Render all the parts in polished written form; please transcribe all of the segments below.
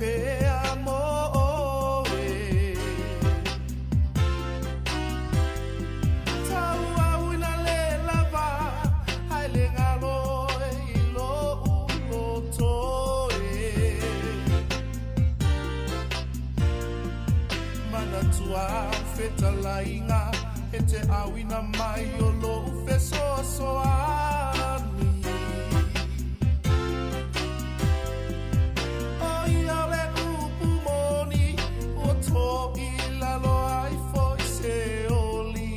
pea mo oe. Tauauina le lava ai le galo i lou loto e. Manatua fetalaiga e te auina mai o lou fesoasoani. O ia o le upu moni ua to'i lalo ai foi se oli.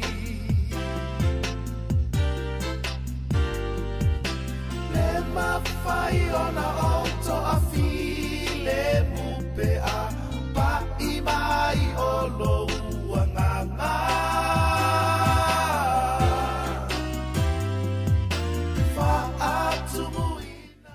Le mafai ona ou toafilemu pe a pa'i mai o lou agaga. Faatumuina.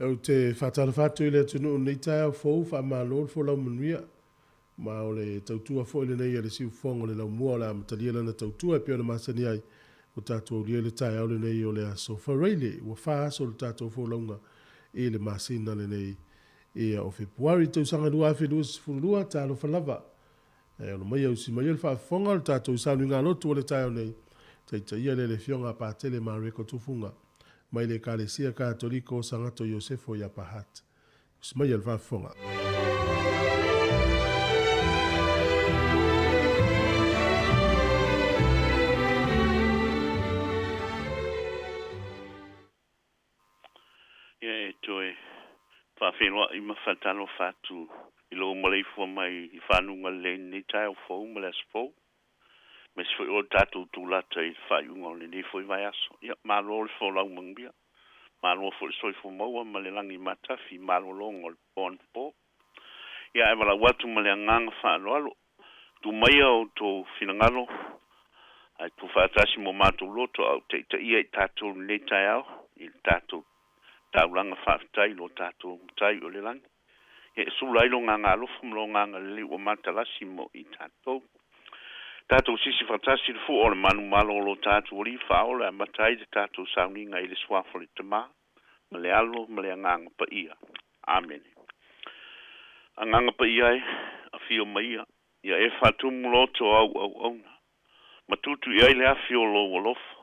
Ou te faatalofa atu i le atunuu i lenei taeao fou, faamalo le folau manuia. Ma o le tautua foi lenei a le siufofoga o le laumua o le a amatalia lana tautua e pei ona masani ai ua tatou aulia le taeao lenei o le aso Faraile, ua fa aso o le tatou folauga i le masina lenei ia o Fepuari tausaga 2022. Talofa lava e ono mai ausi mai le faafofoga o le tatou sauniga lotu o le taeao nei, taitaia lea le Afioga a Patele Mareko Tufuga mai le Ekalesia Katoliko o Sagato Iosefo i Upper Hutt. Ausi mai le faafofoga. Ia e toe faafeiloai ma faatalofa atu i lou maleifua mai i faguga lelei i lenei taeao fou ma le aso fou. Aemaise foi o le tatou tulata i le faaiuga o lenei foi vaiaso. Ia malo le folau manuia. Malo foi le soifua maua ma le lagi matafi malologa o le po anapo. Ia ae valaau atu ma le agaga faaaloalo. Tuu maia outou finagalo ae tuufaatasi mo matou loto a o taitaia i tatou i lenei taeao i le tatou taulaga faafetai i lo tatou Matai o le lagi. Ia e sula ai lo agaga alofa ma lo agaga lelei ua matalasi mo i tatou. Tatou sisi faatasi le fua o le manumalo o lo tatou Alii Faaola e amata ai le tatou sauniga i le suafa o le Tama ma le Alo ma le Agaga Paia. Amene. Agaga Paia e, afio mai ia, ia e faatumu loto o au auauna, ma tutu i ai le afi o lou alofa.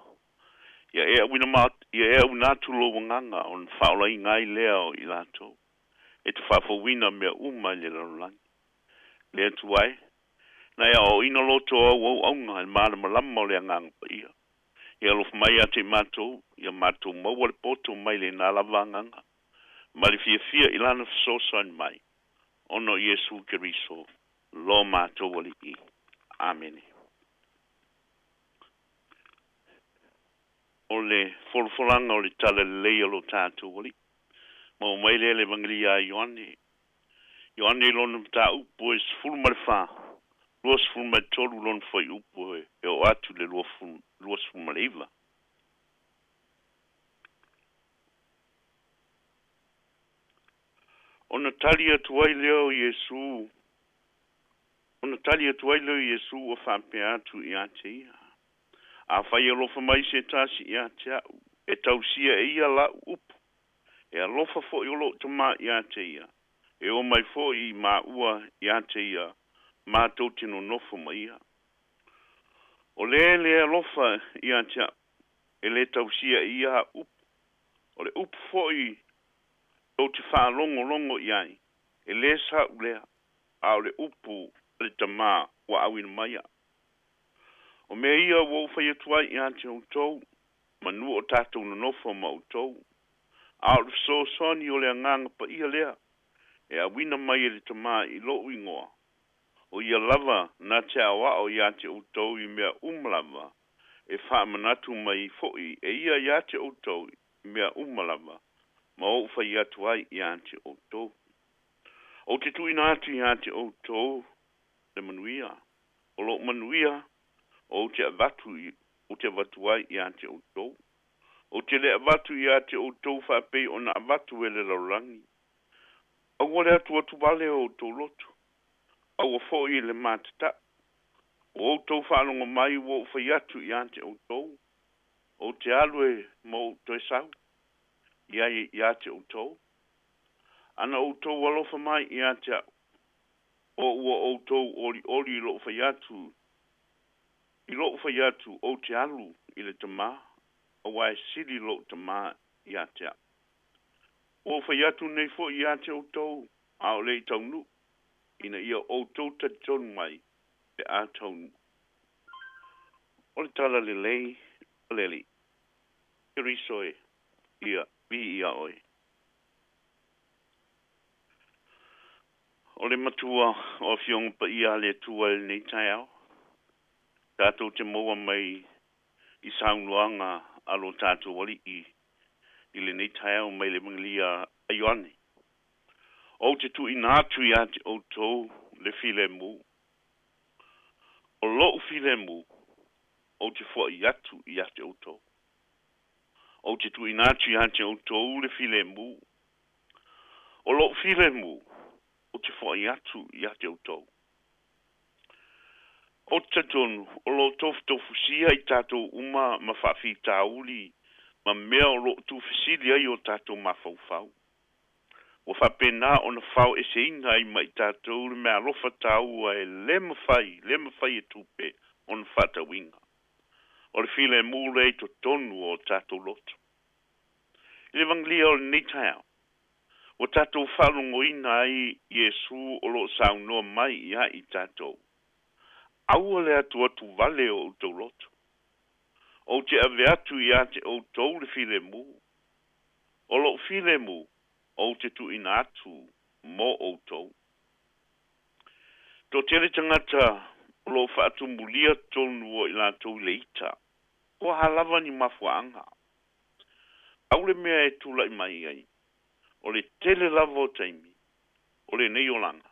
Ia e auina ma, ia e auina atu lou agaga ona faaolaina ai lea o i latou, e te faafouina mea uma i le lalolagi. Le Atua e, na e aoaoina loto o au auauna i le malamalama o le Agaga Paia. Ia alofa mai ia te i matou, ia matou maua le poto mai lena lava agaga, ma le fiafia i lana fesoasoani mai, ona o Iesu Keriso, lo matou Alii. Amene. O le folafolaga o le talalelei a lo tatou Alii. Ma mai lea le Evagelia a Ioane. Ioane i lona mataupu e 14, 23 lona fuaiupu e oo atu i le 29. Ona tali atu ai lea o Iesu, ona tali atu ai lea o Iesu ua faapea atu ia te ia. Afai alofa mai se tasi ia te a'u, e tausia e ia la'u upu, e alofa fo'i o lo'u Tamā ia te ia, e o mai fo'i i maua ia te ia, matou te nonofo ma ia. O le le alofa ia te a'u, e le tausia e ia a'u upu, o le upu fo'i tou te faalogologo i ai, e lē sa'u lea, a o le upu a le Tamā ua auina mai a'u. O mea ia ua ou fai atu ai ia te outou, manu o tatou nonofo ma outou. A o le fesoasoani o le Agaga Paia lea, e auina mai e le Tamā i lo'u igoa. O ia lava na te aoao ia te outou i mea uma lava, e faamanatu mai fo'i e ia ia te outou i mea uma lava, ma ou fai atu ai ia te outou. Ou te tuuina atu ia te outou le manuia. O lo'u manuia, ou te avatu, ou te avatu ai ia te outou. Ou te le avatu ia te outou faapei ona avatu e le lalolagi. Aua le atuatuvale o outou loto. Aua fo'i le matata'u. Ua outou faalogo mai ua ou fai atu ia te outou. Ou te alu e ma ou toe sau. Ia ia te outou. Ana outou alofa mai ia te a'u. O ua outou olioli i lo'u fai atu. I lo'u fai atu ou te alu i le Tamā. Auā e sili lo'u Tamā ia te a'u. Ua ou fai atu nei fo'i ia te outou, a o le i taunuu, ina ia outou talitonu mai pe a taunuu. O le talalelei a le Alii. Keriso e, ia, viia oe. O le Matua o Afioga Paia a le Atua i lenei taeao, tatou te maua mai i saunoaga a lo tatou Alii i lenei taeao mai le Evagelia a Ioane. Ou te tuuina atu ia te outou le filemu. O lo'u filemu, ou te fo'i atu ia te outou. Ou te tuuina atu ia te outou le filemu. O lo'u filemu, ou te fo'i atu ia te outou. Ou te talitonu, o lo o tofutofusia i tatou uma ma faafitauli ma mea o lo'o tuufesili ai o tatou mafaufau. Ua faapena ona faoeseina ai ma i tatou le meaalofa taua e le mafai, le mafai e tupe ona faatauina. O le filemu lea i totonu o tatou loto. I le Evagelia o lenei taeao, ua tatou faalogoina ai Iesu o lo o saunoa mai ia i tatou. Aua le atuatuvale o outou loto. Ou te ave atu ia te outou le filemu. O lo'u filemu, ou te tuuina atu mo outou. Toatele tagata o lo o faatumulia totonu o i latou i le ita. Po o a lava ni mafuaaga. Pau le mea e tulai mai ai, o le tele lava o taimi o lenei olaga,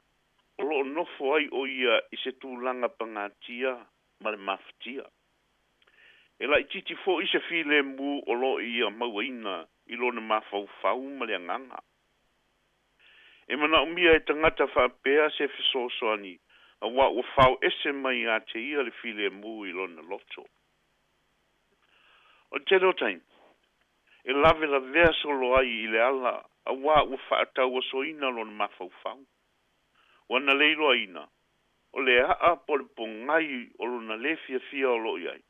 o lo o nofo ai o ia i se tulaga pagatia ma le mafatia. E laitiiti fo'i se filemu o lo o ia mauaina i lona mafaufau ma le agaga. E manaomia e tagata faapea se fesoasoani, auā ua faoese mai ia te ia le filemu i lona loto. O le tele o taimi, e lavelavea solo ai i le ala, auā ua faatauasoina lona mafaufau. Ua na le iloaina, o le a'a po o le pogai o lona lē fiafia o lo o i ai,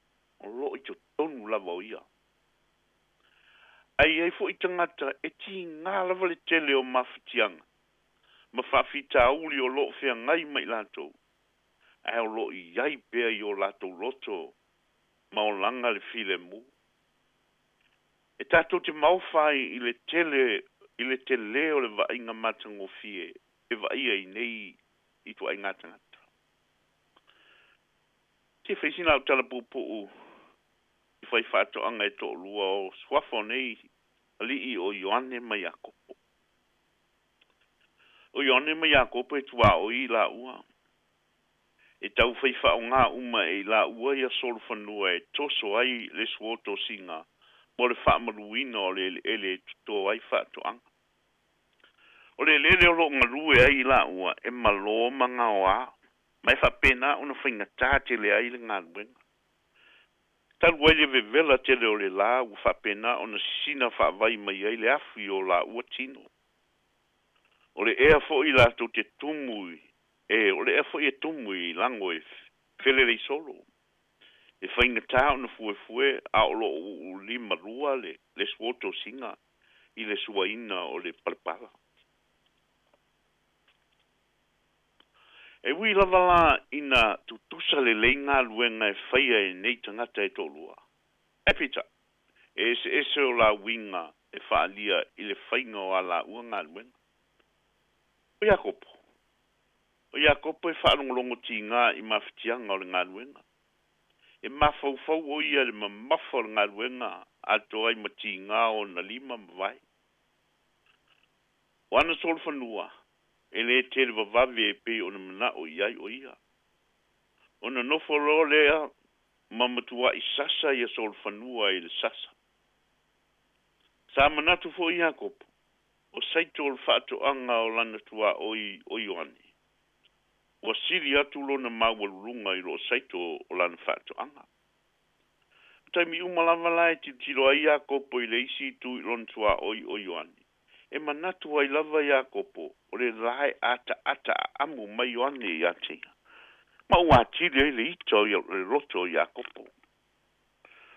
o lo o i totonu lava o ia. Ae i ai fo'i tagata e tigā lava le tele o mafatiaga ma faafitauli o lo o feagai ma i latou, ae o lo o i ai pea i o latou loto ma olaga le filemu. E tatou te maofa ai i le tele i le telē o le vaaiga matagofie e vaaia i nei ituaiga tagata. Se i fai sina au tala puupuu i faifaatoaga e toalua o suafa o nei alii o Ioane ma Iakopo. O Ioane ma Iakopo e tuaoi i laua. E tau faifaaogā uma e i laua ia solofanua e toso ai le suotosiga mo le faamaluina o le eleele e totō ai faatoaga. O le eleele o loo galue ai i laua e malō ma gaoā, ma e faapena ona faigatā tele ai le galuega. Talu ai le vevela tele o le lā ua faapena ona sisina faavai mai ai le afu i o laua tino. O le ea foi latou te tumu e o le ea foi e tumu i lago e felelei solo. E faigata ona fuefue a o loo uulimalua le suotosiga i le suaina o le palepala. E ui lava la ina tutusa lelei galuega e faia e nei tagata e toalua. Ae peitai, e eseese o lauiga e faaalia i le faiga o a laua galuega. O Iakopo. O Iakopo e faalogologo tigā i mafatiaga o le galuega. E mafaufau o ia le mamafa o le galuega atoa ai ma tigā ona lima ma vae. O ana solofanua, e lē tele vavave e pei ona manao i ai o ia. Ona nofo loa lea ma matuai sasa ia solofanua i le sasa. Sa manatu foi Iakopo, o saito o le faatoaga o lana tuaoi o Ioane, ua sili atu lona maualuluga i loo saito o lana faatoaga. O taimi uma lava la e tilotilo ai Iakopo i le isi itu i lona tuaoi o Ioane, e manatu ai lava Iakopo o le la e ataata aamu mai Ioane ia te ia. Ma ua atili ai le ita o le loto o Iakopo.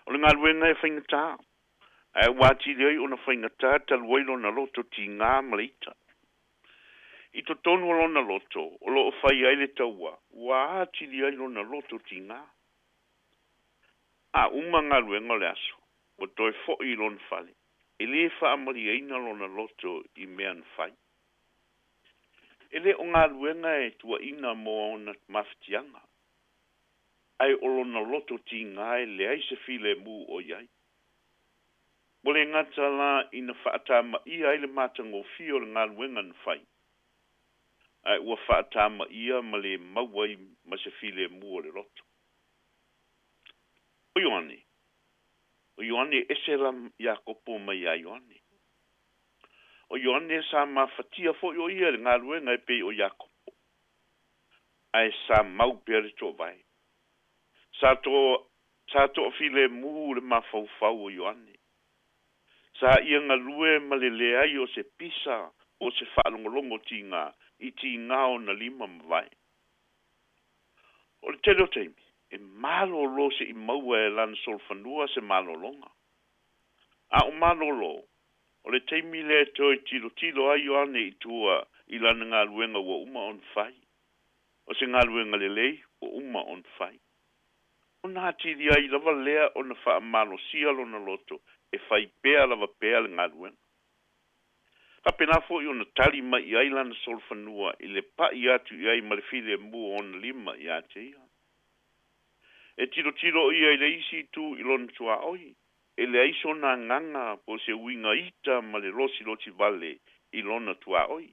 O le galuega e faigatā, ae ua atili ai ona faigatā talu ai lona loto tigā ma le ita. I totonu o lona loto, o loo fai ai le taua, ua atili ai lona loto tigā. A uma galuega o le aso, ua toe foi i lona fale, e lē faamalieina lona loto i mea na fai. E lē o galuega e tuaina mo ona mafatiaga, ae o lona loto tigā e leai se filemu o i ai. Ua le gata la ina faatamaia ai le matagofie o le galuega na fai, ae ua faatamaia ma le maua ai ma se filemu o le loto. O Ioane, o Ioane e ese la Iakopo mai iā Ioane. O Ioane sa mafatia foi o ia i le galuega e pei o Iakopo, ae sa mau pea le toovae. Sa to sa toafilemu le mafaufau o Ioane. Sa ia galue ma le leai o se pisa o se faalogologo tigā i tigā ona lima ma vae. O le tele o taimi, e malōlō seʻi maua e lana solofanua se malologa. A o malōlō, o le taimi lea toe tilotilo ai Ioane i tua i lana galuega ua uma ona fai. O se galuega lelei ua uma ona fai. Ona atili ai lava lea ona faamalosia lona loto e fai pea lava pea le galuega. Faapena foi ona tali mai i ai lana solofanua i le pai atu i ai ma le filemu o ona lima ia te ia. E tilotilo ia i le isi itu i lona tuaoi, e leai sona agaga po o se uiga ita ma le losilosi vale i lona tuaoi.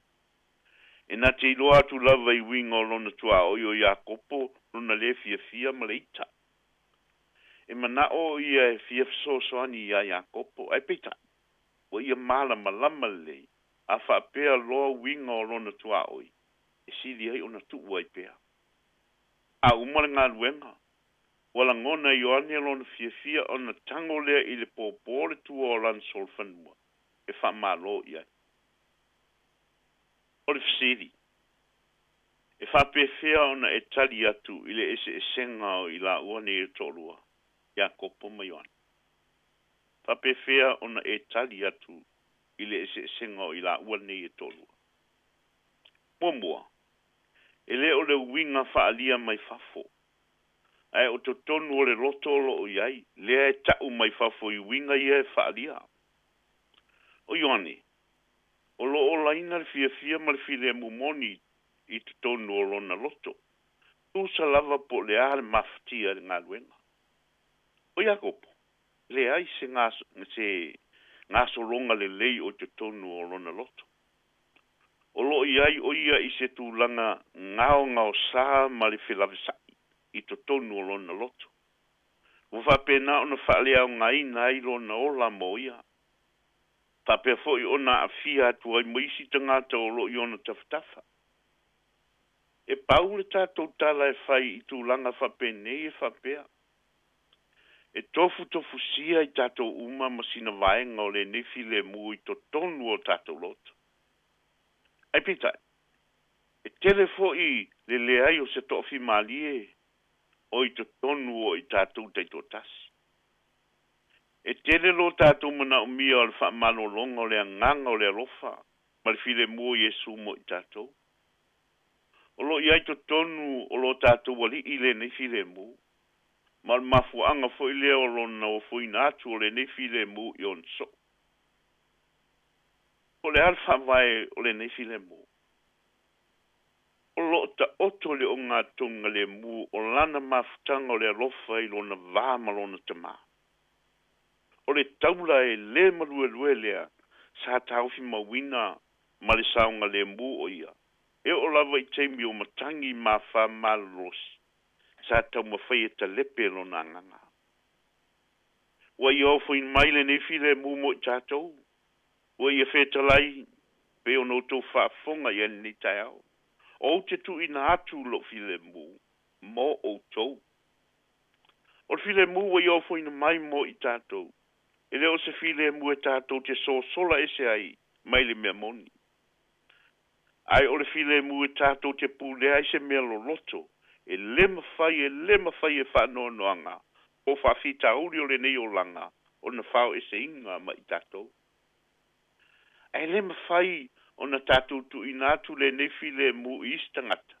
E na te iloa atu lava i uiga o lona tuaoi o Iakopo lona lē fiafia ma le ita. E manao ia e fia fesoasoani iā Iakopo, ae peitai, ua ia malamalama lelei, a faapea loa uiga o lona tuaoi, e sili ai ona tuu ai pea. A uma le galuega, ua lagona e Ioane lona fiafia ona tago lea i le pōpō le tua o lana solofanua e faamālō i ai. O le fesili, e faapefea ona e tali atu i le eseesega o i laua nei e toalua, Iakopo ma Ioane? Faapefea ona e tali atu i le eseesega o i laua nei e toalua? Muamua, e lē o le uiga faaalia mai fafo, ae o totonu o le loto o loo i ai, lea e tau mai fafo i uiga ia e faaalia. O Ioane, o loo olaina le fiafia ma le filemu moni i totonu o lona loto. Tusa lava po o le a le mafatia i le galuega. O Iakopo, Leai se se gasologa lelei o i totonu o lona loto. O loo i ai o ia i se tulaga gaogaosā ma le felavesa'i i totonu o lona loto. Ua faapena ona faaleaogaina ai lona ola mo ia. Faapea foi ona aafia atu ai ma isi tagata o loo i ona tafatafa. E pau le tatou tala e fai i tulaga faapenei e faapea, e tofutofusia i tatou uma ma sina vaega o lenei filemu i totonu o tatou loto. Ae peitai, e tele foi le leai o se toafimalie o i totonu o i tatou taitoatasi. E tele lo tatou manaomia o le faamalologa o le agaga o le alofa ma le filemu o Iesu mo i tatou. O loo i ai totonu o lo tatou Alii lenei filemu, ma o le mafuaaga foi lea o lona ofoina atu o lenei filemu i ona soo. Po o le a le faavae o lenei filemu? O loo taoto le ogatogalemu o lana mafutaga o le alofa i lona va ma lona Tamā. O le taula e lē maluelue lea sa taofimauina ma le saogalēmū o ia, e oo lava i taimi o matagi mafā malolosi sa taumafai e talepe lona agaga. Ua ia ofoina mai lenei filemu mo i tatou, ua ia fetalai pei ona outou faafofoga i ai i lenei taeao. Ou te tuuina atu lou filemu mo outou. O le filemu ua ia ofoina mai mo i tatou, e le o se filemu e tatou te sosola ese ai mai le mea moni. Ae o le filemu e tatou te pulea ai se mea loloto, e lē mafai e lē mafai e faanoanoaga po o faafitauli o lenei olaga ona faoeseina ma i tatou. Ae lē mafai ona tatou tuuina atu lenei filemu i isi tagata,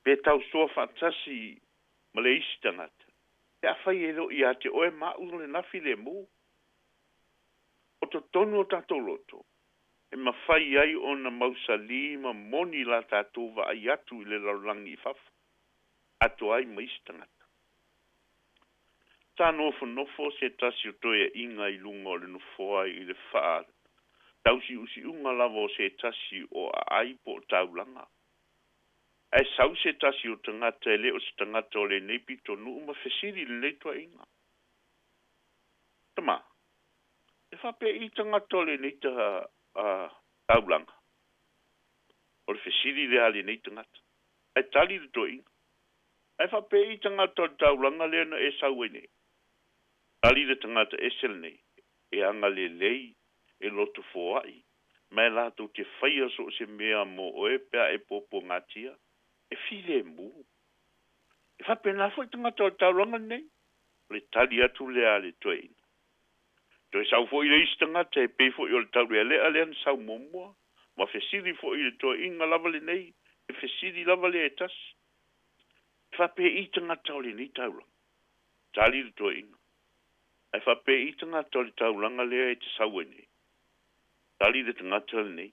pe tausoa faatasi ma le isi tagata, pe afai e le o ia te oe ma a'u lena filemu. O totonu o tatou loto, e mafai ai ona mausalī ma moni la tatou vaai atu i le lalolagi i fafo, atoa ai ma isi tagata. Sa nofonofo se tasi o toeaiga i luga o le nofoa i le faatausiusiuga lava o se tasi o aai po o taulaga. Ae sau se tasi o tagata e le o se tagata o lenei pitonuu ma fesili i lenei toeaina. Tama, e faapei tagata o lenei taulaga? O le fesili lea a lenei tagata. Ae tali le toeaina. Ae faapei tagata o le taulaga lea na e sau ai nei? Tali le tagata ese lenei, e agalelei, e loto foai, ma e latou te faia so o se mea mo oe pe a e puapuagatia, e filemu. E faapena foi tagata o le taulaga lenei. O le tali atu lea a le toeaina. Toe sau foi le isi tagata e pei foi o le taulealea lea na sau muamua, ma fesili foi i le toeaina lava lenei, e fesili lava lea e tasi. E faapei tagata o lenei taulaga? Tali le toeaina. Ae faapei tagata o le taulaga lea e te sau ai nei? Tali le tagata lenei.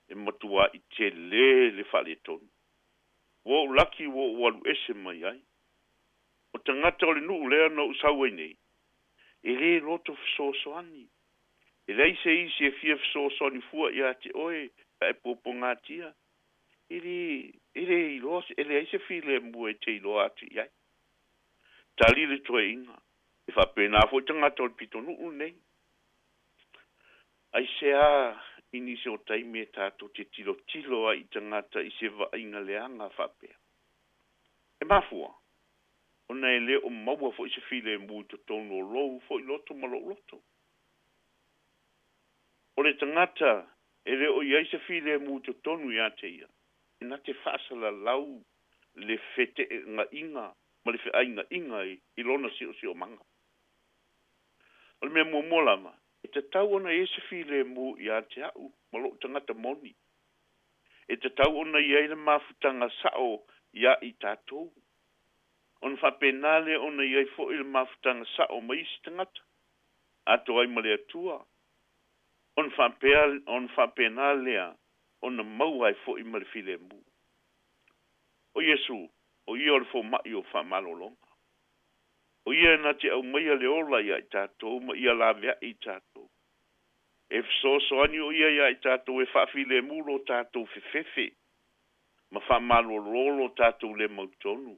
E matuai telē le faaletonu. Ua ou laki ua ou alu ese mai ai. O tagata o le nuu lea na ou sau ai nei, e lē loto fesoasoani. E leai se isi e fia fesoasoani fua ia te oe pe a e puapuagatia. E lē e lē iloa e leai se filemu e te iloa atu i ai. Tali le toeaina. E faapena foi tagata o le pitonuu lenei. Aisea i nisi o taimi e tatou te tilotilo ai i tagata i se vaaiga leaga faapea? E mafua, ona e le o maua foi se filemu i totonu o lou foi loto ma lou loto. O le tagata e le o i ai se filemu i totonu ia te ia, e na te faasalalau le feteenaiga ma le feaingaiga i lona siosiomaga. O le mea muamua lava, e tatau ona i ai se filemu ia te a'u ma lou tagata moni. E tatau ona i ai le mafutaga sao ia i tatou. Ona faapena lea ona i ai foi le mafutaga sao ma isi tagata, atoa ai ma le Atua. Ona faapea ona faapena lea ona maua ai foi ma le filemu. O Iesu, o ia o le fomai o faamalologa. O ia na te aumaia le ola ia i tatou ma ia laveai i tatou. E fesoasoani o ia ia i tatou e faafilemu lo tatou fefefe ma faamalolo lo tatou le mautonu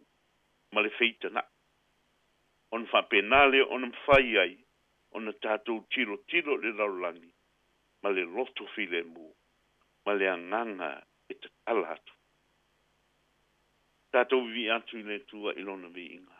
ma le feitanaʻi. Ona faapena lea ona mafai ai ona tatou tilotilo i le lalolagi ma le loto filemu ma le agaga e tatala atu. Tatou vivii atu i le Atua i lona viiga.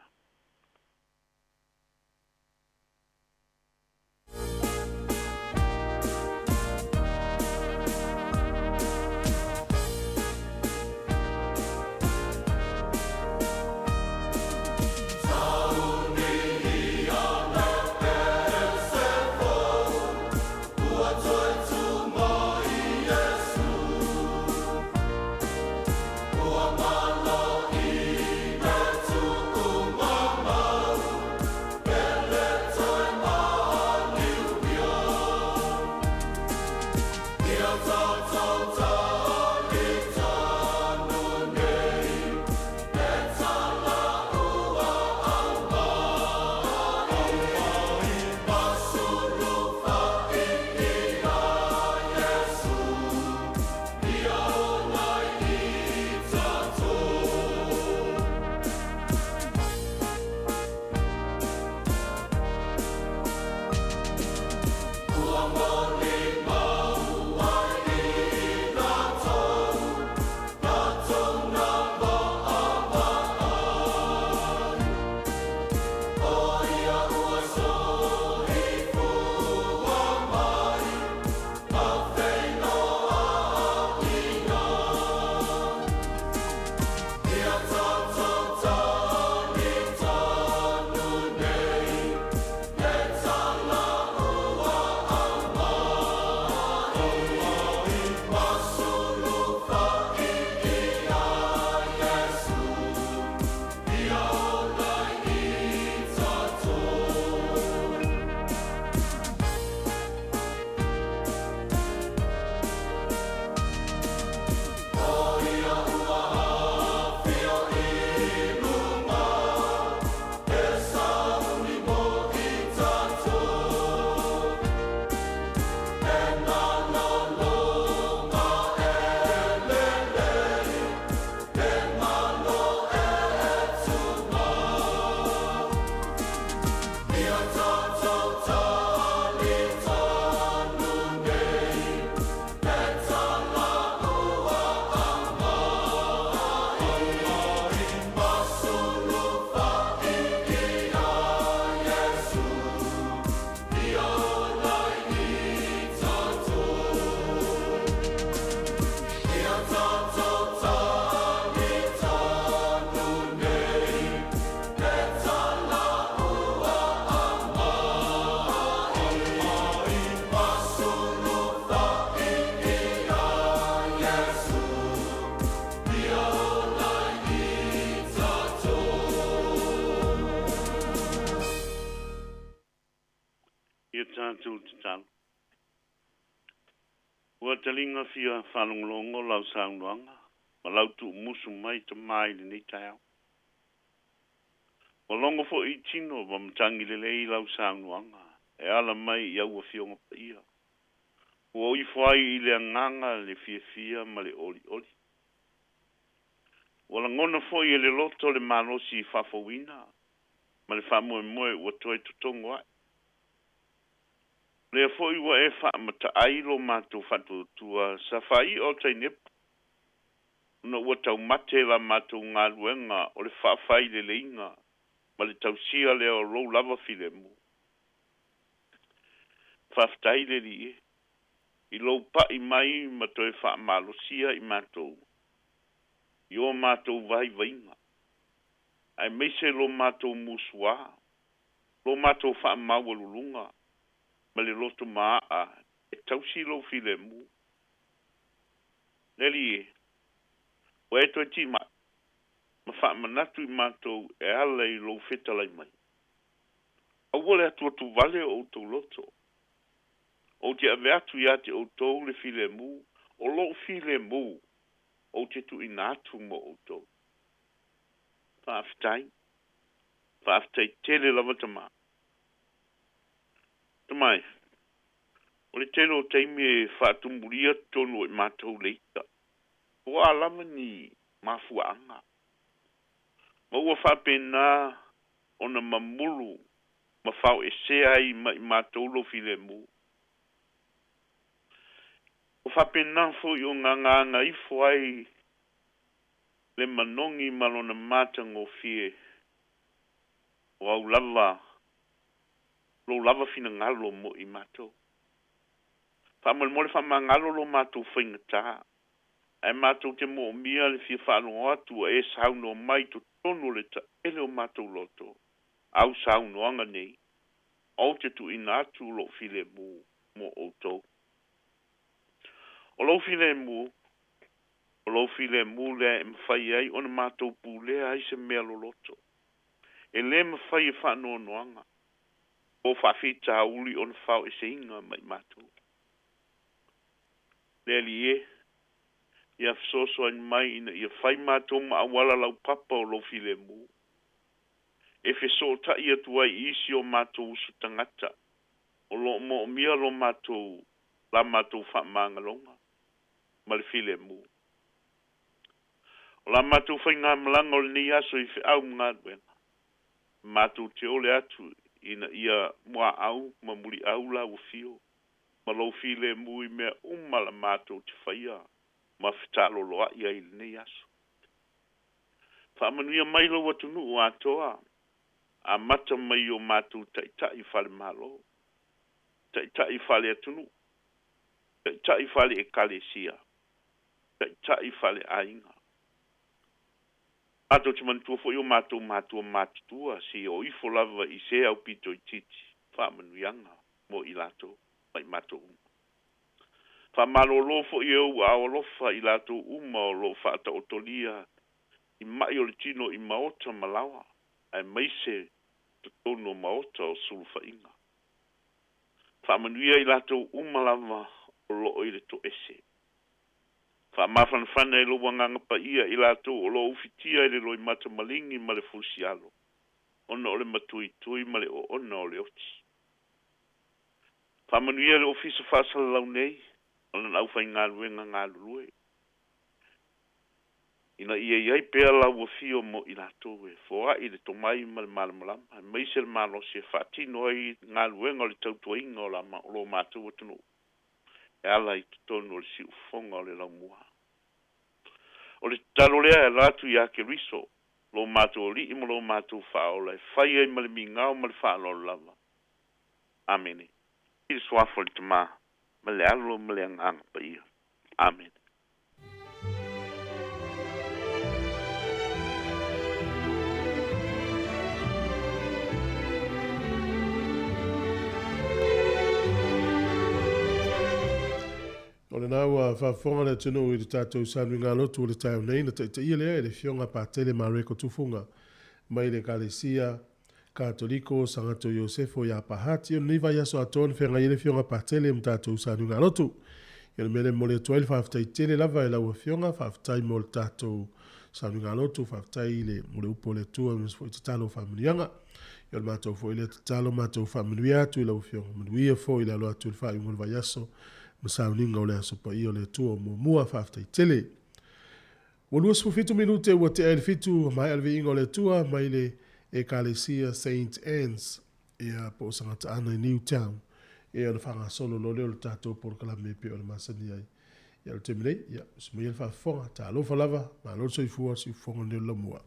Ia tatou tatalo. Ua taliga fia faalogologo lau saunoaga ma lau tuumusu mai Tama i lenei taeao. Ua logo foi i tino ma matagi lelei lau saunoaga e ala mai i au afioga paia. Ua o ifo ai i le agaga le fiafia ma le olioli. Ua lagona foi e le loto le malosi faafouina ma le faamoemoe ua toe totogo ae. O lea foi ua e faamataai lo matou faatuatua sa faai'a o tainepu, ona ua taumate la matou galuega o le faafaileleiga ma le tausia lea o lou lava filemu. Faafetai le Alii e, i lou pa'i mai ma toe faamalosia i matou i o matou vaivaiga, aemaise lo matou musuā, lo matou faamaualuluga ma le loto maaa e tausi lou filemu. Le Alii e, ua e toe timai ma faamanatu i matou e ala i lou fetalai mai. Aua le atuatuvale o outou loto. Ou te ave atu ia te outou le filemu, o lou filemu ou te tuuina atu mo outou. Faafetai. Faafetai tele lava Tamā. Tamai, o le tele o taimi e faatumulia totonu o i matou le ita. Ua lava ni mafuaaga. Ma ua faapena ona mamulu ma faoesea ai ma i matou lou filemu. Ua faapena foi o gagaaga ifo ai le manogi ma lona matagofie o au lava lou lava finagalo mo i matou. Faamolemole faamagalo lo matou faigata, ae matou te moomia le fia faalogo atu ua e saunoa mai totonu o le taele o matou loto, au saunoaga nei, ou te tuuina atu lou filemu mo outou. O lou filemu, o lou filemu lea e mafai ai ona matou pulea ai se mea loloto. E lē mafai e faanoanoaga po o faafitauli ona faoeseina ma i matou. Le Alii e, ia fesoasoani mai ina ia fai matou ma auala laupapa o lou filemu. E fesootai atu ai i isi o matou uso tagata o loo moomia lo matou la matou faamagaloga ma le filemu. O la matou faigamalaga o lenei aso i feau ma galuega, matou te ole atu ina ia muaau ma muliau lau afio ma lou filemu i mea uma la matou te faia ma fetaaloloai ai i lenei aso. Faamanuia mai lou atunuu atoa, amata mai o matou taitai falemalo, taitai faleatunuu, taitai fale ekalesia, taitai faleaiga. Matou te manatua foi o matou matua matutua si o ifo lava i se aupito itiiti faamanuiaga mo i latou ma i matou uma. Faamalōlō foi e ou aao alofa i latou uma o loo faataotolia i mai o le tino i maota ma laoa, aemaise totonu o maota o sulufaiga. Faamanuia i latou uma lava o loo i le toese. Faamafanafana e lou Agaga Paia i latou o loo ufitia i le loimata maligi ma le fusialo, ona o le matuitui ma le oona o le oti. Faamanuia le Ofisa Faasalalau nei ma lana aufaigaluega galulue, ina ia i ai pea lau afio mo i latou e foai le tomai ma le malamalama, aemaise le malosi e faatino ai galuega o le tautuaina o lo matou atunuu, e ala i totonu o le siufofoga o le laumua. O le tatalo lea e ala atu ia Keriso, lo matou Alii ma lo matou Faaola, e fai ai ma le migao ma le faaaloalo lava. Amene. I le suafa o le Tamā, ma le Alo ma le Agaga Paia. Amene. O lena ua faafofoga le atunuu i le tatou sanuigalotu o le taeao nei na taitaia lea e le Afioga Patele Mareko Tufuga mai le Ekalesia Katoliko Sagato Iosefo ia Pahati. O lenei vaiaso atoa na feagai ai le Afioga Patele ma tatou sanuigalotu. Ia o le mea lea e momoli atu ai le faafetai tele lava e lau Afioga, faafetai mo le tatou sanuigalotu, faafetai i le mo le upu a le Atua aemaise foi tatalo o faamanuiaga. Ia o le matou foi lea tatalo matou faamanuia atu i lau Afioga, manuia foi le alo atu i le faaiuga o le vaiaso ma sauniga o le aso paia o le Atua o muamua. Faafetai tele. Ua 27 minute ua tea i le 7, maea le viiga o le Atua mai le Ekalesia Saint Anne's, ia po o Sagataana i Newtown. Ia ona faagasolo loa lea o le tatou polokalame e pei ona masani ai. Ia o le taimi nei, ia, usu maia le faafofoga, talofa lava, malo le soifua, siufofoga lenei o le laumua.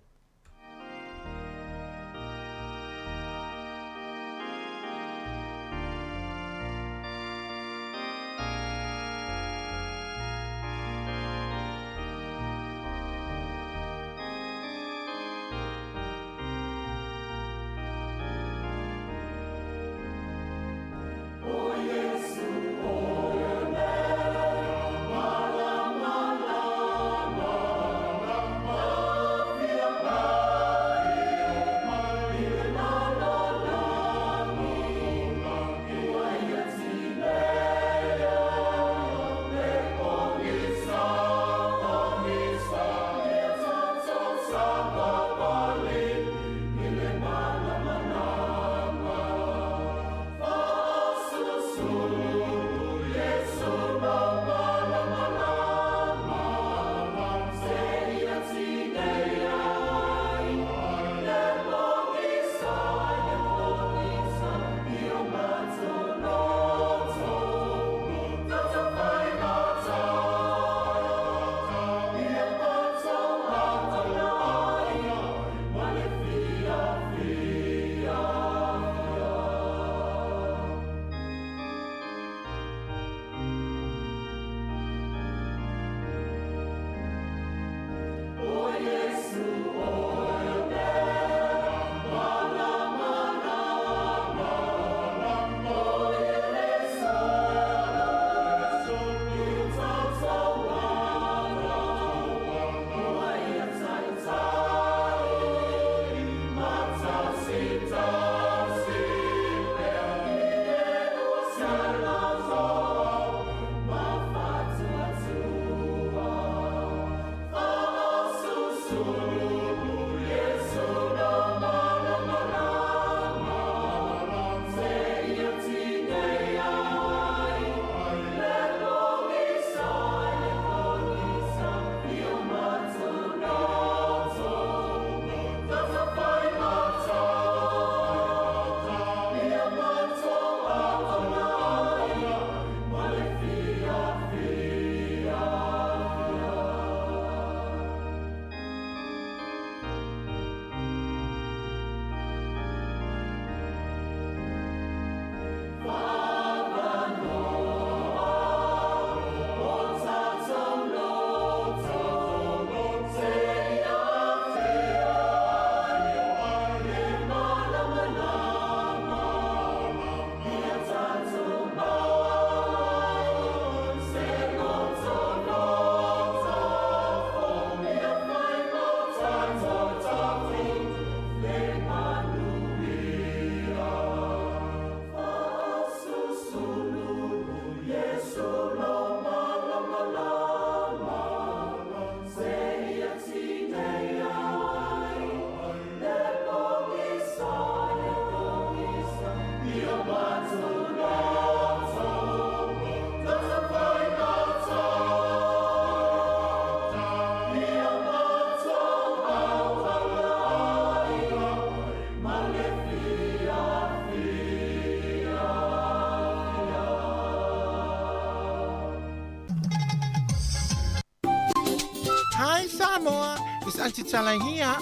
Hi Samoa, it's Aunty Tala here.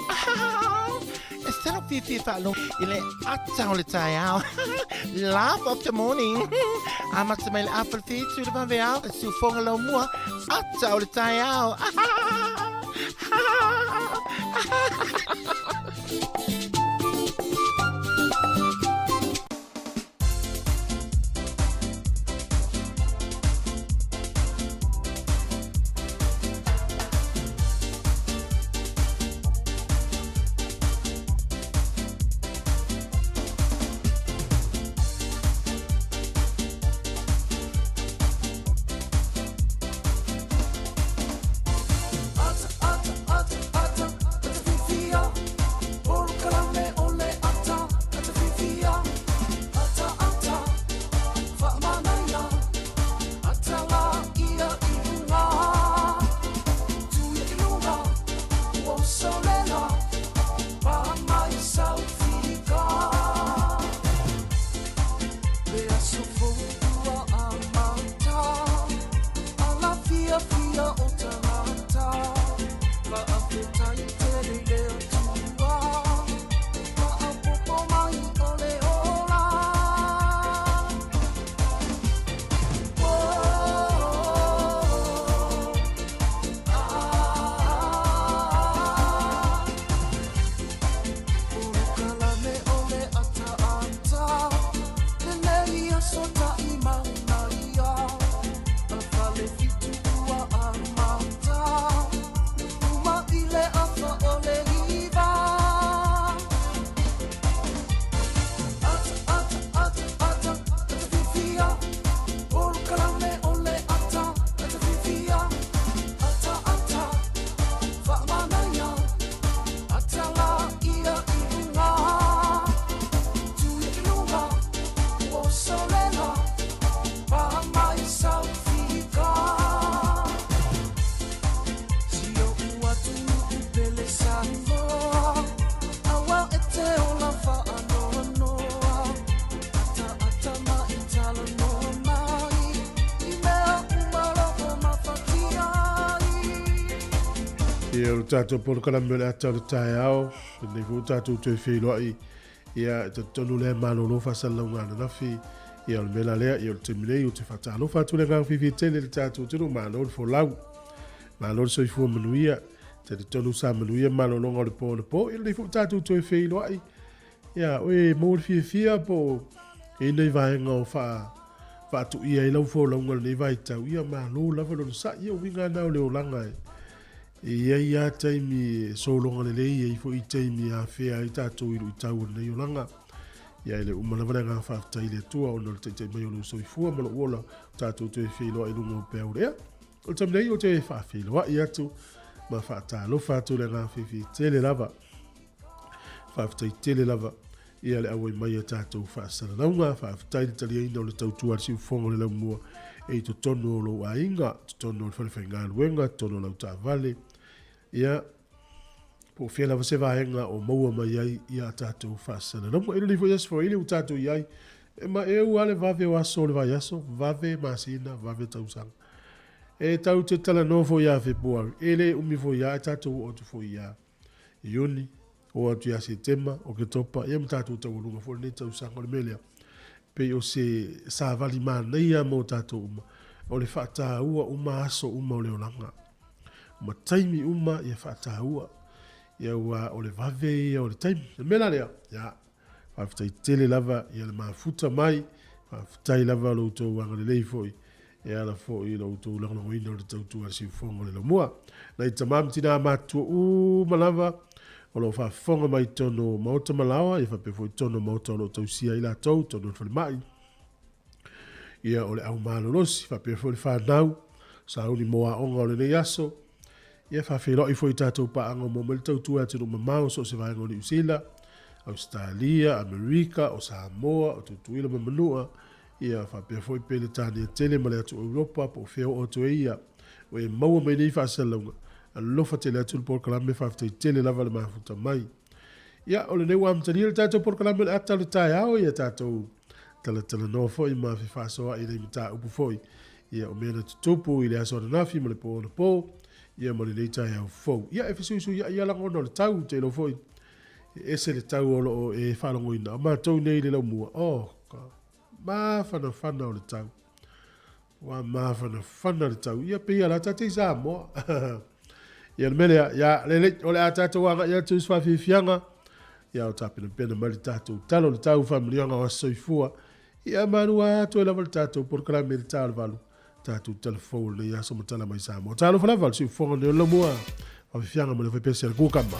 E tala fiafia faalogo i le ata o le taeao. Laugh of the morning. Amata mai le afa le whitu le vave ao, e siufoga lau mua, ata o le taeao. Ia o le tatou polokalame o le ata o le taeao, lenei foi ua tatou toe feiloai, ia e talitonu lea e malolo faasalalauga ananafi, ia o le mea la lea, ia o le taimi nei ou te faatalofa atu i le agaga fiafia tele i le tatou atunuu, malo le folau, malo le soifua manuia, talitonu sa manuia malologa o le po anapo, ia lenei foi ua tatou toe feiloai, ia oe maua le fiafia po o i ai nai vaega o faa faatuia ai lau folauga i lenei vaitau, ia malo lava le onosai, ia uiga lena o le olaga e E i ai lava taimi e sologa lelei ai foi taimi e afea ai tatou i luitau o lenei olaga. Ia e le uma lava le agaga faafetai i le Atua ona o le taitai mai o lou soifua ma lou ola, o tatou toe feiloai i luga o peau lea. O le taimi nei ou te faafeiloai atu ma faatalofa atu i le agaga fiafia tele lava. Faafetai tele lava ia le auai mai a tatou faasalalauga. Faafetai le taliaina o le tautua a le siufofoga o le laumua e i totonu o lou aiga, totonu o le falefaigaluega, totonu o lau taavale, ia, po o fea lava se vaega o maua mai ai ia a tatou faasalalauga. I lenei foi aso Faraile ua tatou i ai, e ma e ua le vave o aso o le vaiaso, vave masina, vave tausaga. E tatou te talanoa foi ia Fepuari, e le umi foi lava, e tatou oo atu foi ia Iuni, oo atu ia Setema, Oketopa, ia ma tatou taualuga foi lenei tausaga. O le mea lea, pei o se savali manaia mo tatou uma, o le faataua uma aso uma o le olaga. Ma taimi uma ia faataua. Ia aua o le vave ia o le taimi. O le mea la lea, ia, faafetai tele lava ia le mafuta mai, faafetai lava lo outou agalelei foi e ala foi i lo outou lagolagoina o le tautua a le siufofoga o le laumua. Nai tama ma tinā matutua uma lava o lo o faafofoga mai i totonu o maota ma laoa, ia faapea foi i totonu o maota o lo o tausia ai latou, totonu o le falemai, ia o le au malolosi, faapea foi le fanau, sauni mo aoga o lenei aso, ia faafeiloai foi i tatou paaga o maua mai le tautua e atunuu mamao, so o se vaega o Niu Sila, Ausetalia, Amerika, o Samoa, o Tutuila ma Manua, Ia faapea foi Peretania tele ma le atu Europa po o fea oo atu ai ia o e maua mai nei faasalalauga. Alofa tele atu le polokalame, faafetai tele lava le mafuta mai. Ia, o lenei ua amatalia le tatou polokalame o le ata o le taeao, ia tatou talatalanoa foi ma fefaasoaai i nai mataupu foi ia o mea na tutupu i le aso ananafi ma le po anapo. ia ma lenei taeao fou. Ia e fesuisuiai lava lagona o le tau, ou te iloa foi e ese le tau o lo o e faalogoina. O matou nei i le laumua, oh God, mafanafana o le tau. Ua mafanafana le tau. Ia pei lava tatou i Samoa. Ia le mea lea, ia lelei, o le a tatou agai atu i se faafiafiaga. Ia o tapenapena mai le tatou tala o le tau faamanuiaga o aso soifua. Ia malu atu ai lava le tatou polokalame i le ta o le 8. Tatou tala fou o lenei aso ma tala mai Samoa. Talofa lava le siufofoga nei o le laumua. Faafiafiaga ma le faipese a le kukama.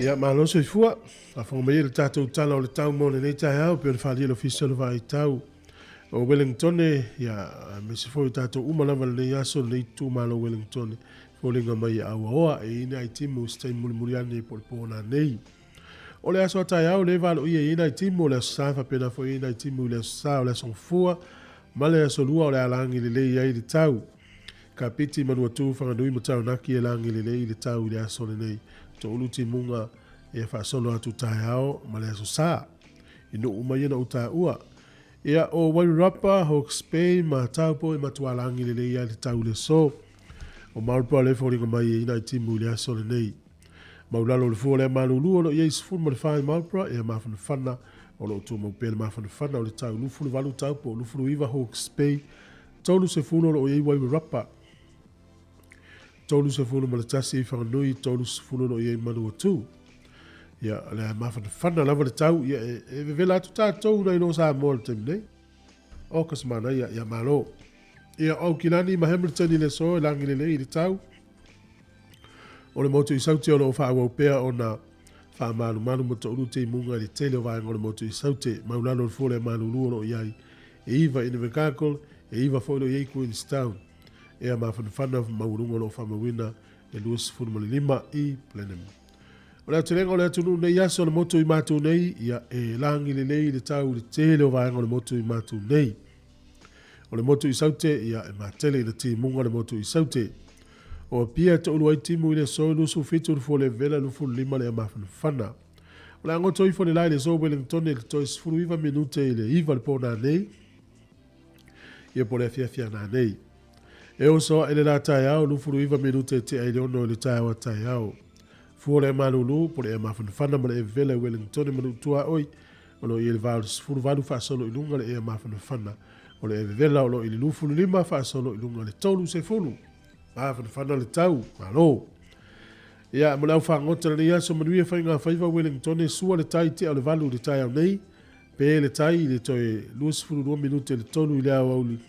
Ia, malo soifua. Faafofoga mai i le tatou tala o le tau mo lenei taeao, pei ona faaalia e le Ofisa o le Vaai Tau o Wellingtone, ia, aemaise foi o tatou uma lava lenei aso, lenei itumalo o Wellingtone, foliga mai e auaoa e i ai ni ai timu i se taimi mulimuli ane po o le po nanei. O le aso a taeao lea e valoia i ai nai timu o le Aso Sa, faapena foi i ai nai timu i le Aso Sa, o le Aso Gafua ma le Aso Lua o le a lagi lelei ai le tau. Kapiti, Manuatū, Whanganui ma Taranaki e lagi lelei le tau i le aso lenei. Toʻulu timuga ia faasolo atu taeao ma le Aso Sa i nuu uma ia na ou taua. Ia, o Wairarapa, Hawke's Bay ma Taupo e matua lagi lelei ai le tau i le aso. O Marlborough lea e foliga mai e ina i timu i le aso lenei. Maulalo o le fua o le malulu o lo o i ai 14 i Marlborough, ia mafanafana o lo o tumau pea le mafanafana o le tau 28 Taupo, 29 Hawke's Bay, 30 o lo o i ai Wairarapa. 31 i Whanganui, 30 o lo o i ai Manuatu. Ia, o le a mafanafana lava le tau, ia, e, e vevela atu tātou nai lo Samoa le taimi nei. O, ka semana ia, ia malo. Ia, o Aukilani ma Hamilton i le aso e lagi lelei i le tau. O le motu i Saute o lo o faaauau pea ona faamalumalu ma toʻulu timuga i le tele o vaega o le motu i Saute. Maulalo le fua o le malulu o lo o i ai e iva i Invercargill, e iva foi o lo o i ai Queenstown. Ea mafanafana maualuga o lo o faamauina e 25 i Blenheim. O le aotelega o le atunuu nei aso o le motu i matou nei, ia e lagi lelei i le tau i le tele o vaega o le motu i matou nei. O le motu i Saute, ia e matele ina timuga le motu i Saute. O Apia e toʻulu ai timu i le aso e 27 le fua le vela 25 le mafanafana. O le a goto ifo le la i le aso Wellington i le toe 19 minute i le 9 le po nanei, ia po le afiafi a nanei. E oso aʻe le la taeao, 29 minute e tea i le 6 i le taeao a taeao. Fua le malulu, po le ea mafanafana ma le ea vevela i Wellington e manu tuaoi, o lo o i ai le va o le 18 faasolo i luga le ea mafanafana. O le ea vevela o lo o i le 25 faasolo i luga le 30. Mafanafana le tau, malo. Ia, mo le au fagota lenei aso manuia faiga faiva Wellington e sua le tai tea o le 8 i le taeao nei, pe le tai i le toe 22 minute le 3 i le aoauli.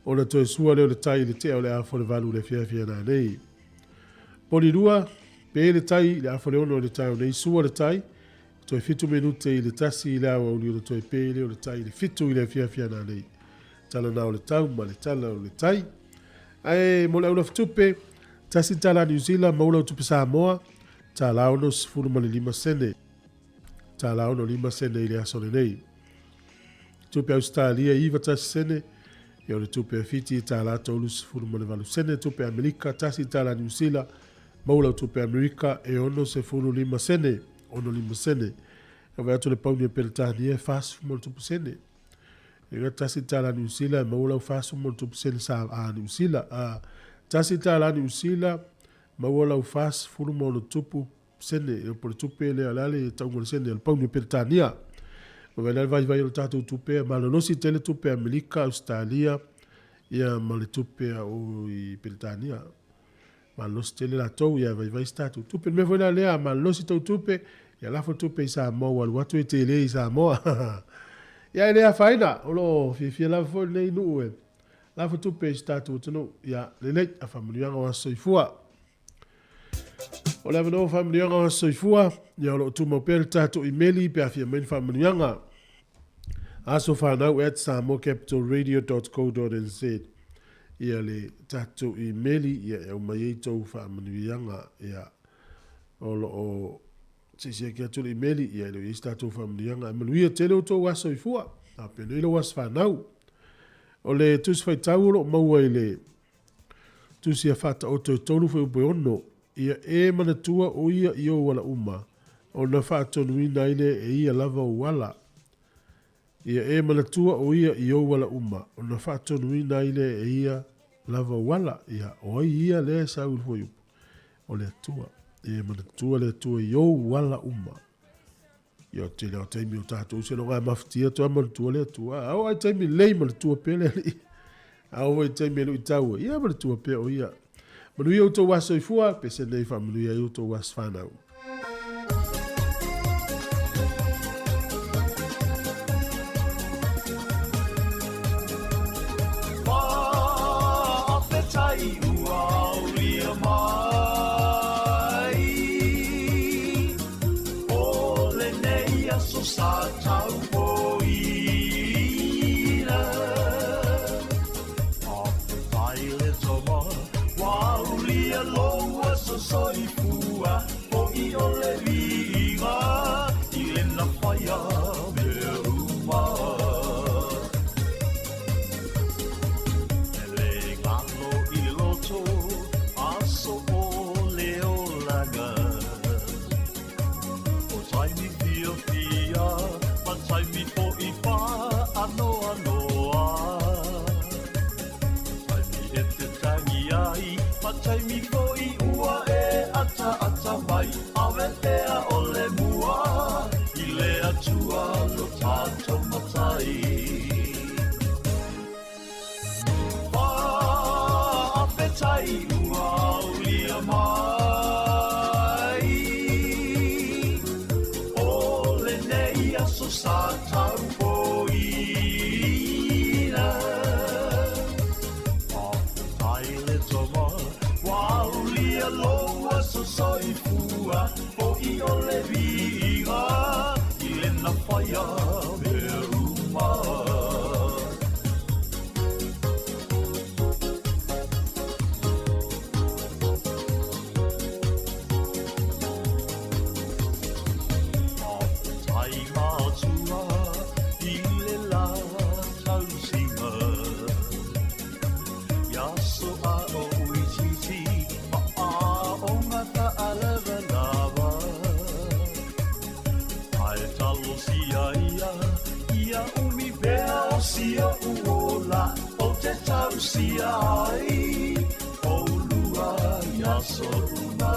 Ona toe sua lea o le tai i le tea o le afa o le 8 i le afiafi a nanei. Poli 2, pe le tai i le afa o le 6 i le taeao nei, sua le tai, toe 7 minute i le 1 i le aoauli ona toe pe lea o le tai i le 7 i le afiafi a nanei. Tala na o le tau ma le tala o le tai. Ae mo le aulafitupe, tasi tala New Zealand maua lau tupe Samoa, tala 65 sene. Tala 65 sene i le aso lenei. Tupe Ausetalia 91 sene, ia o le tupe a Fiti e tala 38 sene, tupe Amerika tasi tala Niu Sila, maua lau tupe Amerika e 65 sene, 65 sene. E vaai atu le pauni a Peretania e 47 sene. E tasi tala Niu Sila e maua lau 47 sene sa a Niu Sila. A tasi tala Niu Sila maua lau 47 sene, e po le tupe lea o le a le tauga o le sene, o le pauni o Peretania. Ma vaai la le vaivai o le tatou tupe, e malolosi tele tupe Amerika, Ausetalia, ia ma le tupe a o i Peretania. Malolosi tele latou, ia e vaivai se tatou tupe. Le mea foi la lea, a malolosi tou tupe, ia lafo tupe i Samoa, ua alu atu e tele i Samoa. Ia e le afaina, o lo o fiafia lava foi lenei nuu e lafo tupe i se tatou atunuu. Ia lelei, a faamanuiaga o aso soifua. O le avanoa o faamanuiaga o aso soifua, ia o lo o tumau pea le tatou imeli pe a fia mai ni faamanuiaga. Aso fanau at samoacapitalradio.co.nz ia le tatou imeli ia e aumai ai tou faamanuiaga ia o lo o se i siaki atu le imeli ia e le o i ai se tatou faamanuiaga. Ae manuia tele outou aso soifua. Faapenei lou aso fanau. O le tusi faitau o lo o maua i le Tusi a Faataoto e 3 fuaiupu e 6, Ia e manatua o ia i ou ala uma, ona faatonuina ai lea e ia lava ou ala. Ia e manatua o ia i ou ala uma, ona faatonuina ai lea e ia lava ou ala. Ia, o ai ia lea e sau i le fuaiupu? O le Atua. Ia e manatua le Atua i ou ala uma. Ia, o tele o taimi o tātou se loga e mafatia atu a manatua le Atua. A o ai taimi lei manatua pea le Alii. A o ai taimi e lui tau e, ia manatua pea o ia. Manuia outou aso soifua, pese nei faamanuia ai outou aso fanau. Faafetai ua aulia mai O lenei aso sa taupoina Faafetai le tama ua aulia lou aso soifua Fo'i o le viiga i lena faia mea uma E le galo i le loto aso o le olaga. sa taupoina. Faafetai le tama ua aulia lou aso soifua, fo'i o le viiga i lena faia mea uma. Faafetai matua i le la tausiga, ia so a o uititi ma aoga faalavalava. Ae talosia ia, ia umi pea o si o'u ola, ou te tausia ai oulua i aso uma.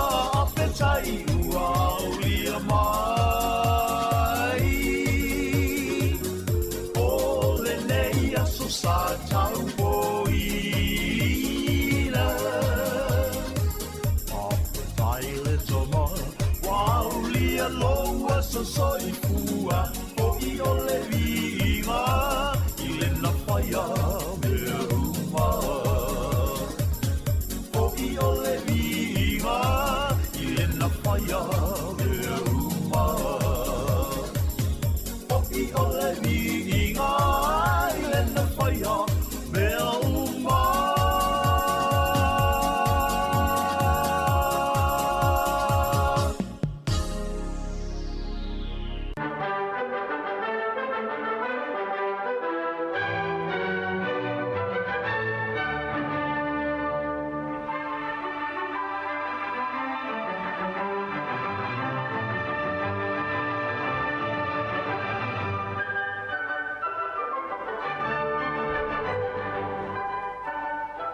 Faafetai ua aulia mai o lenei aso sa taupoina. Faafetai le tama ua aulia lou aso soifua, fo'i o le viiga i lena faia mea uma. Fo'i o le viiga i lena faia mea uma. Fo'i o le viiga i lena faia mea uma.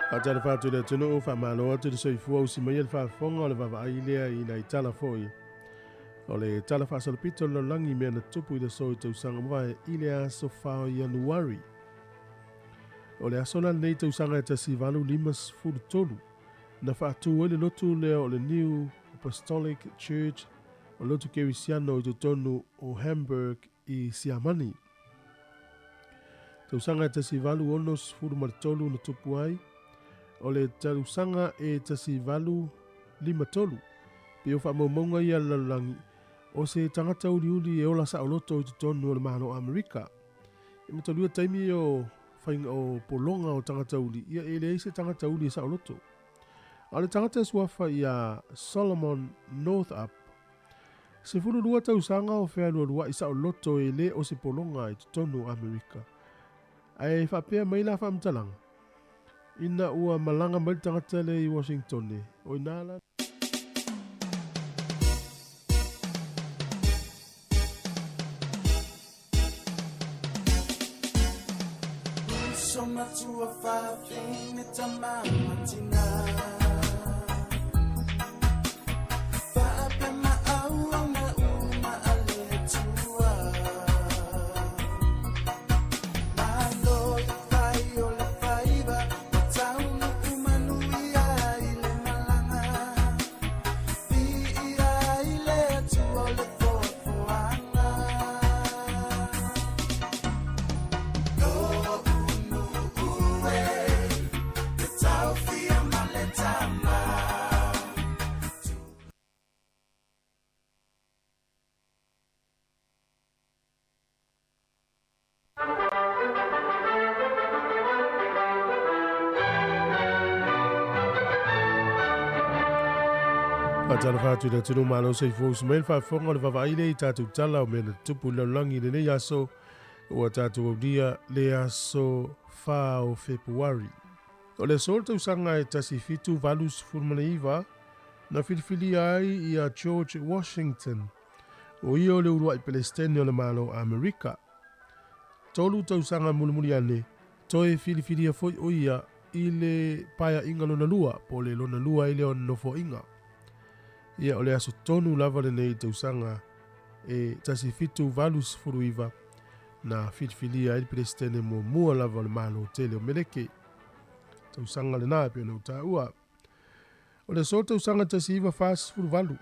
Faatalofa atu i le atunuu, faamalo atu le soifua usi mai le faafofoga o le vaavaai lea i nai tala foi. O le tala faasolopito o le lalolagi mea na tupu i le aso i tausaga mavae i le aso 4 o Ianuari. O le aso la lenei tausaga e 1853 na faatu ai le lotu lea o le New Apostolic Church o le lotu kerisiano i totonu o Hamburg i Siamani. Tausaga e 1863 na tupu ai, o le tausaga e 1853 pe o faamaumauga ia a le lalolagi o se tagata uliuli e ola saoloto i totonu o le Malo o Amerika. E matalua taimi o faiga o pologa o tagata uli, ia e leai se tagata uli e saoloto. A o le tagata e suafa ia Solomon Northup, 12 tausaga o fealualua'i saoloto e le o se pologa i totonu o Amerika. Ae faapea mai la faamatalaga, ina ua malaga mai le tagata lea i Washingtone, o ina la Uso matua fafine tama matina. Faape maau na uma ale tua. Malo le fai o le faiva, taunu umanu ia i le malanga. Vi ia i le atua o le foafoaga. Lo'u nu'u e, le taofia ma le tama. Faatalofa atu i le atunuu malo soifua usi mai le faafofoga o le vaavaai lea i tatou tala o mea na tutupu i le lalolagi i lenei aso ua tatou aulia le aso 4 o Fepuari. O le aso o le tausaga e 1789 na filifilia ai ia George Washington, o ia o le uluai Pelestene o le Malo o Amerika. 3 tausaga mulimuli ane, toe filifilia foi o ia i le paeaiga lona lua, po o le lona lua ai lea o nofoaiga. Ia o le aso tonu lava lenei tausaga e 1789 na filifilia ai le Pelestene muamua lava o le Malo tele o Meleke. Tausaga lena e pei ona ou taua. O le aso tausaga 1948,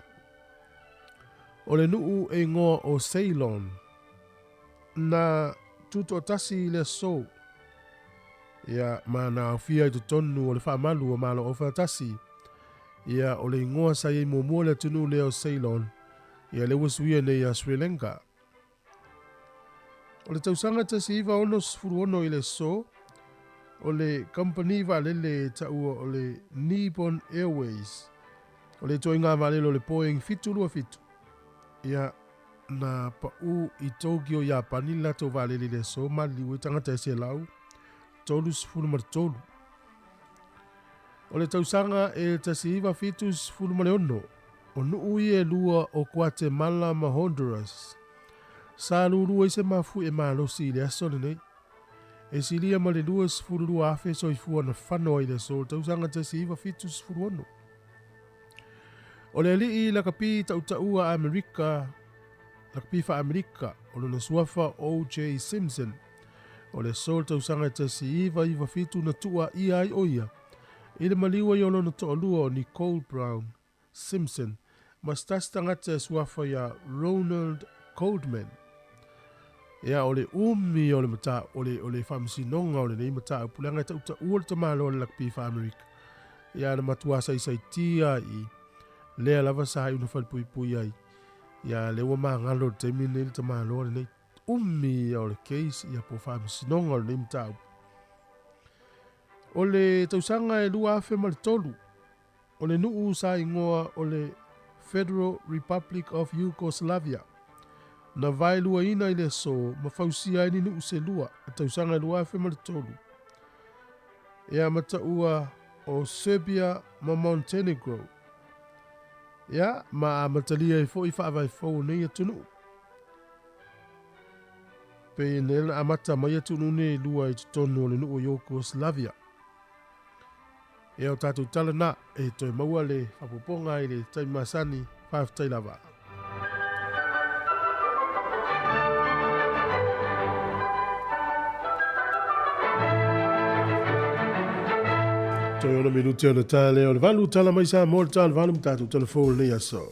o le nuu e igoa o Ceylon, na tutoatasi i le aso, ia, ma na aofia i totonu o le faamalu o Malo Aufaatasi. Ia, o le igoa sa i ai muamua le atunuu lea o Ceylon, ia lea ua suia nei ia Sri Lanka. O le tausaga 1966 i le aso, o le kamupani vaalele e taua o le Nippon Airways, o le ituaiga vaalele o le Boeing 727, ia, na pau i Tokyo, Iapani le latou vaalele i le aso, maliliu ai tagata e 133. O le tausaga e 1976, o nuu ia e lua o Guatemala ma Honduras, sa lulu ai se mafuie malosi i le aso lenei. E silia ma le 22,000 soifua na fano ai i le aso o le tausaga 1976. O le alii lakapi tautaua Amerika, lakapi faa-Amerika, o lona suafa O.J. Simpson, o le aso o le tausaga 1997 na tuuaia ai o ia i le maliu ai o lona toalua o Nicole Brown Simpson ma se tasi tagata e suafa ia Ronald Goldman. Ia, o le umi o le mata, o le, o le faamasinoga o lenei mataupu, leaga e tautaua le tamaloa o le lakapi faa-Amerika. Ia, na matua saisaitia i lea lava sa iu na falepuipui ai. Ia, lea ua magalo i le taimi lenei le tamaloa lenei. Umi ia o le case, ia po o faamasinoga o lenei mataupu. O le tausaga e 2003, o le nuu sa igoa o le Federal Republic of Yugoslavia, na vaeluaina i le aso ma fausia ai ni nuu se lua i le tausaga e 2003, ia ma taua o Serbia ma Montenegro, ia ma amatalia ai foi faavae fou o nei atunuu. Pei na amata mai atunuu nei e lua i totonu o le nuu o Yugoslavia. Ia o tatou tala na, e toe maua le faaopoopoga i le taimi masani, faafetai lava. Toe ono minute ona ta lea o le 8, tala mai Samoa le tala 8 ma tatou tala fou lenei aso.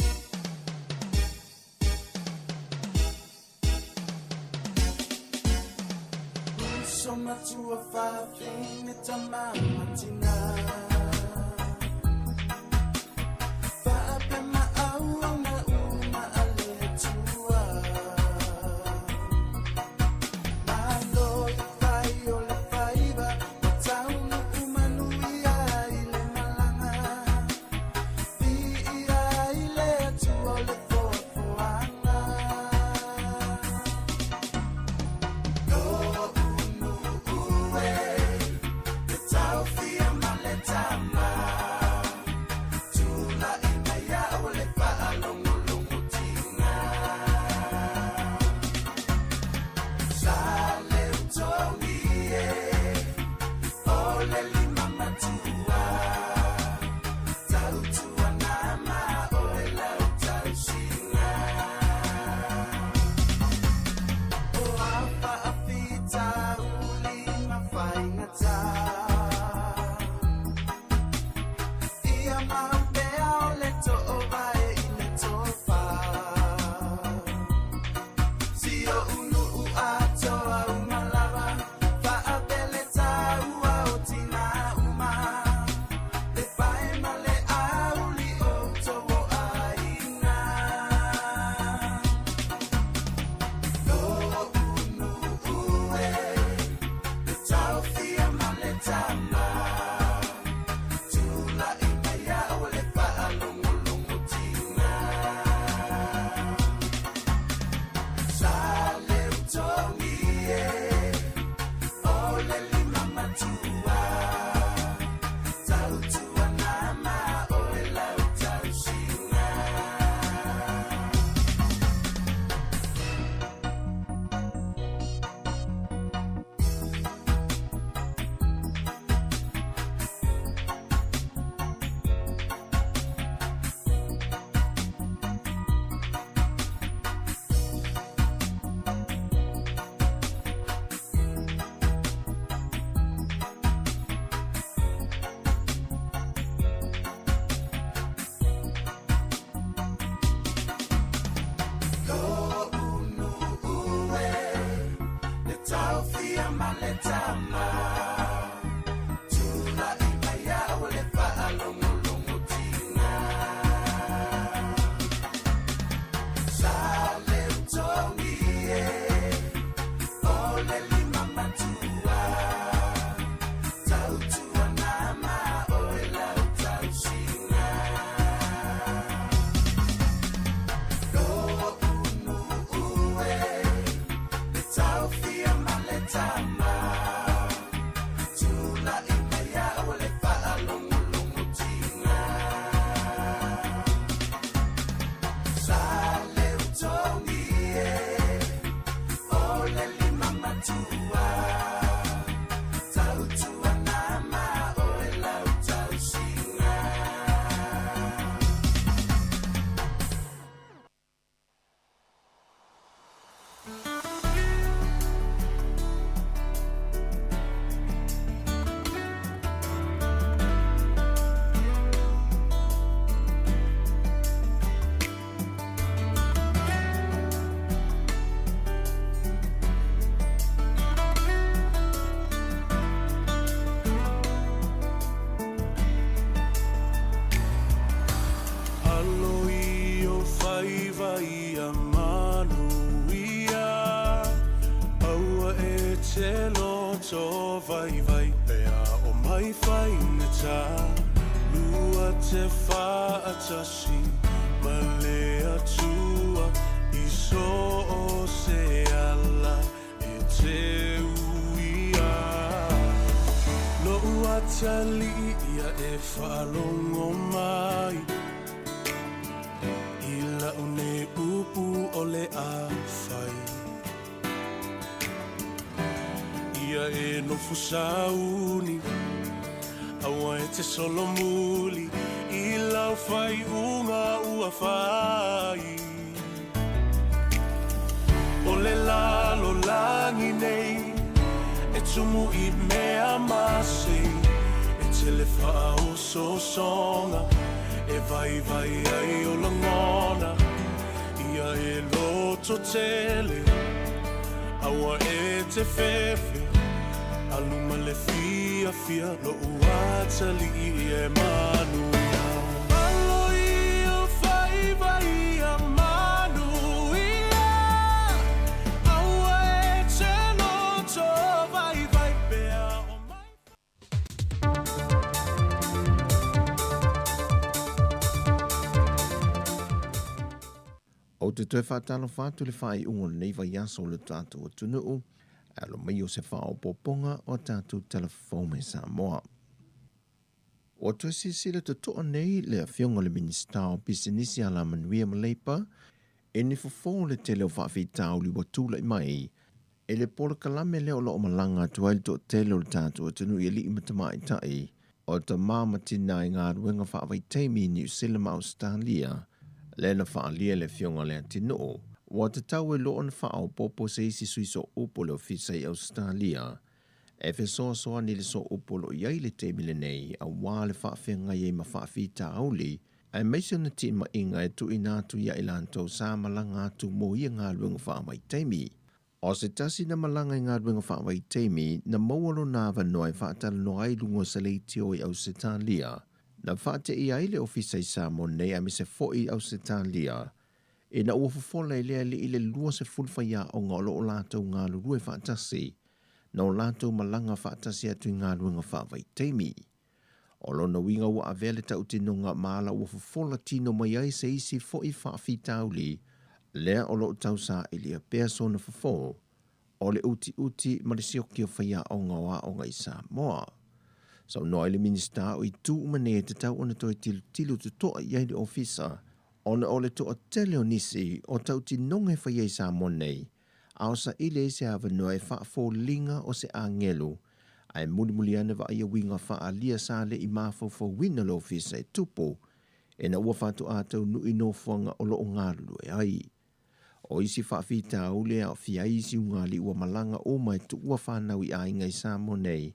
ia manuia Aua e te loto vaivai Pe a o mai faigata Lua te faatasi Ma le Atua I so o se ala E te uia Lo'u atalii ia e faalogo mai I la'u nei upu o le a fai Ia e nofo sauni Aua e te solomuli I lau faaiuga ua fai O le lalolagi nei E tumu i mea masei E tele faaosoosoga E vaivai ai o lagona Ia e loto tele Aua e te fefe Alu ma le fiafia Lo'u atalii e manuia Alo i ou faiva ia manuia Aua e te loto vaivai Pe a o mai Ou te toe faatalofa atu i le faaiuga o lenei vaiaso o le tatou atunuu, e alo mai o se faaopoopoga o a tatou tala fou mai Samoa. Ua toe silasila totoa nei le Afioga i le Minisita o Pisinisi, Alamanuia ma Leipa i ni fofo o le tele o faafitauli ua tulai mai i le polokalame lea o lo o malaga atu ai le toatele o le tatou atunuu i alii ma tamaitai o tama ma tina i galuega faavaitaimi i Niu Sila ma Ausetalia, lea na faaalia e le Afioga i le Leatinuu. Ua tatau ai loa ona faaopoopo se isi sui sooupu o le Ofisa i Ausetalia e fesoasoani i le sooupu o lo o i ai i le taimi lenei aua le faafeagai ai ma faafitauli aemaise ona timaiga e tuuina atu ia i latou sa malaga atu mo ia galuega faavaitaimi. O se tasi na malaga i galuega faavaitaimi na maua lona avanoa e faatalanoa ai i luga o se leitio i Ausetalia, na faateia ai le ofisa i Samoa nei aemaise foi i Ausetalia, ina ua fofola e le alii le 20 faiaoga o lo o latou galulue faatasi na o latou malaga faatasi atu i galuega faavaitaimi. O lona uiga ua avea le tautinoga ma ala ua fofola tino mai ai se isi foi faafitauli lea o lo o tausaili pea sona fofo o le utiuti ma le sioki o faiaoga o aoga i Samoa. Saunoa ai le Minisita o itu uma nei e tatau ona toe tilotilo totoa i ai le Ofisa ona o le toatele o nisi o tautinoga e faia i Samoa nei a o saili ai se avanoa e faafoliga o se agelu ae mulimuli ane vaaia uiga faaalia sa le i mafaufauina le Ofisa e tupu ina ua faatoa taunuu i nofoaga o lo o galulue ai. O isi faafitauli e aofia ai isi ugalii ua malaga uma e tuua fanau i aiga i Samoa nei,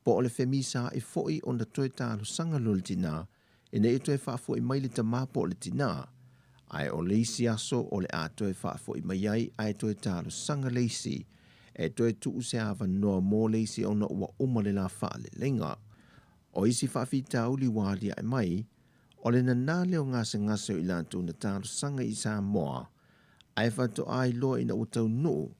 po o le femisaai foi ona toe talosaga loa le tina ina ia toe faafoi mai le tama po o le tina, ae o le isi aso o le a toe faafoi mai ai ae toe talosaga le isi e toe tuu se avanoa mo le isi ona ua uma le la faaleleiga. O isi faafitauli ua aliae mai, o le nanā lea o gasegase o i latou na talosaga i Samoa ae faatoa iloa ina ua taunuu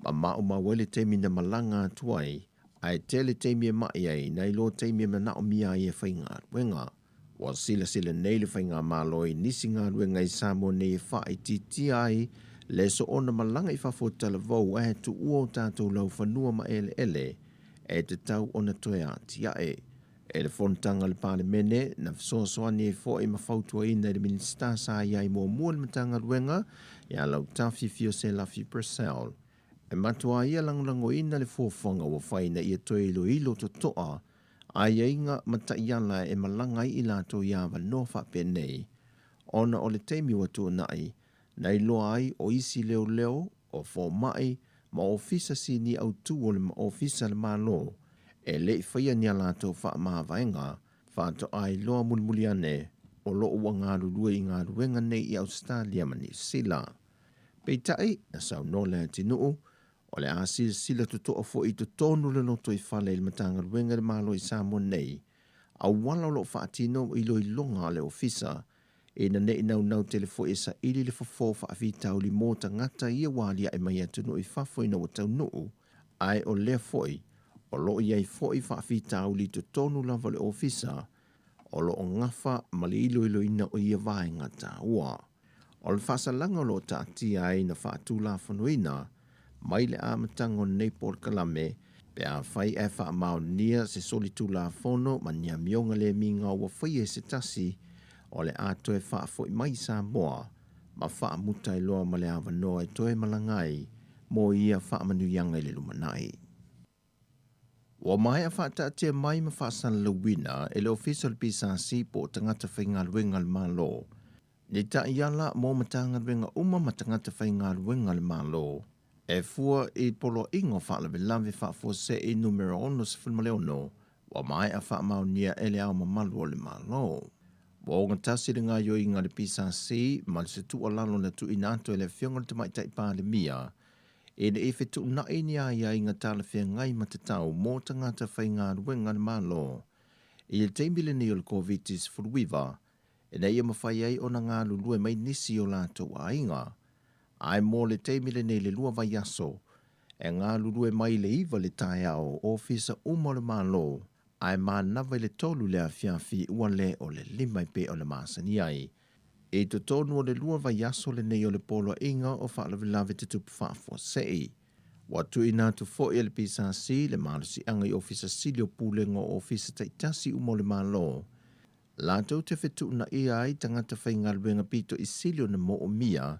ma maumau ai le taimi na malaga atu ai, ae tele taimi e ma'i ai nai lo taimi e manaomia ai e faigaluega. Ua silasila nei le Faigamalo i nisi galuega i Samoa nei e faaitiitia ai le soona malaga i fafo o talavou ae tuua o tatou laufanua ma eleele e tatau ona toe atiae. E le fonotaga a le Palemene, na fesoasoani ai foi ma fautuaina i le Minisita sa i ai muamua i le Matagaluega, ia Lautafi Fioselafi Purcell, e matua ia lagolagoina le fuafuaga ua fai ina ia toe iloilo totoa aiaiga ma taiala e malaga ai i latou i avanoa faapenei, ona o le taimi ua tuanai, na iloa ai o isi leoleo, o fomai, ma ofisa sini autu o le Ofisa a le Malo e le i faia ni a latou faamavaega faatoa iloa mulimuli ane o lo o ua galulue i galuega nei i Ausetalia ma Niu Sila. Peitai, na saunoa Leatinuu, o le a silasila totoa foi i totonu o le lotoifale i le Matagaluega i le Malo i Samoa nei, auala o lo o faatino iloiloga a le Ofisa. Ina ne i naunau tele foi e saili le fofo o faafitauli mo tagata ia ua aliae mai i atunuu i fafo ina ua taunuu, ae o lea foi o lo o i ai foi faafitauli i totonu lava o le ofisa o lo o gafa ma le iloiloina o ia vaega taua. O le faasalaga o lo o taatia ai na faatulafonoina mai le amataga o lenei polokalame pe afai ae faamaonia se solitulafono ma ni amioga le migao ua faia e se tasi o le a toe faafoi mai i Samoa ma faamuta ai loa ma le avanoa e toe malaga ai mo ia faamanuiaga i le lumanai. Ua maea faataatia mai ma faasalalauina e le Ofisa o le PSC po o tagata faigaluega a le Malo ni taiala mo Matagaluega uma ma tagata faigaluega a le Malo e fua i Poloaiga o Faalavelave Faafuasei Numera 66 ua maea faamaonia e Le Ao Mamalu o le Malo. Ua ogatasi le gaoioiga a le PSC ma se tuualalo na tuuina atu e le Afioga i le Tamaitai Palemia ina ia fetuunai ni aiaiga talafeagai ma tatau mo tagata faigaluega a le Malo i le taimi lenei o le Koviti-19 ina ia mafai ai ona galulue mai nisi o latou aiga. Ae mo le taimi lenei le lua vaiaso, e galulue mai i le 9 i le taeao ofisa uma o le Malo, ae manava i le 3 i le afiafi ua le o le 5 e pei ona masani ai. I totonu o le lua vaiaso lenei o le Poloaiga o Faalavelave Tutupu Faafuasei, ua tuuina atu foi e le PSC le malosiaga i Ofisa Sili o Pulega o Ofisa taitasi uma o le Malo latou te fetuunaia ai tagata faigaluega pito i sili ona moomia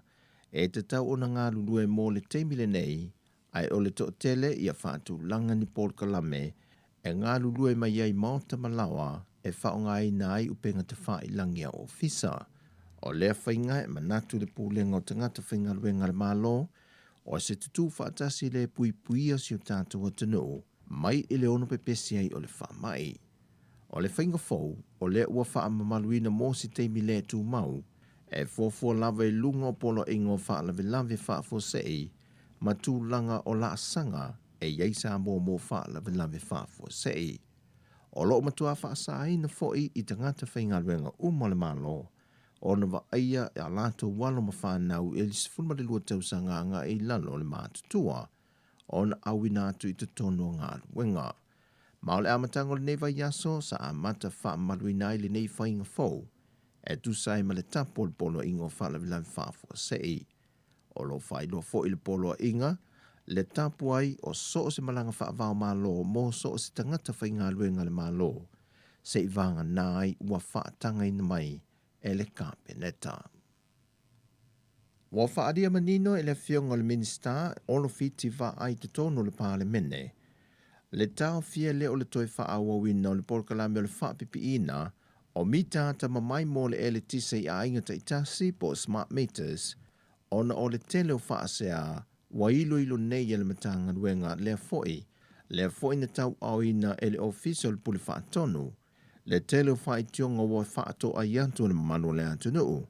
e tatau ona galulue mo le taimi lenei, ae o le toatele ia faatulaga ni polokalame e galulue mai ai maota ma laoa e faaaogaina ai upega tafailagi a ofisa. O lea faiga e manatu le Pulega o Tagata Faigaluega a le Malo, o se tutū faatasi lea e puipuia si o tatou atunuu mai i le ono pepesi ai o le faamai. O le faiga fou, o lea ua faamamaluina mo se taimi le tumau, e fuafua lava i luga o poloaiga o faalavelave faafuasei ma tulaga o laasaga e i ai Samoa mo faalavelave faafuasei. O lo o matua faasaina foi i tagata faigaluega uma o le Malo ona vaaia a latou alo ma fanau i le 12 tausaga agai i lalo o le matutua ona auina atu i totonu o galuega. Ma o le amataga o lenei vaiaso sa amata faamamaluina ai lenei faiga fou e tusa ai ma le tapu o le Poloaiga o Faalavelave Faafuasei. O lo o faailoa foi le Poloaiga le tapu ai o so o se malaga faava-o-Malo mo so o se tagata faigaluega a le Malo se i vagana ai ua faatagaina mai e le Kapeneta. Ua faaalia manino e le Afioga i le Minisita Olo Fiti Vaai i totonu o le Palemene le taofia lea o le toe faaauauina o le polokalame o le faapipiina o mita atamamai mo le eletise i aiga taitasi po o smart meters ona o le tele o faasea ua iloilo nei e le Matagaluega lea foi lea foi na tauaoina e le Ofisa o le Pule Faatonu le tele o faitioga ua faatoai atu e le mamalu o le atunuu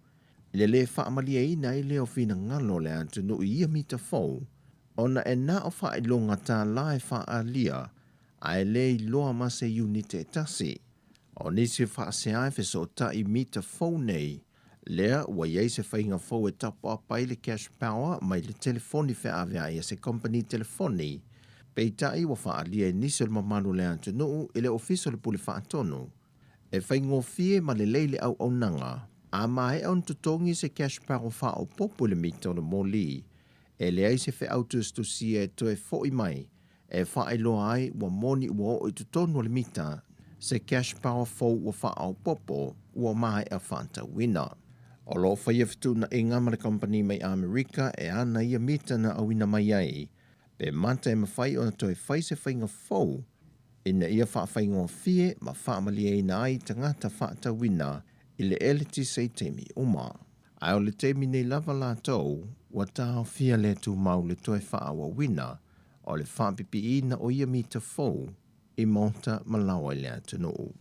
i le lē faamalieina ai lea o finagalo o le atunuu i ia mita fou, ona e na o faailoga tālā e faaalia ae le iloa ma se iunite e tasi. O nisi o faasea e fesootai i mita fou nei, lea ua i ai se faiga fou e top up ai le cash power mai le telefoni feaveai a se kompeni telefoni, peitai ua faaalia e nisi o le mamalu o le atunuu i le Ofisa o le Pule Faatonu e faigofie ma lelei le auaunaga a maea ona totogi se cash power faaopoopo i le mita o le moli e leai se feau tusitusia e toe foi mai e faailoa ai ua moni ua oo i totonu o le mita se cash power fou ua faaopoopo ua maea faatauina. O lo o faia fetuunaiga ma le kamupani mai Amerika e ana ia mita na auina mai ai, pe mata e mafai ona toe fai se faiga fou ina ia faafaigofie ma faamalieina ai tagata faatauina i le eletise i taimi uma. Ae o le taimi nei lava latou ua taofia le tumau le toe faaauauina o le faapipiina o ia mita fou i maota ma laoa i le atunuu.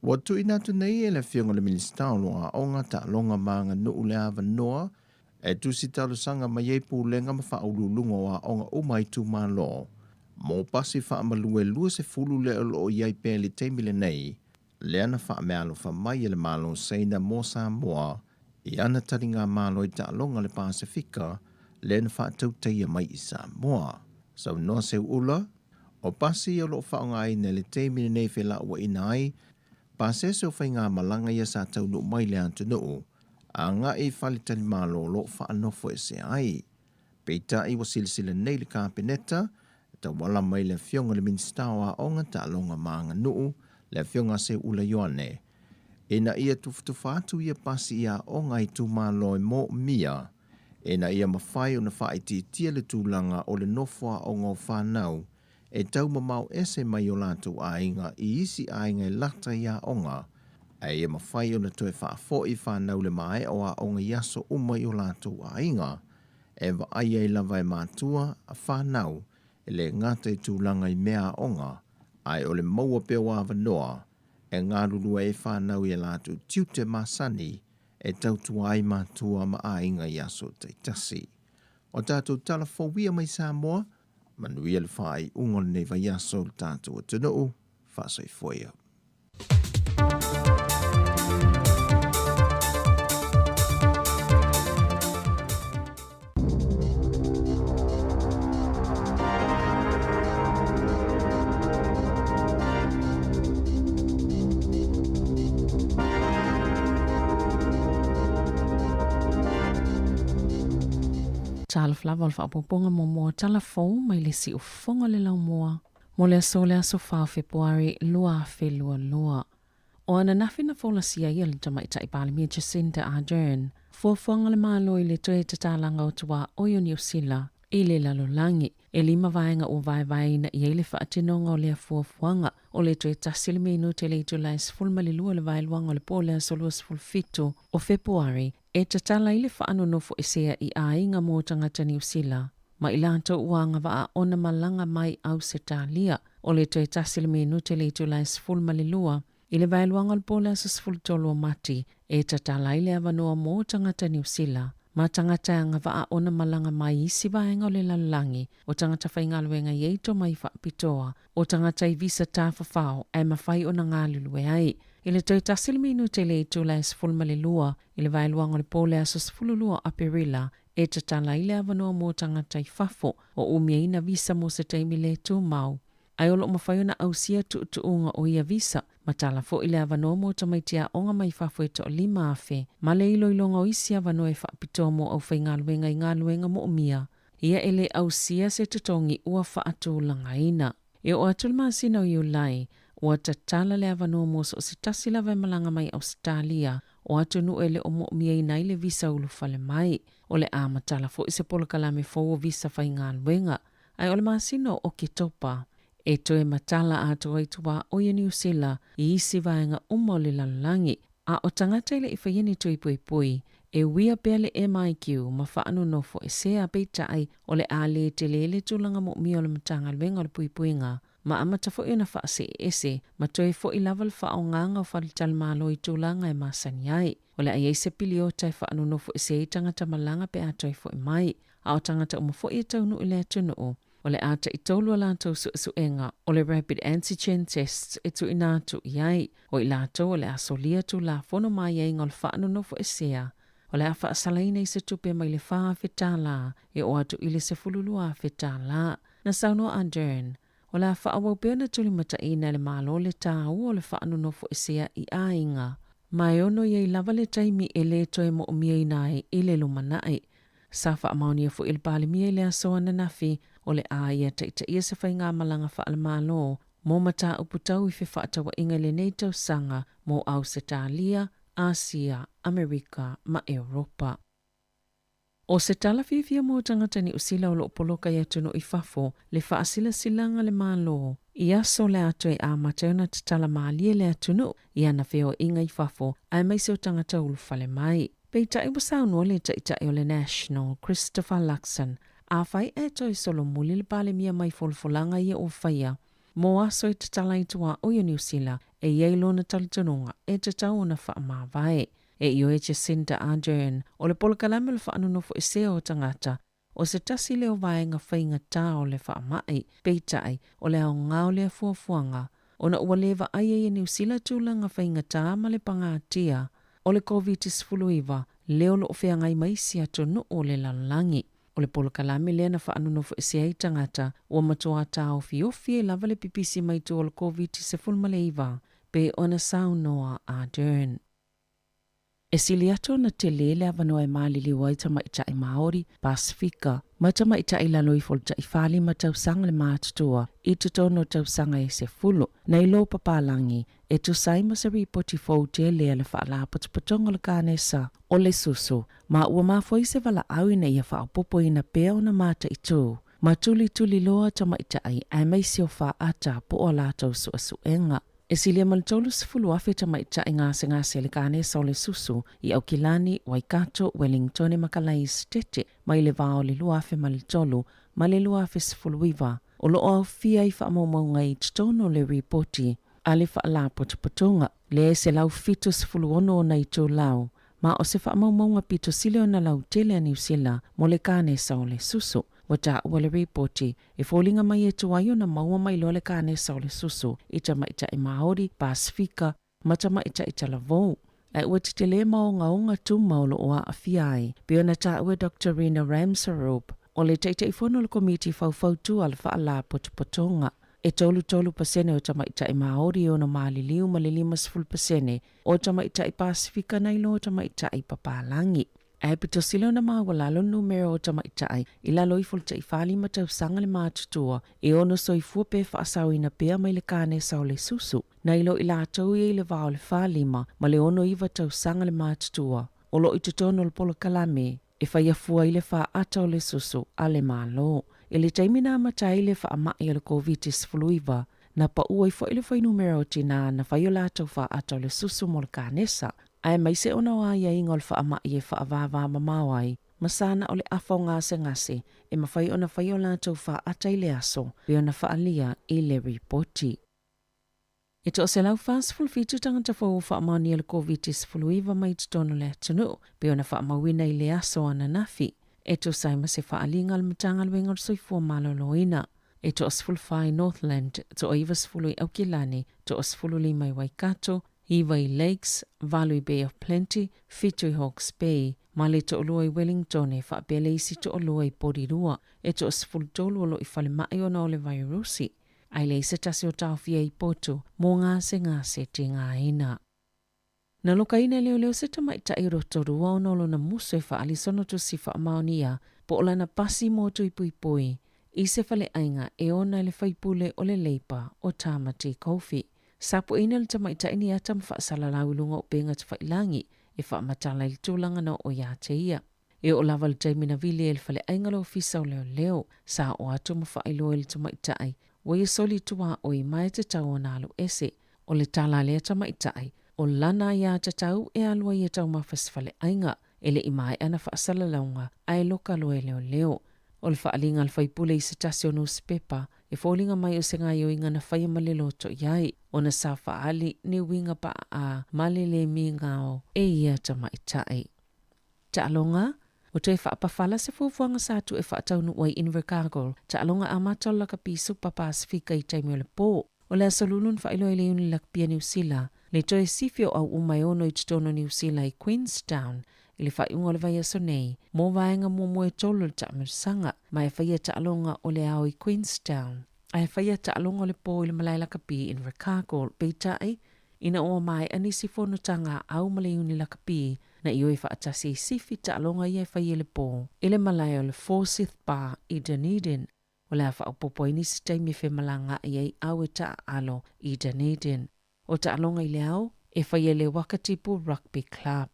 Ua tuuina atu nei e le Afioga i le Minisita o Aoga, Taaloga ma Aganuu le avanoa e tusi talosaga mai ai pulega ma faauluuluga o aoga uma a itumalo mo pasi faamalu e 20 lea o lo o i ai pea i le taimi lenei. lea na faameaalofa mai e le Malo o Saina mo Samoa i ana taligamalo i taaloga a le Pasefika lea na faatautaia mai i Samoa. Saunoa Seuula, o pasi ia o lo o faaaogaina i le taimi lenei e felauaiina ai pasese o faigamalaga ia sa taunuu mai i le atunuu agai i faletalimalo o lo o faanofoesea ai. Peitai ua silasila nei le Kapeneta e tauala mai i le Afioga i le Minisita o Aoga, Taaloga ma Aganuu, le Afioga a Seuula Ioane, ina ia tufatufa atu ia pasi i aoga a itumalo e moomia ina ia mafai ona faaitiitia le tulaga o le nofo aoga o fanau e tau mamao ese mai o latou aiga i isi aiga e lata i aoga, ae ia mafai ona toe faafoi fanau le maea o aoga i aso uma i o latou aiga, e vaai ai lava e matua, fanau, e le gata i tulaga i mea aoga, ae o le maua pea o avanoa e galulue ai fanau i a latou tiute masani e tautua ai matua ma aiga i aso taitasi. O tatou tala fou ia mai Samoa, Manuia le faaiuga o lenei vaiaso i le tatou atunuu. Faasoifua ia. Talofa lava o le faaopoopoga muamua o tala fou mai le siufofoga o le laumua mo le aso le aso 4 o Fepuari 2022. O ananafi na folasia ai e le Tamaitai Palemia Jacinda Ardern fuafuaga a le Malo i le toe tatalaga o tuaoi o Niu Sila i le lalolagi. E lima vaega ua vaevaeina i ai le faatinoga o lea fuafuaga, o le toe tasi le minute i le itula e 12 i le vaeluaga o le po o le aso 27 o Fepuari e tatala ai le faanonofoesea i aiga mo tagata Niu Sila ma i latou ua agavaa ona malaga mai Ausetalia. O le toe tasi le minute i le itula e 12 i le vaeluaga o le po o le aso 13 o Mati e tatala ai le avanoa mo tagata Niu Sila ma tagata e agavaa ona malaga mai i isi vaega o le lalolagi, o tagata faigaluega i ai tomai faapitoa, o tagata i visa tafafao ae mafai ona galulue ai. I le toe tasi le minute i le itula e 12 i le vaeluaga o le po o le aso 12 o Aperila e tatala ai le avanoa mo tagata i fafo o umiaina visa mo se taimi le tumau ae o lo o mafai ona ausia tuutuuga o ia visa, ma tala foi le avanoa mo tamaiti aoga mai fafo e toa-5,000, ma le iloiloga o isi avanoa e faapitoa mo aufaigaluega i galuega moomia, ia e le ausia se totogi ua faatulagaina. E oo atu le masina o Iulai, ua tatala le avanoa mo so o se tasi lava e malaga mai Ausetalia, o atunuu e le o moomiaina ai le visa ulufale mai. O le a matala foi se polokalame fou o visa faigaluega, Ae o le masina o Oketopa, e toe matala atoa ai tuaoi o Niu Sila i isi vaega uma o le lalolagi, a o tagata e le i faia ni tui puipui, e uia pea le MIQ ma faanonofo-esea, peitai, o le a le tele le tulaga moomia o le Matagaluega o le Puipuiga, ma amata foi ona faaseeese ma toe foi lava le faaaogaga o faletalimalo i tulaga e masani ai. O le a i ai se piliota e faanonofo-ese ai tagata malaga pe a toe foi mai. A o tagata uma foi e taunuu i le atunuu, o le a taitolu a latou suesuega o le rapid antigen tests e tuuina atu i ai, o i latou o le a solia Tulafono ma aiaiga o le faanonofoesea, o le a faasalaina i se tupe mai le $4,000 e oo atu i le $12,000. Na saunoa Ardern, o le a faaauau pea ona tulimataiina e le Malo le tāua o le faanonofoesea i aiga, ma e ono i ai lava le taimi e le toe moomiaina ai i le lumanai. Sa faamaonia foi e le Palemia i le aso ananafi o le a ia taitaia se faigamalaga faale-Malo mo mataupu tau i fefaatauaiga i lenei tausaga mo Ausetalia, Asia, Amerika ma Europa. O se tala fiafia mo tagata Niu Sila o lo o poloka i atunuu i fafo le faasilasilaga a le Malo i aso o le a toe amata ai ona tatala malie le atunuu i ana feoaiga i fafo aemaise o tagata ulufale mai. Peitai ua saunoa le Taitai o le National, Christopher Luxon, afai ae toe solomuli le Palemia mai folafolaga ia ua faia mo aso e tatala ai tuaoi o Niu Sila, e i ai lona talitonuga e tatau ona faamavae. E ioe Jacinda Ardern, o le polokalame o le faanonofoesea o tagata, o se tasi lea o vaega faigata o le faamai, peitai, o le aoga o lea fuafuaga. ona ua le vaaia ai e Niu Sila tulaga faigata ma le pagatia o le Koviti-19 lea o lo o feagai ma isi atunuu o le lalolagi. O le polokalame lea na faanonofoesea ai tagata ua matuā taofiofi ai lava le pipisi mai tua o le Koviti-19, pei ona saunoa Ardern. E sili atu ona tele le avanoa e maliliu ai tamaitai Māori, Pasifika, ma tamaitai i lalo ifo o le taifalima tausaga le matutua i totonu o tausaga e sefulu, nai lo papalagi, e tusa ai ma se ripoti fou tele a le Faalapotopotoga o le Kanesa o le Susu, ma ua mafua ai se valaau ina ia faaopoopoina pea ona mataitu ma tulituliloa tamaitai aemaise o faata po o a latou suesuega. E silia ma le 30,000 tamaitai gasegase i le kanesa o le susu i Aukilani, Waikato, Wellingtone ma Kalaesetete mai le va o le 2003 ma le 2019, o lo o aofia i faamaumauga i totonu o le ripoti a le Faalapotopotoga lea e 176 ona itulau, ma o se faamaumauga pito sili ona lautele a Niu Sila mo le kanesa o le susu. Ua taua le ripoti E foliga mai e tuai ona maua mai loa le kanesa o le susu i tamaitai Māori, Pasifika, ma tamaitai talavou. Ae ua tetele ma ogaoga tuma o lo o aafia ai, pei ona taua e Doctor Rina Ramsaroop, o le Taitaifono o le Komiti Faufautua a le Faalapotopotoga. E 33% o tamaitai Māori e ono maliliu ma le 50% o tamaitai Pasifika nai lo tamaitai papalagi. Ae pito sili ona maualalo le numera o tamaitai i lalo ifo o le taifalima tausaga le matutua e ono soifua pe faasaoina pea mai le kanesa o le susu, nai lo i latou ia i le va o le 45 ma le 69 tausaga le matutua o lo o i totonu o le polokalame e faia fua ai le faata o le susu a le Malo. I le taimi na amata ai le faamai o le Koviti-19, na pau ai foi le fuainumera o tinā na fai o latou faata o le susu mo le kanesa, aemaise ona o aiaiga o le faamai e faavāvā mamao ai ma sana o le afa o gasegase e mafai ona fai o latou faata i le aso, pei ona faaalia i le ripoti. E 147 tagata fou ua faamaonia le Koviti-19 mai totonu o le atunuu, pei ona faamauina i le aso ananafi, e tusa ai ma se faaaliga a le Matagaluega o le Soifua Maloloina. E toasefulufa i Northland, toaivasefulu i Aukilani, toasefululima i Waikato, iva i Lakes, valu i Bay of Plenty, fitu i Hawke's Bay, ma le toalua i Wellingtone faapea le isi toalua i Porirua. E toasefulutolu o lo o i falemai ona o le vairusi. Ae leai se tasi o taofia i potu mō gasegase tigaina. Na lokaina e leoleo se tamaitai o Rotorua ona o lona musu e faaali sona tusi faamaonia po o lana pasi mo Tuipuipui i se faleaiga e ona e le faipule o le Leipa o Tamati Kofi. Sapuaina le tamaitai ni ata ma faasalalau i luga o upega tafailangi e faamatala i le tulaga na oo ia te ia. E oo lava i le taimi na vili ai le faleaiga le ofisa o leoleo, sa oo atu ma faailoa i le tamaitai ua ia soli tuaoi ma e tatau ona alu ese. O le tala a lea tamaitai, o lana aiatatau e alu ai e taumafa se faleaiga, e le i maea ana faasalalauga ae loka loa e leoleo. O le faaaliga a le faipule i se tasi o nusipepa, e foliga mai o se gaioiga na faia ma le loto i ai, ona sa faaali ni uiga paaa ma le le migao e ia tamaitai. Taaloga, Ua toe faapafala se fuafuaga sa tuu e faataunuu ai Invercargill, taaloga amata o le lakapi Supa Pasifika i taimi o le pō. O le Aso Lulu na faailoa ai le Iuni Lakapia Niu Sila, le toe sifi o au uma e ono i totonu o Niu Sila i Queenstown i le faaiuga o le vaiaso nei, mo vaega muamua e tolu o le taamilosaga, ma e faia taaloga o le ao i Queenstown, ae faia taaloga o le pō i le malae lakapi i Invercargill. Peitai, Ina ua maea nisi fonotaga a au ma le Iuni Lakapi, na ioe faatasi i sifi taaloga ia e fai e le pō i le malae o le Forsyth Bar i Dunedin. O le a faaopoopo ai nisi taimi e femalagaai ai au e taaalo i Dunedin. O taaloga i le ao, e fai e le Wakatipu Rugby Club.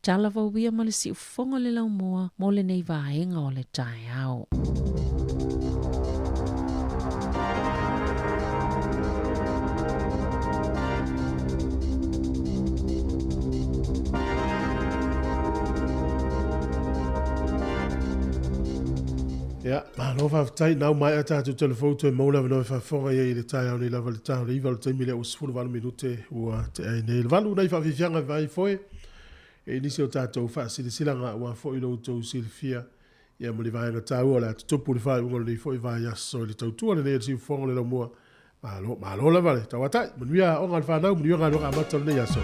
Tala vauia ma le siufofoga o le laumua mo lenei vaega o le taeao. Ia, malo faafetai, nau maea tatou telefou toe maua le avanoa e faafofoga i ai i le taeao nei lava i le ta o le iva o le taimi lea ua 18 minute ua tea ai nei le valu nai faafiafiaga e vaai foe e nisi o tatou faasilasilaga aua foi lo outou silafia ia ma le vaega taua o le a tutupu le faaiuga o lenei foi vaiaso i le tautua lenei a le siufofoga o le laumua. Malo, malo lava le tauatai. Manuia aoga a le fanau, manuia galuega amata o lenei aso.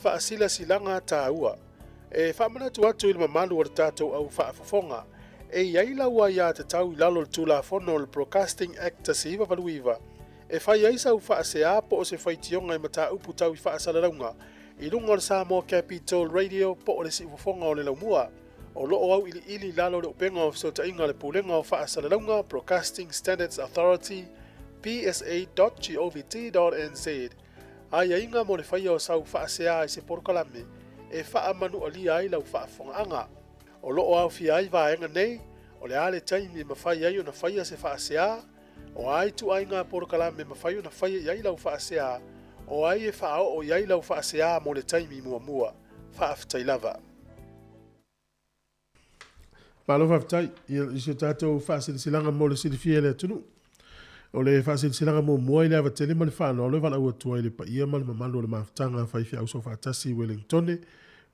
Faasilasilaga taua. E faamanatu atu i le mamalu o le tatou au faafofoga, e i ai lau aiatatau i lalo o le Tulafono o le Broadcasting Act 1989 e fai ai sau faasea po o se faitioga i mataupu tau i faasalalauga i luga o le Samoa Capital Radio po o le Siufofoga o le Laumua. O lo o auiliili i lalo o le Upega o Fesootaiga a le Pulega o Faasalalauga, Broadcasting Standards Authority, psa.govt.nz. Aiaiga mo le faia o sau faasea i se polokalame e faamanualia ai lau faafofogaaga. O lo o aofia ai vaega nei, o le a le taimi e mafai ai ona faia se faasea, o a ituaiga polokalame e mafai ona faia i ai lau faasea, o ai e faaoo i ai lau faasea mo le taimi muamua. Faafetai lava. Malo faafetai i si o tatou faasilasilaga mo le silafia e le atunuu. O le faasilasilaga muamua i le ava tele ma le faaaloalo e valaau atu ai i le paia ma le mamalu o le mafutaga a faifeau soofaatasi i Wellingtone,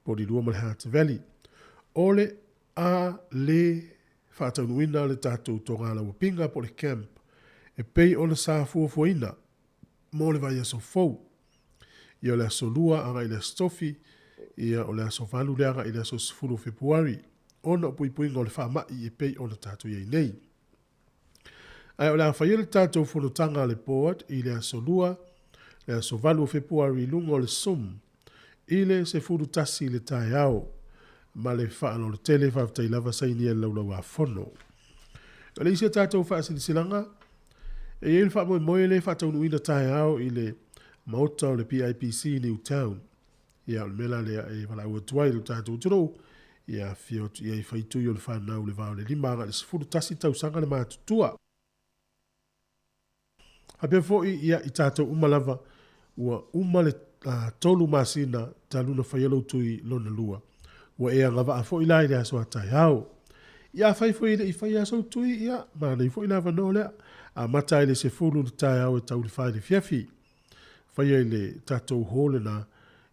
Polilua ma le Hutt Valley. O le a le faataunuuina le tatou togalauapiga po o le camp e pei ona sa fuafuaina mo le vaiaso fou. Ia o le aso Lua agai i le aso Tofi, ia o le aso 8 lea agai i le aso 10 o Fepuari, ona o puipuiga o le faamai e pei ona tatou i ai nei. Ae o le a faia le tatou fonotaga a le Board i le aso Lua, le aso 8 o Fepuari i luga o le Zoom i le 11 i le taeao. Ma le faaaloalo tele, faafetai lava sainia i le Laulau-a-Fono. O le isi a tatou faasilasilaga, e i ai le faamoemoe le faataunuuina taeao i le Maota o le PIPC i Newtown. Ia, o le mea la lea e valaau atu ai i lo tatou atunuu, ia afifio atu i ai faitui o le fanau i le va o le 5 agai i le 11 tausaga le matutua. Faapea foi ia i tatou uma lava ua uma le 3 masina talu ona faia lou tui lona lua. Ua e agavaa foi la i le aso a taeao. Ia afai foi e le i faia sou tui, ia manaia foi le avanoa lea. Amata ai le 10 i le taeao e tau i le 4 i le afiafi. Faia i le tatou hall lena,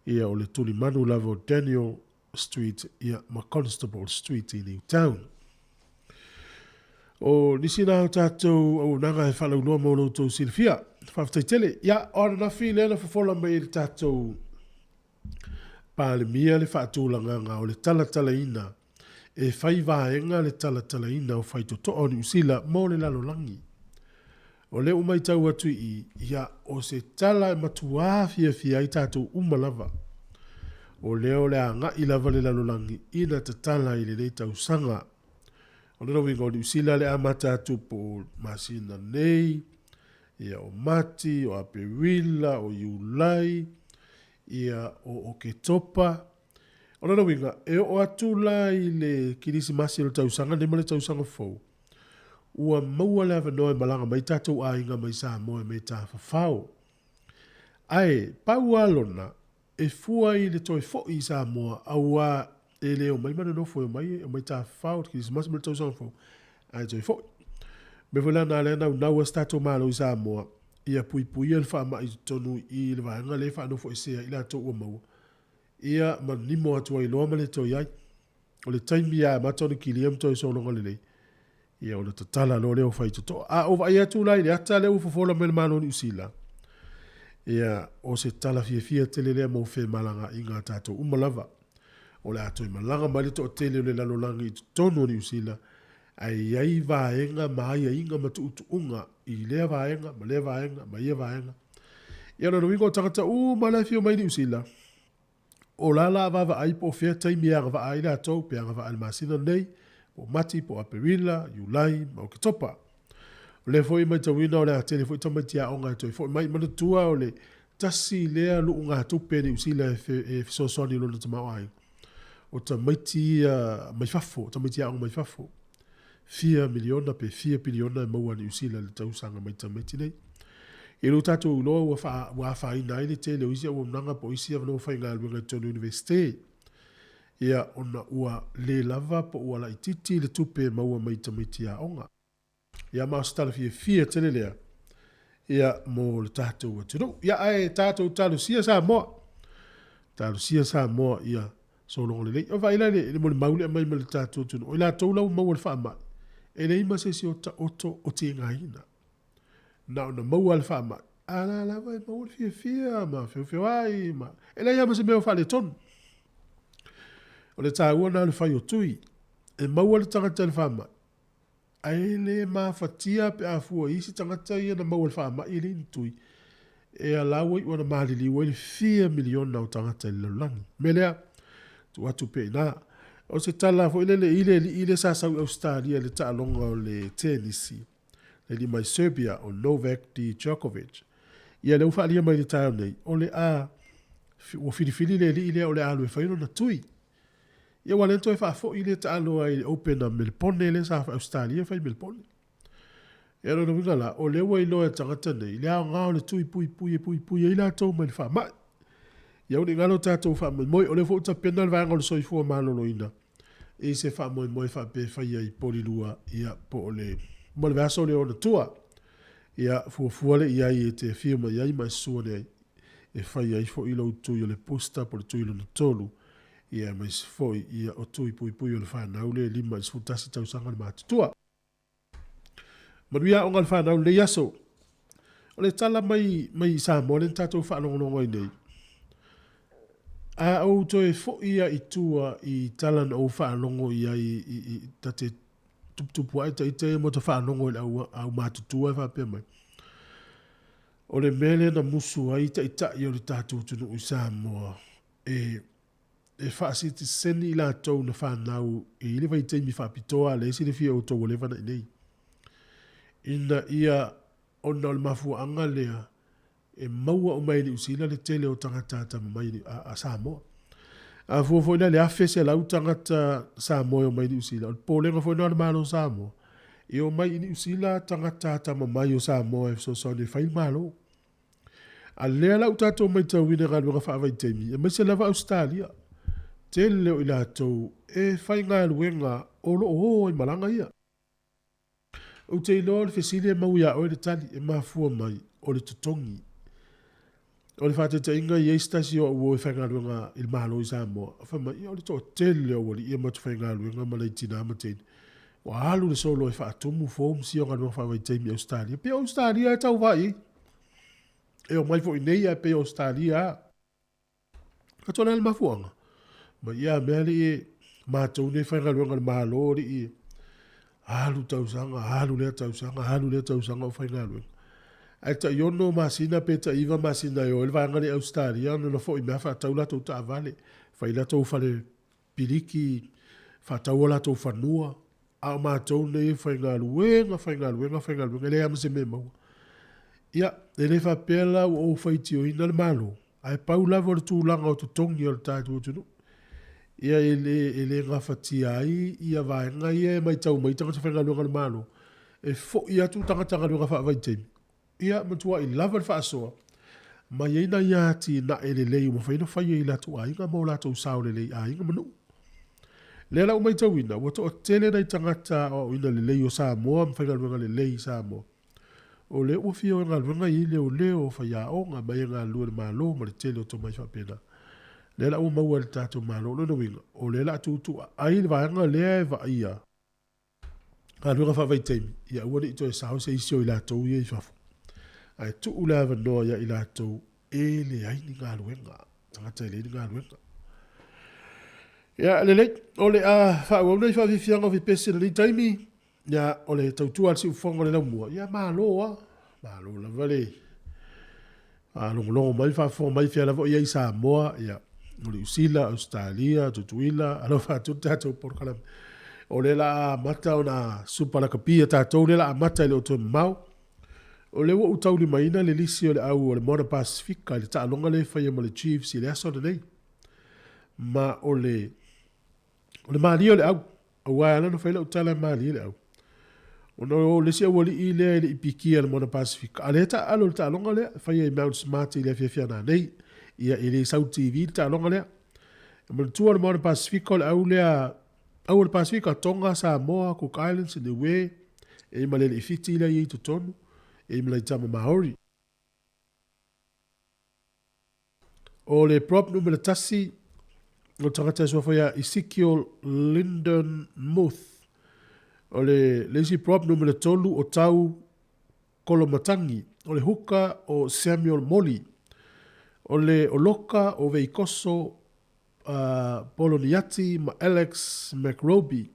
ia o le tulimanu lava o Daniel Street ia ma Constable Street i Newtown. O nisi na o tatou auaunaga e faalauiloa mo lo outou silafia. Faafetai tele. Ia, o ananafi lea na fofola mai e le tatou Palemia le faatulagaga o le talatalaina e fai vaega le talatalaina o faitotoa o Niu Sila mo le lalolagi. O lea ua matau atu i i, ia, o se tala e matuā fiafia ai tatou uma lava. O lea o le a agai lava le lalolagi ina tatala i lenei tausaga. O lona uiga o Niu Sila le amata atu po o masina nei, ia o Mati, o Aperila, o Iulai, ia o Oketopa. O lona uiga, e oo atu la i le Kirisimasi o le tausaga nei ma le tausaga fou, ua maua le avanoa e malaga mai tatou aiga mai Samoa e mei tafafao. Ae, pau lava lona, e fua i le toe foi i Samoa, auā e le omai ma nonofo e omai e omai tafafao i le Kirisimasi ma le tausaga fou, ae toe foi. O le mea foi la lena lea e naunau ai se tatou Malo i Samoa, ia puipuia le faamai i totonu i i le vaega lea e faanofoesea ai i latou ua maua, ia ma nimo atu ai loa ma le toe i ai. O le taimi lava e amata ona kilia ma toe sologa lelei, ia ona tatala loa lea o faitotoa. A ou vaai atu la i le ata lea ua fofola mai le Malo o Niu Sila, ia o se tala fiafia tele lea mo femalagaaiga a tatou uma lava. O le a toe malaga mai le toatele o le lalolagi i totonu o Niu Sila, ae i ai vaega ma aiaiga ma tuutuuga i lea vaega ma lea vaega ma ia vaega. Ia o lona uiga o tagata uma la e afio mai i Niu Sila, O la la vaavaai po o fea taimi e agavaa ai latou, pe agavaa i le masina lenei, po o Mati, po o Aperila, Iulai ma Oketopa. O lea foi e matauina o le a tele foi tamaiti aoga e toe foi mai. Manatua o le tasi lea luugatupe a Niu Sila e fesoasoani i lona tamaoaiga, o tamaiti ia mai fafo, o tamaiti aoga mai fafo. Fia miliona pe fia piliona e maua a Niu Sila i le tausaga mai tamaiti nei. I lo tatou iloa ua wha, ua afaina ai le tele o isi auaunaga po o isi avanoa faigaluega i totonu o Iunivesite. Ia, ona ua le lava po ua laitiiti le tupe e maua mai i tamaiti aoga. Ia, ma o se tala fiafia tele lea, ia, mo le tatou atunuu. Ia, ae tatou talosia Samoa. Talosia Samoa, ia, sologa lelei. O vaai la i le molimau lea e aumai mai le tatou atunuu, o i latou la ua maua i le faamai, e leai ma se isi o taoto o tigaina. Na ona maua lava le faamai. A la lava e maua le fiafia ma feofeoai ma e leai lava ma se mea o faaletonu. O le taua lena o le fai o tui. E maua le tagata i le faamai, ae le mafatia pe a fua i isi tagata ia na maua i le faamai e leai ni tui, e ala ua iu ina maliliu ai le fia miliona o tagata i le lalolagi. O le mea lea, tuu atu pea i ina. O se tala foi lele i le alii lea sa sau i Ausetalia i le taaloga o le tenisi, le alii mai Serbia o Novak Djokovic. Ia lea ua faaalia mai i le taeao nei, o le a, ua filifili le alii lea o le a alu e fai lona tui. Ia ua le toe faafoi lea taalo ai i le Open a Melepone lea sa fai Ausetalia fai i Melepone. Ia lona uiga la, o lea ua iloa e tagata nei le aoga o le tui puipui e puipui ai latou mai le faamai. Ia aua ne i galo tatou faamoemoe, o lea foi ua tapena le vaega o le soifua maloloina i se faamoemoe faapea e faia i Polilua ia po o le ma le vaiaso lea o ona tua. Ia fuafua lea i ai e te afio mai ai ma e susu ane ai e fai ai foi lou tui o le booster po o le tui lona tolu, ia aemaise foi ia o tui puipui o le fanau lea e 5 i le 11 tausaga le matutua. Manuia aoga a le fanau i lenei aso. O le tala mai, mai i Samoa lea na tatou faalogologo ai nei, a ou toe foi lava i tua i tala na ou faalogo i ai i, i, ta te tuputupu ae ita ia ma ta faalogo i le au, aumatutua e faapea mai, O le mea lea na musu ai taitai o le tatou atunuu i Samoa e e faasitiseni i latou na fanau i le vaitaimi faapitoa a lea e silafia e outou ua leva ona i inei. Ina ia ona o le mafuaaga lea e maua uma e Niu Sila le tele o tagata atamamai a Samoa. A fua foi la i le 1,100 tagata Samoa e omai i Niu Sila, o le popolega foi lena o le Malo o Samoa, e omai i Niu Sila tagata atamamai o Samoa e fesoasoani e fai le Malo. A lea la ua tatou matauina i galuega faavaitaimi, aemaise lava Ausetalia, tele o i latou e faigaluega o lo o o ai malaga ia. Ou te iloa o le fesili e mau iā oe le tali e mafua mai o le totogi. O le faataitaiga e i ai se tasi o au uo e faigaluega i le Malo i Samoa, fai mai, ia o le toatele o aualii ia matou faigaluega ma nai tina ma teine, ua alu le solo e faatumu forms ia o galuega faavaitaimi i Ausetalia. Pei o Ausetalia e tauva i ai. E omai foi nei ae pei o Ausetalia lava. Atu o le a le mafuaaga? Ma ia mea alii e, matou nei faigaluega a le Malo alii e, alu tausaga, alu lea tausaga, alu lea tausaga o faigaluega. Ae tai ono masina pe tai iva masina e o ai le vaega lea i Ausetalia ona na foi mai faatau latou taavale, fai latou fale piliki, faatau o latou fanua, a o matou nei e faigaluega, faigaluega, faigaluega, e leai lava ma se mea e maua. Ia, e le faapea la ua ou faitioina le Malo, Ae pau lava o le tulaga o totogi o le tatou atunuu. Ia e le, e le gafatia ai ia vaega ia e maitau mai tagata faigaluega a le Malo, e foi atu tagata galuega faavaitaimi, ia matuai lava le faasoa, ma i ai nai atinae lelei ua mafai ona fai e i latou aiga ma o latou sao lelei i aiga ma nuu. Lea la ua maitauina, ua toatele nai tagata aoaoina lelei o Samoa ma faigaluega lelei i Samoa, O lea ua fia o e galuega i leoleo, faiaoga, mai e galulue i le Malo ma le tele o tomai faapena. Lea la ua maua e le tatou Malo. O lona uiga, o lea la a tuutuuaai le vaega lea e vaaia galuega faavaitaimi, ia aua ne i toe sao se isi o i latou ia i fafo, ae tuu le avanoa ia i latou e leai ni galuega, tagata e leai ni galuega. Ia, lelei, o le a faaauau nei faafiafiaga o fepesi i lenei taimi. Ia, o le tautua a le siufofoga o le laumua, ia malo a. Malo lava le faalogologo mai, faafofoga mai fea lava o i ai i Samoa, ia, o Niu Sila, Ausetalia, Tutuila, alofa atu le tatou polokalame. O lea la amata ona supa lakapi a tatou, lea la amata e le o toe mamao. O lea ua ou taulimaina le lisi o le au o le Moana Pasifika i le taaloga lea e faia ma le Chiefs i le aso lenei. Ma o le O le malie o le au, aua e ala ona fai lau tala e malie le au. Ona o le isi aualii lea e le i pikia i le Moana Pasifika, a lea e taaalo i le taaloga lea, e faia i Mount Smart i le afiafi a nanei. Ia, e le sau i le TV le taaloga lea. E manatua o le Moana Pasifika o le au lea, au o le Pasifika, Tonga, Samoa, Cook Islands, Niue, e i ai ma le alii Fiti lea e i ai i totonu, e i ai ma nai tama Maori. O le prop numera 1, o le tagata e suafa ia Ezekiel Lyndon Muth. O le, le isi prop numera 3, o Tau Kolomatangi. O le huka o Samuel Moli. O le oloka o Veikoso Poloniati ma Alex McRobbie.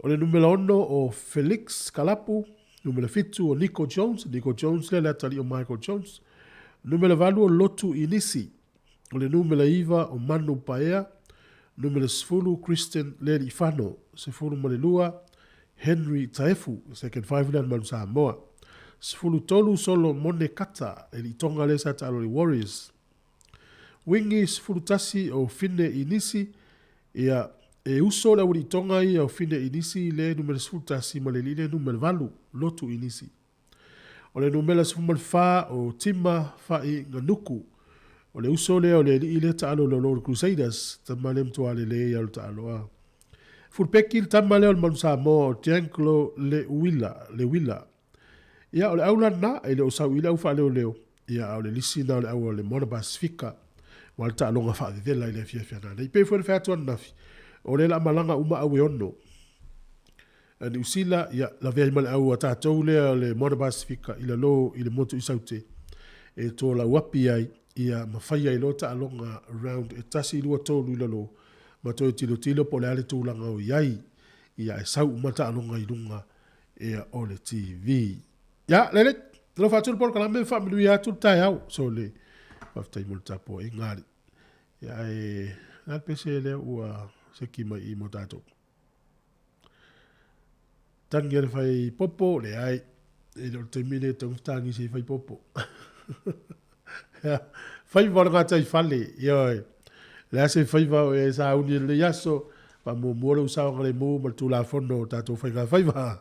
O le numera 6 o Felix Kalapu. Numera 7 o Nico Jones. Nico Jones lea le atalii o Michael Jones. Numera 8 o Lotu Inisi. O le numera 9 o Manu Paea. Numera 10 Christian Lealiifano. 12 Henry Taefu, second five lea a le Manu Samoa. 13 Solomone Kata, le alii Tonga lea sa taalo i le Warriors. Wingi 11 o Fine Inisi, ia, e uso le aualii Tonga ia o Fine Inisi le numera 11 ma le alii lea numera 8, Lotu Inisi. O le numera 14 o Tima Fa'iganuku, o le uso lea o le alii lea taalo i le Lord Crusaders, tama lea matua lelei ia o le taalo a. Fulupeki le tama lea o le Manu Samoa o Tianklo Leuila, Leuila. Ia, o le au la lena, e le o sau i le au faaleoleo, ia, a o le lisi lena o le au a le Moana Pasifika, aua le taaloga faavevela i le afiafi a nanei. Pei foi ona fai atu ananafi, o lea o le a malaga uma au e ono. A Niu Sila, ia, lavea ai ma le au a tatou lea o le Moana Pasifika i lalo i le motu i Saute, e tolauapi ai, ia, ma fai ai loa taaloga round e tasi, lua, tolu i lalo, ma toe tilotilo po o le a le tulaga o i ai, ia, ae sau uma taaloga i luga ia o le TV. Ia, lele, alofa atu le polokalame, faamanuia atu le taeao. So le, faafetai mo le tapuaiga alii. Ia, ae, le a le pese lea ua seki mai i mo tatou? Tangi a le whai popo, leai, e le o le taimi nei e tatau ona tāgi se i whai popo. Ia, faiva o le gatai fale, ioe. Le a se faiva o e sauni i lenei aso, faamuamua lou saogalemu ma le Tulafono o tatou faiga faiva.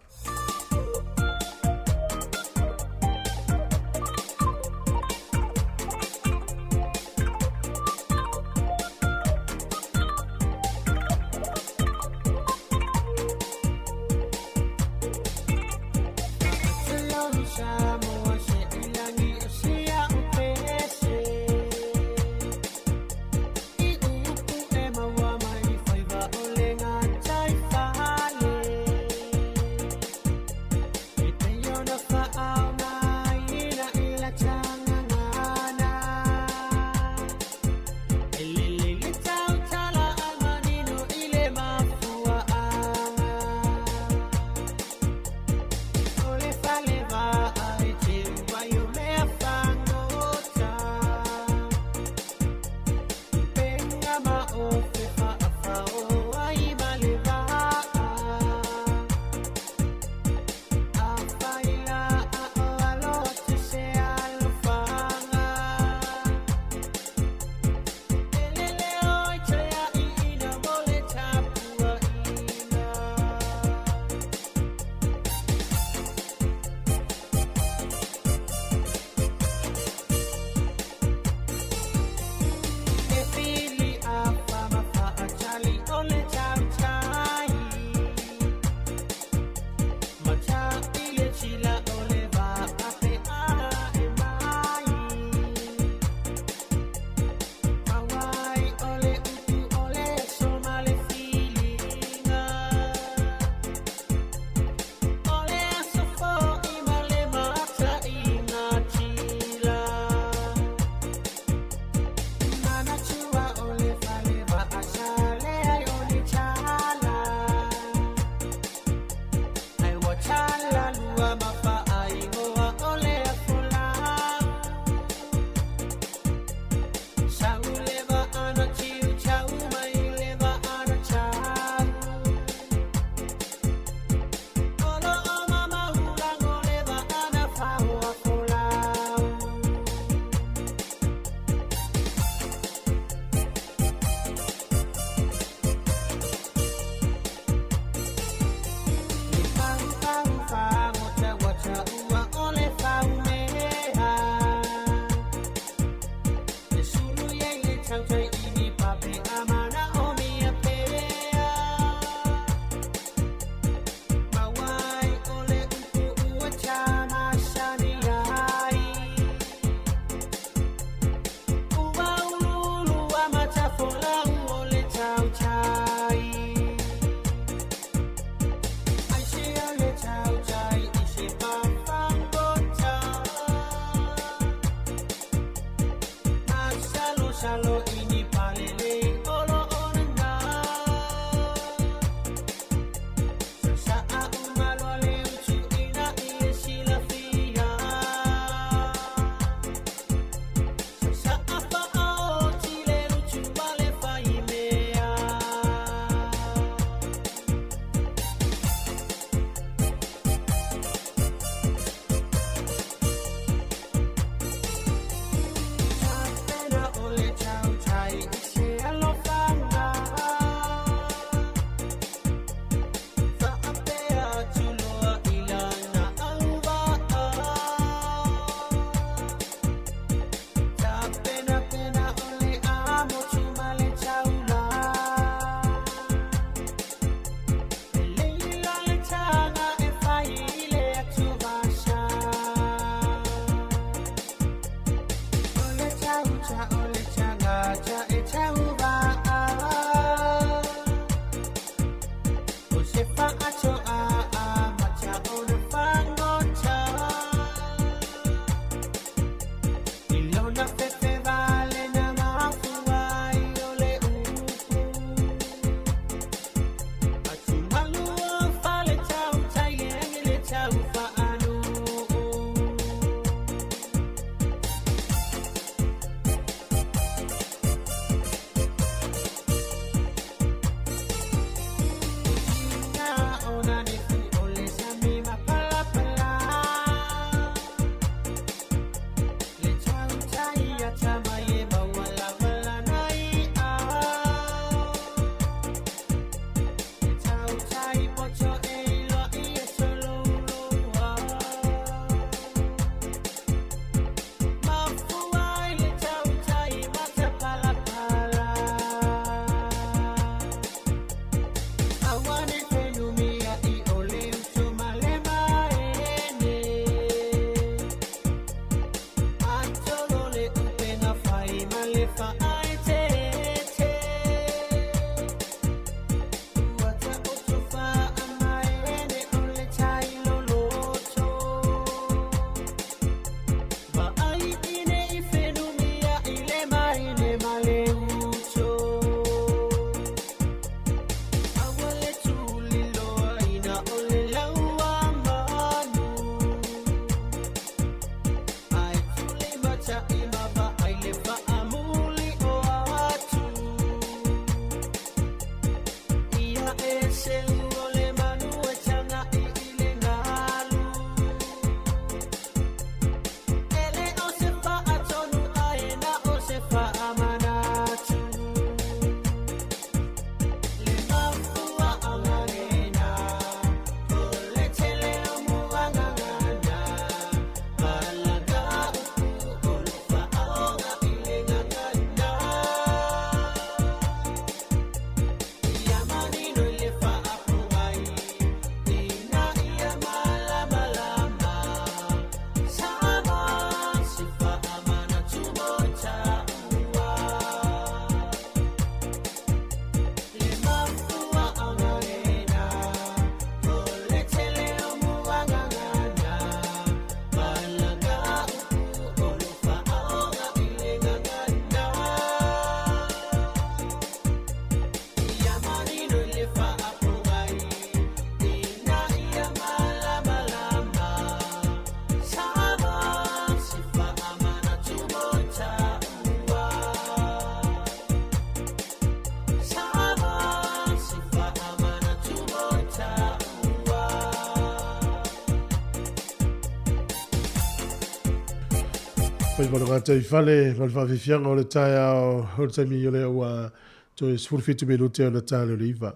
Faiva le gatai fale ma le faafiafiaga o le taeao o le taimi o lea ua toe 17 minute ona ta le 9.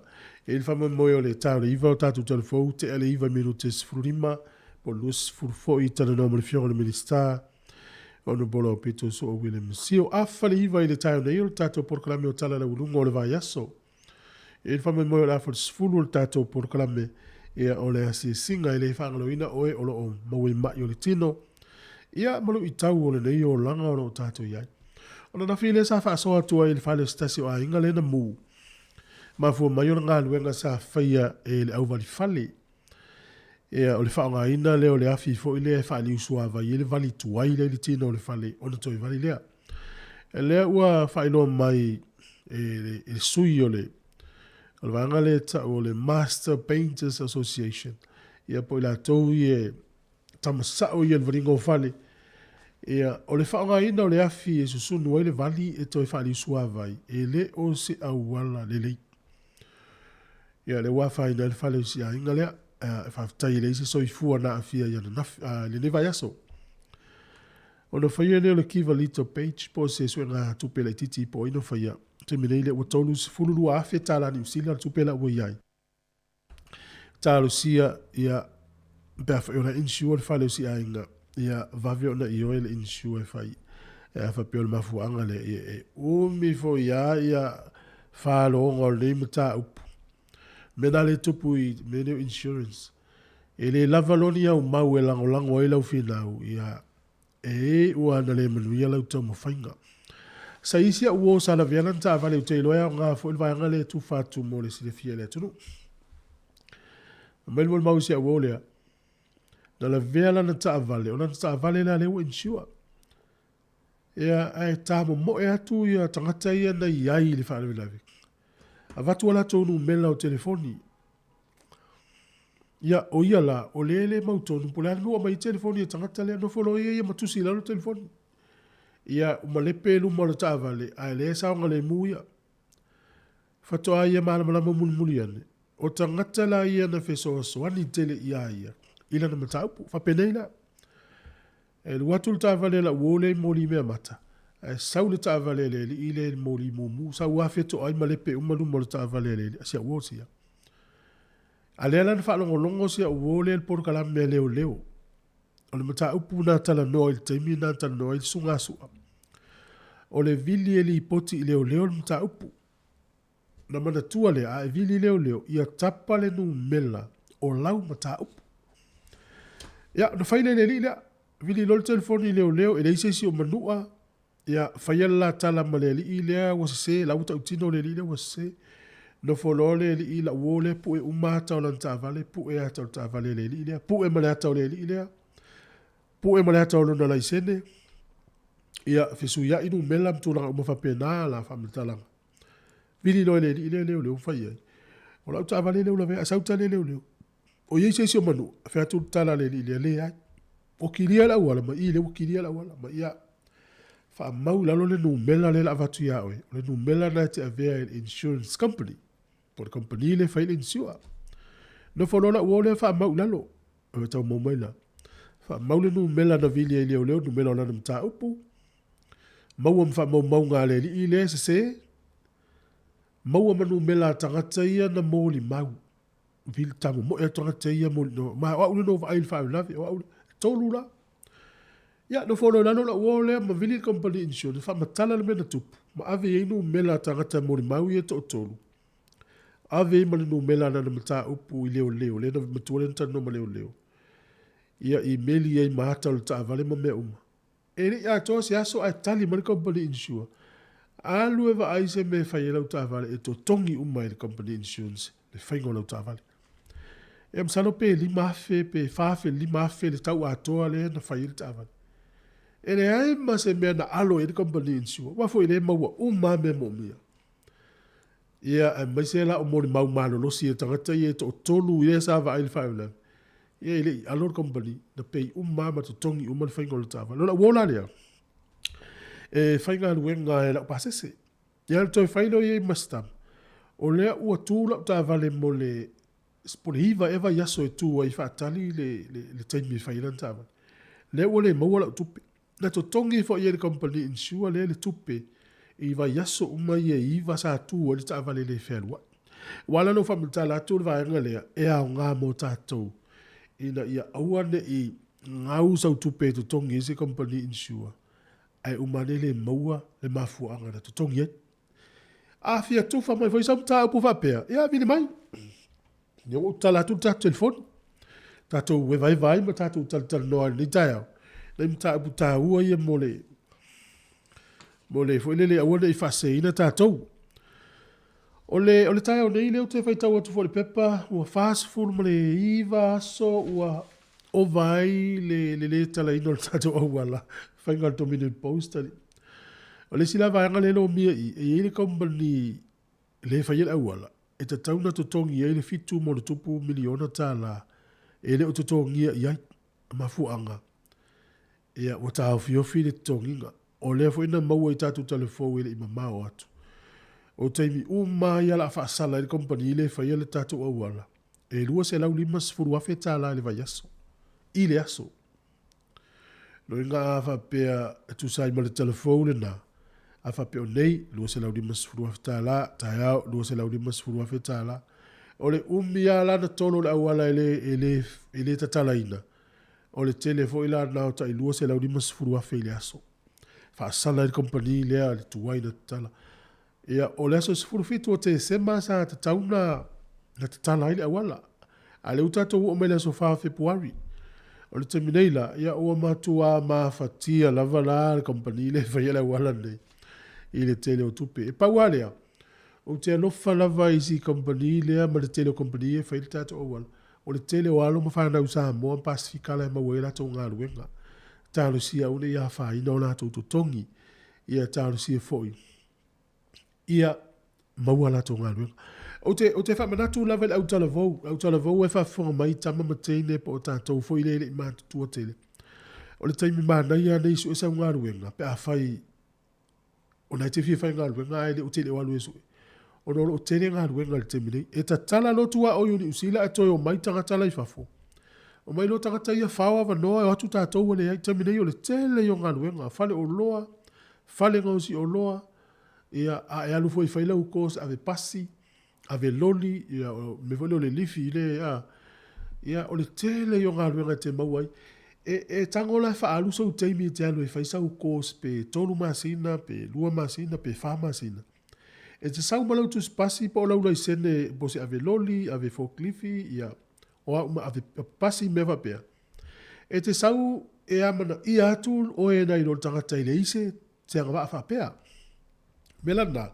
E i le faamoemoe o le ta o le 9 o tatou talafou tea le 9 minute 15 po o le 20 foi talanoa ma le Afioga i le Minisita Honourable Aupito Soo William Sio. Afa le 9 i le taeao nei o le tatou polokalame o Tala Laualuga o le Vaiaso. E i le faamoemoe o le afa le 10 o le tatou polokalame ia o le asiasiga e le faagaloina oe o lo o maua i mai o le tino ia ma luitau o lenei olaga o lo o tatou i ai. O ananafi lea sa faasoa atu ai i le fale o se tasi o aiga lea na mu. Mafua mai o le galuega sa faia e le auvalifale. Ia, o le faaaogaina lea o le afi foi lea e faaliusuavai ai le vali tuai lea i le tino o le fale ona toe vali lea. Lea ua faailoa mai e le sui o le o le vaega lea e tau o le Master Painters Association, ia po o i latou ia e tama sao ia i le valiga o fale, ia, o le faaaogaina o le afi e susunu ai le vali e toe faaliusuavai, e le o se auala lelei. Ia, lea ua afaina ai le fale o si aiga lea. E faafetai e leai se soifua na aafia i ananafi, i lenei vaiaso. Ona faia lea o le Give a Little page po o se suega tupe laitiiti po o ai na faia. Taimi nei lea ua $32,000 tala Niu Sila le tupe la ua i ai. Talosia ia pe a fai o la insure le fale o si aiga ia vave ona ioe le insure e fai. E a faapea o le mafuaaga lea ia e umi foi lava ia faloga o lenei mataupu. Mea na le tupu i mea nei o insurance. E le lava loa ni au mau e lagolago ai lau finau, ia e ua na le manuia lau taumafaiga. Sa isi au uo sa lavea lana taavale ou te iloa e aoga foi le vaega lea e tufa atu mo le silafia e le atunuu. Fai mai le molimau i si au uo lea, na lavea lana taavale, o lana taavale la lea ua insure. Ia, ae ta momoe atu ia tagata ia na i ai i le faalavelave. Avatu a latou numera o telefoni. Ia, o ia la, o lea e le mautonu, po o le a le mea ua aumai ai telefoni a tagata lea, nofo loa ia ia ma tusi i lalo telefoni. Ia, ua malepe luma o le taavale, ae lea e saogalemu ia. Faatoa ia malamalama mulimuli ane, o tagata la ia na fesoasoani tele iā ia i lana mataupu. Faapenei la, E alu atu le taavale a lau uo lea i moli meamata, ae sau le taavale a le alii lea i le moli mumu, sau afe toai ma lepe uma luma o le taavale a le alii, a si au uo sia. A lea la na faalogologo si au uo lea i le polokalame a leoleo. O le mataupu na talanoa i le taimi na talanoa ai le susuga a Sua. O le vili e lipoti i leoleo le mataupu. Na manatua lea, a e vili leoleo, ia tapa le numela o lau mataupu. Ia, ona fai lea e le alii lea, vili loa le telefoni i leoleo, e leai se isi o manua, ia, faia le la tala ma le alii lea ua sese, la ua tautino le alii lea ua sese. Nofo loa le alii lau uo lea, pue uma ata o lana taavale, pue ata o le taavale a le alii lea, pue ma le ata o le alii lea, pue ma le ata o lona laisene, ia, fesuiai numela ma tulaga uma faapena la faamatalaga. Vili loa e le alii lea leoleo ma fai ai. O lau taavale lea ua lavea, ae sau tali a leoleo. O i ai se isi o Manua? Fai atu le tala a le alii lea, leai. Ua kilia le auala ma i lea ua kilia le auala ma ia faamau i lalo le numera lea la avatu ia oe. O le numera lena e te avea e le insurance company. Po o le kamupani lea e fai le insure. Nofo loa lau uo lea faamau i lalo. E tau mau mai la. Faamau le numera na vili ai i leoleo, numera o lana mataupu. Maua ma faamaumauga a le alii lea e sese. Maua ma numera a tagata ia na molimau. Vili tamomoe atu tagata ia moli, no, ma o au lea na ou vaai i le faalavelave, o au lea, e tolu la. Ia, nofo loa i lalo lau uo lea ma vili le kamupani insurance, faamatala le mea na tupu, ma ave i ai numera a tagata molimau ia e toatolu. Ave ai ma le numera a lana mataupu i leoleo, lea na matua lea na talanoa ma leoleo. Ia, imeli ai ma ata o le taavale ma mea uma. E le i atoa se aso ae tali mai le company insure. Alu e vaai se mea e fai ai lau taavale e totogi uma e le company insurance le faiga o lau taavale. Ia masalo pe 5,000 pe 4,000 5,000 le tau atoa lea na fai ai le taavale. E leai ma se mea na alo i ai le company insure. Aua foi o lea e maua uma lava mea moomia. Ia, aemaise la o molimau malolosi a tagata ia e toatolu ia sa vaai i le faalavelave, ia e le i alo le kamupani, na pay uma lava ma totogi uma le faiga o le taavale. O lau uo la lea, e faigaluega e lau pasese. Ia, na toe fai loa i ai ma stamp. O lea ua tu lau taavale mo le po le iva ea vaiaso e tu ai faatali le, le, le taimi e fai ai lana taavale. Lea ua le maua lau tupe. Na totogi foi e le kamupani insure lea le tupe i vaiaso uma ia e iva sa tu ai le taavale le fealuai. Ua ala ona ou faamatala atu le vaega lea e aoga mo tatou ina ia aua ne i gau sau tupe e totogi ai se kamupani insure ae uma ane le maua le mafuaaga na totogi ai. A fia tufa mai foi sau mataupu faapea, ia vili mai. Ia ua ou tatala atu le tatou telefoni. Tatou evaeva ai ma tatou talatalanoa i lenei taeao. Nai mataupu taua ia mo le mo le foi lele aua ne i faaseseina tatou. O le, o le taeao nei lea ou te faitau atu foi i le pepa, ua 49 aso ua ova ai le, le lē talaina o le tatou auala, faiga o le Dominion Post. O le isi la vaega lea e lomia i i, e i ai le kamupani lea e faia le auala, e tatau ona totogi ai le $7.7 miliona e le o totogia i ai. Mafuaaga, ia, ua taofiofi le totogiga. O lea foi na maua i tatou talafou e le i mamao atu. O taimi uma lava ia o le a faasala ai le kamupani lea e faia le tatou auala, e $250,000 i le vaiaso, i le aso. Loiga a faapea e tusa ai ma le talafou lena, a faapea o nei, $250,000, taeao, $250,000. O le umi lava la na tolo o le auala e le, e le, e le tatalaina, o le tele foi la na o tai $250,000 i le aso. Faasala ai le kamupani lea le tuai na tatala. Ia, o le aso 17 o Tesema sa tatau na, na tatala ai le auala. A lea ua tatou oo mai le aso 4 o Fepuari. O le taimi nei la, ia ua matua mafatia lava la le kamupani lea e faia le auala lenei i le tele o tupe. E pau lava lea, ou te alofa lava i si kamupani lea ma le tele o kamupani e fai le tatou auala. O le tele o alo ma fanau Samoa ma Pasefika la e maua ai a latou galuega. Talosia aua ne i afaina o latou totogi. Ia talosia foi ia maua a latou galuega. Ou te, ou te faamanatu lava i le autalavou, le autalavou e faafofoga mai tama ma teine po o tatou foi lea e le i matutua tele. O le taimi manaia lenei e sue sau galuega pe afai o lena e te fia faigaluega ae le o te le o alu e sue. Ona o lo o tele galuega i le taimi nei. E tatala loa tuaoi o Niu Sila ae toe omai tagata la i fafo. Omai loa tagata ia fao avanoa e o atu tatou ua leai. Taimi nei o le tele ia o galuega, fale oloa, fale gaosi oloa, ia, a e alu foi e fai lau course ave pasi, ave loli, ia, o le mea foi lea o le lifi le, a, ia, o le tele ia o galuega e te maua ai. E, e tago la e faaalu sou taimi e te alu e fai sau course pe tolu masina, pe lua masina, pe fa masina. E te sau ma lau tusi pasi po o lau laisene po o se ave loli, ave forklifi, ia, o a uma ave pasi mea faapea. E te sau e amanaia atu oe nai lo le tagata e leai se, se agavaa faapea. O le mea la lena,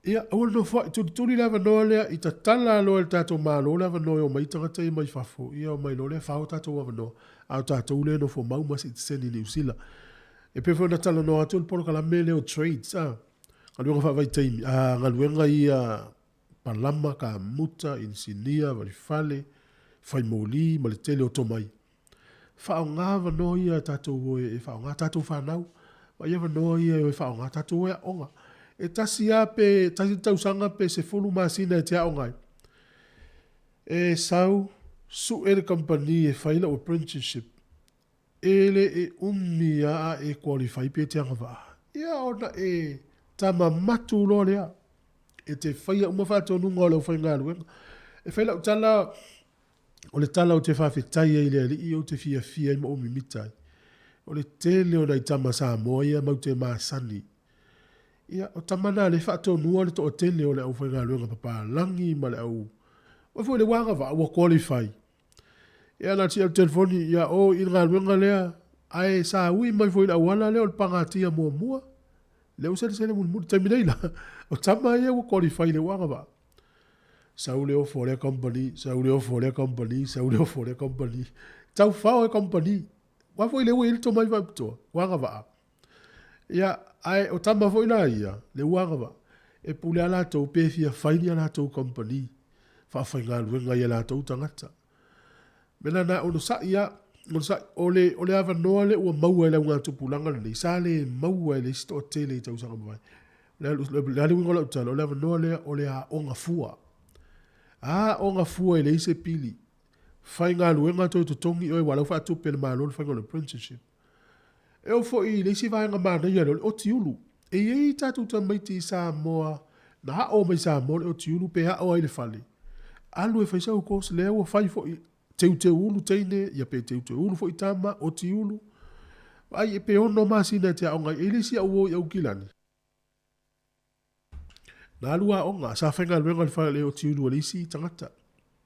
ia, aua le nofoai, tulituli le avanoa lea i tatala loa e le tatou Malo le avanoa e omai tagata ia mai fafo, ia omai loa lea fao tatou avanoa, a o tatou lea e nofo mau ma sitiseni i Niu Sila. E pei foi ona talanoa atu le polokalame lea o trades, a, galuega faavaitaimi, a, galuega ia palama, kamuta, inisinia, valifale, fai moli ma le tele o tomai. Faaaoga avanoa ia e tatou o e faaaoga tatou fanau. Vaai avanoa ia e o e faaaoga tatou o e aoga. E tasi lava pe tasi le tausaga pe 10 masina e te aoga ai. E sau, sue le kamupani e fai lau apprenticeship. E le e umi lava a e qualify pe te agavaa. Ia ona e tama matu loa lea. E te faia uma faatonuga o le aufaigaluega. E fai lau tala, o le tala ou te faafetai ai i le Alii ou te fiafia ai ma ou mimita ai. O le tele o nai tama Samoa ia matou te masani. Ia, o tama na lea e faatonua le toatele o le aufaigaluega papalagi ma le au... Aua foi o lea ua agavaa, ua qualify. Ia na o le telefoni, ia o i le galuega lea, ae sa ui mai foi i le auala lea o le pagatia muamua. Lea ua selesele mulimuli. I le taimi nei la, o tama ia ua qualify lea ua agavaa. Sau le ofo a lea kamupani, sau le ofo a lea kamupani, sau le ofo a lea kamupani. Taufao e kamupani. Aua foi lea ua i ai le tomai faapitoa, ua agavaa. Ia, ae o tama foi la ia, lea ua agavaa, e pule lava latou pe fia fai ni a latou kamupani faafaigaluega i a latou tagata. O le mea lena, onosai lava, onosai. O le, o le avanoa lea ua maua e le augatupulaga lenei, sa le maua e le isi toatele i tausaga ua mavae. O le a le uiga o lau tala, o le avanoa lea o le aoga fua. Aoga fua e leai se pili. Faigaluega toe totogi oe aua o la ua faatupe e le Malo le faiga o le apprenticeship. E oo foi i le isi vaega manaia lea, o le otiulu. E i ai tatou tamaiti i Samoa na ao mai Samoa le otiulu pe ao ai i le fale, alu e fai sau course lea ua fai foi, teuteu ulu teine, ia pe teuteu ulu foi tama, otiulu. Vaai pe 6 masina e te aoga ai. E i ai le isi au uo i Aukilani. Na alu aoga, sa faigaluega i le fale otiulu a le isi tagata.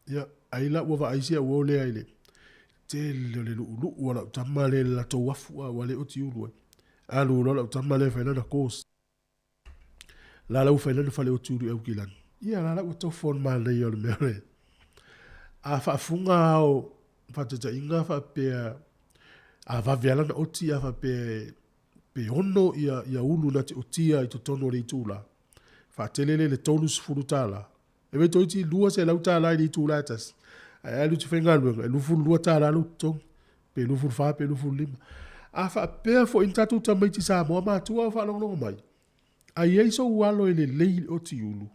Ia, ai la ua vaai si au uo lea i le tele o le lu'ulu'u a lau tama lea i le latou afu a ua le otiulu ai. Alu loa lau tama lea e fai lana course. La la ua fai lana fale otiulu i Aukilani. Ia, la la ua tofo le manaia o le mea lea. A faafuga ao faataitaiga faapea a vave lava lana oti a faapea pe 6 ia ia ulu na te otia i totonu o le itula, faatele lea i le $30. E vei toeitiiti $200 i le itula e tasi, ae alu i te faigaluega e $22 lou totogi, pe 24 pe 25. A faapea foi ni tatou tamaiti Samoa matua o faalogologo mai, a i ai sou alo e lelei i le oti ulu,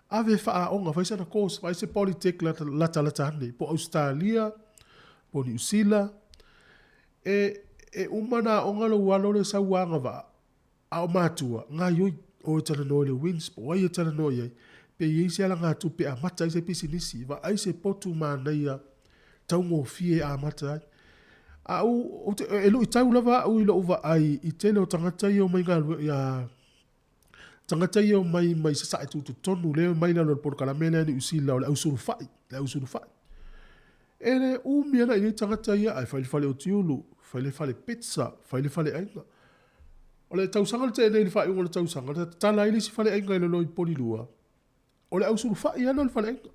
ave e faaaoga, fai sana course, vaai se polytech latalata ane, po o Ausetalia, po o Niu Sila, E, e uma ona aoga lou alo lea sau ua agavaa, a o matua, gaioi, o e talanoa i le WINZ po o ai e talanoa i ai, pe i ai se alagatupe e amata ai se pisinisi, vaai se potu manaia taugofie e amata ai. A ou, ou te, e luitau lava au i lou vaai i tele o tagata ia omai galue, ia, tagata ia omai mai Sasae tutotonu lea e omai i lalo o le polokalame lea a Niu Sila o le ausulufai, le ausulufai. E le umi ana i nei tagata ia ae fai le fale otiulu, fai le fale pizza, fai le faleaiga. O le tausaga na tea nei i le faaiuga o le tausaga, na tatala ai le isi faleaiga i lalo i Polilua, o le ausulufai ana o le faleaiga.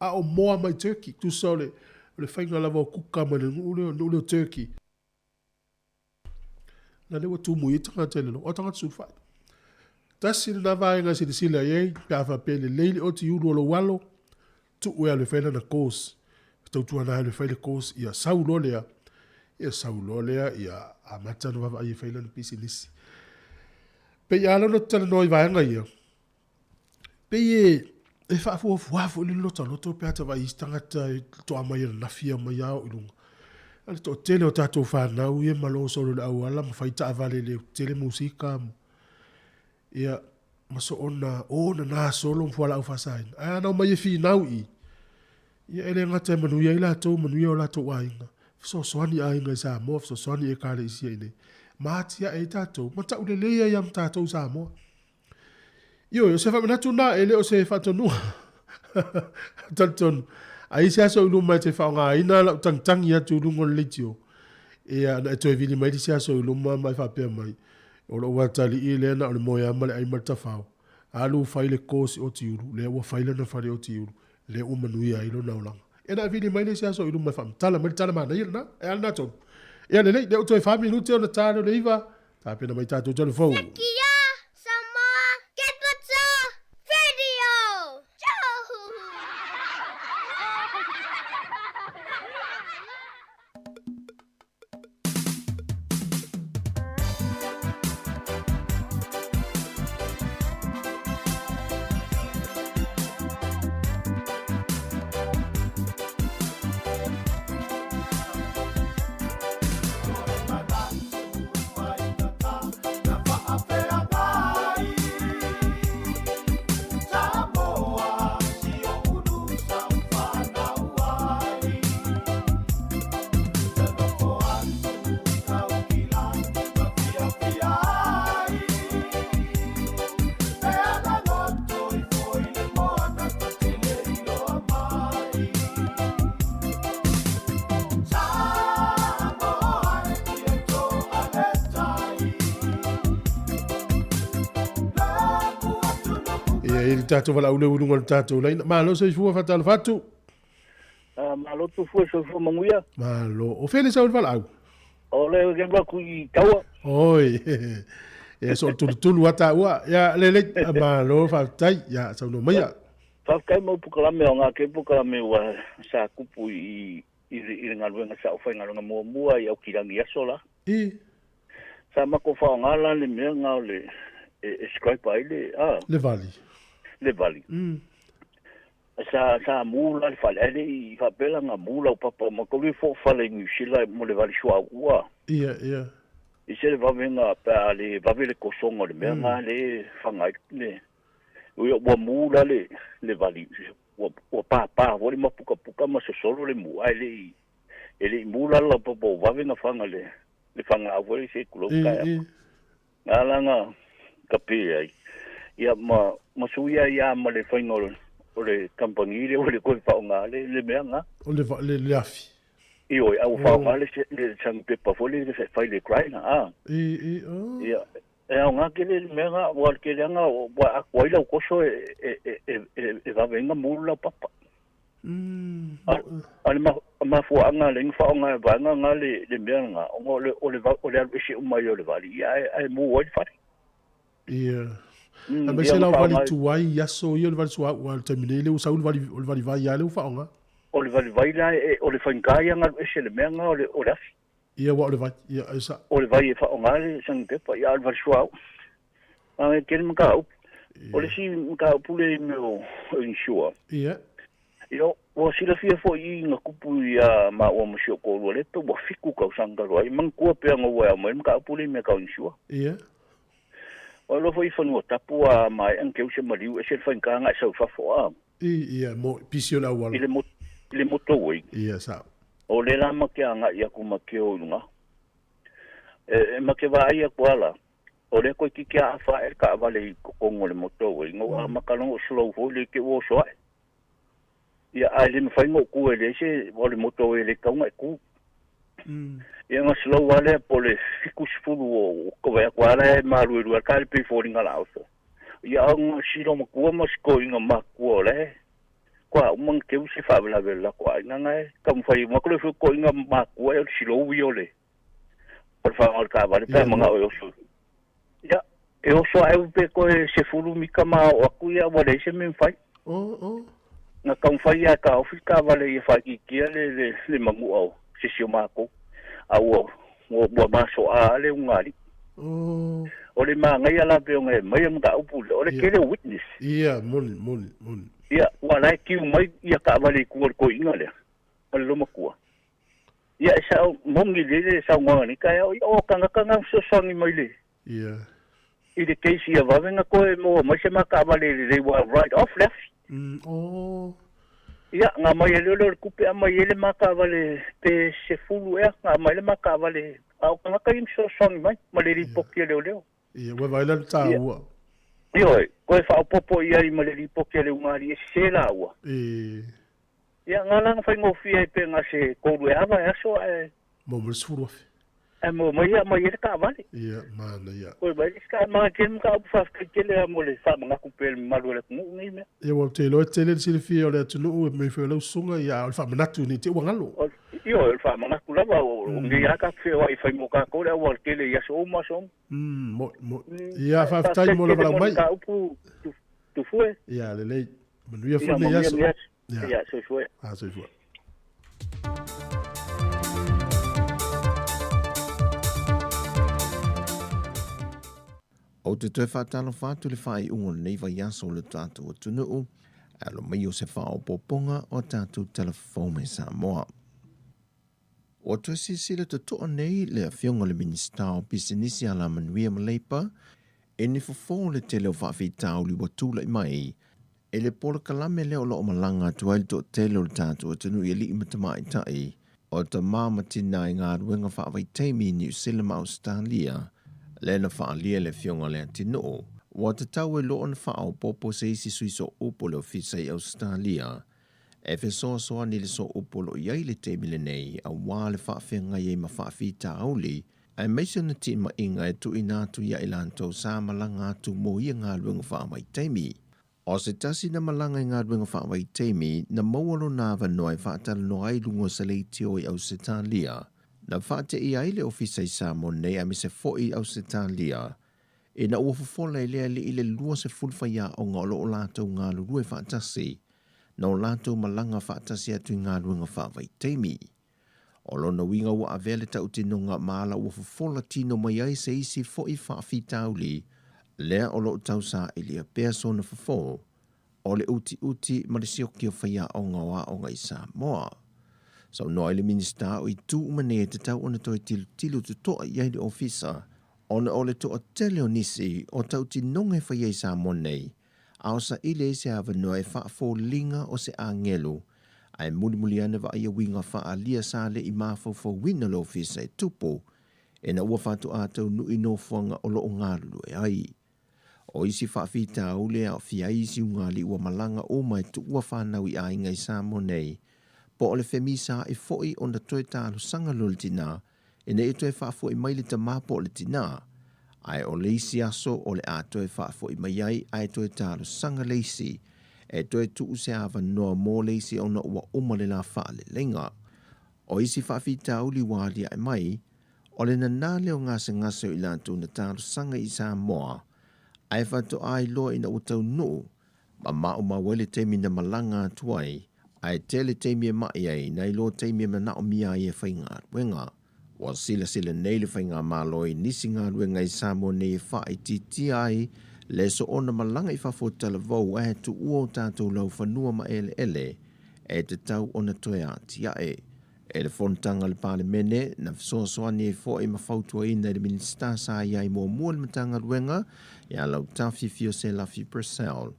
A o moa mai Turkey, tusa o le, o le faiga lava o kuka mai le nuu lea, nuu lea o Turkey. La lea ua tumu i ai tagata i le o tagata sulufai. Tasi lena vaega e silasila i ai, pe a faapea e lelei le oti ulu o lou alo, tuu e alu e fai lana course. Tautuana alu e fai le course, ia sau loa lea, ia sau loa lea, ia amata ona vaavaai e fai lana pisinisi. Pei a ala ona talanoa i vaega ia, Pei e, e faafuafua foi le lotaloto pe a ta vaai i isi tagata e toa mai ananafi e omai lava oo i luga. A le toatele o tatou fanau ia e malo solo i le auala ma fai taavale i le tele musika ma, ia, ma soona o nana solo ma fualaau faasaina. Ae ana omai e finau i i, ia e le gata e manuia ai latou, manuia o latou aiga, fesoasoani i aiga i Samoa, fesoasoani i Ekalesia i inei, ma atiae ai tatou, ma taulelei ai lava ma tatou i Samoa. Ioe, o se faamanatu lena, e le o se faatonuga. Talitonu, a i ai se aso i luma e te faaaogaina lau tagitagi atu i luga o le leitio, ia, na e toe vili mai le isi aso i luma ma e faapea mai, o lou atalii lea na o le moe lava ma le ai ma le tafao, alu fai le course i Otiulu, lea ua fai lana fale i Otiulu, lea ua manuia ai lona olaga. Ia na e vili mai le isi aso i luma e faamatala mai le tala manaia lena, e a lena tonu? Ia lelei, lea ua toe 4 minute ona ta lea o le 9, Tapena mai tatou tala fou. Sekia Samoa Capital Radio Show! e le tatou valaau leu i luga o le tatou laina. Malo soifua faatalofa atu. Malo Tufue soifua manuia. Malo. O fea le sau le valaau? O le ke ba ku i taua. Oi. E so tulutulu a taua. Ia lelei malo faafetai. Ia saunoa maia. Faafetai mo polokalame o ngā ke polokalame ua sa kupu i i le galuega sa ou faigaluega muamua i Aukilagi aso la. I. Sa matou faaaoga la le mea na o le e scribe ai le a. Le vali. Le vali. Sa sa mu la le fale ae le i faapea la na mu lau papa ma kou le foofale i Niu Sila mo le vali suauu a. Ia, ia. I se le vavega pe a le vave le kosoga o le mea na le faga ai le ua ua mu la le le vali ua ua papa foi le mapukapuka ma sosolo le mu ae le i e le i mu la lau papa ua vave na faga le le fagaau foi se tulou taeao. Na la na kape ai ia ma ma sui ai ia ma le faiga o le kamupani lea ua le toe faaaoga le le mea na. O le le le afi. Ioe, a ua faaaoga le le sandpaper foi lele e fai le grinder a. I i oh. Ia, e aoga tele le mea na, aua o le tele lava ua aku ai lau koso e e e e vave ai ona mu lau papa. A o le mafuaaga lea na faaaoga e vaega na le mea lena, ona o le o le alu ese uma ai o le vali, ia ae mu ai le fale. Ia. Aemaise la o vali tuai i aso ia o le vali suauu, a o le taimi nei lea ua sau le vali, o le vali vai lava lea ua faaaoga. O le vali vai la, o le faigata ia ona alu ese le mea lena o le afi. Ia aua o le vai, ia e sao. O le vai e faaaoga le sandpaper, ia a o le vali suauu. A e tele mataupu. O le isi mataupu lea i mea o insure. Ia. Ia, ua silafia foi i na tupu iā māua ma si ou toalua lea pe ua 7 tausaga talu ai. Manatua pea na ua e aumai le mataupu lea i mea tau insure. Ia. Ua iloa foi i fanua tapu a maea na teu se maliu ese le faigata na e sau i fafo a. I, ia, mo, pisi o le auala. I le mo, i le motorway. Ia, sao. O lea la ma ke agai atu ma ke o i luga. E, e ma ke vaai atu a la, O lea toeitiiti a afa ae le taavale i totonu o le motorway, na ou amata loa ona ou slow foi lea i te i ua oso ae. Ia, ae le mafai ona ou tu e leai se, o le motorway e le tatau ona e tu. Ia ona slow lava lea po o le 70 o vaai atu lava la e maluelue lava le taavale pei e foliga o le a oso. Ia a o si loomatua ma si toeaina matutua o la e faatoa uma ona teu se faalavelave o le latou aiga na e taumafai uma atu le toeaina matutua o le slow ia o le o le faga o le taavale pe a manao e oso. Ia, e oso ae pe toe 10 mita ma oo atu ia ua leai se mea e mafai. Oh, oh. Na taumafai lava e taofi le taavale ia faaitiitia le, le, le manu'a o se isi o matou. A ua, ua, ua masoa le ugaalii. Oh. O le manaia la pei ona e aumai le mataupu lea, o le tele o witness. Ia, moni, moni, moni. Ia, ua la e tiu mai ia taavale i tua o le toeaina lea, ma le loomatua. Ia e sao moni lelei le saunoaga nei taeao, ia o tagata na fesoasoani mai le Ia. I le case ia vave na toe maua mai se ma taavale lelei ua write off le afi. Oh. Ia, na aumai e lea o le tupe aumai ai le ma taavale pe 10 ea, na aumai le ma taavale, a o tagata ia na fesoasoani mai ma le lipoti a leoleo. Ia, ua vaai la le taua. Ioe, toe faaopoopo i ai ma le lipoti a le ugaalii e sese laua. E. Ia, na la na faigofie ai pe na se tolu e ava e aso ae. Maua mai le 10,000. Ae maua mai ia, aumai ai le taavale. Ia, manaia. Toe mai le isi taavale, manaia tele mataupu faafetai tele lava mo le faamanatu pea i le mamalu o le atunuu nei mea. Ia, aua ou te iloa e tele le silafia o le atunuu e mea foi o lau susuga, ia, a o le faamanatu nei te i ua galo. Ioe, o le faamanatu lava, o nei lava tatou feoai e fai mo tatou le aualatele i aso uma aso uma. Moi, moi. Ia, faafetai mo le valaau mai. Mataupu Tufue. Ia, lelei. Manuia foi lenei aso. Ia, manuia. Ia, soifua. Ah, soifua. Ou te toe faatalofa atu i le faaiuga o lenei vaiaso o le tatou atunuu, e alo mai o se faaopoopoga o a tatou tala fou mai Samoa. Ua toe silasila totoa nei le Afioga i le Minisita o Pisinisi Alamanuia ma Leipa i ni fofo o le tele o faafitauli ua tulai mai i le polokalame lea o lo o malaga atu ai le toatele o le tatou atunuu i alii ma tamaitai o tama ma tina i galuega faavaitaimi i Niu Sila ma Ausetalia lea na faaalia e le Afioga i Leatinuu ua tatau ai loa ona faaopoopo se isi sui sooupu o le Ofisa i Ausetalia E fesoasoani le sooupu o lo o i ai i le taimi lenei aua le faafeagai ai ma faafitauli, aemaise ona timaiga e tuuina atu ia i latou sa malaga atu mo ia galuega faavaitaimi. O se tasi na malaga i galuega faavaitaimi na maua lona avanoa e faatalanoa ai i luga o se leitio i Ausetalia, na faateia ai le Ofisa i Samoa nei aemaise foi i Ausetalia ina ua fofola e le alii le 20 faiaoga o lo o latou galulue faatasi na o latou malaga faatasi atu i galuega faavaitaimi. O lona uiga ua avea le tautinoga ma ala ua fofola tino mai ai se isi foi faafitauli lea o lo o tausaailia pea sona fofo, o le utiuti ma le sioki o faiaoga o aoga i Samoa. Saunoa ai le Minisita o itu uma nei e tatau ona toe tilotilo totoa i ai le Ofisa ona o le toatele o nisi o tautinoga e faia i Samoa nei a o saili ai se avanoa e faafoliga o se agelu ae mulimuli ane vaaia uiga faaalia sa le i mafaufauina le Ofisa e tupu ina ua faatoa taunuu i nofoaga o lo o galulue ai. O isi faafitauli e aofia ai isi ugalii ua malaga uma e tuua fanau i aiga i Samoa nei, po o le femisaai foi ona toe talosaga loa le tina ina ia toe faafoi mai le tama po o le tina, ae o le isi aso o le a toe faafoi mai ai ae toe talosaga le isi e toe tuu se avanoa mo le isi ona ua uma le la faaleleiga. O isi faafitauli ua aliae mai, o le nanā lea o gasegase o i latou na talosaga i Samoa ae faatoa iloa ina ua taunuu ma maumau ai le taimi na malaga atu ai, ae tele taimi e ma'i ai nai lo taimi e manaomia ai e faigaluega. Ua silasila nei le Faigamalo i nisi galuega i Samoa nei e faaitiitia ai le soona malaga i fafo o talavou ae tuua o tatou laufanua ma eleele e tatau ona toe atiae. E le fonotaga a le Palemene, na fesoasoani ai foi ma fautuaina e le Minisita sa i ai muamua i le Matagaluega ia Lautafi Fio Selafi Purcell.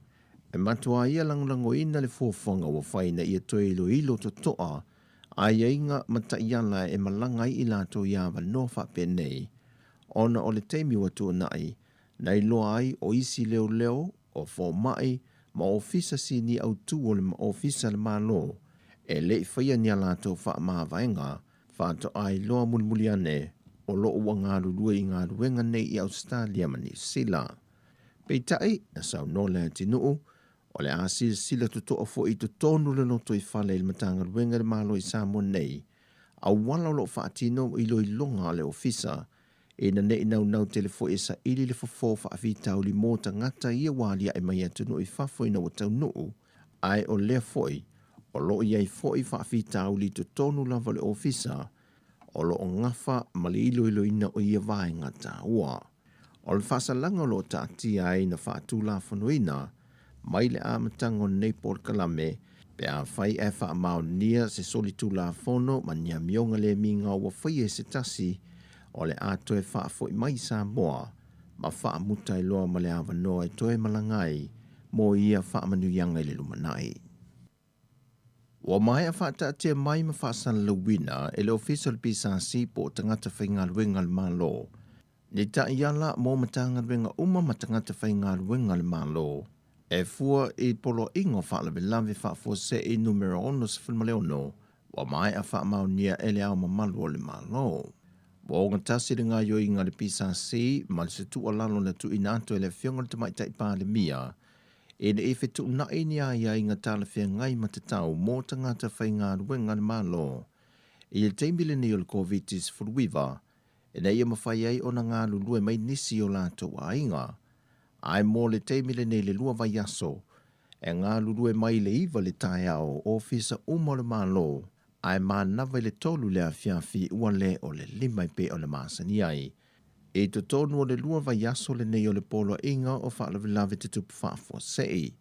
E matuā ia lagolagoina le fuafuaga ua fai ina ia toe iloilo totoa aiaiga ma taiala e malaga ai i latou i avanoa faapenei, ona o le taimi ua tuanai, na iloa ai o isi leoleo, o fomai ma ofisa sini autu o le Ofisa a le Malo e le i faia ni a latou faamavaega faatoa iloa mulimuli ane o lo o ua galulue i galuega nei i Ausetalia ma Niu Sila. Peitai, na saunoa Leatinuu, o le a silasila totoa foi i totonu le lotoifale i le Matagaluega i le Malo i Samoa nei, auala o lo o faatino iloiloga a le Ofisa Ina ne i naunau tele foi e saili le fofo faafitauli mo tagata ia ua aliae mai atunuu i fafo ina ua taunuu, ae o lea foi o lo o i ai foi faafitauli i totonu lava o le ofisa o lo o gafa ma le iloiloina o ia vaega taua. O le faasalaga o lo o taatia ai na faatulafonoina mai le amataga o lenei polokalame pe afai ae faamaonia se solitulafono ma ni amioga le migao ua faia e se tasi o le a toe faafoi mai i Samoa ma faamuta ai loa ma le avanoa e toe malaga ai mo ia faamanuiaga i le lumanai. Ua maea faataatia mai ma faasalalauina e le Ofisa o le PSC po o tagata faigaluega a le Malo ni taiala mo Matagaluega uma ma tagata faigaluega a le Malo e fua i Poloaiga o Faalavelave Faafuasei Numera 66 ua maea faamaonia e Le Ao Mamalu o le Malo. Ua ogatasi le gaoioiga a le PSC ma se tuualalo na tuuina atu e le Afioga i le Tamaitai Palemia ina ia fetuunai ni aiaiga talafeagai ma tatau mo tagata faigaluega a le Malo i le taimi lenei o le Koviti-19 ina ia mafai ai ona galulue mai nisi o latou aiga. Ae mo le taimi lenei le lua vaiaso, e galulue mai i le 9 le taeao ofisa uma o le Malo, ae manava i le 3 le afiafi ua le o le 5 e pei ona masani ai. I totonu o le lua vaiaso lenei o le Poloaiga o Faalavelave Tutupu Faafuasei,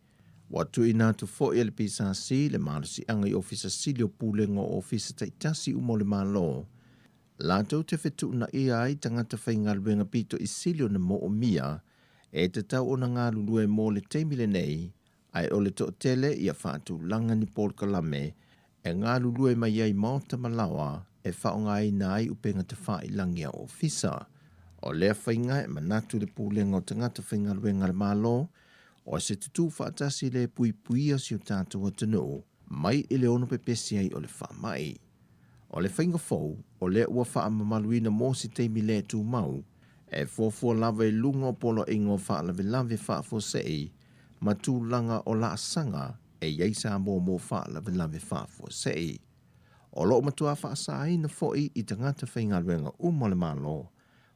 ua tuuina atu foi e le PSC le malosiaga i Ofisa Sili o Pulega o Ofisa taitasi uma o le Malo latou te fetuunaia ai tagata faigaluega pito i sili ona moomia e tatau ona galulue mo le taimi lenei, ae o le toatele ia faatulaga ni polokalame e galulue mai ai maota ma laoa e faaaogaina ai upega tafailagi a ofisa. O lea faiga e manatu le Pulega o Tagata Faigaluega a le Malo, o se tutū faatasi le puipuia si o tatou atunuu mai i le ono pepesi ai o le faamai. O le faiga fou, o lea ua faamamaluina mo se taimi le tumau, e fuafua lava i luga o poloaiga o faalavelave faafuasei. ma tulaga o laasaga e i ai Samoa mo faalavelave faafuasei. O lo o matua faasaina foi i tagata faigaluega uma o le Malo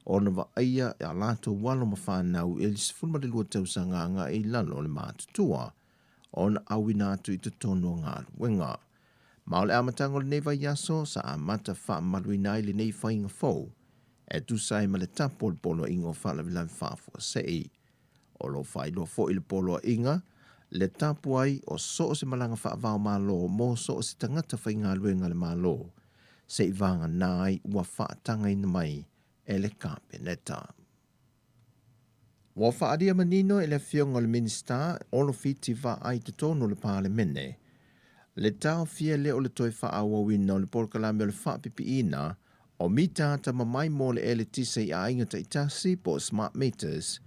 ona vaaia a latou alo ma fanau i le 12 tausaga agai i lalo o le matutua ona auina atu i totonu o galuega. Ma o le amataga o lenei vaiaso sa amata faamamaluina ai lenei faiga fou e tusa ai ma le tapu o le Poloaiga o Faalavelave Faafuasei. O lo o faailoa foi le Poloaiga le tapu ai o so o se malaga faava-o-Malo mo so o se tagata faigaluega a le Malo se i vagana ai ua faatagaina mai e le Kapeneta. Ua faaalia manino e le Afioga i le Minisita Olo Fiti Vaa i totonu o le Palemene le taofia lea o le toe faaauauina o le polokalame o le faapipiina o mita atamamai mo le eletise i aiga taitasi po o smart meters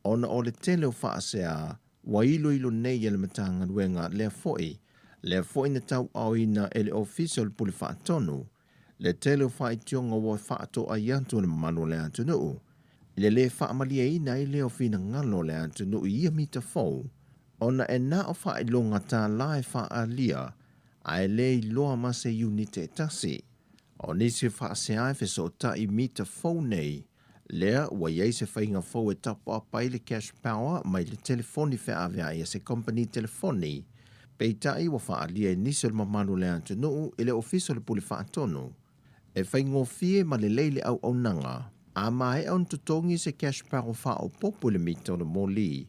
ona o le tele o faasea ua iloilo nei e le Matagaluega lea foi lea foi na tauaoina e le Ofisa o le Pule Faatonu le tele o faitioga ua faatoai atu e le mamalu o le atunuu i le lē faamalieina ai lea o finagalo o le atunuu i ia mita fou ona e na o faailoga tālā e faaalia ae le iloa ma se iunite e tasi. O nisi o faasea e fesootai mita fou nei, lea ua i ai se faiga fou e top up ai le cash power mai le telefoni feaveai a se kompeni telefoni, peitai ua faaalia e nisi o le mamalu o le atunuu i le Ofisa o le Pule Faatonu e faigofie ma lelei le auaunaga a maea ona totogi se cash power faaopoopo i le mita o le moli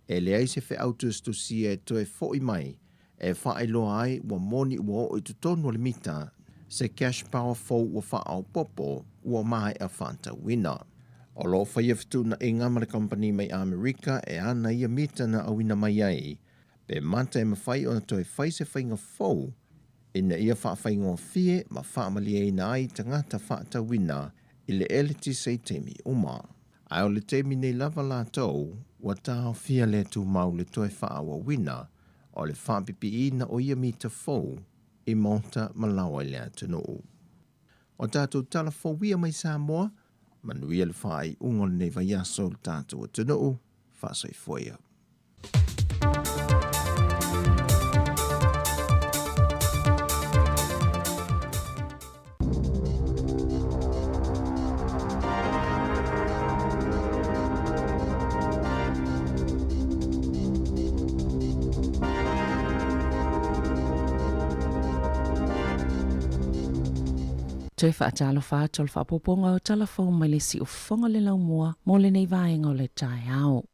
e leai se feau tusitusia e toe fo'i mai e faailoa ai ua moni ua oo i totonu o le mita se cash power fou ua faaopoopo ua maea faatauina. O lo o faia fetuunaiga ma le kamupani mai Amerika e ana ia mita na auina mai ai pe mata e mafai ona toe fai se faiga fou ina ia faafaigofie ma faamalieina ai tagata faatauina i le eletise i taimi uma. Ae o le taimi nei lava latou ua taofia le tumau le toe faaauauina o le faapipiina o ia mita fou i maota ma laoa i le atunuu. O tatou tala fou ia mai Samoa, manuia le faaiuga o lenei vaiaso i le tatou atunuu, faasoifua ia. Toe faatalofa atu o le faaopoopoga o tala fou mai le siufofoga o le laumua mo lenei vaega o le taeao.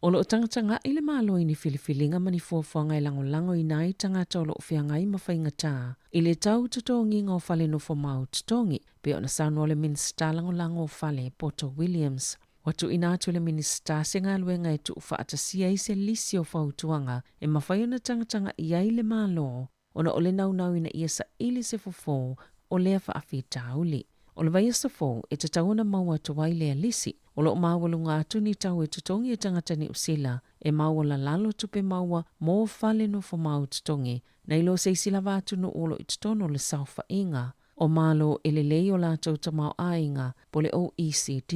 O lo o tagatagai le Malo i ni filifiliga ma ni fuafuaga e lagolagoina ai tagata o lo o feagai ma faigata i le tau totogiga o fale nofo mau totogi, pei ona saunoa le Minisita Lagolago o Fale, Poto Williams. Ua tuuina atu e le Minisita se galuega e tuufaatasia ai se lisi o fautuaga e mafai ona tagatagai ai le Malo ona o le naunau ina ia saili se fofo o lea faafitauli. O le vaiaso fou e tatau ona maua atu ai lea lisi, o lo o maualuga atu ni tau e totogi e tagata Niu Sila e maualalalo tupe maua mo fale nofo mau totogi nai lo se isi lava atunuu o lo o i totonu o le saofaiga o Malo e lelei o latou tamaoaiga po le OECD.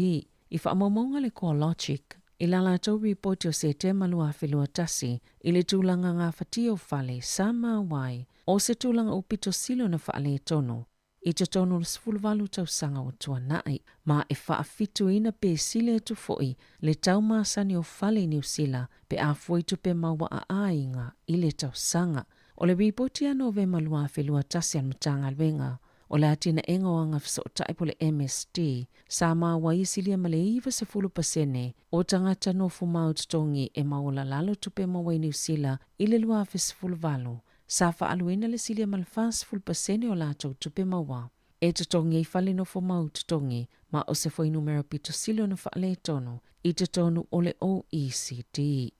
I faamaumauga le CoreLogic i la latou ripoti o Setema 2021 i le tulaga gafatia o fale sa maua ai o se tulaga upito sili ona faaletonu i totonu o le 18 tausaga ua tuanai, ma e faafituina pe sili atu foi le tau masani o fale i Niu Sila pe a fua i tupe maua a aiga i le tausaga. O le ripoti ia Novema 2021 a le Matagaluega o le Atinaega o Agafesootai po o le MSD, sa maua ai e silia ma le 90% o tagata nofo mau totogi e maualalalo tupe maua i Niu Sila i le 2018, sa faaaluina le silia ma le 40% o latou tupe maua e totogi ai fale nofo mau totogi ma o se fuainumera pito sili ona faaletonu i totonu o le OECD.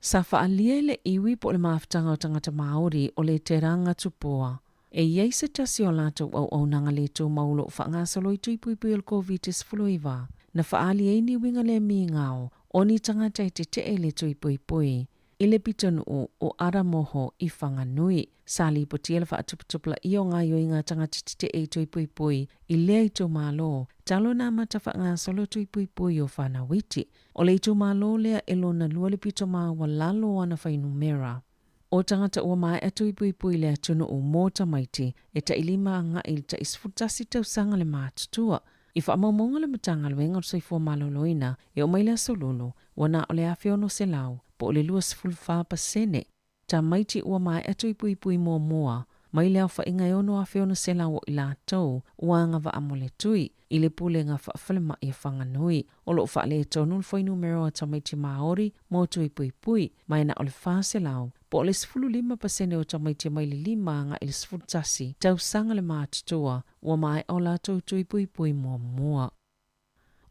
Sa faaalia e le iwi po o le mafutaga o tagata Māori o le Te Ranga Tupua e i ai se tasi o a latou auaunaga le tumau o lo o faagasolo i tuipuipui o le Koviti-19 na faaali ai ni uiga le migao o ni tagata e tetee i le tuipuipui. i le pitonuu o Aramoho i Whanganui. Sa lipotia le faatuputupulaia o gaoioiga a tagata tetee i tui puipui i lea itumalo, talu ona amata faagasolo tui puipui o fanau iti. O le itumalo lea e lona lua le pito maualalo o ana fuainumera. O tagata ua maea tui puipui i le atunuu mo tamaiti e tai lima agai i le tai 11 tausaga le matutua. I faamaumauga a le Matagaluega o le Soifua Maloloina e oo mai le Aso Lulu, ua na o le 1,600, po o le 24%, tamaiti ua maea tui puipui muamua mai le aofaiga e 6,600 o i latou ua agavaa mo le tui i le Pulega Faa-Falemai a Whanganui. O lo o faaletonu le fuainumera o tamaiti Māori mo tui puipui, ma e na o le 400, po o le 15% o tamaiti mai le 5 agai i le 11 tausaga le matutua ua maea o latou tui puipui muamua.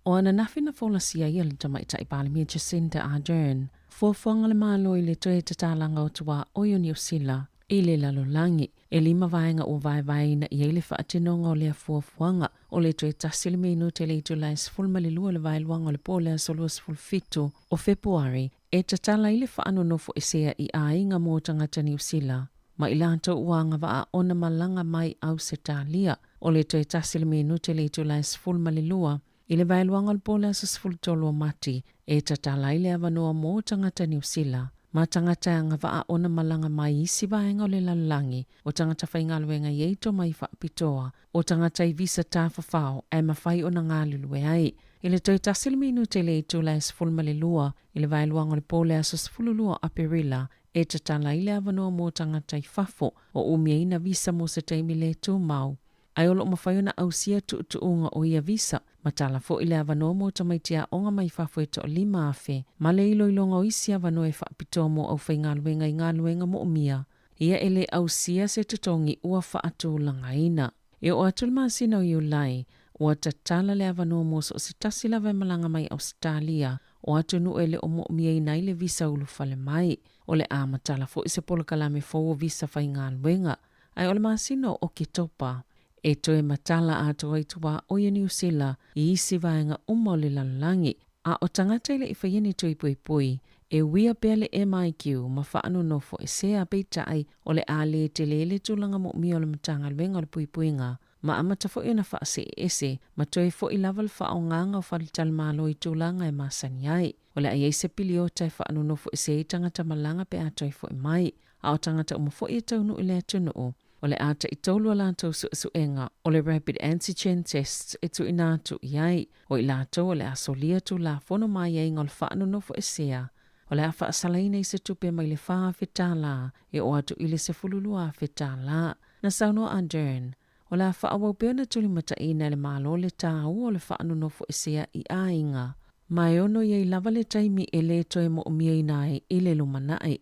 O ananafi na folasia ai e le Tamaitai Palemia Jacinda Ardern fuafuaga a le Malo i le toe tatalaga o tuaoi o Niu Sila i le lalolagi. E lima vaega ua vaevaeina i ai le faatinoga o lea fuafuaga. O le toe tasi le minute i le itula e 12 i le vaeluaga o le po o le aso 27 o Fepuari e tatala ai le faanonofoesea i aiga mo tagata Niu Sila ma i latou ua agavaa ona malaga mai Ausetalia. O le toe tasi le minute i le itula e 12 i le vaeluaga o le po o le aso 13 o Mati e tatala ai le avanoa mo tagata Niu Sila ma tagata e agavaa ona malaga mai isi vaega o le lalolagi, o tagata faigaluega i ai tomai faapitoa, o tagata i visa tafafao ae mafai ona galulue ai. I le toe tasi le minute i le itula e 12 i le vaeluaga o le po o le aso 12 o Aperila e tatala ai le avanoa mo tagata i fafo o umiaina visa mo se taimi le tumau, ae o lo o mafai ona ausia tuutuuga o ia visa, ma tala foi le avanoa mo tamaiti aoga mai fafo e toa-5,000, ma le iloiloga o isi avanoa e faapitoa mo aufaigaluega i galuega moomia, ia e le ausia se totogi ua faatulagaina. E oo atu le masina o Iulai, ua tatala le avanoa mo so o se tasi lava e malaga mai Ausetalia, o atunuu e le o moomiaina ai le visa ulufale mai. O le a matala foi se polokalame fou o visa faigaluega, ae o le masina o Oketopa e toe matala atoa ai tuaoi o Niu Sila i isi vaega uma o le lalolagi. A o tagata e le i faia ni tui puipui, e uia pea le MIQ ma faanonofo-esea, peitai, o le a le tele le tulaga moomia o le Matagaluega o le Puipuiga ma amata foi ona faaseeese ma toe foi lava le faaaogaga o faletalimalo i tulaga e masani ai. O le a i ai se piliota e faanonofo-ese ai tagata malaga pe a toe foi mai, a o tagata uma foi e taunuu i le atunuu, o le a taitolu a latou suesuega o le rapid antigen tests e tuuina atu i ai. O i latou o le a solia Tulafono ma aiaiga o le faanonofo-esea, o le a faasalaina i se tupe mai le $4,000 e oo atu i le $12,000. Na saunoa Ardern, o le a faaauau pea ona tulimataʻiina e le Malo le tāua o le faanonofo-esea i aiga, ma e ono i ai lava le taimi e le toe moʻomiaina ai i le lumanai.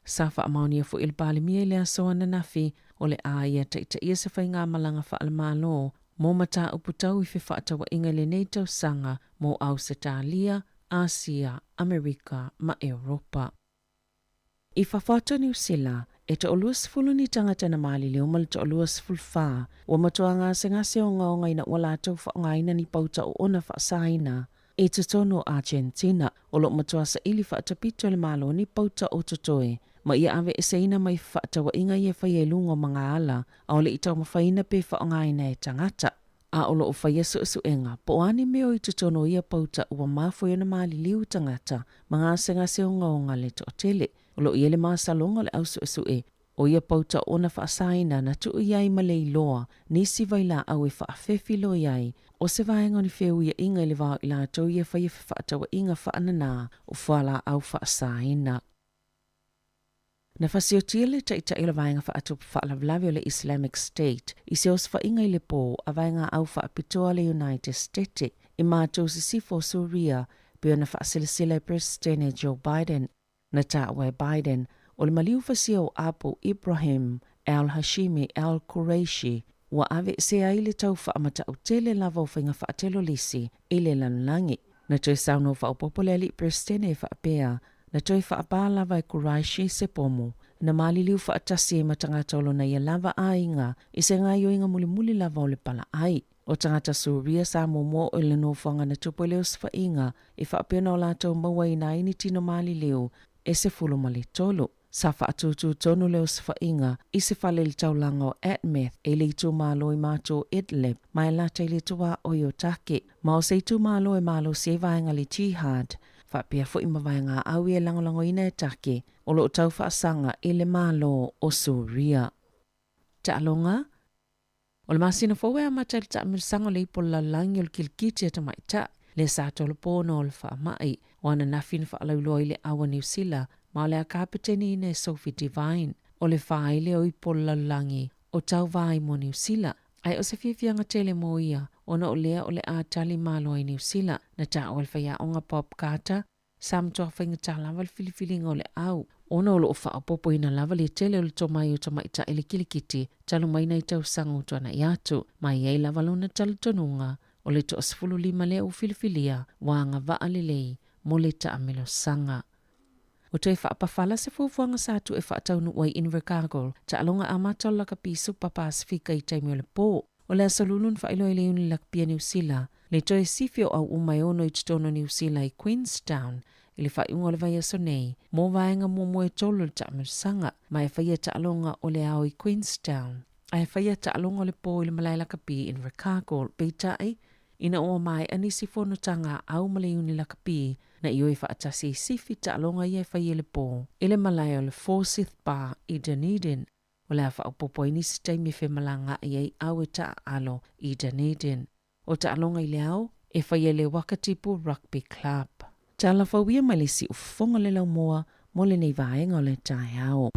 Sa faamaonia foi e le Palemia i le aso ananafi o le a ia taitaia se faigamalaga faale-Malo mo mataupu tau i fefaatauaiga i lenei tausaga mo Ausetalia, Asia, Amerika ma Europa. I fafo atu o Niu Sila, e toa-20 ni tagata na maliliu ma le toa-24 ua matua gasegase ogaoga ina ua latou faaaogaina ni pauta oona faasaina i totonu o Argentina. O lo o matua saili faatapito e le Malo ni pauta o totoe ma ia aveeseina mai fefaatauaiga ia e faia i luga o magaala a o le i taumafaina pe faaaogaina e tagata. A o lo o faia suesuega po o a ni mea o i totonu o ia pauta ua mafua ona maliliu tagata ma gasegase ogaoga le toatele. O lo o i ai le masaloga o le au suesue o ia pauta ona faasaina na tuu i ai ma le iloa nisi vailaau e faafefiloi ai o se vaega o ni feuiaiga i le va o i latou ia faia fefaatauaiga faananā o fualaau faasaina. Na fasiotia le Taitai o le Vaega Faatupu Faalavelave o le Islamic State i se osofaiga i le pō a vaega au faapitoa a le United Stete i matou sisifo o Suria pei ona faaselasela e Peresetene Joe Biden. Na taua e Biden, o le maliu fasia o Abu Ibrahim al-Hashimi al-Quraishi ua aveesea ai le tau faamatau tele lava o faiga faatelolisi i le lalolagi. Na toe saunoa faaopoopo le alii Peresetene e faapea, Na toe faapā lava e Quraishi se pomu, na maliliu faatasi ai ma tagata o lona ia lava aiga i se gaoioiga mulimuli lava o le palaai. O tagata Suria sa muamua oo i le nofoaga na tupu ai le osofaiga, e faapea ona o latou mauaina ai ni tino maliliu. e 13. Sa faatūtū tonu le osofaiga i se fale i le taulaga o Atmeth e le itumalo i mato o Idlib ma e lata i le tuaoi o Take, ma o se itumalo e malosi ai vaega a le Jihad faapea foi ma vaega aui e lagolagoina e Take o lo o tau faasaga i le Malo o Suria. Taaloga O le masina fou e amata ai le taamilosaga o le ipu o le lalolagi o le kilikiti a tamaitai, lea sa tolopo ona o le faamai. O ananafi na faalauiloa ai le au a Niu Sila ma o le a kapeteniina e Sophie Devine. O le fā ai lea o ipu o le lalolagi o tauva ai mo Niu Sila. Ae o se fiafiaga tele mo ia ona o lea o le a tali malo ai Niu Sila. Na taua e le faiaoga Bob Carter Sa matua faigata lava le filifiliga o le au, ona o lo o faaopoopoina lava le tele o le tomai o tamaitai i le kilikiti talu mai nai tausaga ua tuanai atu, ma e i ai lava lona talitonuga o le toa-15 lea ua filifilia ua agavaa lelei mo le taamilosaga. Ua toe faapafala se fuafuaga sa tuu e faataunuu ai Invercargill, taaloga amata o le lakapi Supa Pasefika i taimi o le po. O le aso Lulu na faailoa ai le Iuni Lakapi a Niu Sila, le toe sifi o au uma e ono i totonu o Niu Sila i Queenstown i le faaiuga o le vaiaso nei, mo vaega muamua e tolu o le taamilosaga, ma e faia taaloga o le ao i Queenstown. Ae faia taaloga o le po i le malae lakapi i Invercargill, peitai, ina ua maea nisi fonotaga a au ma le Iuni Lakapi, na ioe faatasi ai sifi taaloga ia e faia i le po i le malae o le Forsyth Bar i Dunedin. O le a faaopoopo ai nisi taimi e femalagaai ai au e taaalo i Dunedin. O taaloga i le ao, e faia i le Wakatipu Rugby Club. Tala fauia mai le siufofoga le laumua mo lenei vaega o le taeao.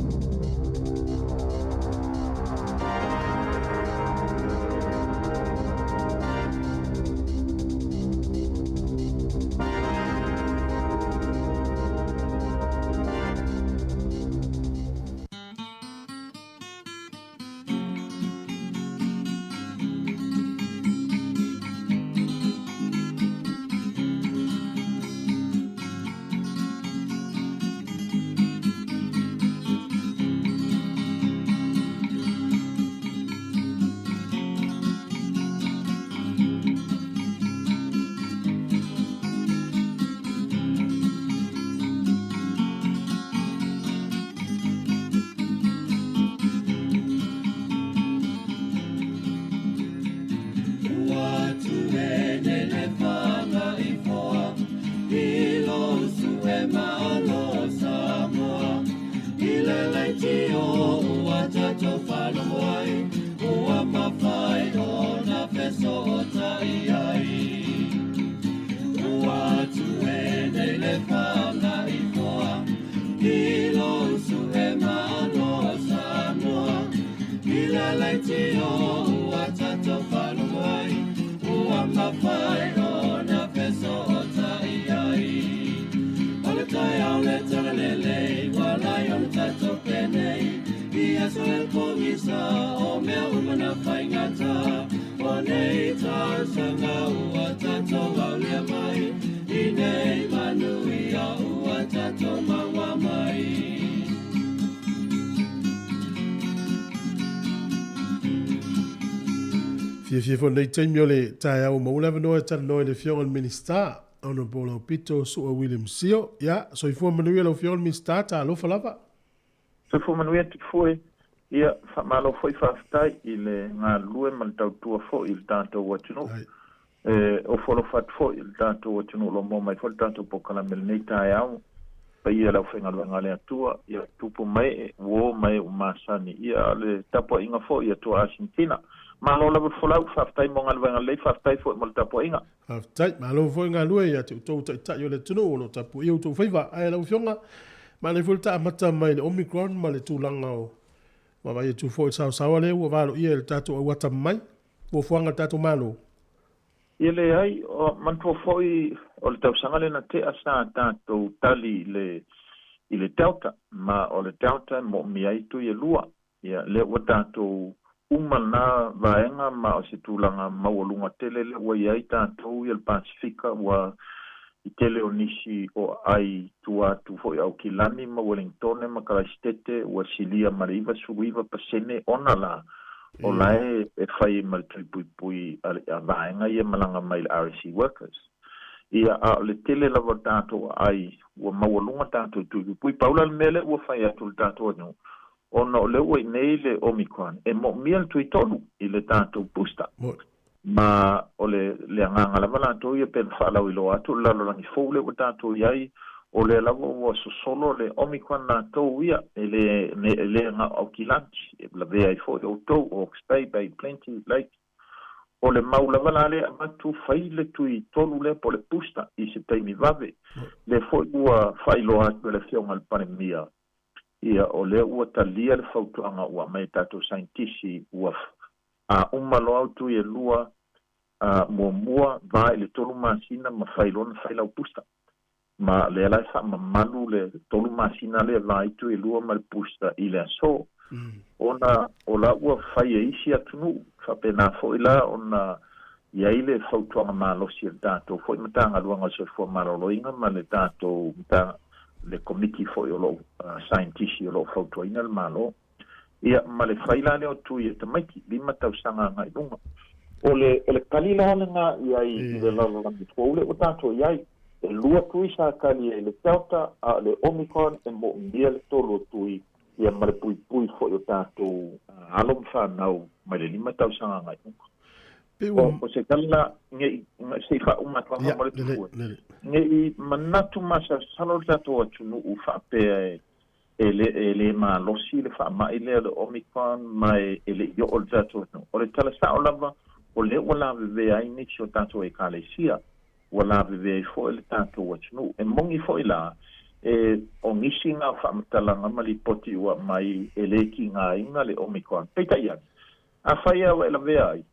Fiafia foi lenei taimi o le taeao ua maua le avanoa e talanoa i le Afioga i le Minisita, Honourable Aupito Su'a William Sio. Ia, soifua manuia lau Afioga i le Minisita, talofa lava. Soifua manuia Tupua. Ia, faamalo foi faafetai i le galulue ma le tautua foi i le tatou atunuu. E ofo alofa atu foi i le tatou atunuu o lo o maua mai foi le tatou polokalame i lenei taeao. Paia i le aufaigaluega a le Atua, ia tupu ma ee, uo ma e ua masani, ia a o le tapuaiga foi a tua Asintina. Malo lava le folau, faafetai mo galuega lelei, faafetai foi mo le tapuaiga. Faafetai. Malo foi galue ia te outou taitai o le atunuu o lo o tapuaia outou faiva. Ae lau Afioga, manaia foi le taamata mai le Omicron ma le tulaga o vaavaai atu foi i le saosaoa lea ua valoia e le tatou auata mai, fuafuaga a le tatou Malo. Ia leai, manatua foi o le tausaga lea na tea sa tatou tali i le i le Delta, ma o le Delta e moomia ai tui e lua. Ia, lea ua tatou uma lena vaega ma o se tulaga maualuga tele lea ua i ai tatou ia le Pasefika ua i tele o nisi o aai tua atu foi Aukilani ma Uelingitone ma Kalaisitete ua silia ma le 99% ona la o la e fai ma le tui puipui a vaega ia malaga mai le RSE workers. Ia, a o le tele lava o le tatou aai ua maualuga tatou tui puipui. Pau la le mea lea ua fai atu i le tatou atunuu, ona o lea ua i inei le Omicron, e moomia le tui tolu i le tatou booster. Ma o le le agaga lava latou ia pe na faalauiloa atu le lalolagi fou lea ua tatou i ai, o lea lava ua sosolo le Omicron latou ia, e le e le na o Aukilani, e lavea ai foi outou, Hawke's Bay, Bay Plenty, Lake. O le mau lava la lea e avatu, fai le tui tolu lea po o le booster i se taimi vave. Lea foi ua faailoa atu e le Afioga i le Palemia, ia o lea ua talia le fautuaga ua aumai e tatou saienitisi, ua a uma loa au tui e lua, muamua, 4 i le 3 masina ma fai loa ona fai lau booster. Ma lea la e faamamalu le 3 masina lea va ai tui e lua ma le booster i le aso. Ona o la ua fai e isi atunuu, faapena foi la ona i ai le fautuaga malosi a le tatou foi Matagaluega o le Soifua Maloloina ma le tatou le Komiti foi o lo o saienitisi o lo o fautuaina le Malo. Ia, ma le fai la lea o tui e tamaiti, 5 tausaga agai i luga. O le, o le kali la lena i ai i le lalolagi fou lea ua tatou i ai. E lua tui sa kali ai i le Delta, a o le Omicron e moomia le tolu o tui, ia ma le puipui foi o tatou alo ma fanau mai le 5 tausaga agai i luga. Pe ua O se tala la, ne i, se i faauma atu lava Ia, ma le lelei, tufue. lelei. Ne i manatu masalosalo le tatou atunuu faapea e e le e le malosi le faamai lea o le Omicron ma e le i oo i le tatou atunuu. O le tala sao lava, o lea ua lavevea ai nisi o tatou ekalesia, ua lavevea ai foi le tatou atunuu. E moni foi la, e o nisi na o faamatalaga ma lipoti ua aumai e le tigaina le Omicron. Peitai ane, afai lava ua e lavea ai,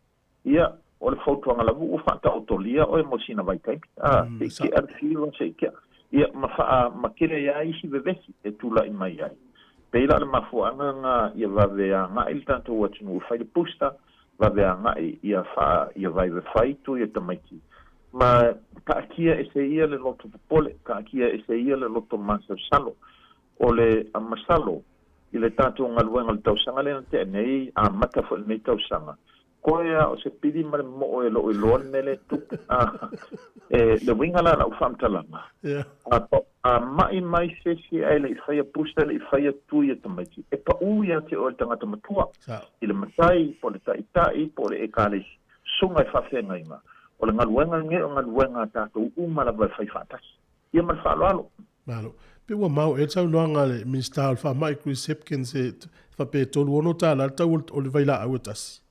ia, o le fautuaga lava ua faataotolia oe mo sina vaitaimi, a, se i tea le fiva, se i tea. Ia, ma faa, ma tele ai lava isi vevesi e tulai mai ai. Pei la o le mafuaaga lena ia vave agai le tatou atunuu e fai le booster, vave agai ia faa, ia vave fai tui e tamaiti. Ma taatia ese ia le loto popole, taatia ese ia le loto masalosalo. O le masalo i le tatou galuega i le tausaga lea na tea nei, amata foi i lenei tausaga, koe a o se pili ma le mo'o e loo iloa le mea lea e tupu. A, e le uiga la o la'u faamatalaga, a a ma'i mai se isi ae le'i faia booster, le'i faia tui e tamaiti, e pa'ū ia te oe le tagata matua, i le matai po o le ta'ita'i po o le ekalesia, susuga i faafeagaiga. O le galuega lenei o galuega a tatou uma lava e fai faatasi. Ia ma le faaaloalo. Malo. Pe ua mao'e ai le saunoaga a le Minisita o le Faamai Chris Hipkins e faapea e $36 le tau o le vailaau e tasi.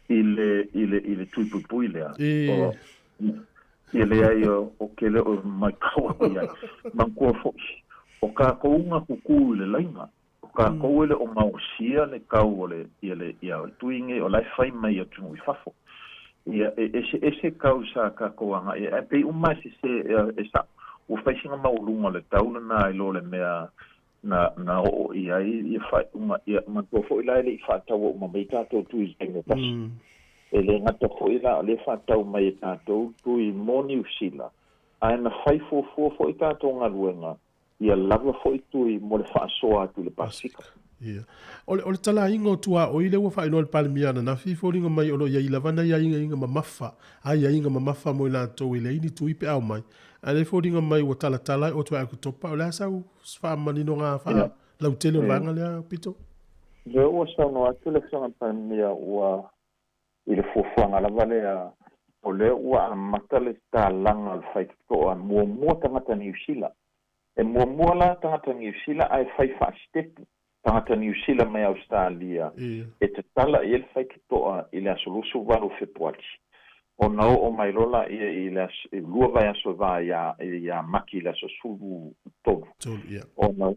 I le, i le, i le tui puipui lea. E. O, ia leai o ke le o maitau aku i ai. Manatua foi, o kākou na kukū i le laina. O kākou e le o maosia le kau o le, ia le, ia le tui nei o la e fai mai i atunuu i fafo. Ia, e eseese kau sa kākou aga'i ai, ae pei uma e sesē, e sa'o, ua fai sina maualuga o le tau lenā i lo le mea na na oo i ai ia faaiuga. Ia, manatua foi la e le i faataua uma mai tatou tui i le taimi e tasi. E le gata foi la o lea e faatau mai e tatou tui mo Niu Sila, ae na fai fuafua foi tatou galuega ia lava foi tui mo le faasoa atu i le Pasefika. Ia. O le, o le talaiga o tuaoi lea ua faailoa e le Palemia ananafi, e foliga mai o lo o i ai lava nai aiaiga mamafa, aiaiga mamafa mo i latou e leai ni tui pe a omai. Ae lea e foliga mai ua talatala e oto e Aketopa. O le a sau faamaninoga faalautele o le vaega lea, Pito? Lea ua saunoa atu le Afioga i le Palemia ua i le fuafuaga lava lea, o lea ua amata le tatalaga o le faitotoa muamua tagata Niu Sila. E muamua la tagata Niu Sila ae fai faasitepu tagata Niu Sila mai Ausetalia e tatala i ai le faitotoa i le aso 28 o Fepuari, ona oo mai loa laia i le aso e lua vaiaso e va ia Mati i le aso 13, ona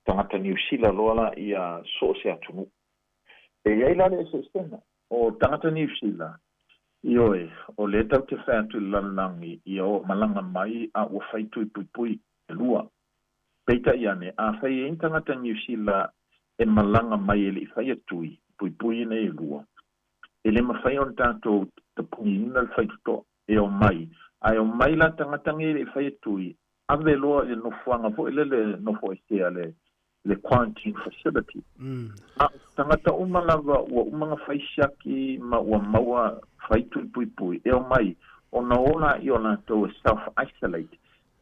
tagata Niu Sila loa laia so o se atunuu. E i ai la le eseesega o tagata Niu Sila, ioe, o lea tatou te fai atu i le lalolagi ia o malaga mai a ua fai tui puipui e lua. Peitai ane, afai e i ai ni tagata Niu Sila e malaga mai e le i faia tui puipui nei e lua, e le mafai ona tatou tapugiina le faitotoa e omai, ae omai la tagata nei e le i faia tui, ave loa i le nofoaga foi lele nofo esea le le quarantine facility. A o tagata uma lava ua uma ona fai siaki ma ua maua fai tui puipui e omai. Ona o laia o latou e self isolate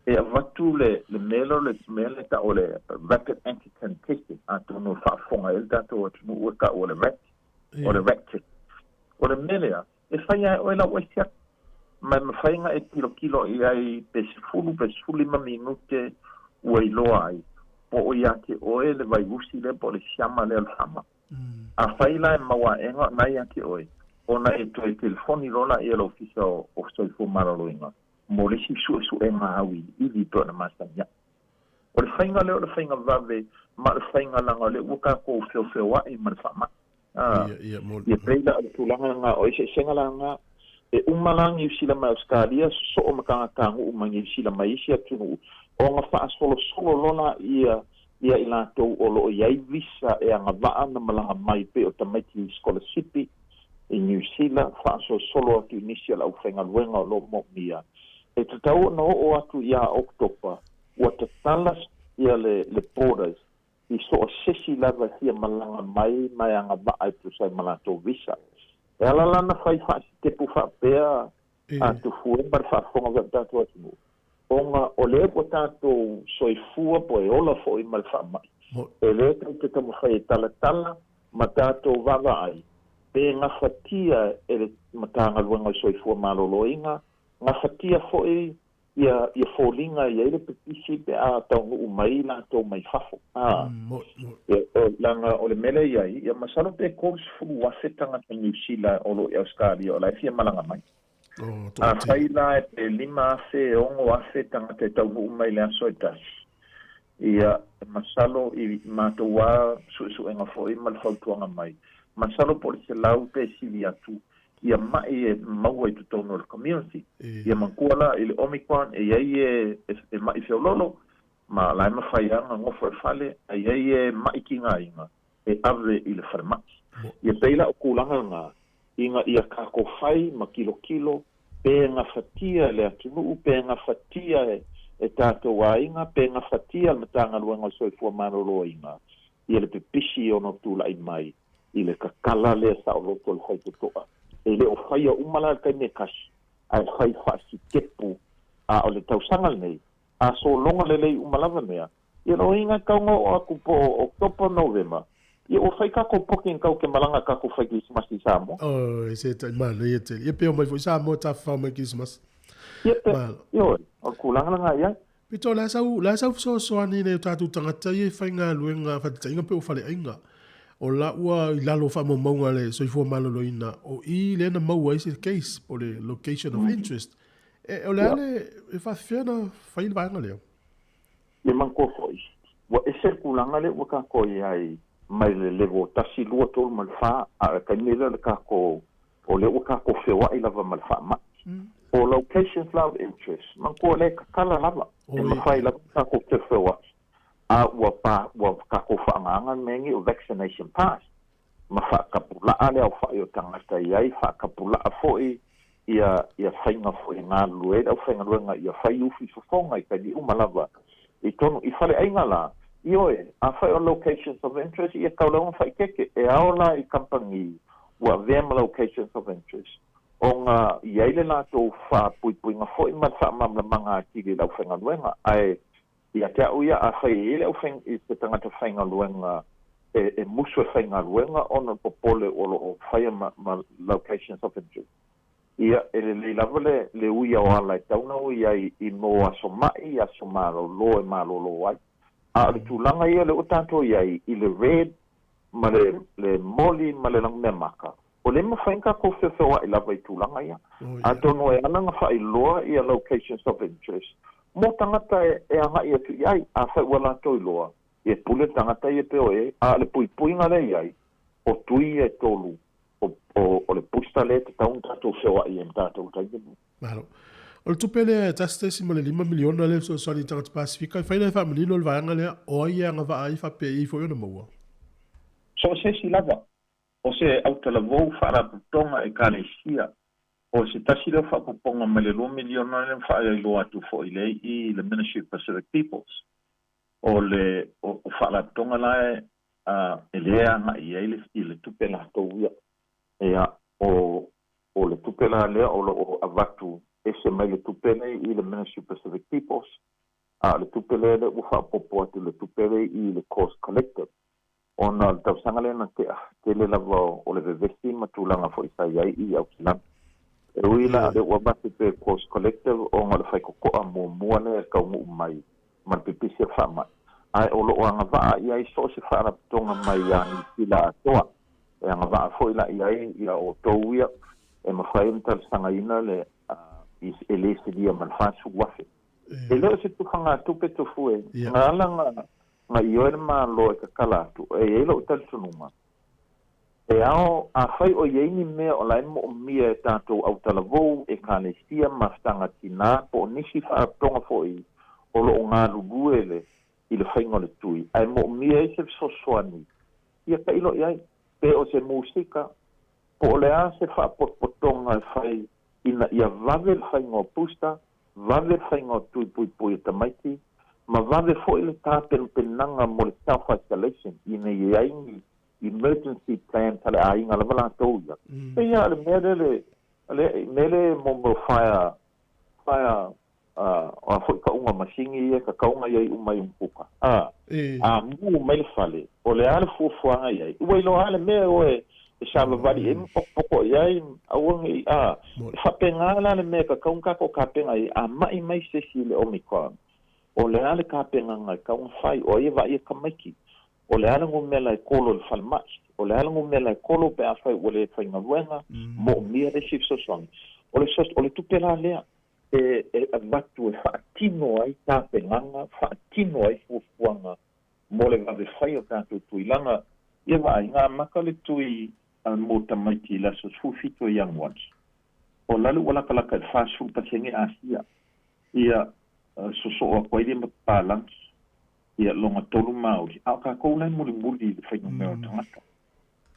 e avatu le le mea lea o le mea lea e ta'u o le rapid antigen testing atonu e faafofoga ai le tatou atunuu e ta'u o le rat o le rat test. O le mea lea e fai lava e oe lau aisi atu ma e mafai ona e tilotilo i ai pe 10 pe 15 minute ua iloa ai po o ia te oe le vairusi lea po o le siama lea o le faamai. Afai la e maua aʻega o na ia te oe, ona e toe telefoni loa laia i le Ofisa o Soifua Maloloina mo le isi suesuega auiliili pei ona masani aʻe. O le faiga lea o le faiga vave ma o le faiga laga o lea ua tatou feofeoaʻi ma le faamai. Ia pei la o le tulaga lena o eseesega la na. E uma la Niu Sila ma Ausetalia sosoo ma tagatanuʻu mai Niu Sila mai isi atunuu ona faasolosolo loa laia ia i latou o lo o i ai visa e agavaa na malaga mai pei o tamaiti i sikolasipi i Niu Sila, faasolosolo atu i nisi o le aufaigaluega o lo o moomia. E tatau ona oo atu ia Oketopa ua tatala ia le borders i so o se isi lava e fia malaga mai ma e agavaa e tusa ai ma latou visa. E ala la ona fai faasitepu faapea a Tufue ma le faafofoga foi a le tatou atunuu, ona o lea ua tatou soifua po e ola foi ma le faamai, e lē tatou te taumafai e talatala ma tatou vaavaai pe gafatia e le Matagaluega o le Soifua Maloloina, gafatia foi ia ia foliga e i ai le pipisi pe a taunuu mai latou mai fafo. A, ia, o, leaga o le mea lea e i ai, ia masalo pe 30,000 tagata Niu Sila o lo o i Ausetalia o la e fia malaga mai. Afai la e pe 5,000 e 6,000 tagata e taunuu mai i le aso e tasi, ia, e masalo i matou lava suesuega foi ma le fautuaga mai, masalo po o le 100 pe sili atu ia maʻi e maua i totonu o le community. Ia manatua la i le Omicron e i ai e e maʻi feoloolo ma la e mafai lava ona nofo i le fale, a i ai e maʻi tigaina e ave i le falemai. Ia pei la o tulaga na ina ia tatou fai ma tilotilo pe gafatia e le atunuu, pe gafatia e tatou aiga, pe gafatia e le Matagaluega o le Soifua Maloloina ia le pipisi e ono tulai mai i le tatala lea saoloto o le faitotoa. E le o faia uma la i le taimi e tasi, ae fai faasitepu. A o le tausaga lenei, a sologa lelei uma lava mea, ia loiga e tau ona oo atu po o Oketopa, Novema, ia ua fai tatou booking tau ke malaga tatou fai Kerisimasi i Samoa. Oi, se tai manaia tele. Ia pe omai foi Samoa tafafao mai Kerisimasi. Ia pe, Malo. ioe, o le tulaga lena i ai. Pito, o le a sau, le a sau fesoasoani i nai o tatou tagata ia e faigaluega faataitaiga pe o faleaiga. O la ua i lalo o faamaumauga a le Soifua Maloloina, o i lea na maua ai se case po o le location of interest. E, o le a le, e faafefea ona fai le vaega lea? Ia manatua foi, ua ese le tulaga lea ua tatou i ai mai le level 1, 2, 3 ma le 4, a o le taimi lea o le tatou, o lea ua tatou feoai lava ma le faamai. O locations la of interest, manatua o lea e tatala lava, e mafai lava ona tatou feofeoai, a ua pa, ua tatou faagaaga le mea nei o vaccination pass, ma faatapulaa le aofai o tagata i ai, faatapulaa foi ia ia faiga foi e galulue ai le aufaigaluega ia fai ufi fofoga i taimi uma lava i tonu i faleaiga la. Ioe, afai o locations of interest ia tau lava ona faaitete, e ao la i kamupani ua avea ma locations of interest ona i ai le latou faapuipuiga foi ma le faamalamalamaga atili i le aufaigaluega, ae Ia te au ia, afai e i ai le aufai, se tagata faigaluega e, e musu e faigaluega ona popole o lo o faia ma, ma locations of interest, ia, e lelei lava le, le ui o ala e tatau ona ui ai i mo aso maʻi, aso malolo e malolo ai. A o le tulaga ia lea ua tatou i ai i le red ma le, le moli ma le lanumeamata, o lea e mafai ona tatou feofeoaʻi lava i tulaga ia. Atonu e ala ona faailoa ia locations of interest mo tagata e agai atu i ai. Afai ua latou iloa, e pule le tagata ia pe o e, a o le puipuiga lea i ai, o tui ia e tolu, o, o, o le booster lea e tatau ona tatou feoai ai ma tatou i taimi lenei. Malo. O le tupe lea e $1.5 miliona lea e fesoasoani i tagata Pasefika, e fai la e faamanino le vaega lea, o ai e agavaa ai faapea i ai foi ona maua? So o se isi lava o se autalavou faalapotopotoga Ekalesia, o se tasi lea o faaopoopoga mai le lua miliona lea na faailoa atu foi i le i le Ministry of Pacific Peoples. O le o faalapotopotoga la e e le agai i ai le i le tupe latou ia. Ia, o o le tupe la lea o lo o avatu Ese mai le tupe nei i le Ministry of Pacific Peoples, a o le tupe lea lea ua faaopoopo atu i le tupe lea i le Course Collective. Ona o le tausaga lea na tea, tele lava o le vevesi ma tulaga foi sa i ai i Aukilani. E ui la o lea ua avatu pea e Course Collective ona o le faikokoa muamua lea e taunuu mai ma le pipisi o le faamai, ae o lo o agavaa i ai so o se faalapotopotoga mai ia Niu Sila atoa. E agavaa foi la i ai ia outou ia e mafai ona talosagaina le e le silia ma le 40,000. E le o se tufagatupe tofue, na ala na ioe le Malo e tatala atu, e i ai lou talitonuga, e ao, afai o i ai ni mea o la e moomia e tatou autalavou, ekalesia, mafutaga tinā, po o nisi faalapotopotoga foi o lo o galulue le i le faiga o le tui, ae moomia ai se fesoasoani, ia tailo i ai, pe o se musika, po o le a se faapotopotoga e fai ina ia vave le faiga o booster, vave le faiga o tui puipui a tamaiti, ma vave foi le tapenapenaga mo le self-isolation ina ia i ai ni emergency plan sa le aiga lava latou ia. Pei lava o le mea lea le, le mea lea mo mo fire, fire o a foi kauga masini ia ka kauga i ai uma i umukuka. A, a mu mai le fale, o le a le fuafuaga i ai? Ua iloa lava le mea oe e savavali i ai ma pokopoko i ai, aua ne i, a, e faapena la le mea e tatau ona tatou tapena i ai, a mai mai se isi i le Omicron, o le a le tapenaga e tatau ona fai, o ai e vaaia tamaiti, o le a le numera e kolo i le falemai, o le a le numera e kolo pe afai ua le faigaluega, moomia le isi fesoasoani. O le o le tupe la lea e e avatu e faatino ai tapenaga, faatino ai fuafuaga mo le vave fai o tatou tuilaga. Ia vaai, na amata le tui mo tamaiti i le aso 17 o Ianuari. O lalo ua latalata i le 40% Asia. Ia, sosoo atu ai lea ma papalagi, ia lona tolu Maori, a o tatou la e mulimuli i le fuainumera o tagata.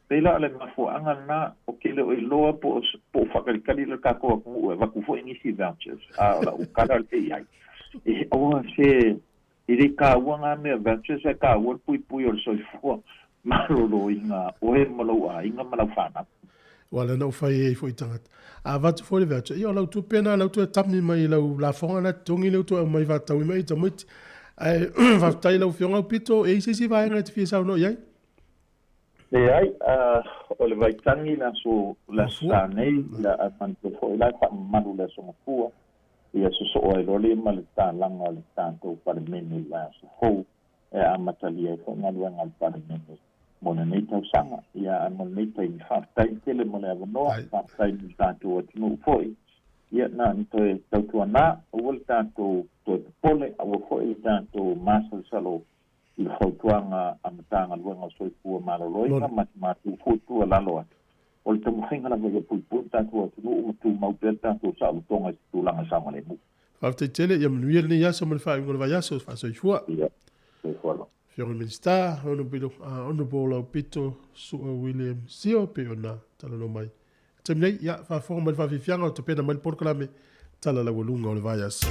Pei la o le mafuaaga lena, ou te le o iloa po o po o faatalitali le tatou atunuu e avatu foi nisi vouchers, a o lau tala lea i ai, e aua se e le taua na mea vouchers, ae taua le puipui o le soifua maloloina oe ma lou aiga ma lau fanau. Ua lea na ou fai ai foi i tagata. A avatu foi le voucher, ia o lau tupe lena, lau toe tami mai i lau lafoga na totogi lea ua toe aumai faatauina mai i tamaiti. Ae faafetai i lau Afioga Aupito, e i ai se isi vaega e te fia saunoa i ai? Leai, o le vaitagi i le aso le Aso Sa nei, ia ae manatua foi la e faamamalu le Aso Gafua, ia sosoo ai loa lea ma le tatalaga o le tatou Palemene i le vaiaso fou e amatalia ai foi galuega a le Palemene mo lenei tausaga. Ia ae mo lenei taimi, faafetai tele mo le avanoa, faafetai mo le tatou atunuu foi, ia na ona toe tautuana, aua le tatou toe popole, aua foi le tatou masalosalo i le fautuaga a Matagaluega o Soifua Maloloina ma se matou foi tuualalo atu, o le taumafaiga lava ia puipui le tatou atunuu ma tumau pea le tatou saolotoga i se tulaga saogalemu. Faafetai tele, ia manuia lenei aso ma le faaiuga o le vaiaso. Faasoifua. Ia, soifua lava. Afioga i le Minisita, Honourable Laupito Su'a William Sio, pei ona talanoa mai. Taimi nei, ia, faafofoga mai le faafiafiaga o tapena mai le polokalame Tala Laualuga o le Vaiaso.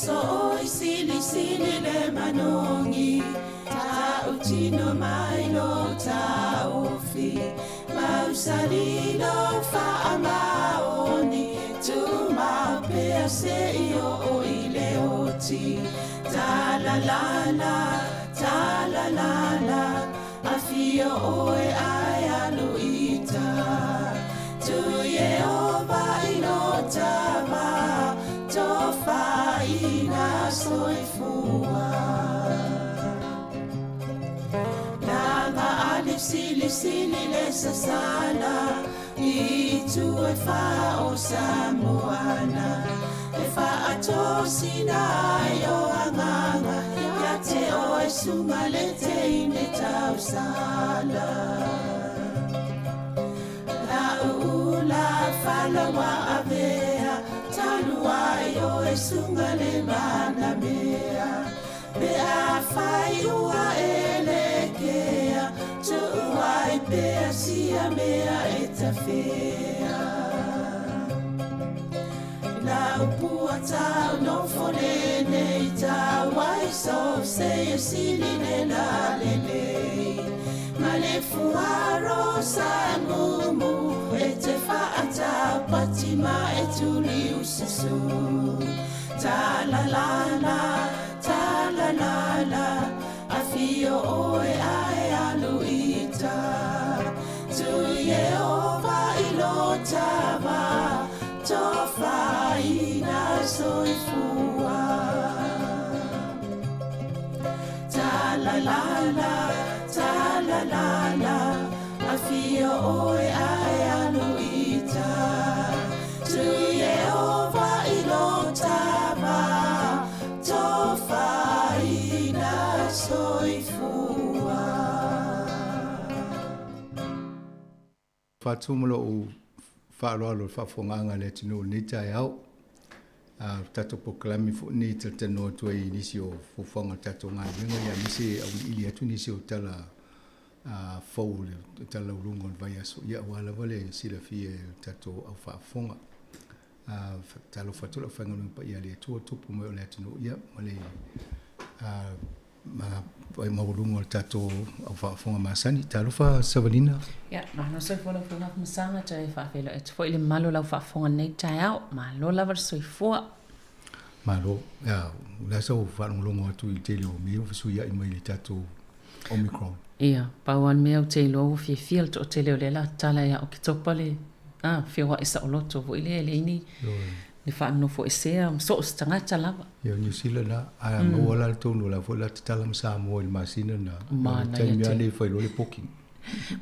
Sooi silisili le manogi Tautino mai lo taofi Mausali lo faamaoni Tumau pea seia oo i le oti Talalala, talalala Afio oe ae alu i uta Tu Ieova i lo tava Tofaina soifua Laga ali silisili le sasala I itu e fa o Samoana E faatosina ai o agaga Ia te oe suga le teine tausala La'u ula fala ua avea Talu ai oe suga le manamea Pe afai ua e lekea Tuu ai pea sia mea e tafea Lau pua tau nofo lenei tau ai so se e sili le la lelei Ma le fuaro sa mumu e te faatau pati ma e tuli ususu Ta la la la, ta la la la Afio oe ae alu i uta Tu Ieova i lo tava Tofaina soifua Ta la la la, ta la la la Afio oe ae alu i uta Tu Ieova i lo tava Tofaina soifua. Faatu ma lou faaaloalo i le faafofogaaga a le atunuu i lenei taeao. A o le tatou polokalame foi lenei e talatalanoa atu ai i nisi o fuafuaga o le tatou galuega ia aemaise e auiliili atu nisi o tala fou o le tala lauluga o le vaiaso ia aua lava le silafia e le tatou au faafofoga. Talofa atu le aufaigaluega paia a le Atua, tupu mai o le atunuu ia ma le ma maualuga o le tatou au faafofoga masani. Talofa Savalina. Ia, malo soifua lau Afioga Afamasaga, toe faafeiloai atu foi i le mamalu o lau faafofoga i lenei taeao. Malo lava le soifua. Malo. Ia, o le a sau faalogologo atu i le tele o mea ua fesuiai mai i le tatou Omicron. Ia, pau lava le mea ou te iloa ua fiafia le toatele o lea la tatala ia Oketopa le feoai saoloto foi lea e leai ni le faanofoesea ma so o se tagata lava. Ia, o Niu Sila la, a maua la le tonu o la foi la tatala ma Samoa i le masina lena. Manaia tele. Taimi lava nei e fai loa le booking.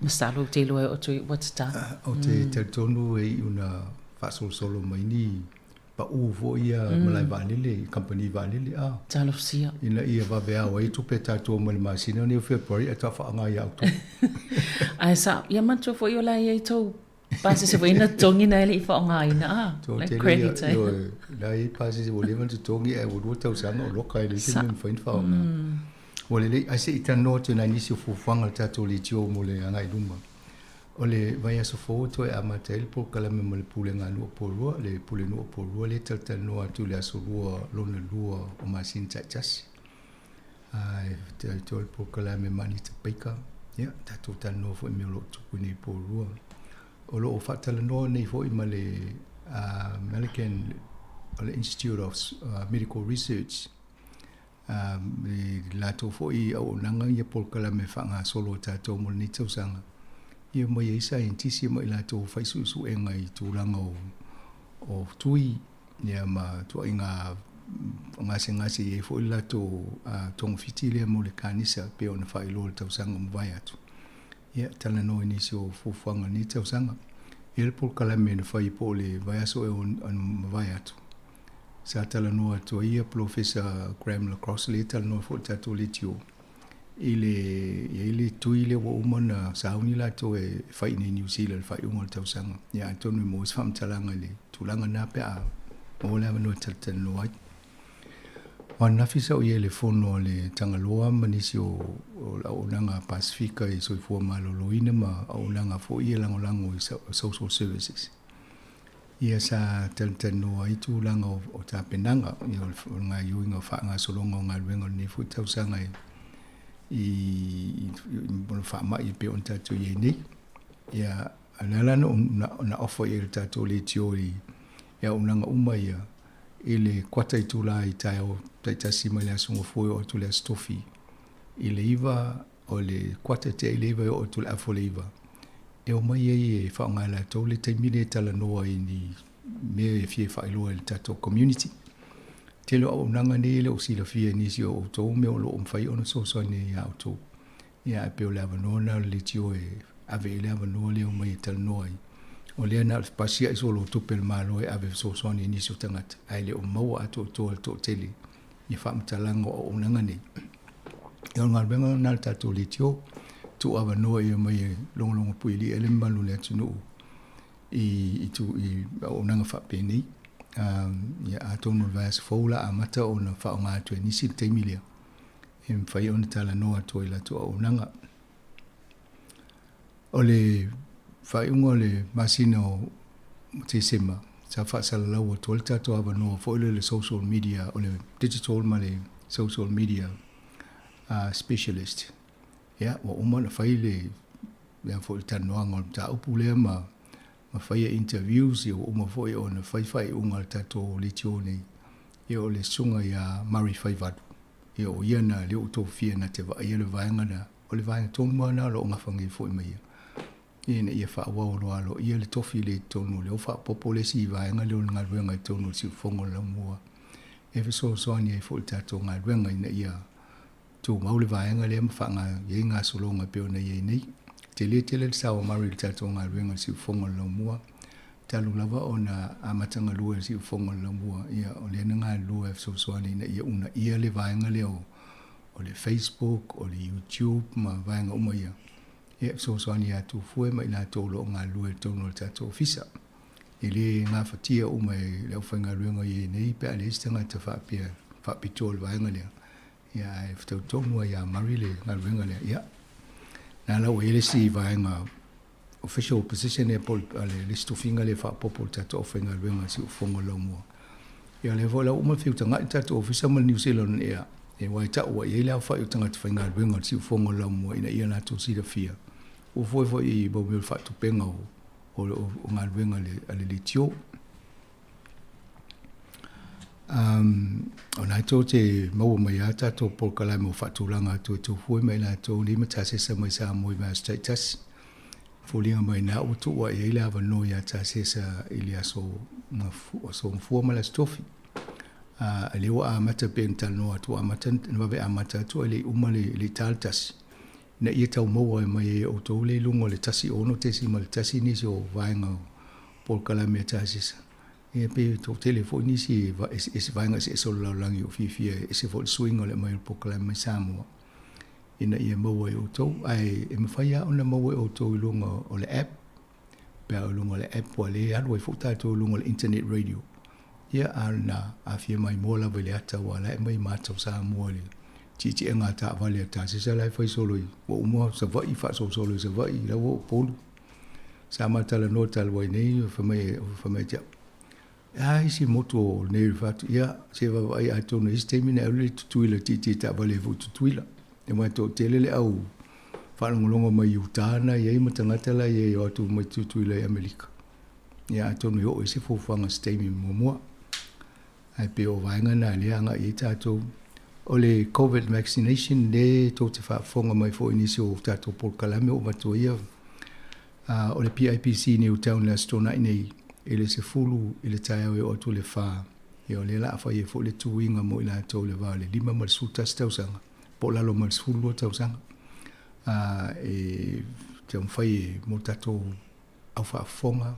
Masalo ou te iloa e oo atu i ua tatala. Ou te talitonu e iu ina faasolosolo mai ni pau foi ia malae vaalele, kamupani vaalele a. Talosia. Ina ia vave ao ai tupe a tatou mai le masina lenei o February ae faatoa faaaoga ia October. Ae sa, ia manatua foi o la e i ai tou pasese foi na totogi na e le i faaaogaina a, like credit ai. Ioe, la e i ai pasese ua leva ona totogi ae ua lua tausaga o loka e leai se mea e mafai ona faaaoga. Ua lelei, ae se i talanoa atu i nai nisi o fuafuaga a le tatou leitio mo le agai i luma. O le vaiaso fou e toe amata ai le polokalame ma le Pulega a Nuu o Pourua, le Pulenuu o Pourua lea e talatalanoa atu i le aso lua lona lua o masina taitasi. A e faitaitoa le polokalame ma Anita Baker, ia, tatou talanoa foi i mea o lo o tupu i nei Pourua. O lo o faatalanoa nei foi ma le American o le Institute of Medical Research, i latou foi auaunaga ia polokalame faagasolo a tatou mo lenei tausaga, ia omai ai saienitisi ma i latou fai suesuega i tulaga o tui ia ma tuaiga gasegase e i ai foi le latou togafiti lea mo le kanisa e pei ona faailoa i le tausaga ua mavae atu. Ia, talanoa i nisi o fuafuaga o lenei tausaga. E i ai le polokalame na fai po o le vaiaso ea ua mavae atu, Sa talanoa atu ai ia Polofesa Graham LaCrosse lea e talanoa foi i le tatou leitio i le i ai le tui lea ua uma ona sauni latou e fai i inei i Niu Sila i le faaiuga o le tausaga. Ia atonu e maua se faamatalaga i le tulaga lena pe a maua le avanoa e talatalanoa ai. O ananafi sa ou i ai i le fono a le Tagaloa ma nisi o o le auaunaga Pasefika i soifua maloloina ma auaunaga foi ia lagolago i social services. Ia sa talatalanoa ai tulaga o tapenaga, ia o le gaoioiga o faagasologa o galuega o lenei foi tausaga i i i faamai e pei ona tatou i ai nei. Ia o le ala na offer i ai e le tatou leitio i auaunaga uma ia i le kuata itula i taeao taitasi mai le Aso Gafua e oo atu i le Aso Tofi i le 9 o le kuata e tea i le 9 e oo atu i le afa o le 9 e omai ai e faaaoga e latou le taimi lea e talanoa i ni mea e fia faailoa i le tatou community. Tele o auaunaga nei e le o silafia e nisi o outou mea o lo o mafai ona fesoasoani ai ia outou. Ia ae pei o le avanoa lena o le leitio e ave i ai le avanoa lea e omai e talanoa ai. O lea na o le pasia'i solo o tupe a le Malo e ave e fesoasoani i nisi o tagata, ae le o maua atoatoa e le toatele ia faamatalaga o auaunaga nei. Ia o le galuega lena a le tatou leitio, tuu avanoa ia mai e logologo puialii ai le mamalu o le atunuu i i tu i auaunaga faapenei. Ia atonu o le vaiaso fou o le a amata ona faaaoga atu e nisi le taimi lea e mafai ona talanoa atu ai i latou auaunaga. O le faaiuga o le masina o Tesema, sa faasalalau atu ai le tatou avanoa foi lea o le social media, o le digital ma le social media specialist. Ia, ua uma ona fai le mea foi le talanoaga o le mataupu lea ma ma faia interviews, ia ua uma foi ona fai faaiuga a le tatou leitio nei, ia o le susuga ia Murray Faivalu, ia o ia na lea ua tofia na te vaaia le vaega lea, o le vaega tonu lava lena o lo o gafa nei foi ma ia, ina ia faaauau loa aloaia le tofi lea i totonu o lea ua faaopoopo le isi vaega lea o le galuega i totonu o le siufofoga o le laumua e fesoasoani ai foi i le tatou galuega ina ia tumau le vaega lea ma faaaoga i ai gasologa e pei ona i ai nei. E tele tele le sao a Murray i le tatou galuega i le siufofoga o le laumua talu lava ona amata galue i le siufofoga o le laumua, ia o lea na galulue e fesoasoani ina ia uunaia le vaega lea o o le Facebook, o le YouTube ma vaega uma ia, ia e fesoasoani ia Tufue ma i latou o lo o galulue i totonu o le tatou ofisa. E le gafatia uma e le aufaigaluega i ai nei pe a leai se tagata faapea faapitoa i le vaega lea, ia ae fetau tonu lava ia Murray le galuega lea. Ia, na la ua i ai le isi vaega official position lea po o le isi tofiga lea e faaopoopo i le tatou aufaigaluega i Siufofoga o le Laumua. Ia o lea foi la ua uma ona feutagai le tatou ofisa ma le New Zealand Air, aua e tau ai i ai le aofai o tagata faigaluega o le Siufofoga o le Laumua ina ia latou silafia ua foi foi i mea o le faatupega o galuega a le leitio. O lena tou te maua mai lava tatou polokalame o faatulaga atu e tofue mai latou nei ma tasesa mai Samoa i vaiaso taitasi. Foliga mai na ua tuu i ai le avanoa ia tasesa i le aso aso Gafua ma le aso Tofi. A lea ua amata pei ona talanoa atu, ua amata na vave amata atu ae le i uma le le i ta le tasi, ina ia tau maua mai ai e outou le i luga o le 16.1 nisi o vaega o polokalame a tasesa. Ia pei e toatele foi nisi eseese vaega eseese o le lalolagi o fiafia e ese foi le suiga o le aumai o le polokalame mai Samoa ina ia maua e outou. Ae e mafai lava ona maua e outou i luga o le app, pe a o luga o le app ua le alu ai foi tatou i luga o le internet radio. Ia a o lena, a fia maimoa lava i le ata aua o la e aumai ma ata o Samoa i le tietie'ega a taavale a tasesa la e fai solo i ua uma Savaii faasolosolo i Savaii la ua oo Upolu. Sa ma talanoa talu ai nei, fai mai, fai mai ia te au, e a isi motu o nei o le fatu, ia, se vaavaai atonu i isi taimi ona e alu lea i Tutuila e tietie taavale ai foi i Tutuila. Aua e toatele le au faalogologo mai i uta na i ai ma tagata la i ai e o atu mai Tutuila i Amerika. Ia atonu e oo i se fuafuaga i se taimi muamua. Ae pei o vaega na lea e agai i ai tatou. O le Covid vaccination lea tou te faafofoga mai foi i nisi o tatou polokalame ua avatu ai ia, o le PIPC New Town i le Aso Toonai nei i le 10 i le taeao e oo atu i le 4, ia o lea o le a fai ai foi le tuiga mo i latou i le va o le 5 ma le 11 tausaga po o lalo mai le 12 tausaga e taumafai e mo tatou au faafofoga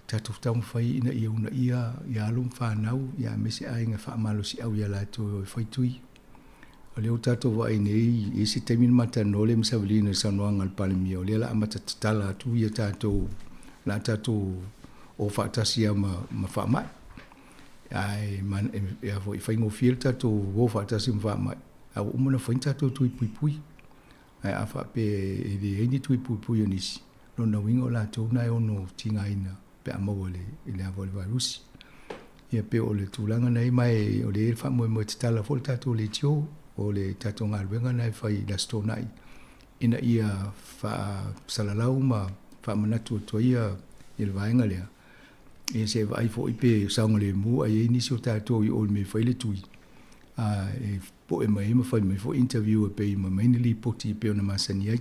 tatou taumafai ina ia uunaia ia alo ma fanau ia aemaise aiga e faamalosiau ia latou e fai tui. O lea ua tatou vaai nei i isi taimi na matalanoa lea ma Savalina i le saunoaga a le Palemia, o lea o le a amata tatala atu ia tatou, o le a tatou o faatasi lava ma, ma faamai. Ae e, foi, faigofie le tatou o faatasi ma faamai, ae ua uma ona fai ni tatou tui puipui. Ae a faapea e leai ni tui puipui o nisi, lona uiga o latou na e ono tigaina. pe a maua i le i le ava o le vairusi. Ia pei o le tulaga na i ma e o le i ai le faamoemoe tatala foi le tatou leitio o le tatou galuega na e fai i le Aso Toonai ina ia faasalalau ma faamanatu atu ai ia le vaega lea. Ia se i vaai foi pe saogalemu a i ai nisi o tatou i o i le mea e fai le tui, a e poe mai ai ma fai mai foi interview e pei ma aumai ni lipoti e pei ona masani ai.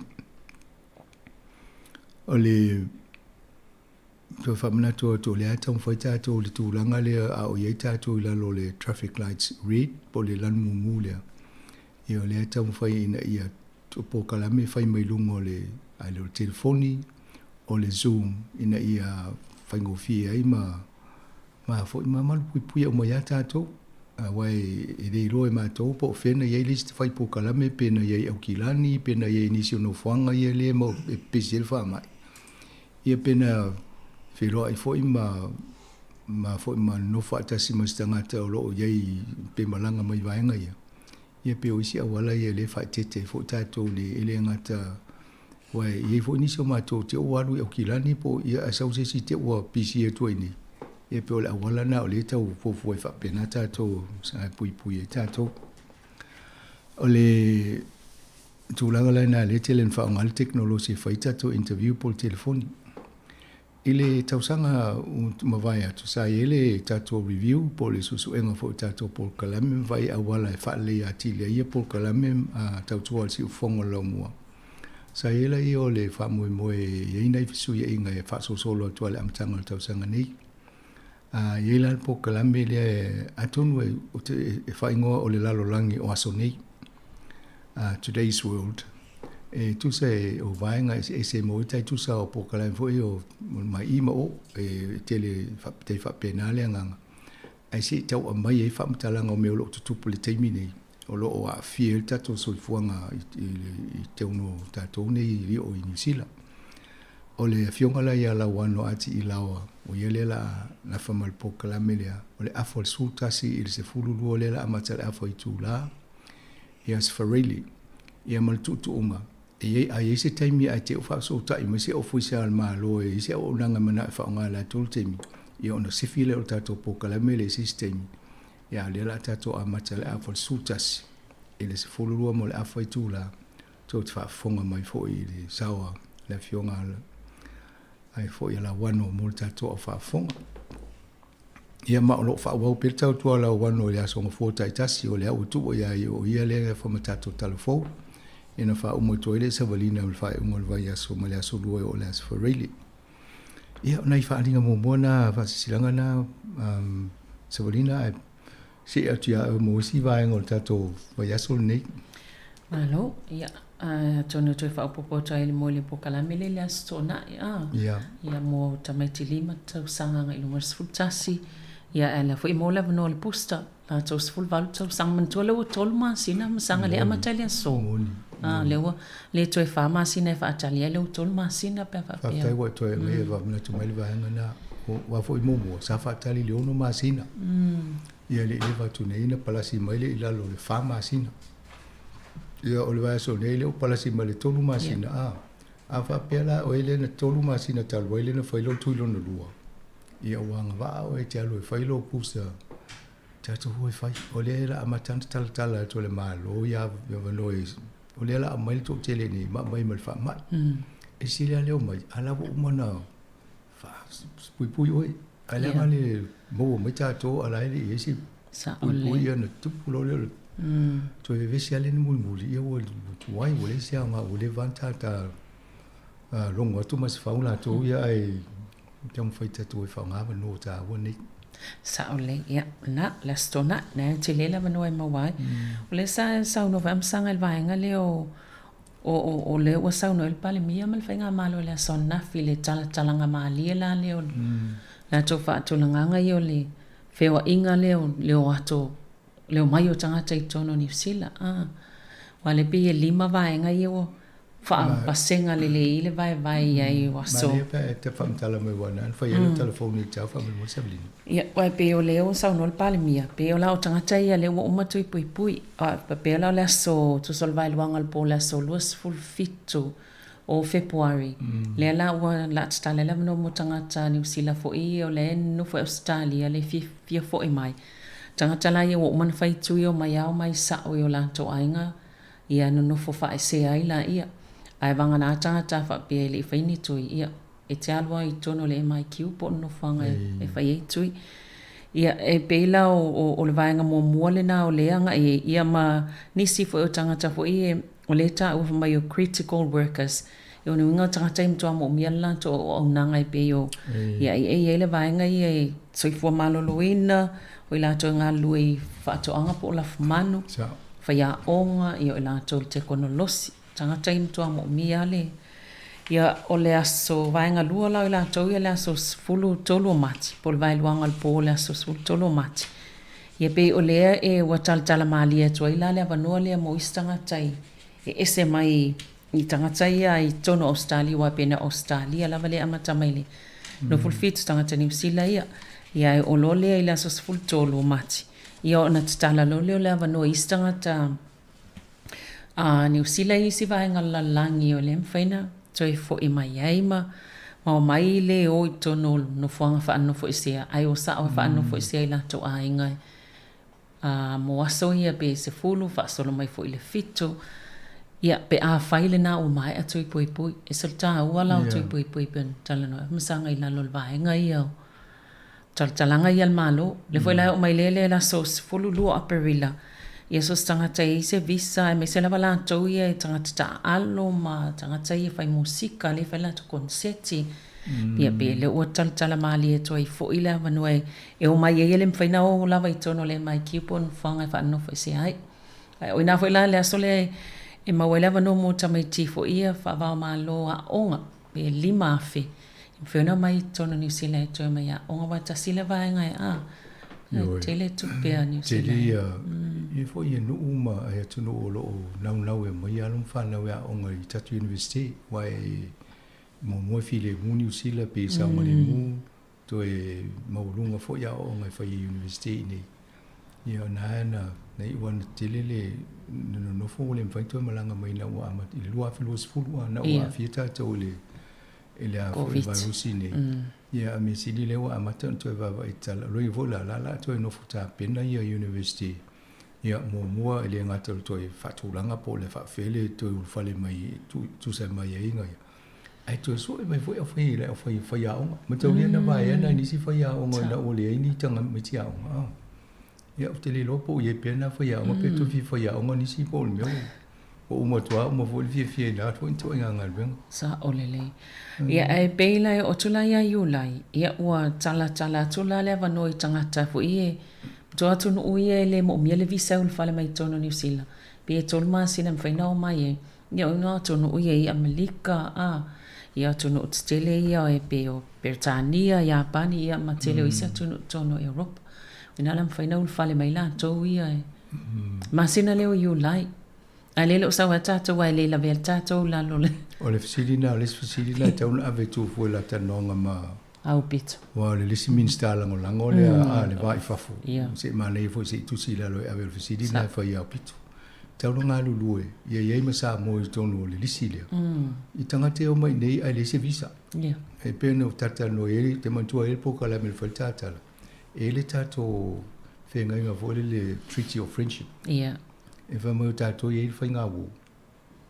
O le toe faamanatu atu o lea e taumafai tatou i le tulaga lea a o i ai tatou i lalo o le traffic lights red po o le lanu mumu lea. Ia o lea e taumafai ina ia polokalame e fai mai luga o le a le o le telefoni, o le zoom ina ia faigofie ai ma ma foi ma malupuipuia uma iā tatou. Aua e le iloa e matou po o fea na i ai le isi fai polokalame pe na i ai i Aukilani pe na i ai i nisi o nofoaga ia lea e pepesi ai le faamai. Ia pe na feiloai foi ma ma foi ma nonofo faatasi ma se tagata o lo o i ai pe malaga mai vaega ia. Ia pei o isi auala ia lea e faaeteete ai foi tatou i le e le gata aua e i ai foi nisi o matou te ua alu i Aukilani po o ia ae sau se isi te ua pisi atu ai nei. Ia pei o le auala lena o lea e tau fuafua ai faapena tatou e puipui ai tatou. O le tulaga la lena lea e tele ina faaaoga ai le tekonolosi e fai ai tatou interview po o le telefoni. I le tausaga ua mavae atu, sa i ai le tatou review po o le suesuega foi o tatou polokalame ma vaai auala e faaleleia atili ai ia polokalame tautua a le siufofoga o le laumua. Sa i ai la ia o le faamoemoe e i ai nai fesuiaiga e faasolosolo atu lava i le amataga o le tausaga nei. A i ai la le polokalame lea atonu e faaigoa o le lalolagi o aso nei, Today's World, e tusa e o vaega eseese e maua ai tai tusa o polokalame foi o mai i ma o, e tele tai faapena le agaga. Ae se i tau aumai ai faamatalaga o mea o lo o tutupu i le taimi nei, o lo o aafia ai le tatou soifuaga i totonu o tatou nei i o i Niu Sila. O le afioga la ia Lauano Ati Ilaoa, o ia lea la nafa ma le polokalame lea, o le afa o le 11 i le 12 lea la amata le afa itula, ia Sfarelli, ia ma le tuutuuga, e i ai, a i ai se taimi ae te i ua faafesootai mai se ofisa a le Malo e i ai se auaunaga e manao e faaaoga e latou le taimi, ia ona sifi lea o le tatou polokalame lea i se isi taimi, ia a o lea o le a tatou amata i le afa o le 11 i le 12 ma le afa itula, tou te faafofoga mai foi i le sao a le Afioga ai foi a Lauano mo le tatou au faafofoga. Ia ma o lo o faaauau pea le tautua a Lauano i le Aso Gafua taitasi, o lea ua tuu ia ia o ia lea e afa ma tatou talafou. Ia na faauma atu ai le savaliga o le faaiuga o le vaiaso mai le Aso Lua e oo i le Aso Faraile. Ia, o nai faaaliga muamua na, faasilasilaga na, savalina ae see atu ia oe mo isi vaega o le tatou vaiaso lenei. Malo, ia, atonu e toe faaopoopo atu ai mo le polokalame lea i le Aso Toonai, a? Ia. Ia, mo tamaiti 5 tausaga agai i luga o le 11, ia, ae o la foi e maua le avanoa o le booster, latou 18 tausaga. Manatua lea ua 3 masina ma saga lea e amata ai le aso. Moni. A, lea ua le toe 4 masina e faatali ai, lea ua 3 masina pe a faapea. Faafetai ua e toe aumaia e faamanatu mai le vaega lena. Aua foi muamua, sa faatali i le 6 masina. Ia le i leva atu nei na palasi mai lea i lalo o le 4 masina. Ia o le vaiaso nei lea ua palasi mai le 3 masina, a. A faapea la oe lea na 3 masina talu ai lea na fai lou tui lona lua, ia ua agavaa oe e te alu e fai lou booster tatou o e fai. O lea la amata ona talatala atu e le Malo ia avanoa i o lea la aumai le toatele nei ma aumai ma le faamai. E sili lava le omai, a la ua uma ona faapuipui oe. Ae leaga le maua mai tatou a la e le i i ai se puipui ia ona tupu loa lea o le toe vevesi lava lea na mulimuli, ia ua tuai ua leai se aoga ua leva lava ona ta logo atu masefau latou ia ae taumafai tatou e faaaoga avanoa taua nei. Sao lelei, ia, na, le Aso Toonai, na e tele le avanoa e maua ai. O lea sa saunoa foi Amasaga i le vaega lea o, o, o, o lea ua saunoa ai le Palemia ma le Faigamalo i le aso ananafi i le talatalaga malie la lea o latou faatulagaga ia o le feoaiga lea o le o atu, le omai o tagata i totonu o Niu Sila. A, aua o lea pei e 5 vaega ia ua faapasega lelei ai le vaevae i ai o aso. Manaia pe a e te faamatala mai aua na ana fai ai lau telefoni i le tau faamolemole Savelina. Ia, aua e pei o lea ua saunoa le Palemia, pei o la o tagata ia lea ua uma tui puipui. A faapea la o le aso, tusa o le vaeluaga o le po o le aso 27 o Fepuari, lea la ua o le a tatala ai le avanoa mo tagata Niu Sila foi ia o lea e nonofo i Ausetalia le fia foi mai. Tagata la ia ua uma ona fai tui omai ao mai sao i o latou aiga ia nonofo faaesea ai laia. Ae vagana tagata faapea e le i faia ni tui, ia e te alu lava i totonu o le MIQ po o le nofoaga e fai ai tui. Ia, e pei la o le vaega muamua lena o lea agai ai, ia ma nisi foi o tagata foi ia o lea e taua fai mai o critical workers. O lona uiga o tagata ia e matua moomia le latou auaunaga e pei o, ia e i ai le vaega ia e soifua maloloina, o i latou e galulue i faatoaga po o lafumanu, faiaoga, ia o i latou i le tekonolosi. Tagata ia matua moomia lava le Ia, o le aso vaega lua la o i latou ia le aso 13 o Mati, po o le vaeluaga o le po o le aso 13 o Mati. Ia pei o lea e ua talatala malie atu ai la le avanoa lea mo isi tagata i e ese mai i tagata ia i totonu o Ausetalia aua pei na o Ausetalia lava lea e amata mai le 27 tagata Niu Sila ia. Ia ae oo loa lea i le aso 13 o Mati, ia ona tatala loa lea o le avanoa i isi tagata a Niu Sila i isi vaega o le lalolagi o lea e mafai ona toe foi mai ai ma ma omai le o i totonu o nofoaga faanofoesea ae o sao e faanofoesea i latou aiga a mo aso ia pe 10 faasolo mai foi i le 7 ia pe afai lena ua maea tui puipui. E ese le taua la o tui puipui pei ona talanoa ai ma saga i lalo o le vaega ia o Talatalaga ia a le Malo. Lea foi la e oo mai lea le aso 12 o Aperila, ia so o se tagata e i ai se visa aemaise lava latou ia e tagata taaalo ma tagata ia e fai musika lea e fai latou koneseti. Ia pei lea ua talatala malie atu ai foi le avanoa e omai ai e le mafai ona o lava i totonu o le MIQ po o nofoaga e faanofoesea ai. Ae o i ina foi la le aso lea e maua ai le avanoa mo tamaiti foi ia faava-o-Malo aoga. Pe 5,000 e mafai ona omai i totonu o Niu Sila e toe omai e aoga aua e tasi lea vaega e a e tele tupe a Niu Sila. Tele ia, ia foi ia nuu ma e atunuu o lo o naunau e aumai alo ma fanau e aoga i tatou University aua e muamua e filemu Niu Sila pe saogalemu toe maualuga foi aoaoga e fai i University i inei. Ia o na na na iu ana tele le na nonofo ua le mafai ona toe malaga mai ina ua amata i le 2020 a na ua aafia tatou i le i le a foi vairusi nei. Ia a mea sili lea ua amata ona toe vaavaai tatala. O lona uiga foi la, la o le a toe nofo tapena ia University. Ia muamua e le gata o le toe faatulaga po o le faafefea le toe ulufale mai e tusa mai ai ia Ae toe sue mai foi aufai le aufai faiaoga. Mataulia na vaea nai nisi faiaoga ina ua leai ni tamaiti aoga. Ah. Ia ou te le iloa po o i ai pea na faiaoga pe toe fia faiaoga nisi po o le mea ua uma atu lava uma foi le fiafia i na foi ituaiga galuega. Sao lelei. Ia ae pei la e oo atu la ia Iulai, ia ua talatala atu la le avanoa i tagata foi e matua atunuu ia e le moomia le visa e ulufale mai totonu o Niu Sila, pe e 3 masina e mafai ona omai ai. Ia o ngā atunuu ia i Amelika, ā, i atunuu tetele ia e pei o Peretania, Iapani, ia ma tele o isi atunuu totonu o Europa. O ina la mafai ona ulufale mai latou ia e masina lea o Iulai. Ae lele o sau ai tatou aua e le lavea le tatou i lalo o le. O le fesili lena, o le isi fesili lena e tatau ona ave e Tufue i la talanoaga ma Au pito. Aua o le isi Minisita Lagolago lea a le va i fafo, se i manaia foi se i tusi i lalo e ave o le fesili lena e fai i Aupito. Tatau ona galulue ia i ai ma Samoa i totonu o le lisi lea i tagata e omai i inei ae leai se visa. E pei ona ou talatalanoa i ai, ou te manatua ai le polokalame i le fale tatala, e i ai le tatou feagaiga foi lele le Treaty of Friendship. E fai mai o tatou e i ai le faigauo,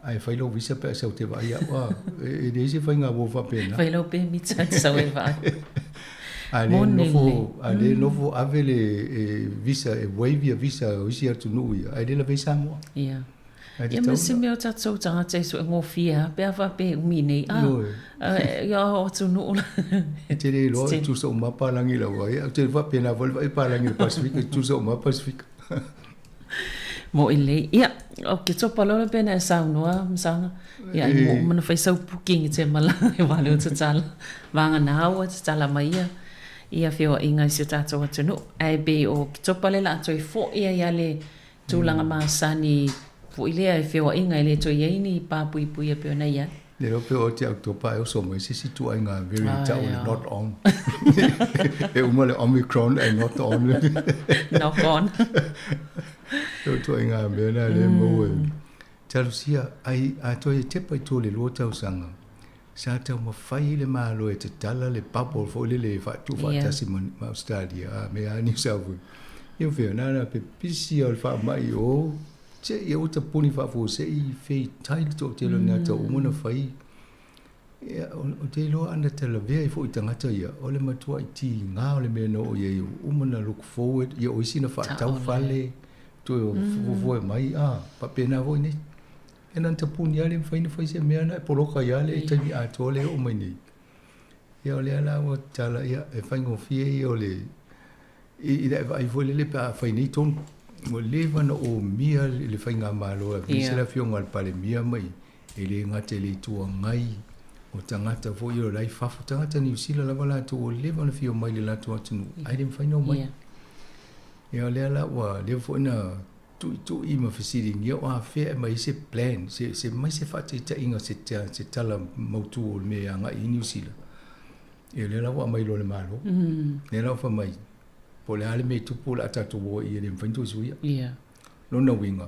ae fai lou visa pe a sau e te vaai au, a, e leai se faigauo faapena. Fai lau pemita e te sau e vaai. A lea nofo, a lea nofo ave le visa, e waive ia visa o isi atunuu ia, ae le lavea i Samoa. Ia. Ia ma se mea o tatou tagata e sue gofie lava pe a faapea e umi nei, a, ia o atunuu la. E te le iloa e tutusa uma lava palagi i lau vaai, ou te faapena foi le vaai palagi i le Pasefika, e tutusa uma lava Pasefika. Moʻi lelei. Ia, o ke topa loa pea na e saunoa Masaga. Ia, ai mo uma na fai sau booking i te malaga e wale o tatala. Vagana ua tatala mai ia ia feoaiga i si o tatou atunuu. Ae pei o ke topa lea o le a toe fo'i ai lava le tulaga masani foi lea i feoaiga e le toe i ai ni papuipuia pei ona i ai. Le iloa pe oo te October ae oso mai se isi ituaiga variant tau o le not on. E uma le Omicron ae not on. Knock on. O ituaiga mea na lea e maua. Talosia, ai a toe tepa i tua o le 2 tausaga, sa taumafai le Malo e tatala le bubble foi lele e faatuufaatasi ma ma Australia a me a New South Wales. Ia o fea, na ona pepisi lava o le faamai i o, seia ua tapuni faafuasei feitai le toatele o ni ata ua uma ona fai. Ia, ou te iloa ana talavea ai foi i tagata ia, o le matuai tiga o le mea na oo i ai, ua uma ona look forward, ia o isi na faatau fale, toe fuafua mai, a, faapena foi nei. Ia na ona tapuni lava le mafai ona fai se mea na e poloka ai lava le taimi atoa lea e oo mai nei. Ia o lea la ua tatala, ia e faigofie ia o le, i le vaai foi lele pe a fai nei tonu. Ua leva ona omia le faigamalo aemaise le afioga i le Palemia mai e le gata i le Itu Agai, o tagata foi ia o la e i fafo, tagata Niu Sila lava latou ua leva ona fia omai i le latou atunuu ae le mafai ona omai. Ia o lea la ua leva foi ona tuitui ma fesiligia o afea e aumai ai se plan, se mai se faataitaiga, se tala mautu o le mea e agai i ai Niu Sila. Ia lea la ua aumai loa e le Malo. Lea la ua fai mai, po o le a le mea e tupu o le a tatou o ai i i e le mafai ona toe suia. Lona uiga,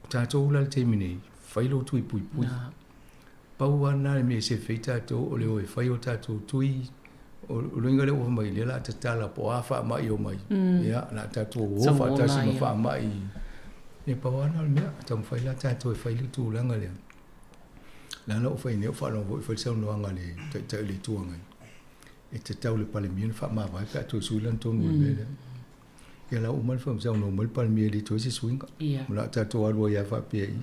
o tatou la i le taimi nei, fai lou tui puipui. Pau lava lena le mea e sefe ai tatou, o le o e fai o tatou tui. O le uiga lea ua fai mai, lea o le a tatala po o a faamai e omai, ia, o le a tatou o faatasi ma faamai. Ia pau lava lena o le mea, taumafai la tatou e fai le tulaga lea. Le a la ua fai nei, ua faalogo foi fai le saunoaga a le Taitai o le Itu Agai, e tatau i le Palemia ona faamavae pe a toe sui lana tonu i le mea lea. Ia la ua uma ona saunoa mai le Palemia e le toe se suiga. O le a tatou alu ai lava faapea i i.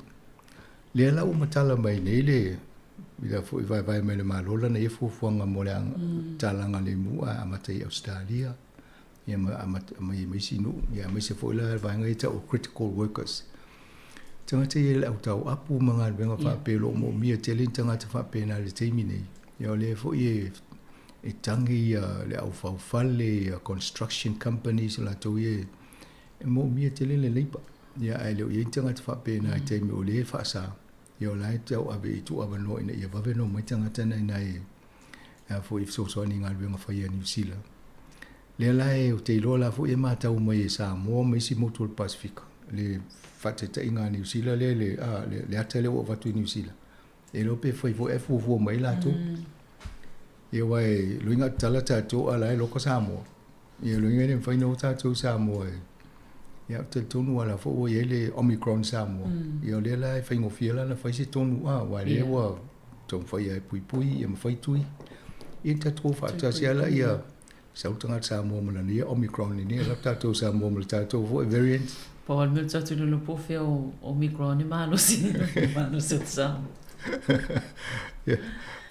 Lea la ua matala mai nei le i la foi vaevae mai le Malo lana ia fuafuaga mo le talaga lemu a amata i Ausetalia, ia ma amata mai ma isi nuu, ia aemaise foi la vaega ia tau o critical workers. Tagata ia le au tau apu ma galuega faapea o lo o moomia tele ni tagata faapena i le taimi nei. Ia o lea foi e e tagi ia le au faufale, ia construction companies o latou ia e moomia tele le labour. Ia ae le o i ai ni tagata faapena i taimi o lea e faasa. Ia o la e tau ave i tuu avanoa ina ia vave ona omai tagata na inā e a foi e fesoasoani i galuega fai a Niu Sila. Lea la e ou te iloa la foi e matau mai e Samoa ma isi motu o le Pasefika le faataitaiga a Niu Sila lea le, a, le, le ata lea ua avatu i Niu Sila. E iloa pe fai foi ae fuafua mai latou. Ia aua e loiga tatala tatou a la e loka Samoa. Ia loiga e le mafai ona o tatou i Samoa e. Ia ou te talitonu aua la foi ua i ai le Omicron i Samoa. Ia o lea la e faigofie la ona fai se tonu a, aua o lea ua taumafai lava e puipui ia ma fai tui. Ia tatou o faatasi lava laia sau le tagata Samoa ma lana ia Omicron i inei, alu tatou Samoa ma le tatou foi variant. Pau lava le mea o le tatou lilo po o fea o Omicron e malosi, malosi o Samoa. Ia,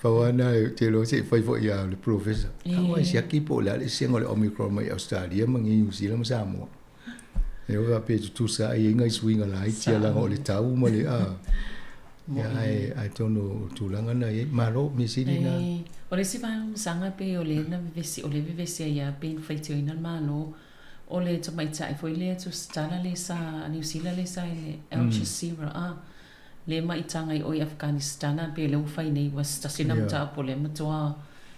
pau lava lena ou te iloa se i fai foi ia le Professor. Aua e siaki po o le a le eseesega o le Omicron mai Australia ma Niu Sila ma Samoa. E oo faapea e tutusa ai i ai nai suiga laiti ia leaga o le tau ma le a. Ia ae atonu o tulaga na e i ai. Malo, mea sili na. O le isi vaega masaga pei o lea na vevesi, o lea e vevesi ai lava pei na faitioina le Malo, o le tamaitai foi lea tusitala lea sa, Niu Sila lea sa i le Al Jazeera, a, lea maitaga i o i Afghanistana pei o lea ua fai nei, ua se tasi lena mataupu o lea matua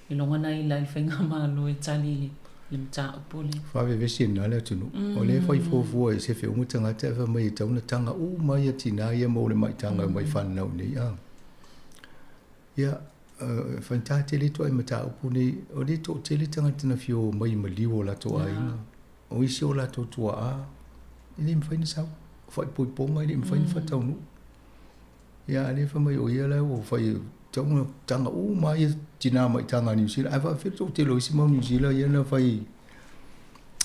iloga na ila i le faigamalo e tali i le mataupu lea. Faavevesi lena le atunuu. O lea e fai fuafua e sefe uma tagata ae fai mai e tatau ona taga uma ia tina ia mo le maitaga e omai fananau i inei. A. Ia, e faigata tele ituai mataupu nei, o lea e toatele tagata na fia omai i maliu o latou aiga. O isi o latou tuaa, e le mafai ona sau. O faaipoipoga e le mafai ona faataunuu. Ia, a o lea e fai mai o ia la ua fai, tatau ona taga uma lava ia tina maitaga a Niu Sila. Ae faapefea le toatele o isi mau Niu Sila ia na fai,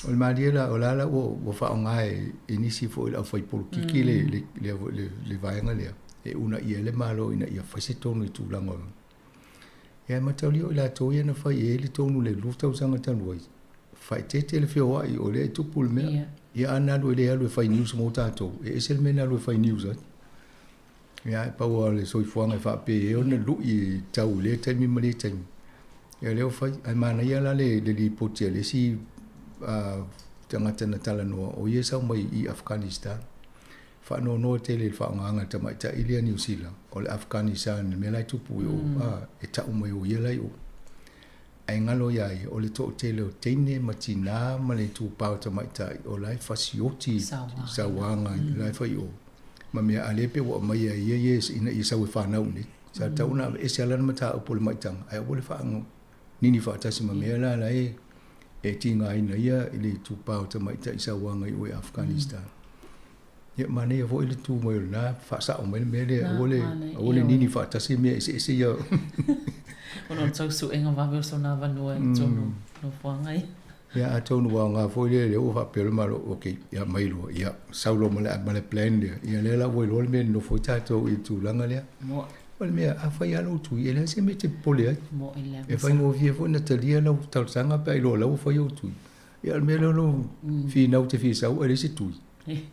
o le malie la, o la la ua faaaoga e nisi foi o le aufai polokiki le vaega lea e uunaia ai le Malo ina ia fai se tonu i tulaga o. Ia e mataulia o i latou ia na fai i ai le tonu i le 2 tausaga talu ai, faaeteete le feoai o lea e tupu le mea. Ia a na alu e le alu e fai news mo tatou, e ese le mea na alu e fai news ai. Ia ae pau lava o le soifuaga e faapea ai ona lui e tau i lea taimi ma lea taimi. Ia lea ua fai, ae manaia la le lipoti a le isi tagata na talanoa, o ia e sau mai i Afghanistan. Faanoanoa tele i le faaaogaina e le tamaitai lea Niu Sila o le Afghanistan i le mea la e tupu i o, e tau mai o ia la i o. Ae galo iā ia, o le toatele o teine ma tinā ma le itupa o tamaitai o la e fasioti i sauaga la e fai i o. Ma mea a lea pei ua aumaia e ia ia ina ia sau e fanau iinei. Sa tatau ona aveese lava lana mataupu o le maitaga ae aua le faaganini faatasi ma mea la la e e tigaina ia i le itupa o tamaitai sauaga i o i Afghanistan. Ia manaia foi le tu mai o lena faasao mai le mea lea aua le aua le nini faatasi mea eseese ia. Ona o le tau suega vave o sona avanoa i totonu o nofoaga ia. Ia atonu ua aoga foi lea lea ua faapea le Malo, ok, ia mai loa, ia sau loa ma le, ma le plan lea. Ia lea la ua iloa le mea e nonofo ai tatou i le tulaga lea. Moe. O le mea, afai lava lou tui, e leai se mea e te popole ai. Moe lava. E faigofie foi ona talia lau talosaga pe a iloa o la ua fai ou tui. Ia o le mea lea o lou finau e te fia sau ae leai se tui.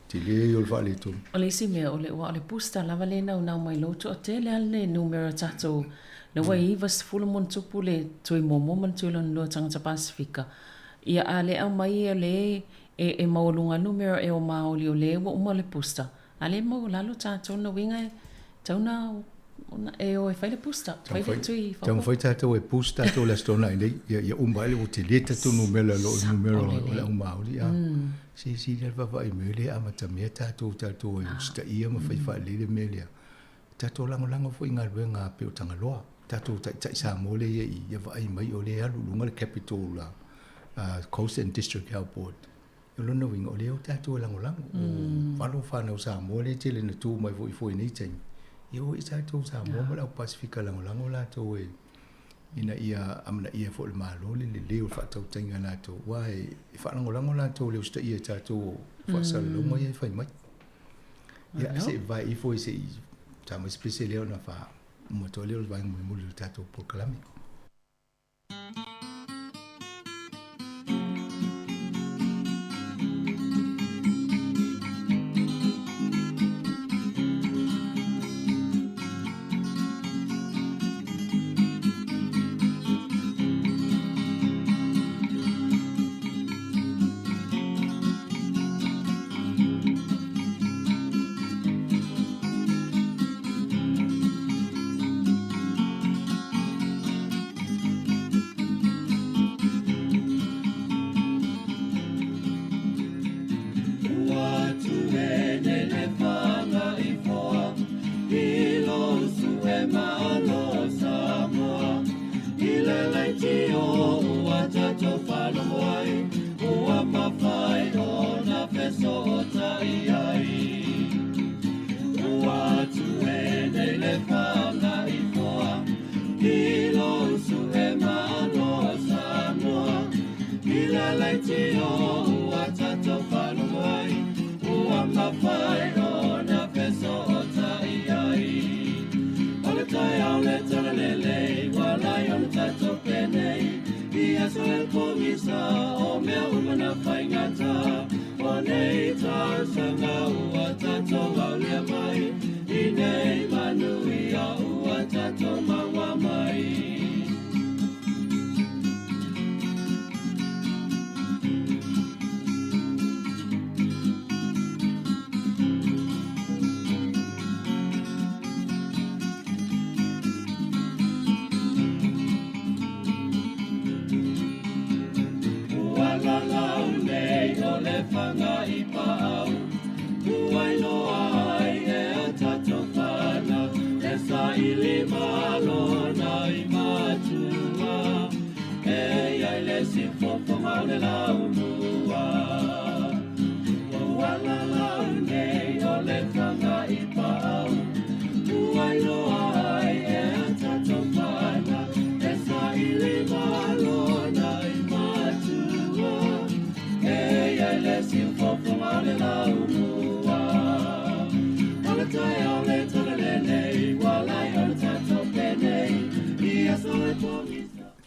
Tele ia o le faaletonu. O le isi mea, o le, aua o le booster lava lea e naunau mai lou toatele lava le numera tatou, lea ua 90 ma ona tupu le tui muamua ma le tui lona lua tagata Pasefika. Ia a le aumai ia le e, e maualuga numera e o Maoli o le ua uma le booster, a lea e maualalo tatou, lona uiga e tatau ona ona e o e fai le booster, fai le tui faaopoopo. Taumafai tatou e boost tatou i le Aso Toonai nei, ia, ia uma ai le ua tele tatou numera i lo le numera o le au Maoli. A, silasila le vaavaai mai lea e amatamea tatou, tatou e usitaia ma fai faalelei le mea lea. Tatou lagolago foi i galuega a pei o Tagaloa, tatou taitai Samoa lea e i ai, ia vaai mai o lea e alu i luga le Capital Coast and District Health Board. O lona uiga, o lea o tatou e lagolago. O alo fanau Samoa lea e tele ina tu mai foi fua i nei taimi, ia o i tatou Samoa ma le au Pasefika lagolago latou e ina ia amanaia foi e le Malo le lelei o le faatautaiga a latou, aua e faalagolago latou i le usitaia e tatou o faasalalauga ia e fai mai. Ia, se i vae ifo se i ta mai se pese lea ona faauma atu ai lea o le vaega mulimuli o le tatou polokalame.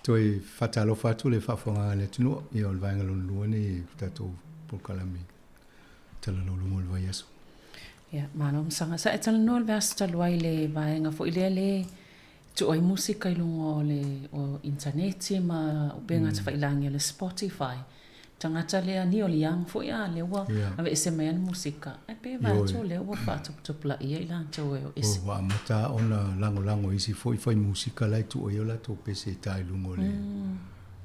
Toe faatalofa atu le faafofoga a le atunuu, ia o le vaega lona lua lenei o le tatou polokalame talalauluga o le vaiaso. Ia, malo masaga. Sa e talanoa i le vaiaso talu ai i le vaega foi lea le tuu ai musika i luga o le o initaneti ma upega tafailagi o le Spotify. Tagata lea Neil Young foi a lea ua aveese mai ana musika. Ae pei e vaai atu o lea ua faatoputopulaia i latou e o ese. Ua amata ona lagolago e isi foi fai musika la e tuu ai o latou pese e ta i luga o le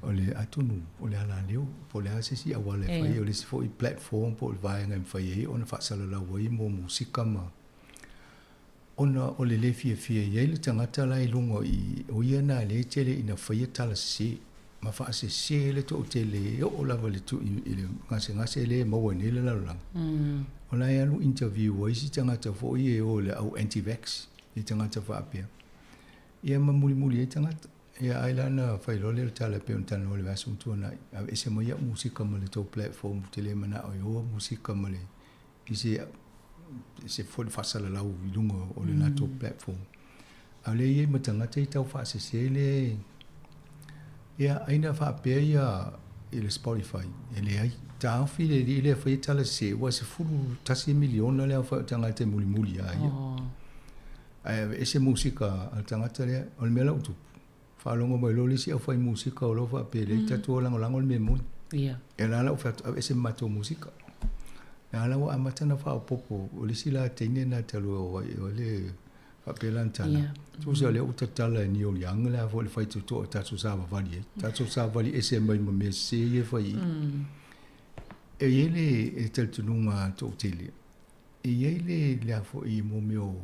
o le atonu o le alaleo po o le a se isi auala e fai ai o le isi foi platform po o le vaega e mafai ai ona faasalalau ai mo musika ma. Ona o le lē fiafia i ai le tagata la i luga i o ia na lē tele ina faia tala sesē ma faasesē le toʻatele e oo lava i le tu i le gasegase lea e maua ai nei le lalolagi. O la e alu interview ai isi tagata foi ia e o i le au anti-vax i tagata faapea. Ia ma mulimuli ai tagata. Ia ai la na fai loa lea o le tala e pei ona talanoa i le vaiaso ua tuanai, aveese mai au musika ma le tou platform ou te le manao e oa musika ma le i se se foi le faasalalau i luga o le latou platform. A o lea e i ai ma tagata ia tau faasese le ia ai na faapea ia i le Spotify e leai taofi le alii lea e faia tala sese ua 11 miliona le aofai o tagata e mulimuli ia ia. Ae aveese musika a le tagata lea o le mea la ua tupu faalogo mai loa le isi aufai musika o lo o faapea lelei tatou lagolago le mea moni. Ia la la ua fai atu aveese ma matou musika. Ia la ua amata ona faaopoopo o le isi la teine lena talu ai o le faapea lana tala. Tusa o lea ua tatala e Neil Young le a foi le faitotoa o tatou savavali ai. Tatou savavali ese mai ma mea sese ia e fai i i. E i ai le talitonuga toatele, e i ai le le a foi mo mea o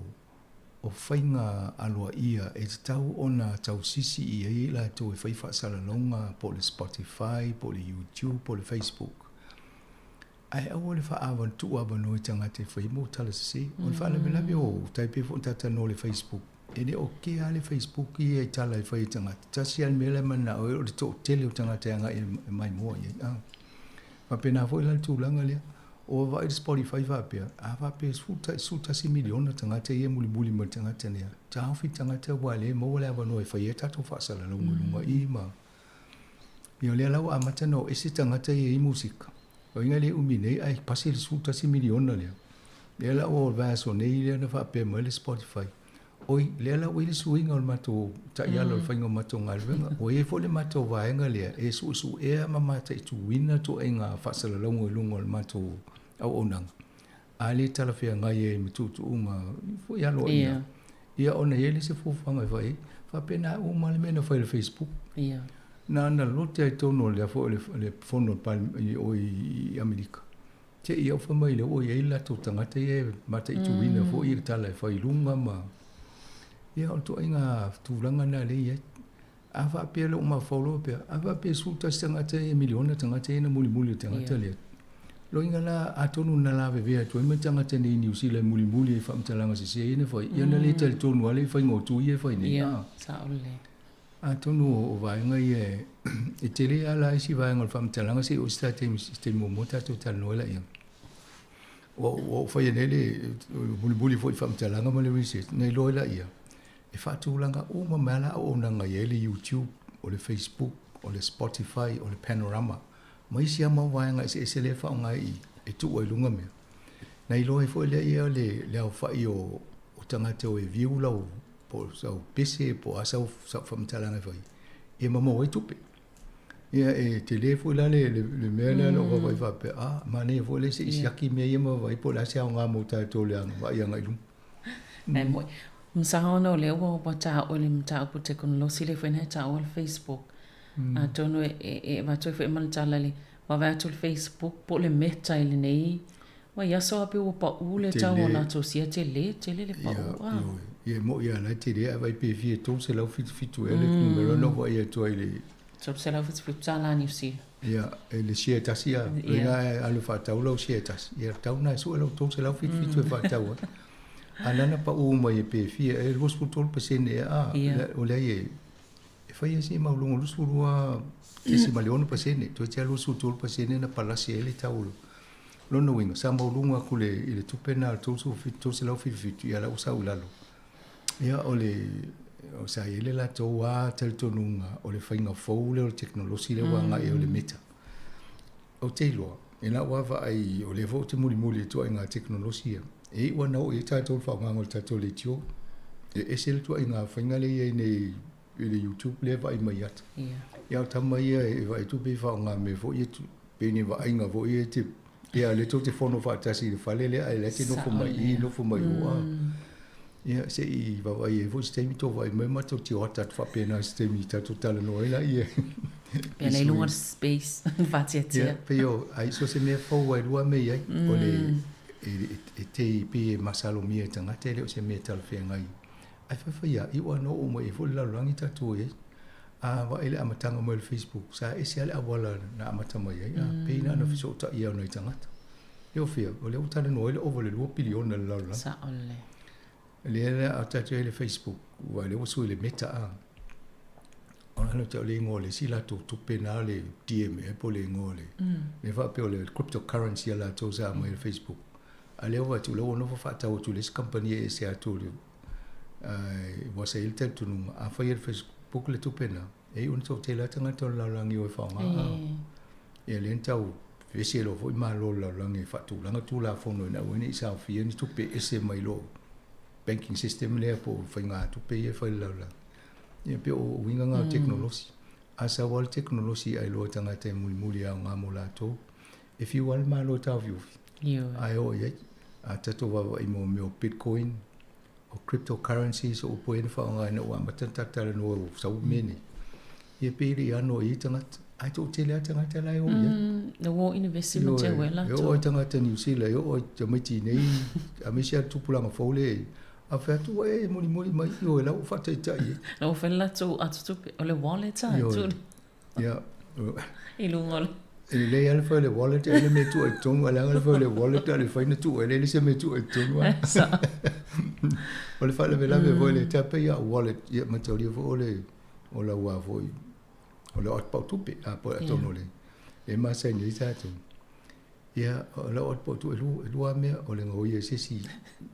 o faiga aloaia e tatau ona tausisi i ai i latou e fai faasalalauga po o le Spotify, po o le YouTube, po o le Facebook. Ae aua le faaava tuu avanoa i tagata e fai mo tala sese. O le faalavelave o tai pei foi ona talanoa i le Facebook, e le o kea lava le Facebook ia i tala e fai e tagata. Tasi lava le mea la e mananao ai o le toatele o tagata e agai e maimoa i ai. A faapena foi la le tulaga lea. Ua vaai le Spotify faapea, a faapea e 11 miliona tagata ia e mulimuli mai le tagata lea, taofi tagata aua lea e maua le avanoa e fai ai tatou faasalalauga i luga i ma Ia o lea la ua amata ona o ese tagata ia i musika. O iga le umi nei ae pasi le 11 miliona lea. Lea la ua o le vaiaso nei lea na faapea mai le Spotify, Oi, lea la ua i ai le suiga o le matou taiala o le faiga o matou galuega. Ua i ai foi le matou vaega lea e suesuea ma mataituina ituaiga faasalalauga i luga o le matou auaunaga, a le talafeagai ai ma tuutuuga foi aloaia. Ia ona i ai lea o se fuafuaga e fai ai. Faapena uma le mea na fai i le Facebook. Na ona lote lava i totonu o le foi o le fono a i Amerika. Te i au fai mai lea ua i ai latou tagata ia e mataituina foi ia tala e fai i luga ma ia o le ituaiga tulaga lena lea e i ai. A faapea lou mafaufau loa faapea, a faapea e 11 tagata ia miliona tagata ia na mulimuli i le tagata lea, loiga la atonu na lavevea atu ai ma le tagata nei i Niu Sila e mulimuli ai i faamatalaga sese ia na fai, ia na le talitonu lava lea i faiga o tui ia e fai nei. Ia, sao lelei. Atonu o vaega ia e tele lava la isi vaega o le faamatalaga se i oo i se taimi se taimi muamua tatou talanoa ai laia. Ua ou faia nei le mulimuli foi i faamatalaga ma le research na iloa ai laia e faatulaga uma mai lava la auaunaga e i ai le YouTube, o le Facebook, o le Spotify, o le Panorama ma isi lava mau vaega eseese lea e faaaoga i e tuu ai i luga mea. Na iloa ai foi lea le aofai o tagata e view lau po o sau pese po o a sau faamatalaga e fai, ia ma maua ai tupe. Ia e tele foi la le, le, le mea lea na ou vaavaai faapea, a, manaia foi lea se i siaki mea ia ma vaai po o le a se aoga mo tatou le vaai agai i luma. Ae moi, masalo ona o lea ua ua taua i le mataupu tekonolosi lea foi na e taua le Facebook. Atonu e e e avatu ai foi ma le tala i le vaavaai atu i le Facebook po o le Meta i lenei vaiaso a pei ua pau le tau o latou sia tele tele le pau a. Ia, e moi lava la e tele ae vaai pe fia 377 ea le numera na ou vaai atu ai i le 377 tala Niu Sila. Ia, e le share tasi lava. Ia. E alu e faatau lau share tasi, ia tau na e sue lau 377 e faatau ai. A na na pau mai pe fia e 23% ea a, o lea e e fai ai se mau luga 22.6%, toeitiiti lava 23% na palasi ai le tau o lona uiga, sa maualuga atu le, i le tupe lena o le 377, ia la ua sau i lalo. Ia o le, o sa i ai le latou lava talitonuga o le faiga fou lea o le tekonolosi lea ua agai i ai o le Meta. Ou te iloa, i lau lava vaai, o lea foi ou te mulimuli i ituaiga tekonolosi ia, e iu lava ina oo i ai tatou i le faaaogaina o le tatou leitio, e ese le ituaiga faiga lea e i ai nei i le YouTube lea e vaai mai ata. Ia o tama ia e vaai atu pei faaaoga mea foi ia, pei ni vaaiga foi ia e te, ia o lea tou te fono faatasi i le fale lea ae la e te nofo mai i, nofo mai o a. Ia se i vaavaai ai foi se taimi tou vaai mai matou tioata atu faapena i se taimi tatou talanoa ai laia. Pei la i luga o le space faatiatia. Ia, pei o, ai so o se mea fou lava e lua mea i ai. O le. e te pei e masalomia e tagata e le o se mea talafeagai. Ae faifai lava, iu lava ina oo mai i ai foi le lalolagi tatou i ai. A vaai i le amataga mai o le Facebook, sa ese lava le auala na amata mai ai, a pei na ona fesootai lava o nai tagata. Ia o fea, o lea ua talanoa ai le ova i le 2 piliona i le lalolagi. Sao lelei. Lea la a tatou i ai i le Facebook, aua o lea ua sui i le Meta a. O le tau le igoa o le isi latou tupe na le DMA po o le igoa o le le faapea o le cryptocurrency a latou sa aumai i le Facebook. A lea ua vaai atu, o lea ua nofo faatau atu i le isi kamupani e ese atu ua sa i ai le talitonuga, a fai e le Facebook le tupe na, e iu ina toatele lava tagata o le lalolagi o e faaaoga. Ia lea na tau vevesi ai loa foi Malo o le lalolagi e faatulaga Tulafono ina aua ne i saofia ni tupe ese mai lo banking system lea po o faigatupe ia e fai i le lalolagi. Ia pei o uiga na o tekonolosi. A sau lava le tekonolosi ae iloa e tagata e mulimuli e aoga mo latou, e fiu lava le Malo e taofiofi, ae oo i ai. A tatou vaavaai mo mea o Bitcoin, o cryptocurrencies, o upu ia na faaaoga ina ua amata ona tatou talanoa ua sau mea nei, ia pei e le i ano i ai tagata. Ae toatele lava tagata la e o i ai. Na ua inivesi ma te ue latou. E oo i tagata Niu Sila, e oo i tamaiti nei, aemaise lava le tupulaga fou lea e a fai atu ua e mulimuli mai, ioe, la ua faataitai ai. La ua fai le latou atutupe, o le wallet a atu. Ia. I luga o le. E lelei lava le fai o le wallet, e le mea tuu ai i totonu, ae leaga le fai o le wallet a o le fai na tuu ai lea, e le se mea tuu ai i totonu lava. O le faalavelave foi le tai pei lava o wallet, ia mataulia foi o le, o lau a foi, o lau ato pautupe, a po o atonu o le, e masani ai tatou. Ia, o lau ato pautupe, e lua lava mea, o le gaoia i se isi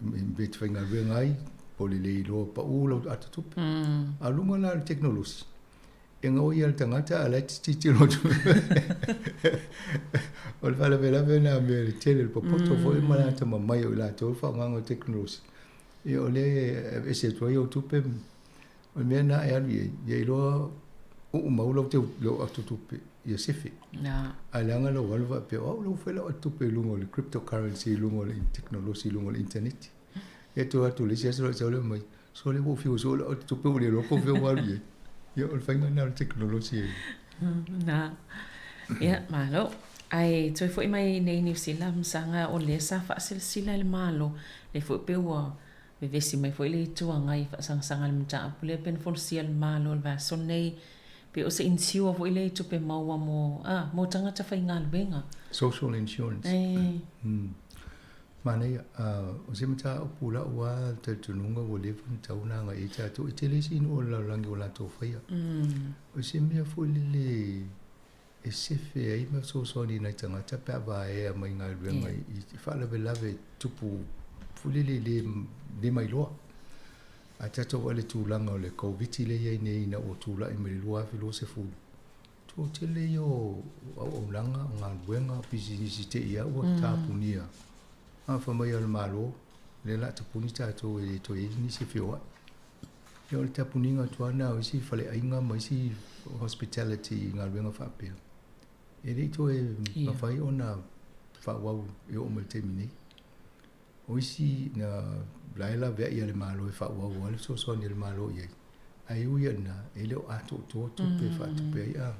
mea e te faigaluega ai, po o le le iloa pau lau ato tupe. A o luga la o le tekonolosi, e gaoia e le tagata a o la e te tilotilo atu. O le faalavelave lena o mea le tele, le popoto foi ma le atamamai o i latou le faaaogaina o le tekonolosi. Ia o lea e aveese atu ai au tupe, o le mea lena e alu i ai, ia iloa uumau lau teu lau atotupe ia sefe. Ae leaga lou alu faapea, o au la ua fai lau atotupe i luga o le cryptocurrency i luga o le tekonolosi i luga o le initaneti. Ia toe atu i le isi aso lou sau lea mai, sole ua ou fiu e sue lau atotupe ua le iloa po o fea ua alu i ai. Ia o le faiga lena o le tekonolosi e. Na. Ia, malo. Ae toe foi mai nei i Niu Sila, masaga o lea sa faasilasila e le Malo, lea foi pei ua vevesi mai foi le Itu Agai i faasagasaga i le mataupu lea pei ona folasia e le Malo i le vaiaso nei, pei o se insure foi lea i tupe maua mo, a, mo tagata faigaluega. Social insurance. E. Manaia, o se mataupu lau lava talitonuga ua leva ona tatau ona agai i ai tatou. E tele isi nuu o le lalolagi ua latou faia. O se mea foi lele e sefe ai ma fesoasoani i nai tagata pe a vaea mai galuega i faalavelave tupu foi lele le, le mailoa. A tatou vaai i le tulaga o le Koviti lea e i ai nei ina ua tulai mai i le 2020, toatele ia o auaunaga, o galuega, o pisinisi te i lava ua tapunia. A fai mai lava o le Malo, o lea o le a tapuni tatou e le toe i ai nisi e feoai. Ia o le tapuniga atu lava lena o isi faleaiga ma isi hospitality galuega faapea. E le i toe mafai ona faaauau e oo mai i le taimi nei. O isi na la e laveai a le Malo e faaauau lava le fesoasoani a le Malo i ai, ae ui lava i lena, e le o atoatoa tupe e faatupe ai. A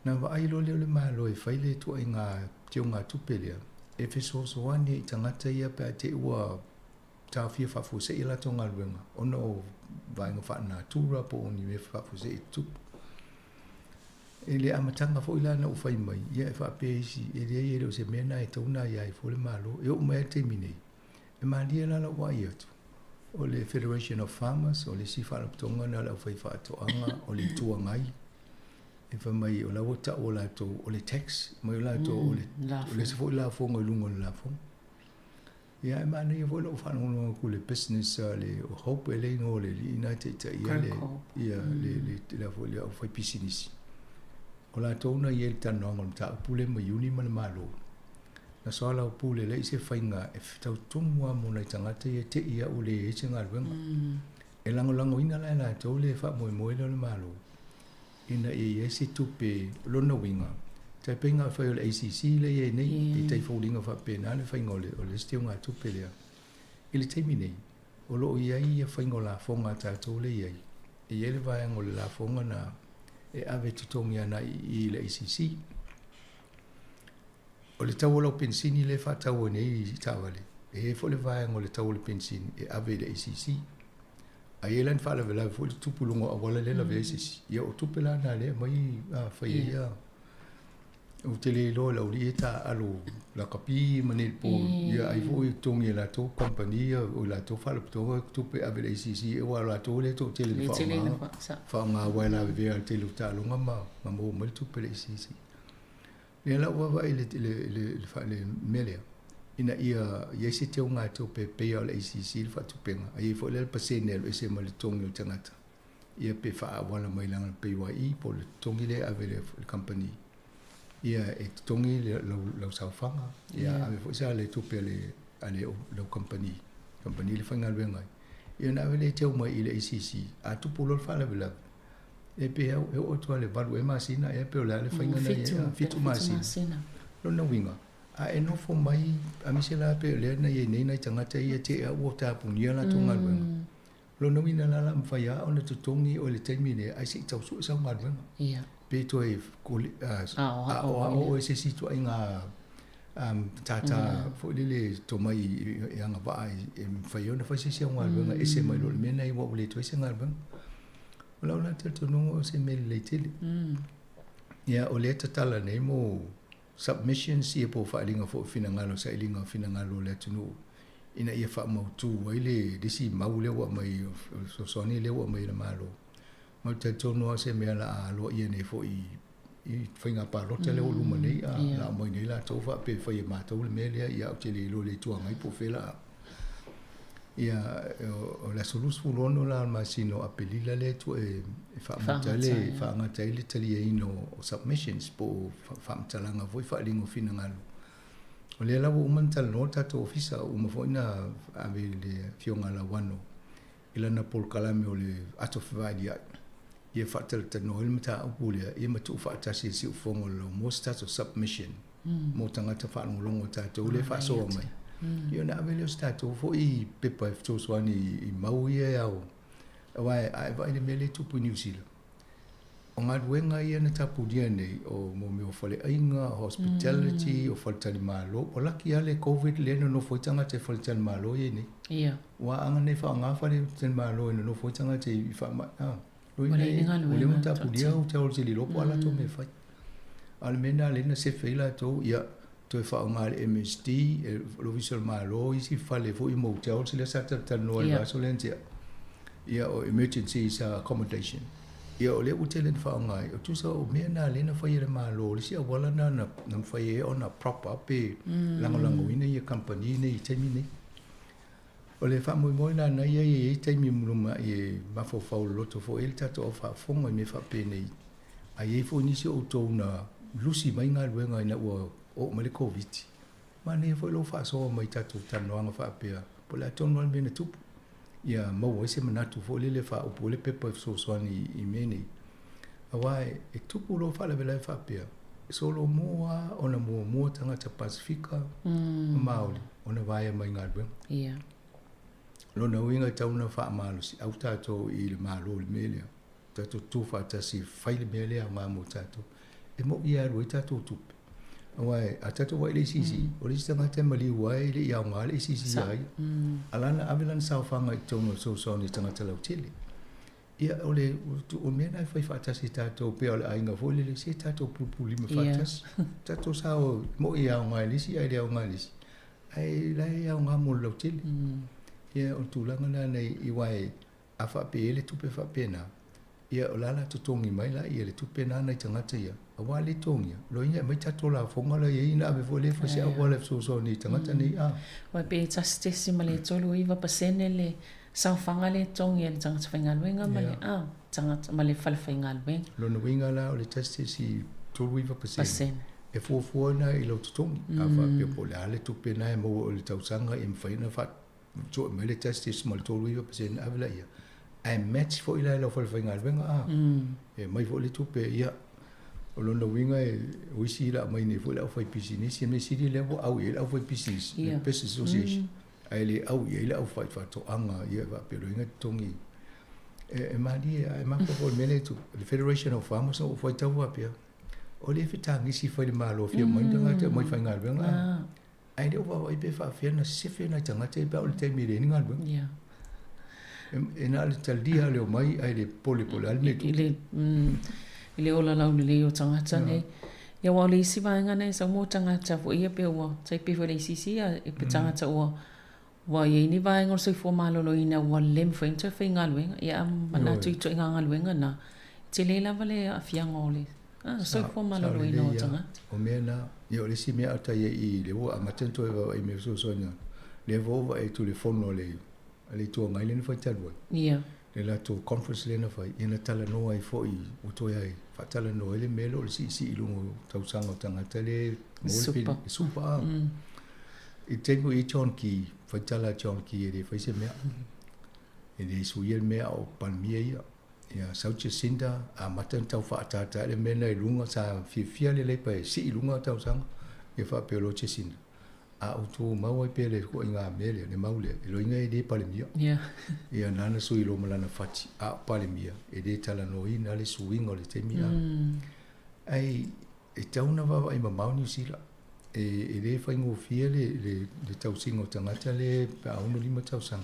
na vaai loa lea o le Malo e fai le ituaiga teugatupe lea e fesoasoani ai i tagata ia pe a te i ua taofia faafuasei a latou galuega ona o vaega faalenatura po o ni mea faafuasei e tutupu. I le amataga foi la na ou fai mai, ia e faapea isi, e leai e le o se mea lena e tatau ona aia ai fua le Malo. E oo mai lava i le taimi nei, e malie la lau vaai atu, o le Federation of Farmers, o le isi faalapotopotoga lena a le aufaifaatoaga, o le Itu Agai, e fai mai o la ua tau e latou o le tax, mai o latou o le, o le isi foi lafoga i luga o le lafoga. Ia, e manaia foi lou faalogologo atu i le business a le Hope e le igoa o le alii lena e taitaia le, ia, le, le, le, foi le aufaipisinisi. O latou na i ai i le talanoaga o le mataupu lea ma Iuni ma le Malo. Na soalaupule lea i se faiga e fetautonu lava mo nai tagata ia te i au ua leai se galuega. E lagolagoina la e latou le faamoemoe lea o le Malo ina ia i ai se tupe, o lona uiga, tai pei na o le fai o le ACC lea e i ai nei, e tai foliga faapena le faiga o le, o le isi teugatupe lea. I le taimi nei, o lo o i ai ia faiga o lafoga a tatou lea e i ai. E i ai le vaega o le lafoga na e ave totogi agai i le ACC. O le tau o lau penisini lea e faatau ai nei i taavale, e i ai foi le vaega o le tau o le penisini e ave i le ACC. A i ai la ni faalavelave foi le tupu i luga o auala lea e lavea ai se isi, ia o tupe la na lea e aumai a fai ai ia. Ou te le iloa i le aualii ia e taaalo lakapi ma netball, ia ai foi e totogi e latou kamupani ia, o latou faalapotopotoga tupe e ave i le ACC aua o latou lea e toatele i le faaaogaina, faaaoga aua e lavevea i le tele o taaloga ma maua mai le tupe i le ACC. Lea la ua vaavaai i le mea lea, ina ia i ai se teugatupe e pei lava o le ACC le faatupega, a i ai foi la le pasene e alu ese mai le totogi o le tagata, ia pe faaauala mai lana PAYE po o le totogi lea e ave i le kamupani, ia e totogi lau saofaga, ia ave foi sa le tupe a le lau kamupani, kamupani le faigaluega ai, ia ona ave lea e teu mai i le ACC, a tupu loa le faalavelave, E pe au e oo atu lava i le valu ea masina ea pe o le a le faiga na i ai, 7 masina. Lona uiga, a e nofo mai, aemaise la pe o lea na i ai nei nai tagata ia te au ua tapunia latou galuega. Lona uiga la o le a mafai lava ona totogi oe i le taimi lea ae se i tau sue sau galuega. Pe toe aoao oe i se isi ituaiga matata foi lele tomai e agavaa e mafai ai ona fai se isi au galuega e ese mai lo le mea lenei aua ua le toe i ai se galuega. O lau la talitonuga o se mea lelei tele. Ia, o lea e tatala nei mo submissions ia po o faaaliga foi o finagalo, sailiga o finagalo o le atunuu ina ia faamautu ai le isi mau lea ua aumai, o le fesoasoani lea ua aumai e le Malo. Ma ou te talitonu lava o se mea o le a aloaia nei foi i faiga palota lea ua luma nei, a o le a aumai nei latou faapea e fai e matou le mea lea, ia ou te le iloa i le Itu Agai po o fea o le a. Ia, o le aso 26 la o le masina o Aperila lea e faamata ai le, faagata ai le taliaina o submissions po o faamatalaga foi, faaaliga o finagalo. O lea la ua uma ona talanoa le tatou ofisa, ua uma foi ona ave i le Afioga ia Lauano i lana polokalame o le ato fevailiai, ia faatalatalanoa ai le mataupu lea, ia ma tuufaatasi e le siufofoga o le laumua se tatou submission mo tagata faalogologo a tatou lea e faasoa mai. Ia ona ave lea o se tatou foi pepa e fesoasoani i mau ia e ao, aua a e vaai i le mea lea e tupu i Niu Sila, O galuega ia na tapunia nei, o mo mea o faleaiga, hospitality, o faletalimalo. Ua laki lava le Covid lea e nonofo ai tagata i faletalimalo ia nei. Ia. Ua aga nei faaaoga faletalimalo e nonofo ai tagata i faamai. Ah, ua leai ni galuega. Ua leva ona tapunia ou te te le iloa po o a latou mea e fai. A o le mea lena lea na sefe ai latou, ia, toe faaaoga e le MSD, e le Ofisa o le Malo, isi fale foi motels lea sa talatalanoa i le vaiaso lea na tea. Ia, o emergency accommodation. Ia, o lea ua tele ina faaaoga ai, o tusa o mea na lea na fai e le Malo, o le isi auala lena na mafai ai ona prop up pe lagolagoina ia kamupani nei i taimi nei. O le faamoemoe la na i ai e i ai taimi mulimai e mafaufau loloto foi ai le tatou au faafofoga i mea faapenei. A i ai foi nisi o outou na lusi mai galuega ina ua oo mai le Koviti, manaia foi lou faasoa mai i tatou talanoaga faapea, po o le a tonu lava le mea na tupu, ia maua ai se manatu foi lele e faaupu ai le pepa e fesoasoani i mea nei. Aua e tupu loa faalavelave faapea, e solomua lava ona muamua tagata Pasefika ma Māori ona vaea mai galuega. Ia. Lona uiga e tatau ona faamalosiau tatou i le Malo i le mea lea. Tatou tutu faatasi e fai le mea lea aoga mo tatou. E moni e alu ai tatou tupe. Aua a tatou vaai i le ACC, o le isi tagata e maliu lava e le i aoga le ACC ia ia. A la na ave lana saofaga i totonu o le fesoasoani i tagata lautele. Ia, o le o mea na e fai faatasi tatou pei o le aiga foi lele, se tatou pulupululima faatasi. Tatou sao, e moni e aoga i le isi ae le aoga i le isi. Ae la e aoga mo le lautele. Ia, o le tulaga lena aua a faapea e i ai le tupe faapena, ia o le a la totogi mai la ia le tupe na nai tagata ia, aua a le totogia, loia e aumai tatou lafoga la e i ai ona ave foi lea e fai se auala e fesoasoani i tagata nei a. Aua pe 1.39% le saofaga lea e totogi e le tagata faigaluega ma le a, tagata ma le falefaigaluega. Lona uiga la o le 1.39% e fuafua na i lau totogi, a faapea po o le a le tupe na e maua i le tausaga ia mafai ona Sue mai le 1.39% ave laia, ae match foi la e lau falefaigaluega a. E aumai foi le tupe, ia, o lona uiga e, o isi la aumai nei foi le aufaipisinisi, o le mea sili lea ua au i ai le aufaipisinisi, le Business Association, ae le au i ai le aufaifaatoaga, ia e faapea loa e totogi. E malie, ae mafaufau i le mea lea e tupu, le Federation of Farmers na ou faitau faapea. O le fetagisi fai le Malo e fia omai ni tagata e omai faigaluega a. Ae le o vaavaai pe faapefea ona sefe nai tagata ia pe a oo i le taimi e leai ni galuega. Yeah. E na o le talia lava le omai ae le popole po o le a le mea e tupu. I le ola laulelei o tagata nei. Ia aua o le isi vaega lena e sau mo tagata foi ia pe ua tai pei foi o le ACC ia pe tagata ua ua i ai ni vaega o le soifua maloloina ua le mafai ona toe faigaluega. Ia a manatu i ituaiga galuega na, e tele lava le aafiaga o le soifua maloloina o tagata. O mea na, ia o le isi mea a o i ai i i, lea ua amata ona toe vaavaai i mea fesoasoani a, lea foi ua vaai atu i le fono a le a le Itu Agai lea na fai talu ai. Ia. Le latou conference lea na fai, ia na talanoa ai foi, ua toe faatalanoa ai le mea lea o le siisii i luga o tausaga o tagata lea e maua le peni, super a. I le taimi o i ai John Key, fai tala a John Key e le fai se mea. E le suia le mea a o Palemia ia. Ia sau Jacinda, amata ona tau faaataata le mea lena i luga, sa fiafia le Labour e sii i luga tausaga, ia faapea loa Jacinda, a ou tumau ai pea i le ituaiga mea lea, le mau lea, e loiga e le Palemia. Ia. Ia nana sui loa ma lana fati, a o Palemia, e le talanoaina le suiga o le taimi a. Ai, e tatau ona vaavaai mamao Niu Sila. E, e le faigofie le, le, le tausiga o tagata lea pe a 65 tausaga.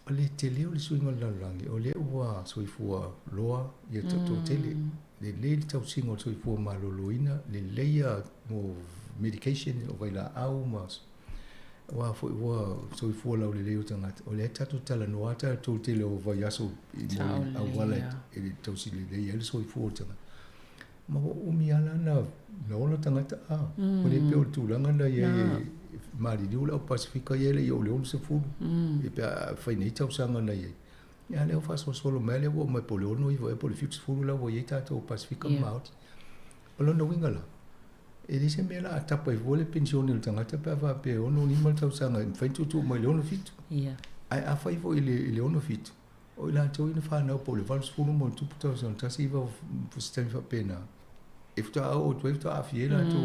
O le tele o le suiga o le lalolagi, o lea ua soifua loa ia toatele. Lelei le tausiga o le soifua maloloina, lelei ia mo medication, o vailaau ma aua foi ua soifua laulelei o tagata. O lea tatou talanoa lava tatou i le tele o vaiaso i mo le auala e tausi lelei ai le soifua o le tagata. Ma ua umi lava la na ola tagata a. Ua le pei o le tulaga na i ai e maliliu le au Pasefika ia e le i oo i le 60 ia pe a fai nei tausaga na i ai. Ia a lea ua faasolosolo mai lea ua oo mai po o le 69 ea po o le 70 la ua i ai tatou Pasefika ma Maori. O lona uiga la, e leai se mea o le a tapa ai fua le penisione a le tagata pe a faapea e 65 le tausaga e mafai ona tuutuu mai i le 67. Ae afai foi i le 67, O i latou ia na fanau po o le 80 ma ona tupu tausaga, 19 se taimi faapena, e faatoa oo atu ai faatoa aafia ai latou.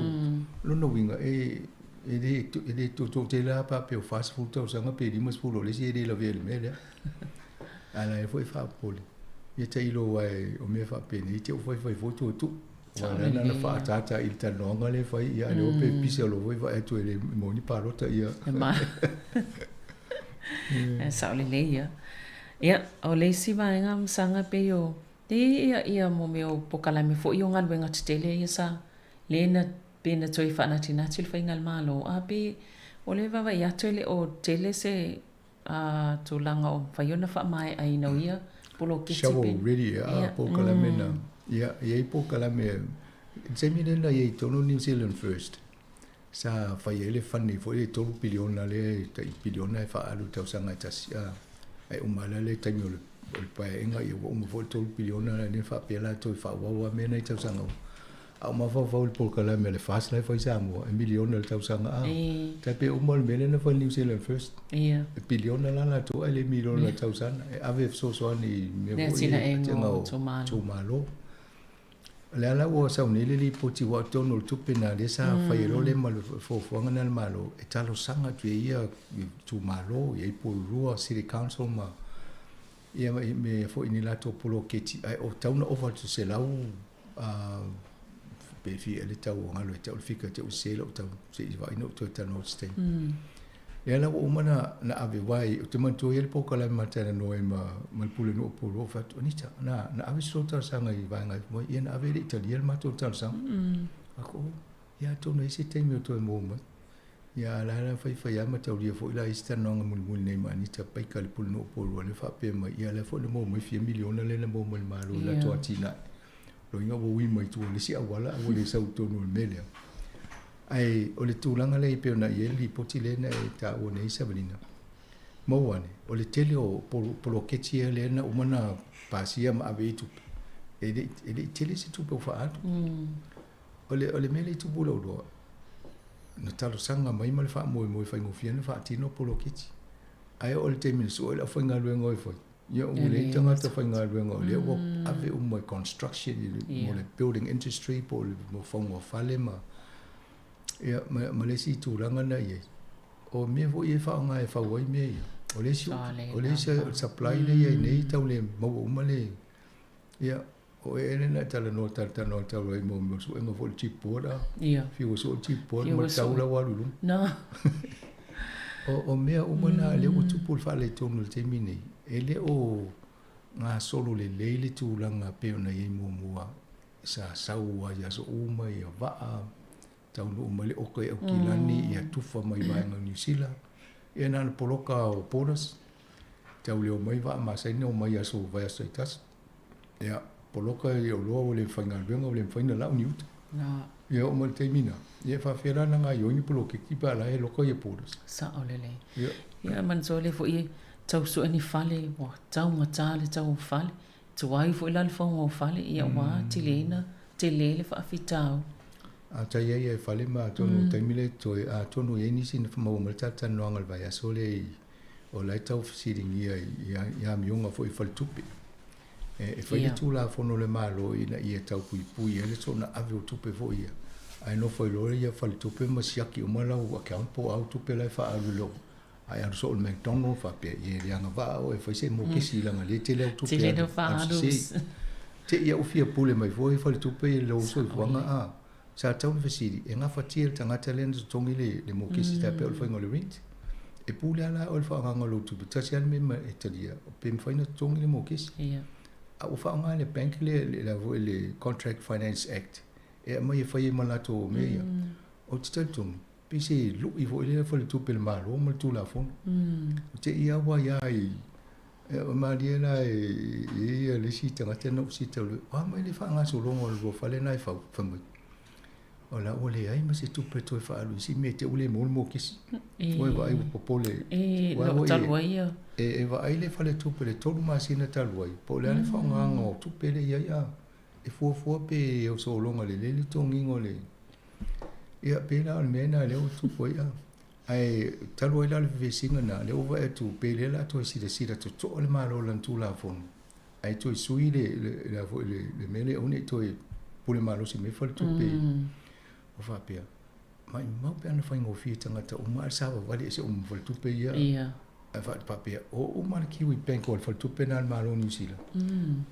O lona uiga, e e le e le toatele lava pe a faapea o 40 tausaga pe 50 o le isi e le lavea i le mea lea. A o la e foi e faapopole, ia tailo aua o mea faapenei te i ua faifai fua tua tuu. Aua o lea na ona faaataata i le talanoaga lea e fai, ia a o lea ua pepisi loa foi vaai atu e le maua ni palota ia. E sao lelei ia. Ia, o le isi vaega masaga pei o ia ia mo mea o polokalame foi o galuega tetele ia sa le na pe na toe faanatinati le faiga a le Malo a pe o le vaavaai atu e le o tele se a tulaga o mafai ona faamaeaina o ia poloketi pe Shovel ready a polokalame na. Ia, e i ai polokalame i le taimi lea na i ai i totonu o New Zealand First. Sa fai ai le funny foi le 3 piliona lea e tai piliona e faaalu i le tausaga e tasi a ae uma lava le taimi o le o le paeaiga ia ua uma foi le 3 piliona lea na faapea latou e faaauau lava mea na i tausaga uma. A o mafaufau i le polokalame a le FAST la e fai i Samoa e miliona i le tausaga a. Tai pei uma le mea lea na fai i le New Zealand First. E piliona la latou ae le miliona i le tausaga e ave e fesoasoani i mea foi ia i atinaega o itumalo. O lea la ua sau nei le lipoti aua o totonu o le tupe lena lea sa fai ai loa lea ma le fuafuaga lena a le Malo e talosaga atu ai ia itumalo, i ai Pulurua City Council ma ia me foi ni latou poloketi ae o tatau ona ova atu i le 100 pe fia ea le tau o galo e tau le fika te i sese lou tau se i vaai na ou toe talanoa atu se taimi. Lea la ua uma ona na ave aua ou te manatua e i ai le polokalame ma talanoa ai ma ma le Pulenuu o Pulou ou fai atu, Anita, na na ave se tou talosaga i vaega mai, ia na ave e le i talia le matou talosaga. Fai atu, oh, ia atonu e i ai se taimi o toe maua mai. Ia a o la la faifai lava ma taulia foi la i isi talanoaga mulimuli nei ma Anita Baker le Pulenuu o Pulou lea faapea mai, ia lea foi na maua mai fia miliona lea na maua mai le Malo i latou atinae. Loiga ua ui mai tua i le isi auala ae ua le sau i totonu o le mea lea. Ae o le tulaga lea e pei ona i ai le lipoti lea na e taua nei Savalina, maua ane, o le tele o poloketi ia lea na uma ona pasia ma ave i ai tupe, e le e le i tele se tupe ua faaalu. O le o le mea lea e tupu i lou iloa, na talosaga mai ma le faamoemoe faigofie ona faatino poloketi. Ae oo i le taimi na sue ai le aufaigaluega o e fai, Ia ua leai tagata faigaluega o lea ua ave uma i construction i le mo le building industry po o le mo fauga o fale ma ia ma le isi tulaga na i ai. O mea foi ia e faaaoga e fau ai mea ia. O le isi o le isi supply lea i ai nei tau le maua uma le ia. O oe ea lea na e talanoa talatalanoa talu ai mo mea o suega foi o le chipboard a? Ia. Fiu e sue le chipboard Fiu ma e le tau sue. la ua alu i luga. Na. O, o mea uma na lea ua tupu le faaletonu i le taimi nei, e le o gasolo lelei le tulaga pei ona i ai muamua sa sau ai i aso uma ia vaa, taunuu mai le oka i Aukilani, ia tufa mai vaega o Niu Sila, ia na ona poloka lava o borders, tau le omai vaa masani na omai i aso vaiaso taitasi. Ia, poloka i oloa ua le faigaluega ua le mafai ona lau ni uta. Ia oo mai i le taimi na, ia e faafefea la ona gaoioi ni poloketi pe a la e loka ia borders. Sao lelei. Ia. Ia manatua lea foi e tau sue ni fale ua taugata le tau o fale, tuai foi la le fauga o fale, ia ua atili ai ona tele le faafitauli. A tai ai e fale ma atonu o le taimi lea toe, atonu e i ai nisi na maua mai le talatalanoaga i le vaiaso lea i o la e tau fesiligia i amioga foi i faletupe. E fai le Tulafono a le Malo ina ia tau puipui ai le soona ave o tupe foi ia, ae nofo ai loa ia faletupe ma siaki uma lau account po o a au tupe la e faaalu i lou, ae alu soo i le McDonald faapea, ia e le agavaa oe e fai se mokesi leaga o lea e tele au tupe alu sese. Te i au fia pule mai fua ia faletupe i lou soifuaga a. Sa tatau ona fesili, e gafatia e le tagata lea ona totogi le mokesi tai pei o le faiga o le rent? E pule lava la oe i le faaaogaina o lou tupe, tasi lava le mea e talia, pe mafai ona totogi le mokesi. A ua faaaoga e le bank le, le, foi le Contract Finance Act e aumai e fai ai ma latou mea ia. Ou te talitonu, pei se lui foi lea faletupe a le Malo ma le Tulafono. Ou te i lava ia i E malie la e i ai le isi tagata na ou sita o a mai le faagasologa o le lua fale na e fau, fai mai, o la ua leai ma se tupe toe faaalu i isi mea te ua le maua le mokesi. Ua e vaai ua popole. E, no talu ai ia. E vaai le faletupe le 3 masina talu ai, po o le a le faaaogaga o tupe lea i ai a. E fuafua pe o sologa lelei le totogiga o le... Ia, pei la o le mea lena lea ua tupu ai a. Ae talu ai la o le vevesiga na, lea ua vaai atu pe lea o le a toe silasila totoa le Malo i lana Tulafono, ae toe sui le, le, le, foi, le, le mea lea aua ne i toe pule malosi mai faletupe o faapea, maumau pe ana faigofie tagata uma ae savavali ese uma ma faletupe ia. Ae faapea, o uma le Kiwi Bank o le faletupe lena a le Malo o Niu Sila,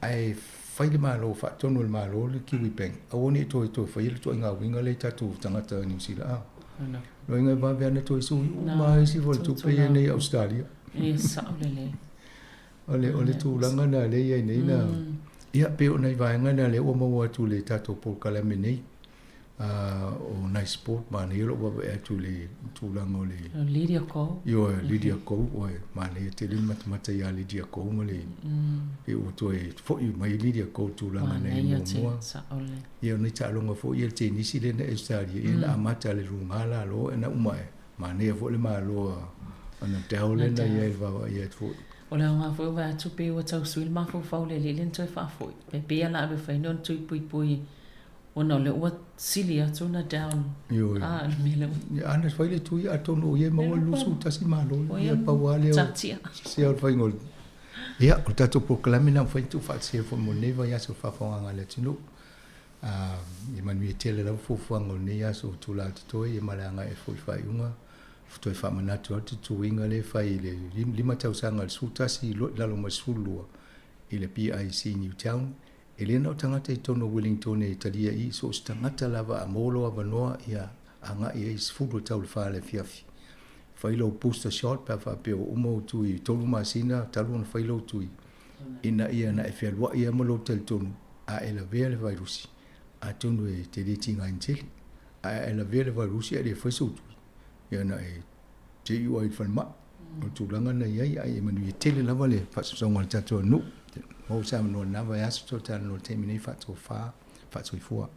ae fai le Malo, faatonu e le Malo le Kiwi Bank, aua ne i toe toe faia le ituaiga uiga lea i tatou tagata Niu Sila. A. Loiga e vave ana toe sui uma isi faletupe ia nei i Ausetalia. E sao lelei. O le, o le tulaga lena lea e i ai nei na, ia, pei o nai vaega na lea ua maua atu i le tatou polokalame nei. O Nice Sport, manaia lou vaavaai atu i le tulaga o le... Lydia Ko. Ioe, Lydia Ko, oe, manaia tele le matamata ia Lydia Ko ma le... E ua toe foi mai Lydia Ko i le tulaga na i ai muamua. Ia, o nai taaloga foi ia le tenisi lea na e Australia, ia na amata i le luga lalo, e na uma e, manaia foi le malo a Nadal lea na i ai i le vaavaai atu foi. O le aoga foi o vae atu pei ua tau sui le mafaufau o le alii lea na toe faafoi. Pe pei lava o le a alu e fai ni ona tui puipui Ona o lea ua sili atu ona down. Ioe. Ah, le mea lea. Ia, ana fai le tui atonu o ia e maua le 21 malo. Ia pau lava lea. Taatia. Sea o le faiga o le... Ia, o le tatou polokalame lena ua mafai ona tuufaatasia foi mo lenei vaiaso i le faafofogaaga a le atunuu. Ia manuia tele lava fuafuaga o lenei aso o tulā totoe ia ma le agai foi i le faaiuga. Toe faamanatu atu tuiga lea e fai i le 5 tausaga i le 11 i lalo mai le 12 i le PIC Newtown. E le na o tagata i totonu o Wellington e talia i, so o se tagata lava a maua lou avanoa ia agai ai i 10 e tau i le 4 i le afiafi. Fai lou booster shot pe a faapea ua uma ou tui i 3 masina talu ona fai lou tui ina ia na e fealuai ai ma lou talitonu a e lavea le vairusi atonu e te le tigaina tele. Ae a e lavea le vairusi ae le fai sou tui ia na e JUI i le falemai. O le tulaga lena e i ai, ae e manuia tele lava le faasoasoaga o le tatou nuu. Maua se avanoa i lena vaiaso, toe talanoa i le taimi nei, faatofa, faasoifua.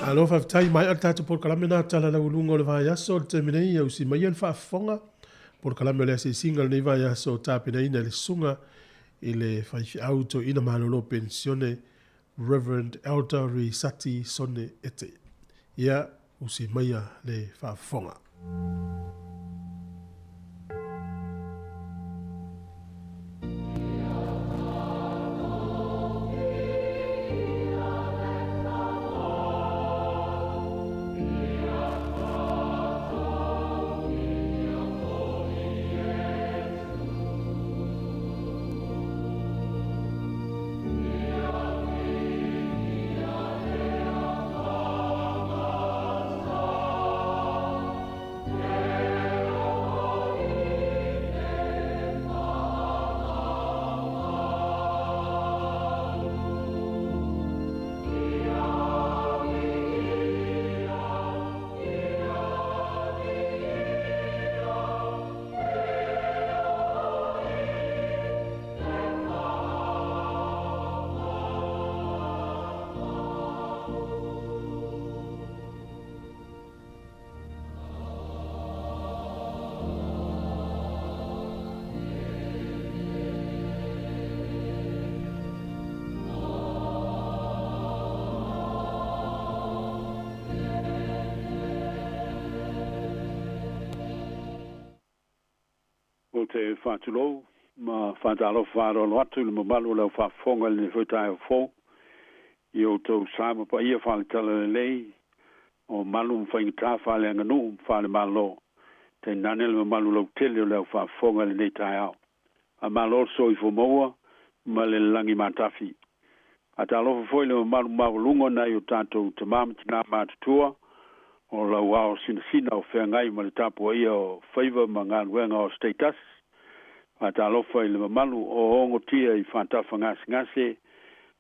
Malo faafetai mai le tatou polokalame na tala laualuga o le vaiaso o le taimi nei e usi mai le faafofoga polokalame o le asiasiga o lenei vaiaso o tapenaina e le susuga i le faifeau toeaina malolo penisione Reverend Elder Risati Sone Ete. Ia usi maia le faafofoga. Ou te faatulou ma faatalofa faaaloalo atu i le mamalu o le aufaafofoga i lenei foi taeao fou i outou sa ma paia faale-talalelei o malu ma faigata faaleaganuu ma faalemalo, tainane le mamalu lautele o le aufaafofoga i lenei taeao. Faamalo le soifua maua ma le lagi matafi. Faatalofa foi i le mamalu maualuga o nai o tatou tamā ma tinā matutua o lau ao sinasina o feagai ma le tapuaia o faiva ma galuega o aso taitasi. Faatalofa i le mamalu o ogotia i faatafa gasegase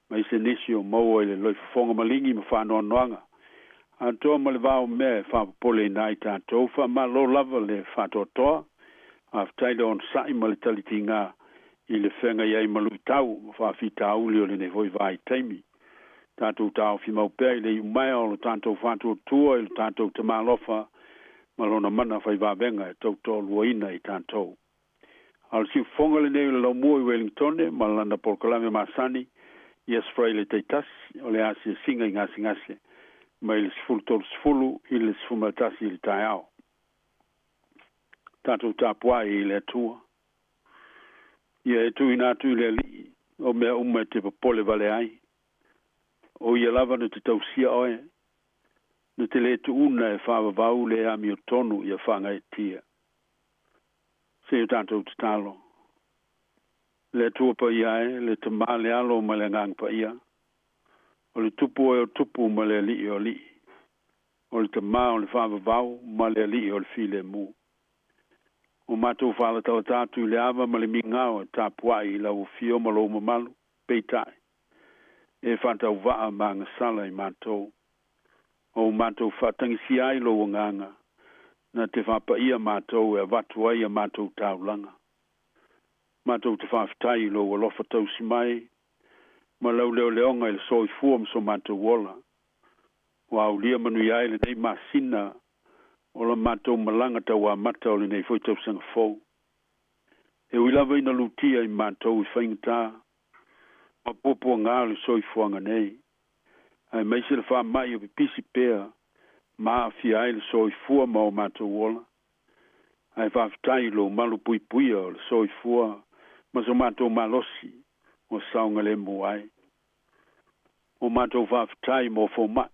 ma ise nisi o maua i le loifofoga maligi ma faanoanoaga atoa ma le va o mea e faapopoleina ai tatou. Faamalo lava le faatoatoa, faafetai le onosai ma le talitiga i le feagai ai ma luitau ma faafitauli o lenei foi vaitaimi. Tatou taofi mau pea i le iumaea o lo tatou faatuatua i lo tatou Tama alofa ma lona mana faivavega e tautoaluaina i tatou. A o le siufofoga lenei o le laumua i Wellingtone ma lana polokalame masani i aso Faraile taitasi o le asiasiga i gasegase mai le 13:30 i le 11 i le taeao. Tatou tapuai i le Atua. Ia e tuuina atu i le Alii o mea uma e te popole vale ai. O ia lava na te tausia oe, na te le tuuna e faavavau le amiotonu ia faagaeetia. Se o tatou tatalo. Le Atua paia e, le Tamā le Alo ma le Agaga Paia, o le Tupu oe o Tupu ma le Alii o Alii, o le Tamā o le faavavau ma le Alii o le filemu. O matou faalatalata atu i le ava ma le migao e tapuai i lau afio ma lou mamalu, peitai, e faatauvaa ma agasala i matou. O matou faatagisia ai lou agaga, na te faapaia matou e avatu ai a matou taulaga. Matou te faafetai i lou alofa tausi mai ma lau leoleoga i le soifua ma so matou ola. Ua aulia manuia ai lenei masina o la matou malaga tauamata o lenei foi tausaga fou. E ui lava ina lutia i matou i faigata ma puapuaga o le soifuaga nei, aemaise le faamai o pipisi pea ma aafia ai le soifua ma o matou ola. Ae faafetai i lou malu puipuia o le soifua ma so matou malosi ua saogalemu ai. O matou faafetai mo foma'i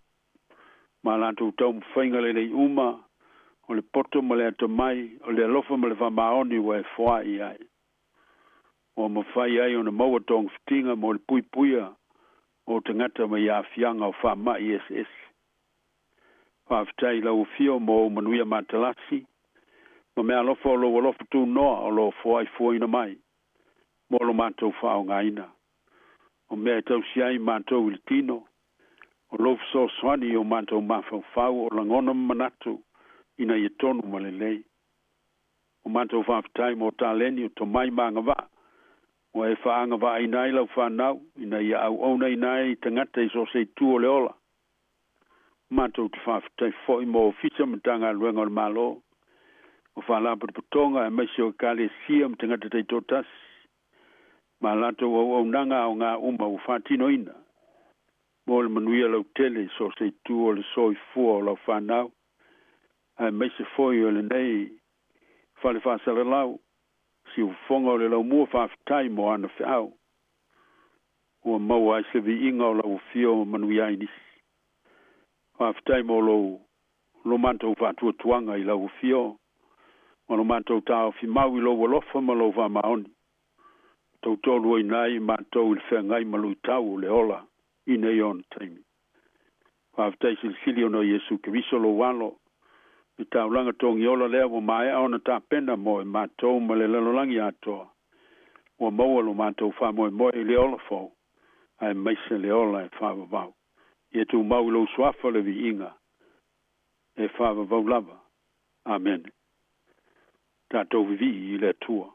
ma latou taumafaiga lelei uma o le poto ma le atamai o le alofa ma le faamaoni ua e foai ai. Ua mafai ai ona maua togafitiga mo le puipuia o tagata mai aafiaga o faamai eseese. Faafetai i lau afio mo ou manuia matalasi ma meaalofa o lou alofa tunoa o loo foaifuaina mai mo lo matou faaaogaina. O mea e tausi ai matou i le tino, o lou fesoasoani i o matou mafaufau o lagona ma manatu ina ia tonu ma lelei. O matou faafetai mo taleni o tomai ma agavaa ua e faagavaaina ai lau fanau ina ia auaunaina ai tagata i so o se itu o le ola. Matou te faafetai foi mo ofisa ma Matagaluega o le Malo, o faalapotopotoga aemaise o Ekalesia ma tagata taitoatasi, ma a latou auaunaga aoga uma ua faatinoina mo le manuia lautele i so o se itu o le soifua o lau fanau, aemaise foi o lenei fale faasalalau, siufofoga o le laumua faafetai mo ana feau ua maua ai se viiga o lau afio ma manuia ai nisi. Faafetai mo lou lo matou faatuatuaga i lau afio ma lo matou taofi mau i lou alofa ma lou faamaoni. Tautoaluaina ai i matou i le feagai ma luitau o le ola i nei ona taimi. Faafetai silisili ona o Iesu Keriso lou Alo, le taulaga togiola lea ua maea ona tapena mo i matou ma le lalolagi atoa, ua maua lo matou faamoemoe i le ola fou, aemaise le ola e faavavau. Ia tumau i lou suafa le viiga e faavavau lava. Amene. Tatou vivii i le Atua.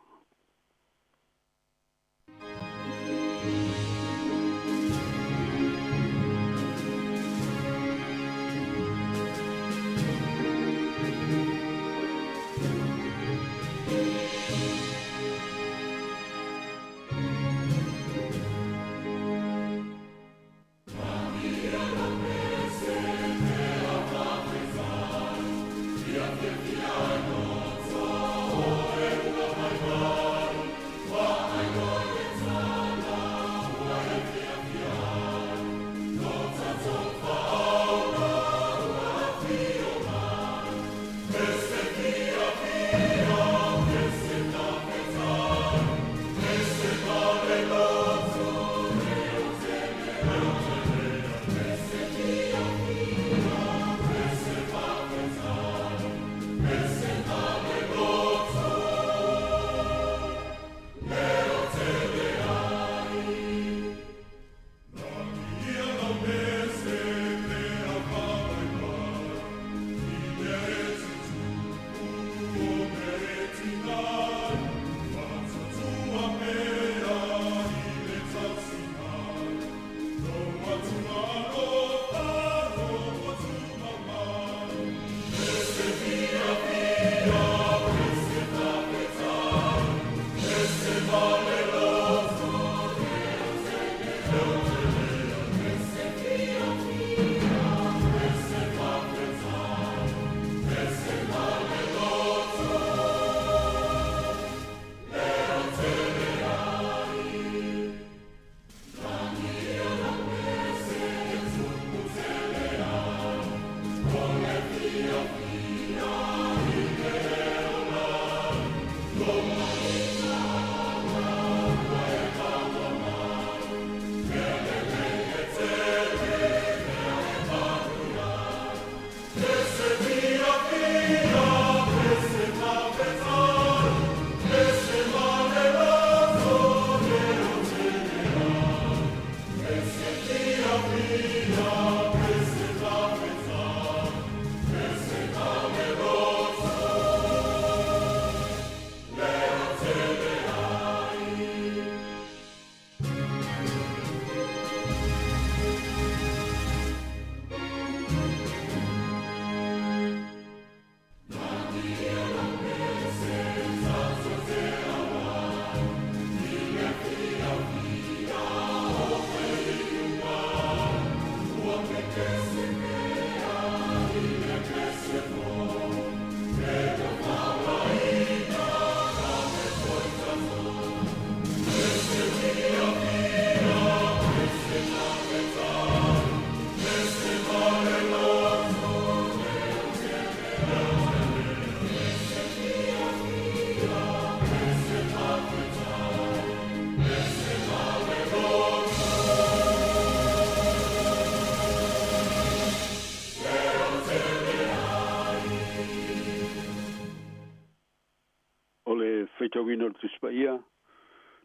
O le faitauina o le Tusi Paia,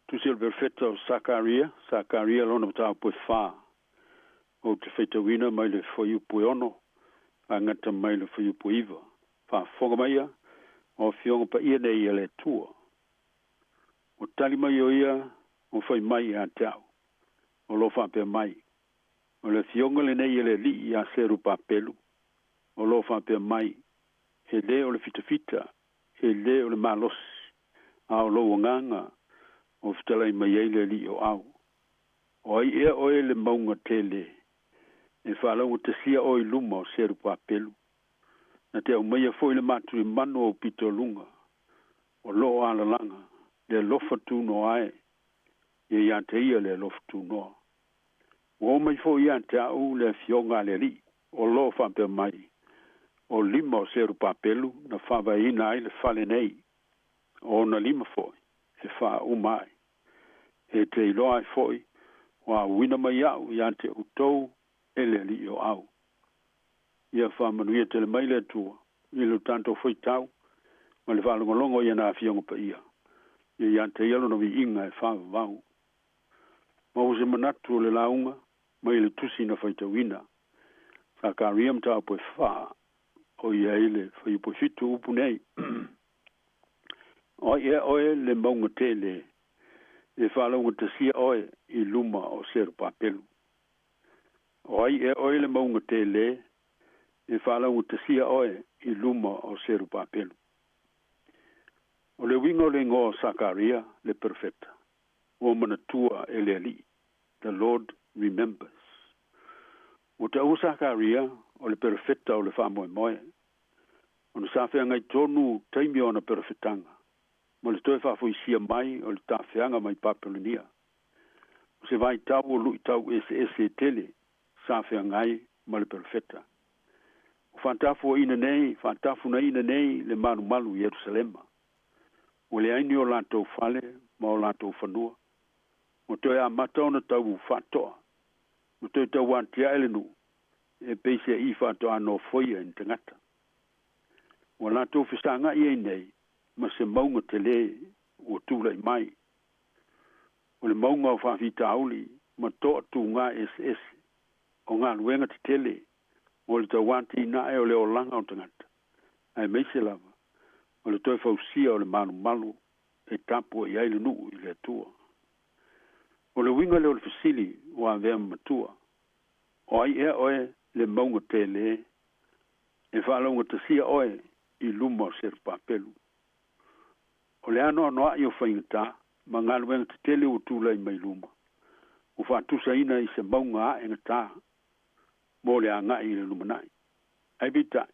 Tusi o le Perofeta o Sakaria, Sakaria lona mataupu e fa. Ou te faitauina mai le fuaiupu e 6, agata mai le fuaiupu e 9. Faafofoga mai ia, o afioga paia nei a le Atua. Ua tali mai o ia, ua fai mai ia te au. O lo o faapea mai, O le afioga lenei a le alii ia Serupapelu, O loo faapea mai, e lē o le fitafita, e lē o le malosi, a o lou agaga o fetalai mai ai le alii o au. O ai ea oe le mauga tele e faalaugatasia oe i luma o Serupapelu, na te aumaia foi le matulimanu o ou pitoluga, o loo alalaga le alofa tunoa e, ia iā te ia le alofa tunoa. Ua oo mai foi ia te a'u le afioga a le Alii, o loo faapea mai, O lima o Serupapelu na faavaeina ai le fale nei, o ona lima foi e faauma ai. E te iloa ai foi ua auina mai a'u iā te outou e le Alii o au. Ia faamanuia tele mai le Atua i lo tatou faitau ma le faalogologo i ana Afioga Paia, ia iā te ia lona viiga e faavavau. Maua se manatu o le lauga mai le tusi na faitauina. Sakaria mataupu e 4, o i ai le fuaiupu e 7 upu nei. O ai ea oe le mauga tele e faalaugatasia oe i luma o Serupapelu? O ai ea oe le mauga tele e faalaugatasia oe i luma o Serupapelu? O le uiga o le igoa o Sakaria le perofeta, ua manatua e le Alii, the Lord remembers. Ua taua Sakaria o le perofeta o le faamoemoe, ona sa feagai tonu taimi o ana perofetaga ma le toe faafoisia mai o le tafeaga mai Papelonia. O se vaitau o luitau eseese e tele sa feagai ma le perofeta. Ua faatafuaina nei, faatafunaina nei le malumalu i Ierusalema. Ua leai ni o latou fale ma o latou fanua. Ua toe amata ona tau faatoa, ma toe tau atiae le nuu e peiseai faatoa nofoia e ni tagata. Ua latou fesagai ai nei ma se mauga telē ua tulai mai. O le mauga o faafitauli ma toatuga eseese o galuega tetele mo le tauatinae o le olaga o tagata, aemaise lava o le toe fausia o le malumalu e tapuai ai le nuu i le Atua. O le uiga lea o le fesili ua avea ma matua, O ai ea oe le mauga tele e faalaugatasia oe i luma o Serupapelu? O le anoanoai o faigata ma galuega tetele ua tulai mai luma, ua faatusaina i se mauga aegata mo le agai i le lumanai. Ae peitai,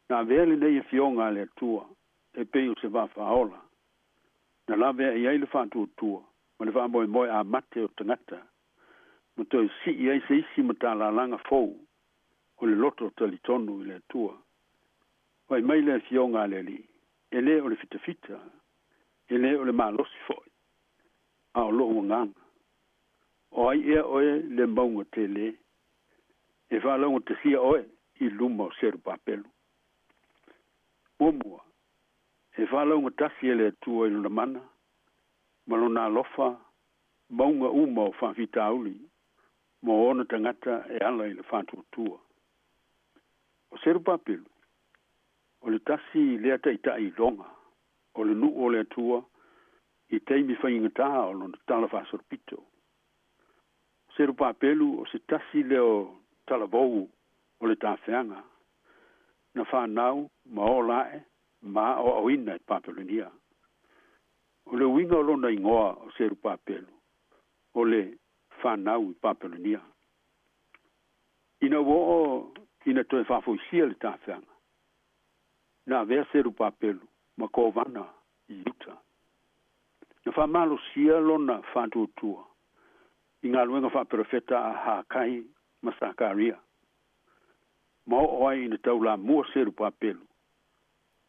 na avea lenei afioga a le Atua e pei o se vaafaaola, na laveai ai le faatuatua ma le faamoemoe amate o tagata, ma toe sii ai se isi matalalaga fou o le loto talitonu i le Atua. Fai mai le afioga a le Alii, e lē o le fitafita, e lē o le malosi foi, a o lou agaga. O ai ea oe le mauga tele e faalaugatasia oe i luma o Serupapelu? Muamua, e faalaugatasi e le Atua i lona mana ma lona alofa mauga uma o faafitauli mo ona tagata e ala i le faatuatua. O Serupapelu, o le tasi lea taitai iloga o le nuu o le Atua i taimi faigatā o lona tala faasolopito. O Serupapelu o se tasi lea o talavou o le tafeaga na fanau ma ola ae ma aoaoina i Papelonia. O le uiga o lona igoa o Serupapelu, o le fanau i Papelonia. Ina ua oo ina toe faafoisia le tafeaga, na avea Serupapelu ma kovana i Iuta. Na faamalosia lona faatuatua i galuega faaperofeta a Hakai ma Sakaria, ma oo ai ina taulamua Serupapelu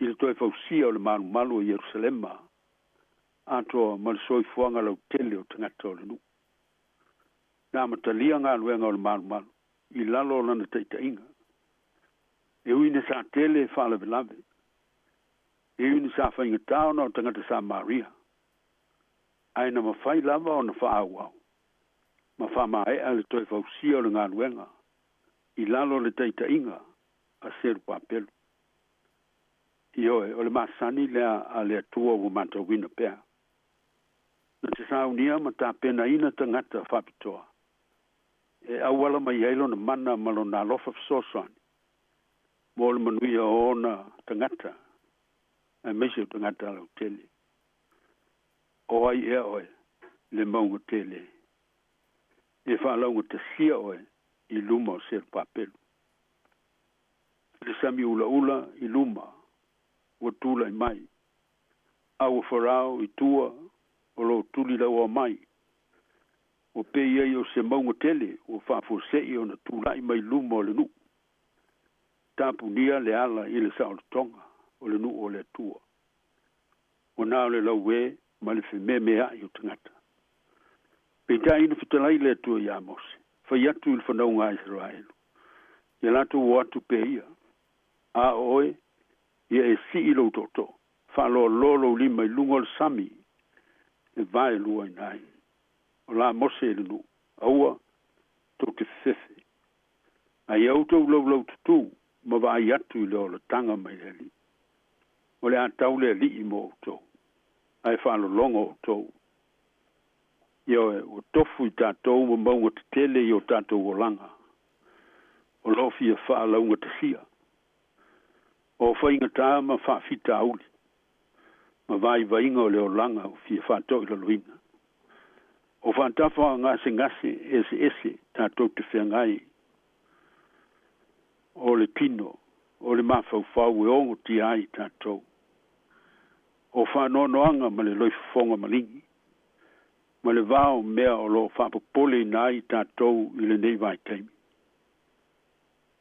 i le toe fausia o le malumalu o Ierusalema atoa ma le soifuaga lautele o tagata o le nuu. Na amatalia galuega o le malumalu i lalo o lana taitaiga. E ui ina sa tele faalavelave, e ui ina sa faigatā ona o tagata Samaria, ae na mafai lava ona faaauau ma faamaea le toe fausia o le galuega i lalo o le taitaiga a Serupapelu. Ioe, o le masani lea a le Atua ua matauina pea. Na te saunia ma tapenaina tagata faapitoa e auala mai ai lona mana ma lona alofa fesoasoani. Mo le manuia o ona tagata, aemaise o tagata lautele. O ai ea oe le mauga tele? E faalaugatasia oe i luma o Serupapelu. Le sami ulaula i luma ua tulai mai, a ua Farao i tua o lo o tulilauoa mai. Ua pei ai o se mauga tele ua faafuasei ona tulai mai luma o le nuu. Tapunia le ala i le saolotoga o le nuu o le Atua. Ua na o le lauē ma le fememea'i o tagata. Peitai na fetalai le Atua iā Mose, fai atu i le fanauga a Isaraelu, ia latou o atu pea ia. A o oe, ia e sii lou tootoo, faaloaloa lou lima i luga o le sami e vaeluaina ai. O la Mose i le nuu, aua tou te fefefe. A ia outou laulau tutū ma vaai atu i le olataga mai le Alii. O le a tau le Alii mo outou, ae faalologo outou. Ioe, ua tofu i tatou ma mauga tetele i o tatou olaga, o lo o fia faalaugatasia. O faigata ma faafitauli, ma vaivaiga o le olaga ua fia faatoilaloina. O faatafa gasegase eseese tatou te feagai, o le tino, o le mafaufau e ogotia ai tatou. O faanoanoaga ma le loifofoga maligi, ma le va o mea o lo o faapopoleina ai tatou i lenei vaitaimi.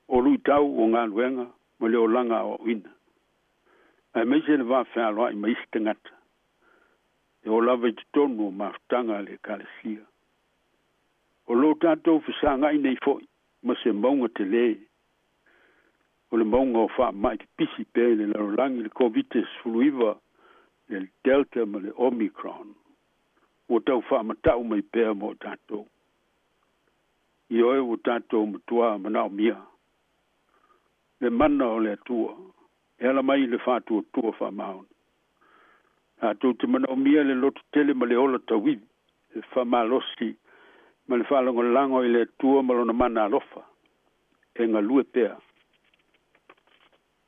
O luitau o galuega ma le olaga aoaoina, aemaise le va fealoai ma isi tagata, e oo lava i totonu o mafutaga a le Ekalesia. O lo o tatou fesagai nei foi ma se mauga telē, o le mauga o faamai pipisi pea i le lalolagi, le Koviti-19, le Delta ma le Omicron, ua tau faamata'u mai pea mo i tatou. Ioe, ua tatou matuā manaomia le mana o le Atua e ala mai i le faatuatua faamaoni. Tatou te manaomia le lototele ma le ola tauivi, le faamalosi ma le faalagolago i le Atua ma Lona mana alofa e galue pea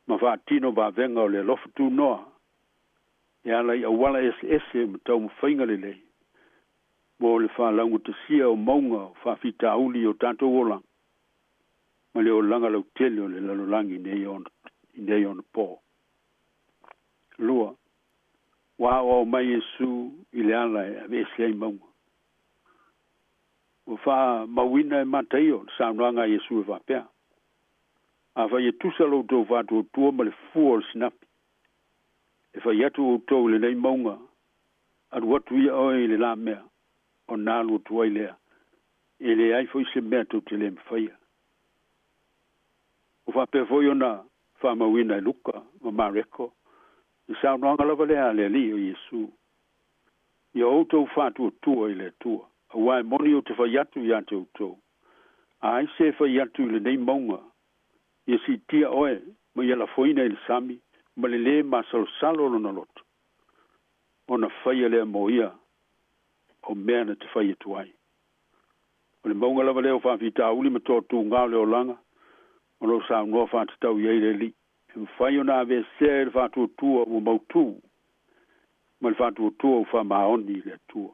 ma faatino vavega o le alofa tunoa e ala i auala eseese ma taumafaiga lelei mo le faalaugatasia o mauga o faafitauli i o tatou olaga ma le olaga lautele o le lalolagi i nei ona po. 2. Ua aoao mai Iesu i le ala e aveese ai mauga. Ua faamauina e Mataio le saunoaga a Iesu e faapea, Afai e tusa lo outou faatuatua ma le fua o le sinapi, e fai atu outou i lenei mauga, alu atu ia oe i le lamea, ona alu atu ai lea, e leai foi se mea tou te le mafaia. Ua faapea foi ona faamauina e Luka ma Mareko le saunoaga lava lea a le Alii o Iesu, Ia outou faatuatua i le Atua, aua e moni ou te fai atu ia te outou, a ai se e fai atu i lenei mauga, Ia siitia oe ma ia lafoina i le sami, ma le lē masalosalo lona loto, ona faia lea mo ia o mea na te fai atu ai. O le mauga lava lea o faafitauli ma toatuga o le olaga o lo o saunoa faatatau i ai le Alii, e mafai ona aveesea e le faatuatua ua mautū ma le faatuatua ua faamaoni i le Atua.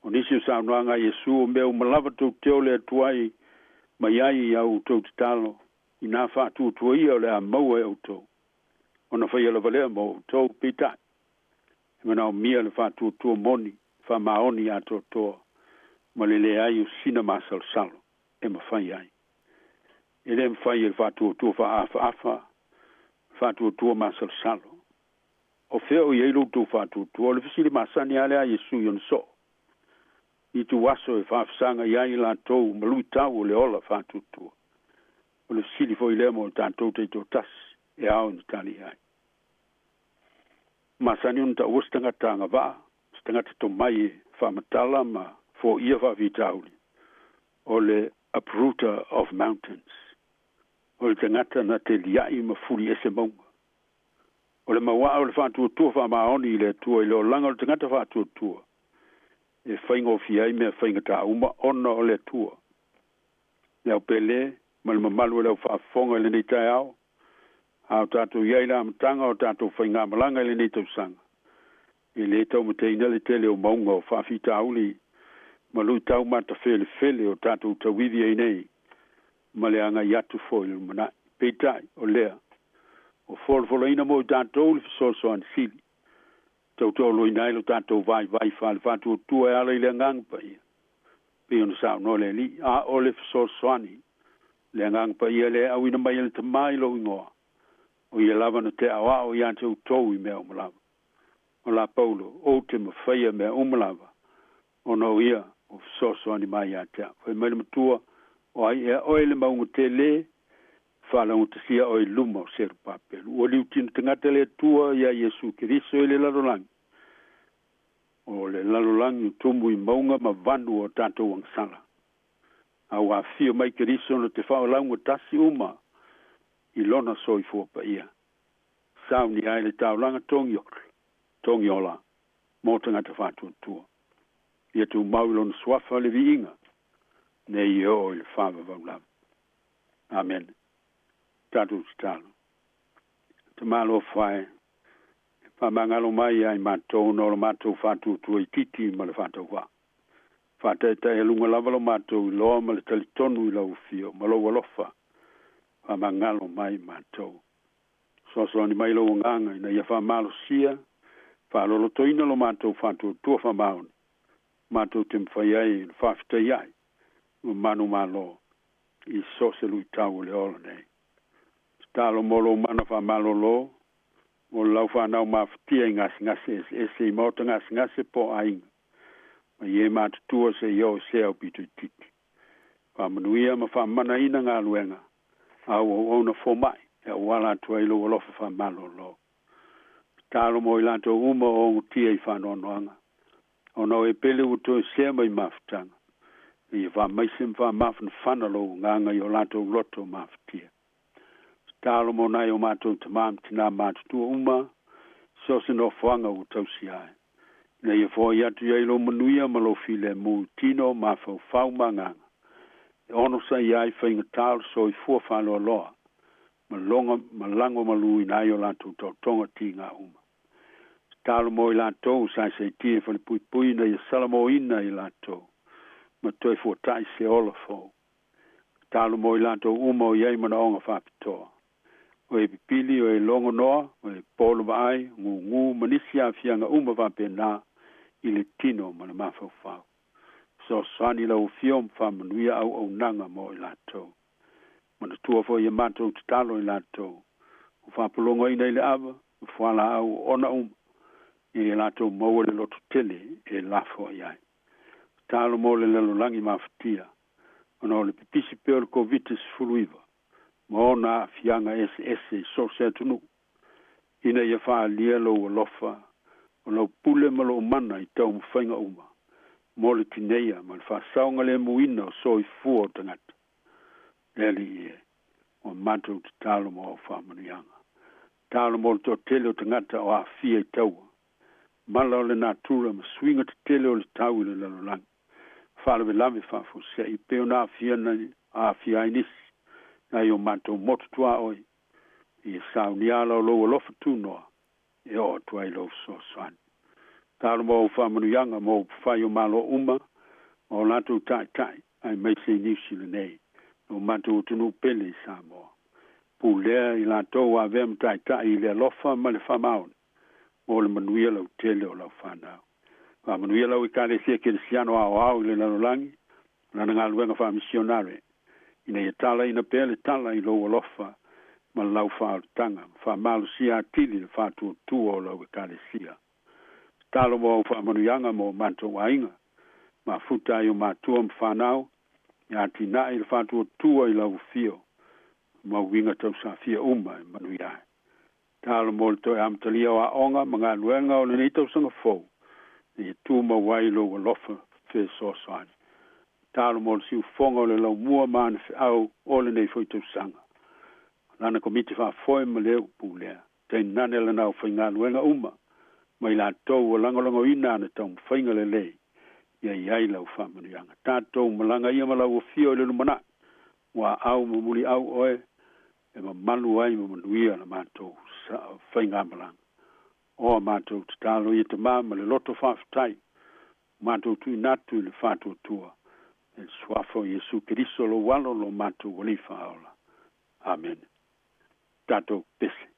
O nisi o saunoaga a Iesu, o mea uma lava tou te ole atu ai mai ai i a outou tatalo, inā faatuatua ia o le a maua e outou, ona faia lava lea mo outou. Peitai, e manaomia le faatuatua moni, faamaoni atoatoa, ma le leai o sina masalosalo e mafai ai. E le mafai e le faatuatua faaafaafa le faatuatua masalosalo. O fea o i ai lo outou faatuatua? O le fesili masani lava lea a Iesu i ona soo i ituaso e faafesagai ai latou ma luitau o le ola faatuatua. O le fesili foi lea mo tatou taitoatasi e ao ina tali ai. Masani ona taua se tagata agavaa, se tagata tomai e faamatala ma foia faafitauli, o le uprooter of mountains, o le tagata na te lia'i ma fuli ese mauga. O le mauaa o le faatuatua faamaoni i le Atua i le olaga o le tagata faatuatua, e faigofie ai mea faigata uma ona o le Atua. Le au pele ma le mamalu o le au faafofoga i lenei taeao, A o tatou i ai i le amataga o tatou faigamalaga i lenei tausaga, e lē taumateina le tele o mauga o faafitauli ma luʻitau matafelefele o tatou tauivi ai nei ma le agai atu foi i le lumanai. Peitai, o lea, ua folafolaina mo i tatou le fesoasoani sili, tautoaluaina ai lo tatou vaivai faale-faatuatua e ala i le Agaga Paia, pei ona saunoa le Alii, a o le fesoasoani, le Agaga Paia lea e auina mai e le Tamā i lou igoa, o ia lava na te aoao iā te outou i mea uma lava. O la Paulo, ou te mafaia mea uma lava, ona o ia ua fesoasoani mai ia te au. Fai mai le matua, O ai ea oe le mauga tele? Faalaugotasia oe i luma o Serupapelu. Ua liutino tagata le Atua iā Iesu Keriso i le lalolagi. O le lalolagi o tumu i mauga ma vanu o tatou agasala. A ua afifio mai Keriso na te faalaugotasi uma i lona soifua paia. Saunia ai le taulaga togi ola mo tagata faatuatua. Ia tumau i lona suafa le viiga nei e oo i le faavavau lava. Amene. Tatou tatalo. Tamā alofa e, faamagalo mai ia i matou ona o lo matou faatuatua itiiti ma le faatauvaa. Faataetaealuga lava lo matou iloa ma le talitonu i lau afio ma lou alofa, faamagalo mai i matou. Soasoani mai lou agaga ina ia faamalosia, faalolotoina lo matou faatuatua faamaoni, matou te mafai ai ona faafetai ai ma manumalo i so o se luitau o le ola nei. Tatalo mo lou mana faamalolo, mo le lau fanau mafatia i gasegase eseese i maota gasegase po o aiga, mai e matutua seia oo i se aupito itiiti. Faamanuia ma faamanaina galuega a au auauna fomai e auala atu ai lou alofa faamalolo. Tatalo mo i latou uma o ogotia i faanoanoaga, ona o e pele ua toe sea mai mafutaga, ina ia faamaise ma faamafanafana lou agaga i o latou loto mafatia. Tatalo mo nai o matou tamā ma tinā matutua uma i so o se nofoaga ua tausia ai, ina ia foai atu i ai lou manuia ma lou filemu i tino, mafaufau ma agaga, e onosaia ai faigata o le soifua faaloaloa ma loga ma lagomaluina ai o latou taotoga tigā uma. Tatalo mo i latou ua saisaitia i falepuipui ina ia salamoina i latou ma toe fuata'i se ola fou. Tatalo mo i latou uma o i ai manaoga faapitoa, o e pipili, o e logonoa, o e po le vaai, gugū ma nisi aafiaga uma faapena i le tino ma le mafaufau. Fesoasoani lau Afio ma faamanuia auaunaga mo i latou. Manatua foi ia matou tatalo i latou ua faapologaina i le ava ma fualaau oona uma, ina ia latou maua le lototele e lafoai ai. Tatalo mo le lalolagi mafatia ona o le pipisi pea o le Koviti-19 ma ona aafiaga eseese i so o se atunuu, ina ia faaalia lou alofa o lau pule ma lou mana i taumafaiga uma mo le tineia ma le faasaogalemuina o soifua o tagata. Le Alii e, ua matou tatalo mo au faamanuiaga. Tatalo mo le toatele o tagata o aafia i taua, mala o le natura ma suiga tetele o le tau i le lalolagi, faalavelave faafuasei pei ona aafia ai nisi nai o matou motu tuaoi, ia saunia ala o lou alofa tunoa e oo atu ai lou fesoasoani. Tatalo mo au faamanuiaga mo upufai o Malo uma ma o latou taitai aemaise i Niu Sila nei, lo matou atunuu pele i Samoa. Pulea i latou ua avea ma taitai i le alofa ma le faamaoni mo le manuia lautele o lau fanau. Faamanuia lau Ekalesia Kerisiano aoao i le lalolagi, lana galuega faamisionare, ina ia talaina pea le tala i lou alofa ma lau faaolataga, ma faamalosia atili le faatuatua o lau Ekalesia. Tatalo mo au faamanuiaga mo matou aiga, mafuta ai o matua ma fanau, ia atinae le faatuatua i lau afio, ma uiga tausafia uma e manuia ai. Tatalo mo le toe amatalia o aoga ma galuega o lenei tausaga fou, ina ia tumau ai lou alofa fesoasoani. Tatalo mo le siufofoga o le laumua ma ana feau o lenei foi tausaga, lana komiti faafoe ma le ua pulea, tainane lana aufaigaluega uma ma i latou ua lagolagoina ana taumafaiga lelei, ia i ai lau faamanuiaga. Tatou malaga ia ma lau afio i le lumanai, ua aau ma muliau oe, E mamalu ai ma manuia la matou faigamalaga. O a matou tatalo ia Tamā ma le loto faafetai, matou tuuina atu i le faatuatua i le suafa o Iesu Keriso lou Alo lo matou Alii Faaola. Amene. Tatou pese.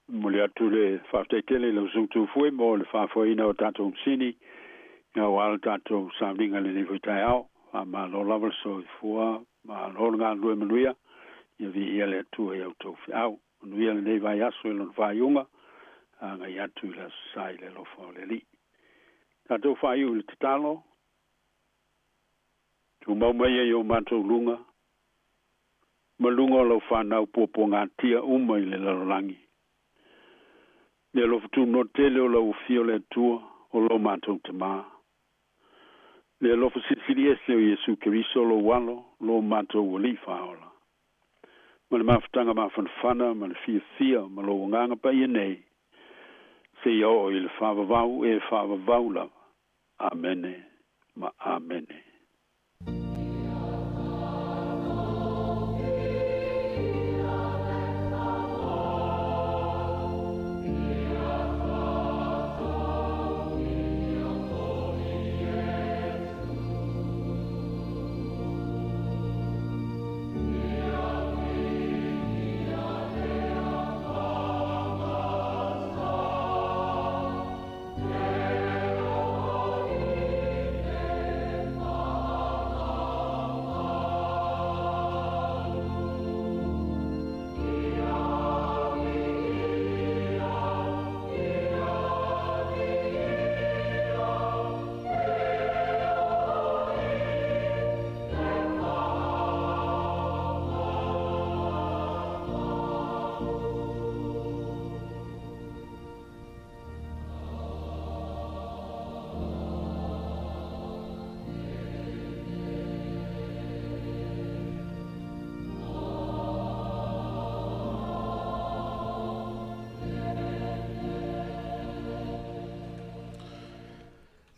Momoli atu le faafetai tele i lau susuga Tufue mo le faafoeina o tatou masini aua le tatou sauniga i lenei foi taeao. Faamalo lava le soifua, malo le galulue manuia, ia viia le Atua i a outou feau. Manuia lenei vaiaso i lona faaiuga, agai atu i le Aso Sa i le alofa o le Alii. Tatou faaiu i le tatalo. Tumau mai ai o matou luga, ma luga o lau fanau puapuagatia uma i le lalolagi. Le alofa tunoa tele o lau Afio le Atua, o lo matou Tamā. Le alofa silisili ese o Iesu Keriso lou Alo, lo matou Alii Faaola. Ma le mafutaga mafanafana ma le fiafia ma lou Agaga Paia nei, seia oo i le faavavau e faavavau lava. Amene ma Amene.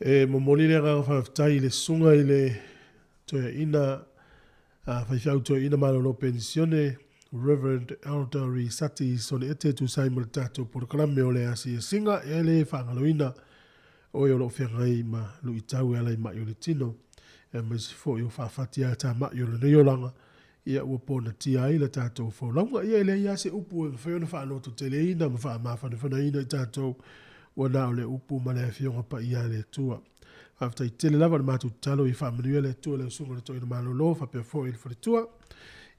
E momoli le agaga faafetai i le susuga i le toeaina a faifeau toeaina malolo penisione Reverend Elder Risati Soniete e tusa ai ma le tatou polokalame o le asiasiga e le faagaloina oe o lo o feagai ma luitau e ala i mai o le tino aemaise foi o faafati atamai o lenei olaga ia ua ponatia ai le tatou folauga. Ia e leai lava se upu e mafai ona faalototeleina ma faamafanafanaina i tatou ua na o le upu ma le Afioga Paia a le Atua. Faafetai tele lava le matou tatalo ia faamanuia le Atua i lau Susuga i le Toeaina Malolo faapea foi i le faletua.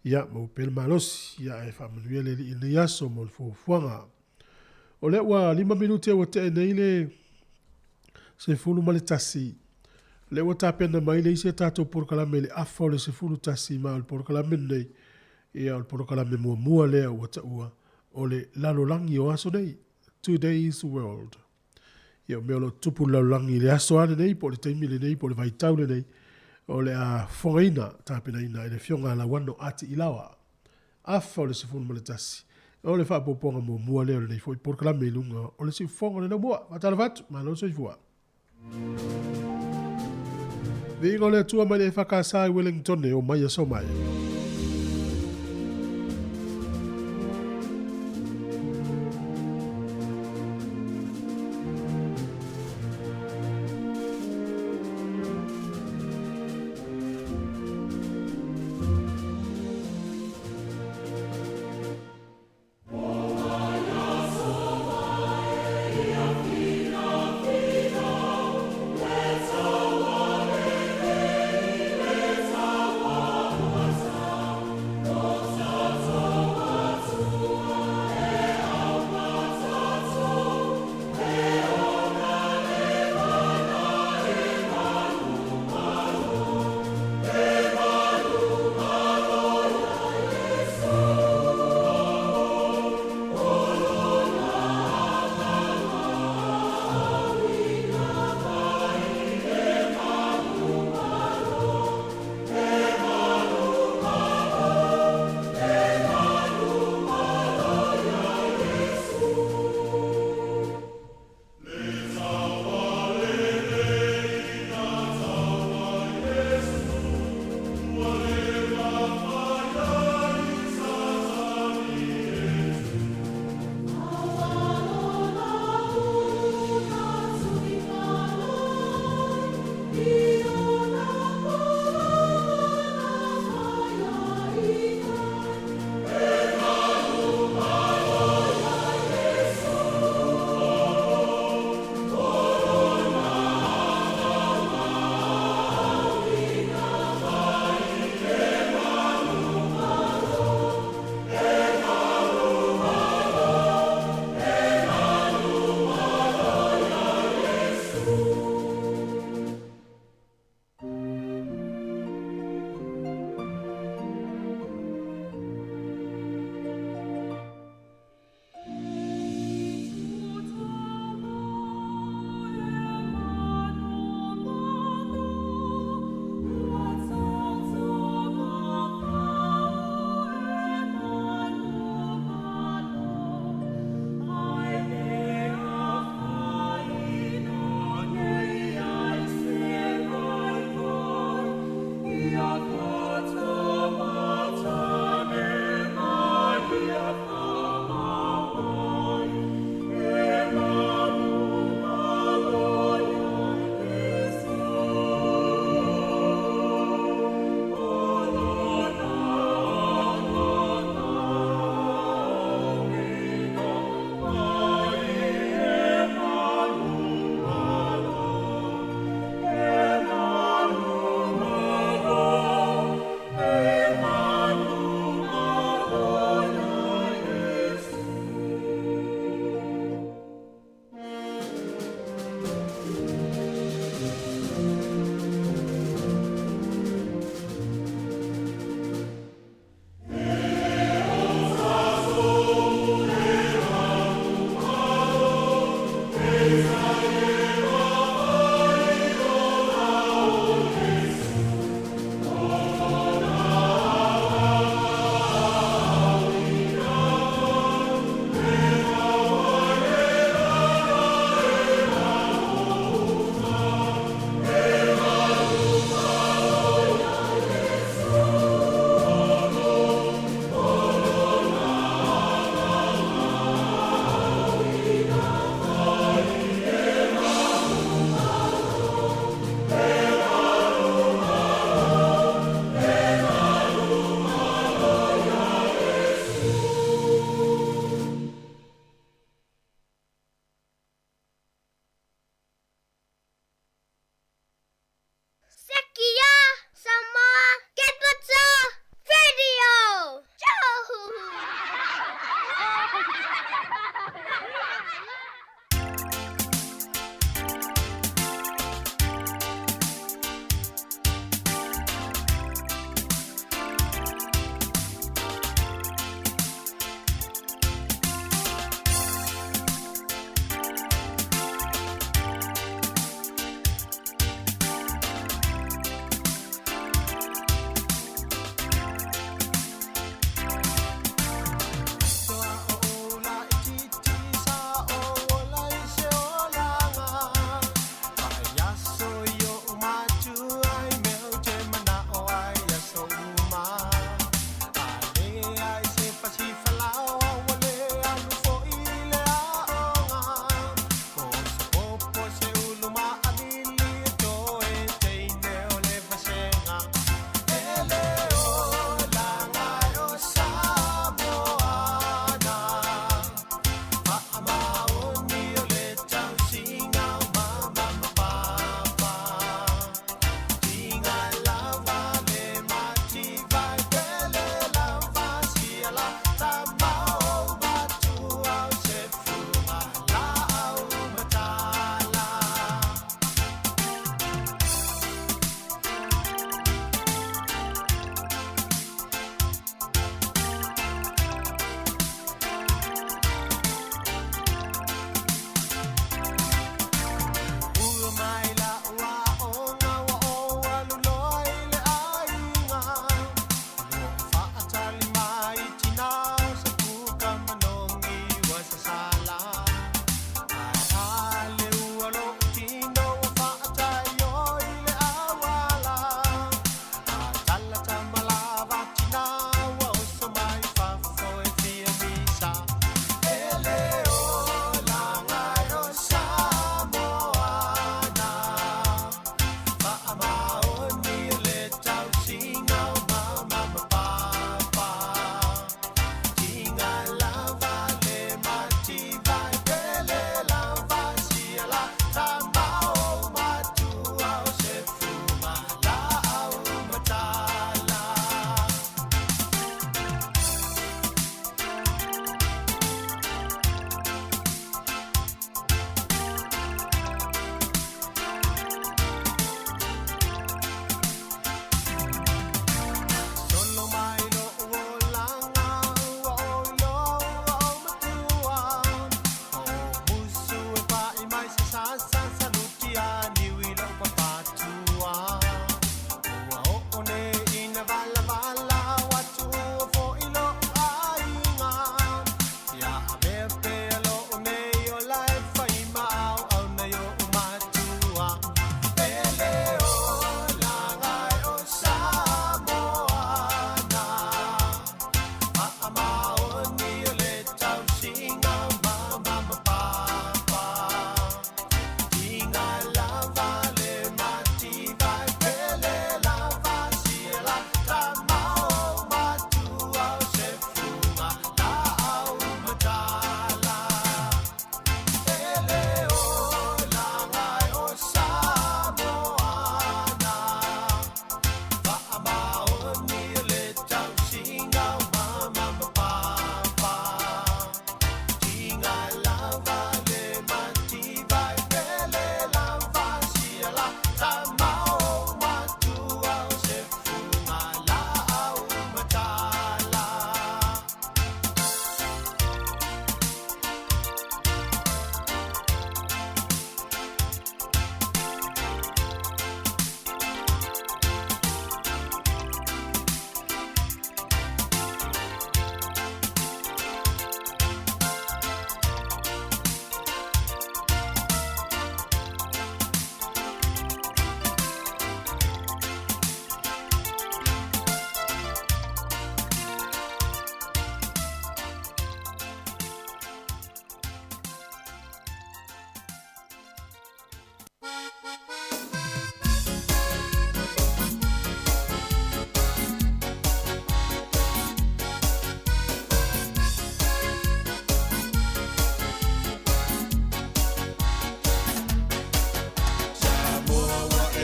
Ia maua pea le malosi, ia ae faamanuia le Alii i lenei aso mo le fuafuaga. O lea ua 5 minute ua tea nei le 11. O lea ua tapena mai le isi a tatou polokalame i le afa o le 11 ma o le polokalame lenei, ia o le polokalame muamua lea ua taua o le lalolagi o aso nei, Today's World. Ia o mea o lo o tutupu i le lalolagi i le aso lava lenei po o le taimi lenei po o le vaitau lenei, o le a fofogaina, tapenaina e le Afioga a Lauano Ati Ilaoa. Afa o le 11, o le faaopoopoga muamua lea o lenei foi polokalame i luga o le siufofoga o le laumua. Faatalofa atu, malo le soifua. Viiga o le Atua mai le EFKS i Wellington, o mai aso mai.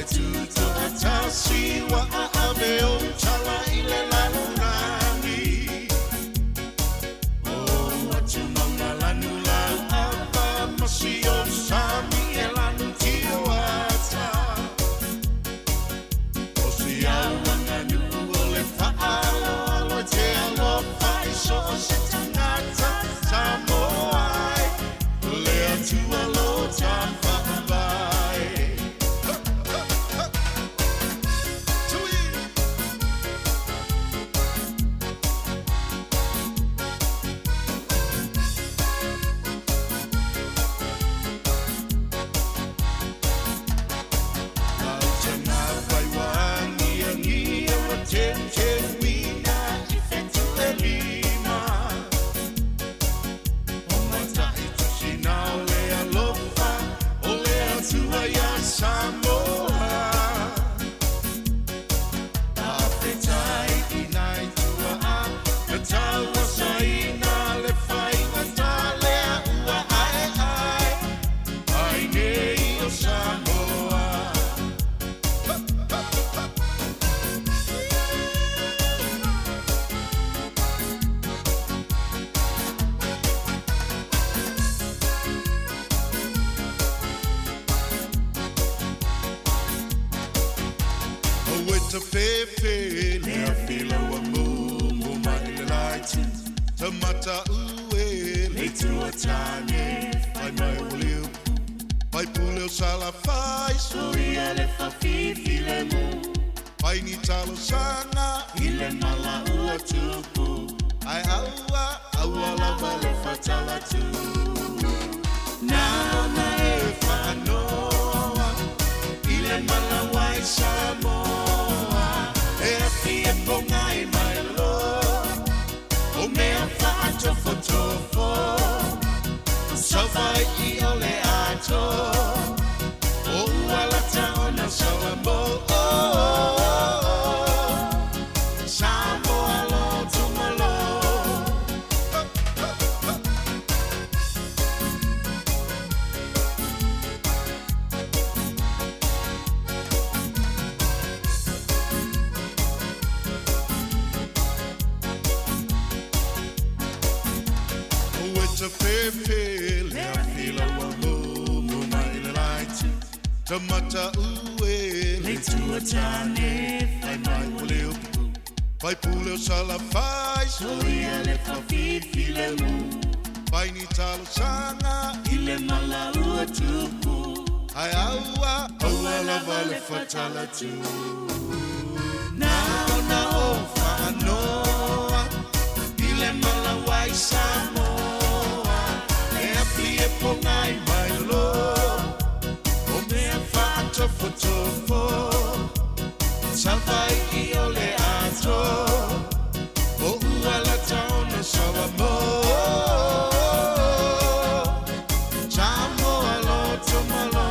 Tutoatasi wa ave o tala i le lalolagi. O atu mauna lanu lau ava masi o sami e lanu tio ata. O si au anganu o le whaalo alo te alofa i so o se tangata Samoa ai le atua lo ta whaamai. Samoa Afetai i nai tua a Na taua saina le whainga talea ua ae ai Ai nei o Samoa. Oe ta fefe le a fila ua mumu mai le laiti Tamata ue le tua tane Fai mai o le upu Pai pule o sala fai Soia le whafifi le mu Pai ni talo sanga I le mala ua tupu Ai aua, aua lava le fatala tu Nana e whaanoa I le mala wai Samoa E afi e pongai mai lo O mea whaatofotofo Savai i o le ato O ualata ona Samoa Samoa lo tumalo. Oe ta fefe le a fila ua mumu mai le laiti Tamata ue le tua tane Fai mai o le upu Pai pule o sala fai Soia le whafifi le mu Pai ni talo sanga I le mala ua tupu Ai aua, aua lava le fatala tu Na ona o whaanoa I le mala wai Samoa E api e pongai mai lo O mea whaatofotofo Savai i o le ato O ualata ona Samoa Samoa lo tumalo.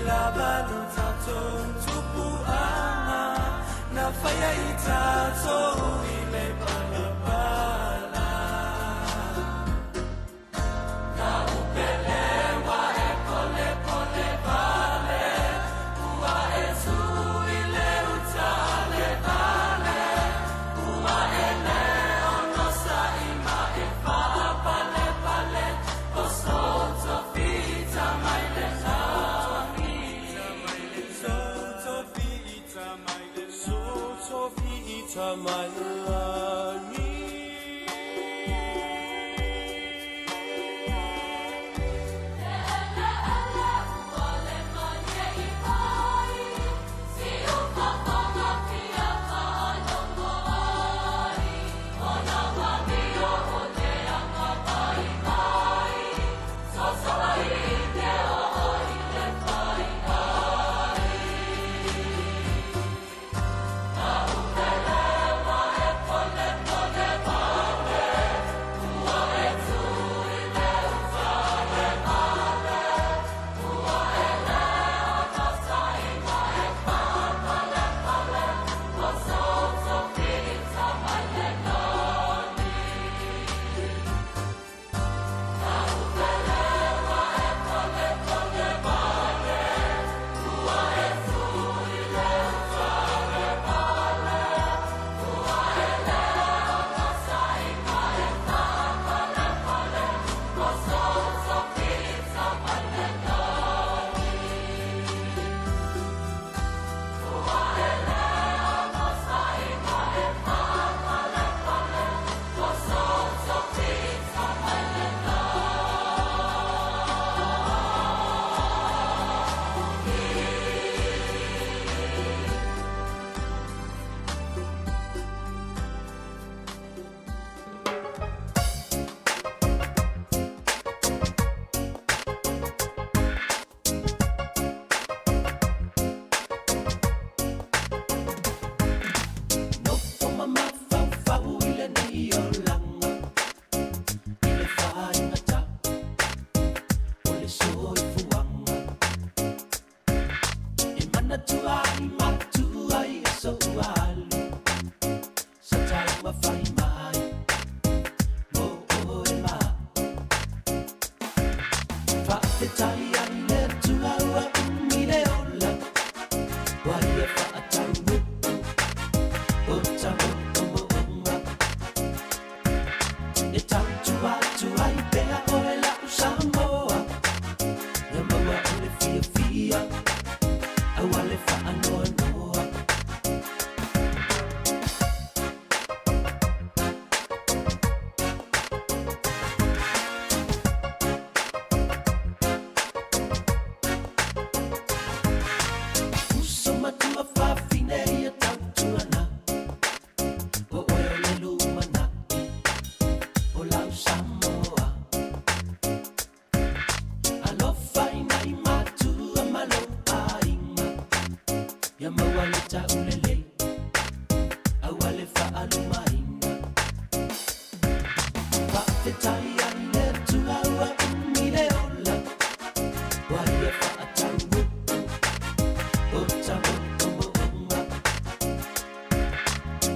Lava lo tatou tupuaga na faia i tatou i le palapala. Na upelewa e polepole vale, ua e tu i le uta le vale, ua e le onosai ma e faapalepale, o soto fita mai le lagi. Soto fita mai le Soto fita mai le lagi. Ele ele ua le malie i tai, si ufafoga fia faalogo ai, o na amio o le aga vaivai, sosola i te oo i le faiai. Na upelewa e polepole vale, ua e tu i le uta le vale, ua e le onosai ma e faapalepale, o soto fita mai le lagi. Na upelewa e polepole vale, ua e tu i le uta le vale, ua e le onosai ma e faapalepale, o soto fita mai le lagi. Ua e le onosai ma e faapalepale, o soto fita mai le Nofo mamafaufau i lenei olaga i le faigata o le soifuaga e manatua ai matua i aso ua alu sa taumafai mai mo oe ma faafetai ai le Atua ua umi le ola ua ia faataunuu o tamo'omo'oga e tautua atu ai pea oe la'u Samoa ia maua o le fiafia aua le faanoanoa. Uso matua fafine ia tautuana o oe o le lumana'i o lau Samoa. Alofa ina i matua ma lou aiga ia maua le taulelei aua le faalumaina. Faafetai ai le Atua ua umi le ola ua ia faataunuu o tamo'omo'oga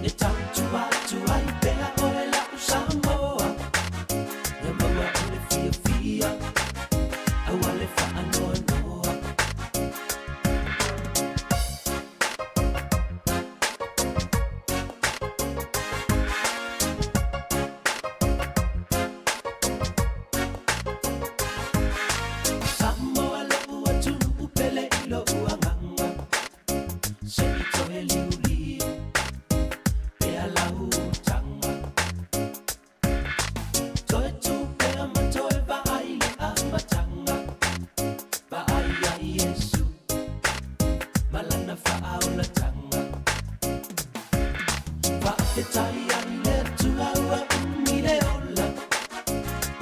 e tautua atu ai pea oe la'u Samoa ia maua o le fiafia aua le faanoanoa. Samoa lo'u atunuu pele i lo'u agaga se'i toe liuliu pea lau utaga toe tupea ma toe vaai le amataga vaai ai Iesu ma lana faaolataga. Faafetai ai le Atua ua umi le ola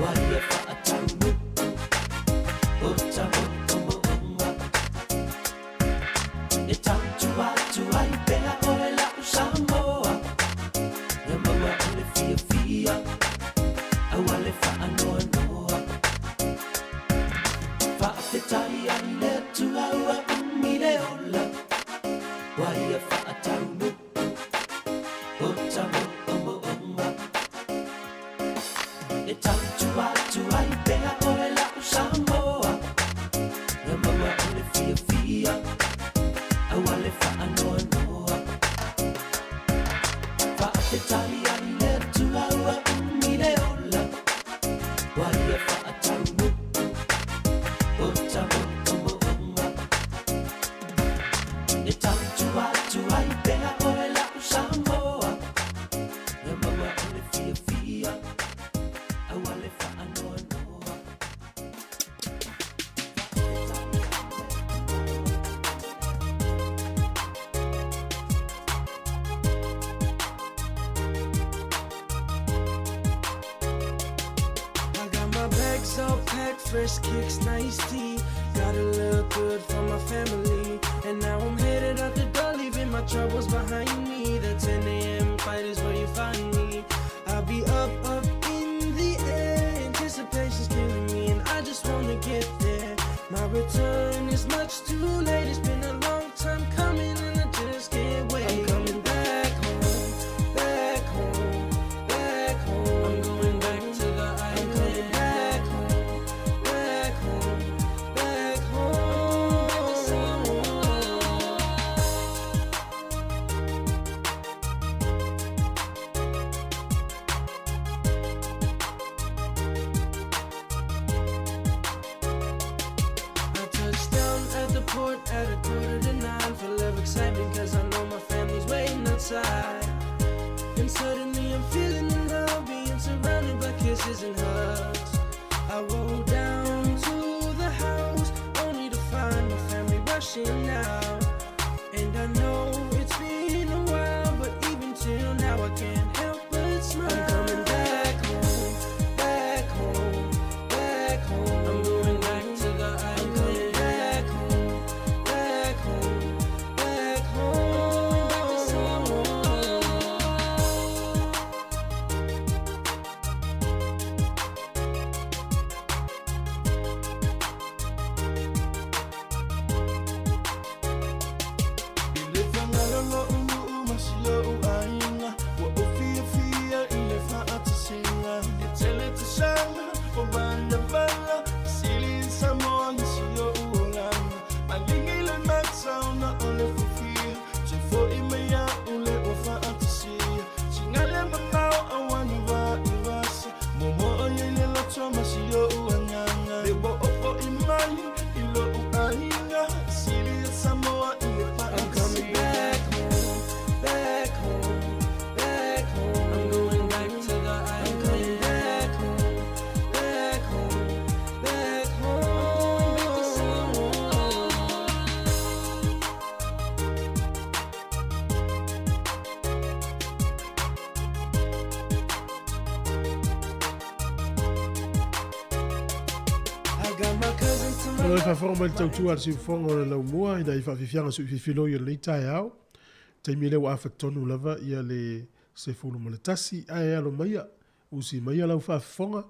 ua ia faataunuu o tamo'omo'oga e tautua atu ai pea oe la'u Samoa ia maua o le fiafia aua le faanoanoa. Faafetai ai le Atua Faafetai ai i le Atua ua umi le ola, ua ia faataunuu o ta moomooga. E tautua atu ai pea oe la'u Samoa, ia maua o le fiafia, aua le faanoanoa. I got my bags all packed, fresh kicks, nice tea. Gotta look good for my family. And now I'm headed out the door, leaving my troubles behind me. The 10 a.m. fight is where you find me. I'll be up, up in the air. Anticipation's killing me, and I just wanna get there. My return is much too late. It's been a long time coming, and I just can't wait. I'm coming back home, back home, back home. I'm going back to the island. I'm coming back home, back home, back home. Back to Samoa. I touched down at the port at 8:45, full of excitement, cause I know my family's waiting outside. And suddenly I'm feeling the love, being surrounded by kisses and hugs. I roll down to the house, only to find my family rushing out. And I know it's been a while, but even till now I can't help but smile. I'm coming back home, back home, back home. I'm going back to the island. I'm coming back home, back home, back home. Back to Samoa. I le Fagalō lo'u nuu ma si o'u aiga, ua ou fiafia i le fa'atasiga. E tele tausaga o valavala, sili i Samoa i si o'u olaga. Maligi le mata ona o le fiafia, toe fo'i mai a'u le ua fa'atasia. Sigale mamao auana vaivasa, momo'o ai le loto ma si o'u agaga. Le ua ou fo'i mai i lo'u aiga, sili i Samoa i le I'm coming back home, back home, back home. I'm going back to the island. I'm coming back home, back home, back home. Back to Samoa. I got my cousins to my O lo e faafofoga mai le tautua a le siufofoga o le laumua ina ia faafiafiaga suifiifiloi o lenei taeao. Taimi lea ua afa tonu lava ia le 11 ae alo maia, usi maia lau faafofoga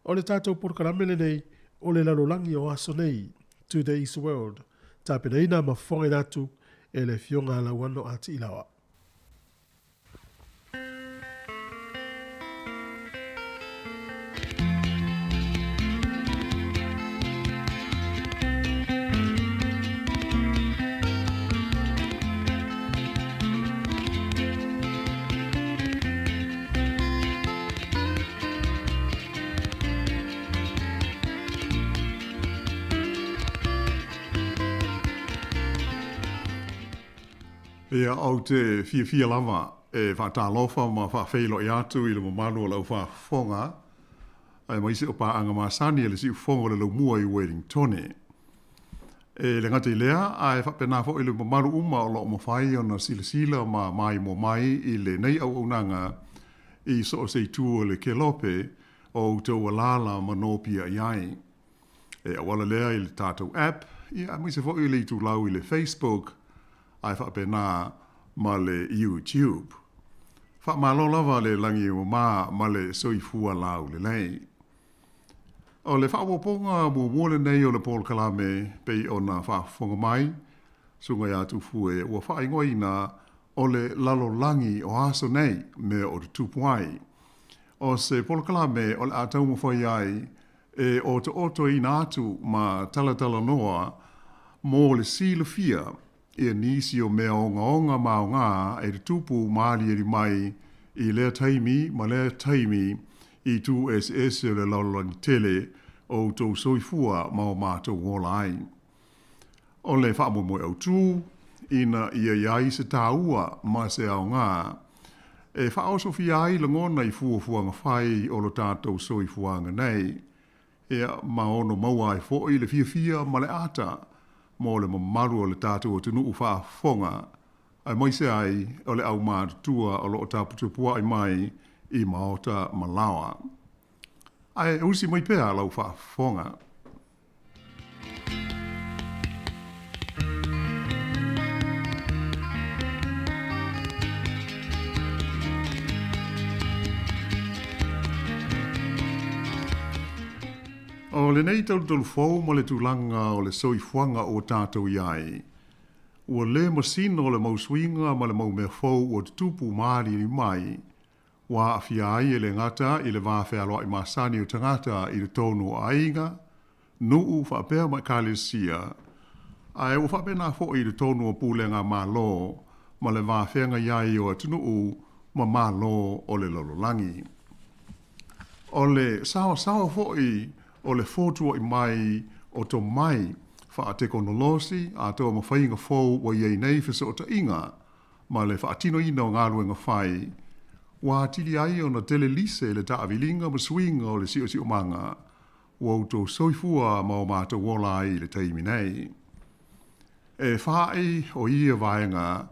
o le tatou polokalame lenei o le lalolagi o aso nei, Today's World, tapenaina ma fofogaina atu e le Afioga a Lauano a Tiilaoa. Ia, ou te fiafia lava e faatalofa ma faafeiloai atu i le mamalu o lau faafofoga, aemaise o paaga masani a le siufofoga o le laumua i Wellingtone. E le gata i lea, ae faapena foi le mamalu uma o lo o mafai ona silasila ma maimoa mai i lenei auaunaga i so o se itu o le kelope o outou alaala ma nopia i ai. E auala lea i le tatou app, ia aemaise foi le itulau i le Facebook, ae faapena ma le YouTube. Faamalo lava le lagi mama ma le soifua laulelei. O le faaopoopoga muamua lenei o le polokalame pei ona faafofoga mai, Susuga ia Tufue ua faaigoaina o le lalolagi o aso nei mea o tutupu ai. O se polokalame o le a taumafai ai e otootoina atu ma talatalanoa mo le silafia ia nisi o mea ogaoga ma aoga e tutupu ma aliali mai i lea taimi ma lea taimi i itu eseese o le lalolagi tele o outou soifua ma o matou ola ai. O le faamoemoe autu, ina ia i ai se taua ma se aoga e faaosofia ai lagona i fuafuaga fai o lo tatou soifuaga nei, ia, ma ono maua ai foi le fiafia ma le ata mo le mamalu o le tatou atunuu faafofoga, aemaise ai o le aumatutua o lo o taputapuai mai i maota ma laoa. Ae usi mai pea lau faafofoga. O lenei talutalu fou ma le tulaga o le soifuaga ua tatou i ai, ua le masino le mau suiga ma le mau mea fou ua tutupu ma aliali mai, ua aafia ai e le gata i le va fealoai masani o tagata i totonu o aiga, nuu faapea ma ekalesia, ae ua faapena foi i totonu o pulega Malo ma le va feagai ai o atunuu ma Malo o le lalolagi. O le saoasaoa foi o le fotua'i mai o tomai faatekonolosi atoa ma faiga fou ua i ai nei fesootaiga ma le faatinoina o galuega fai, ua atili ai ona tele lise le taaviliga ma suiga o le siosiomaga ua outou soifua ma o matou ola ai i le taimi nei. E faa'i o ia vaega,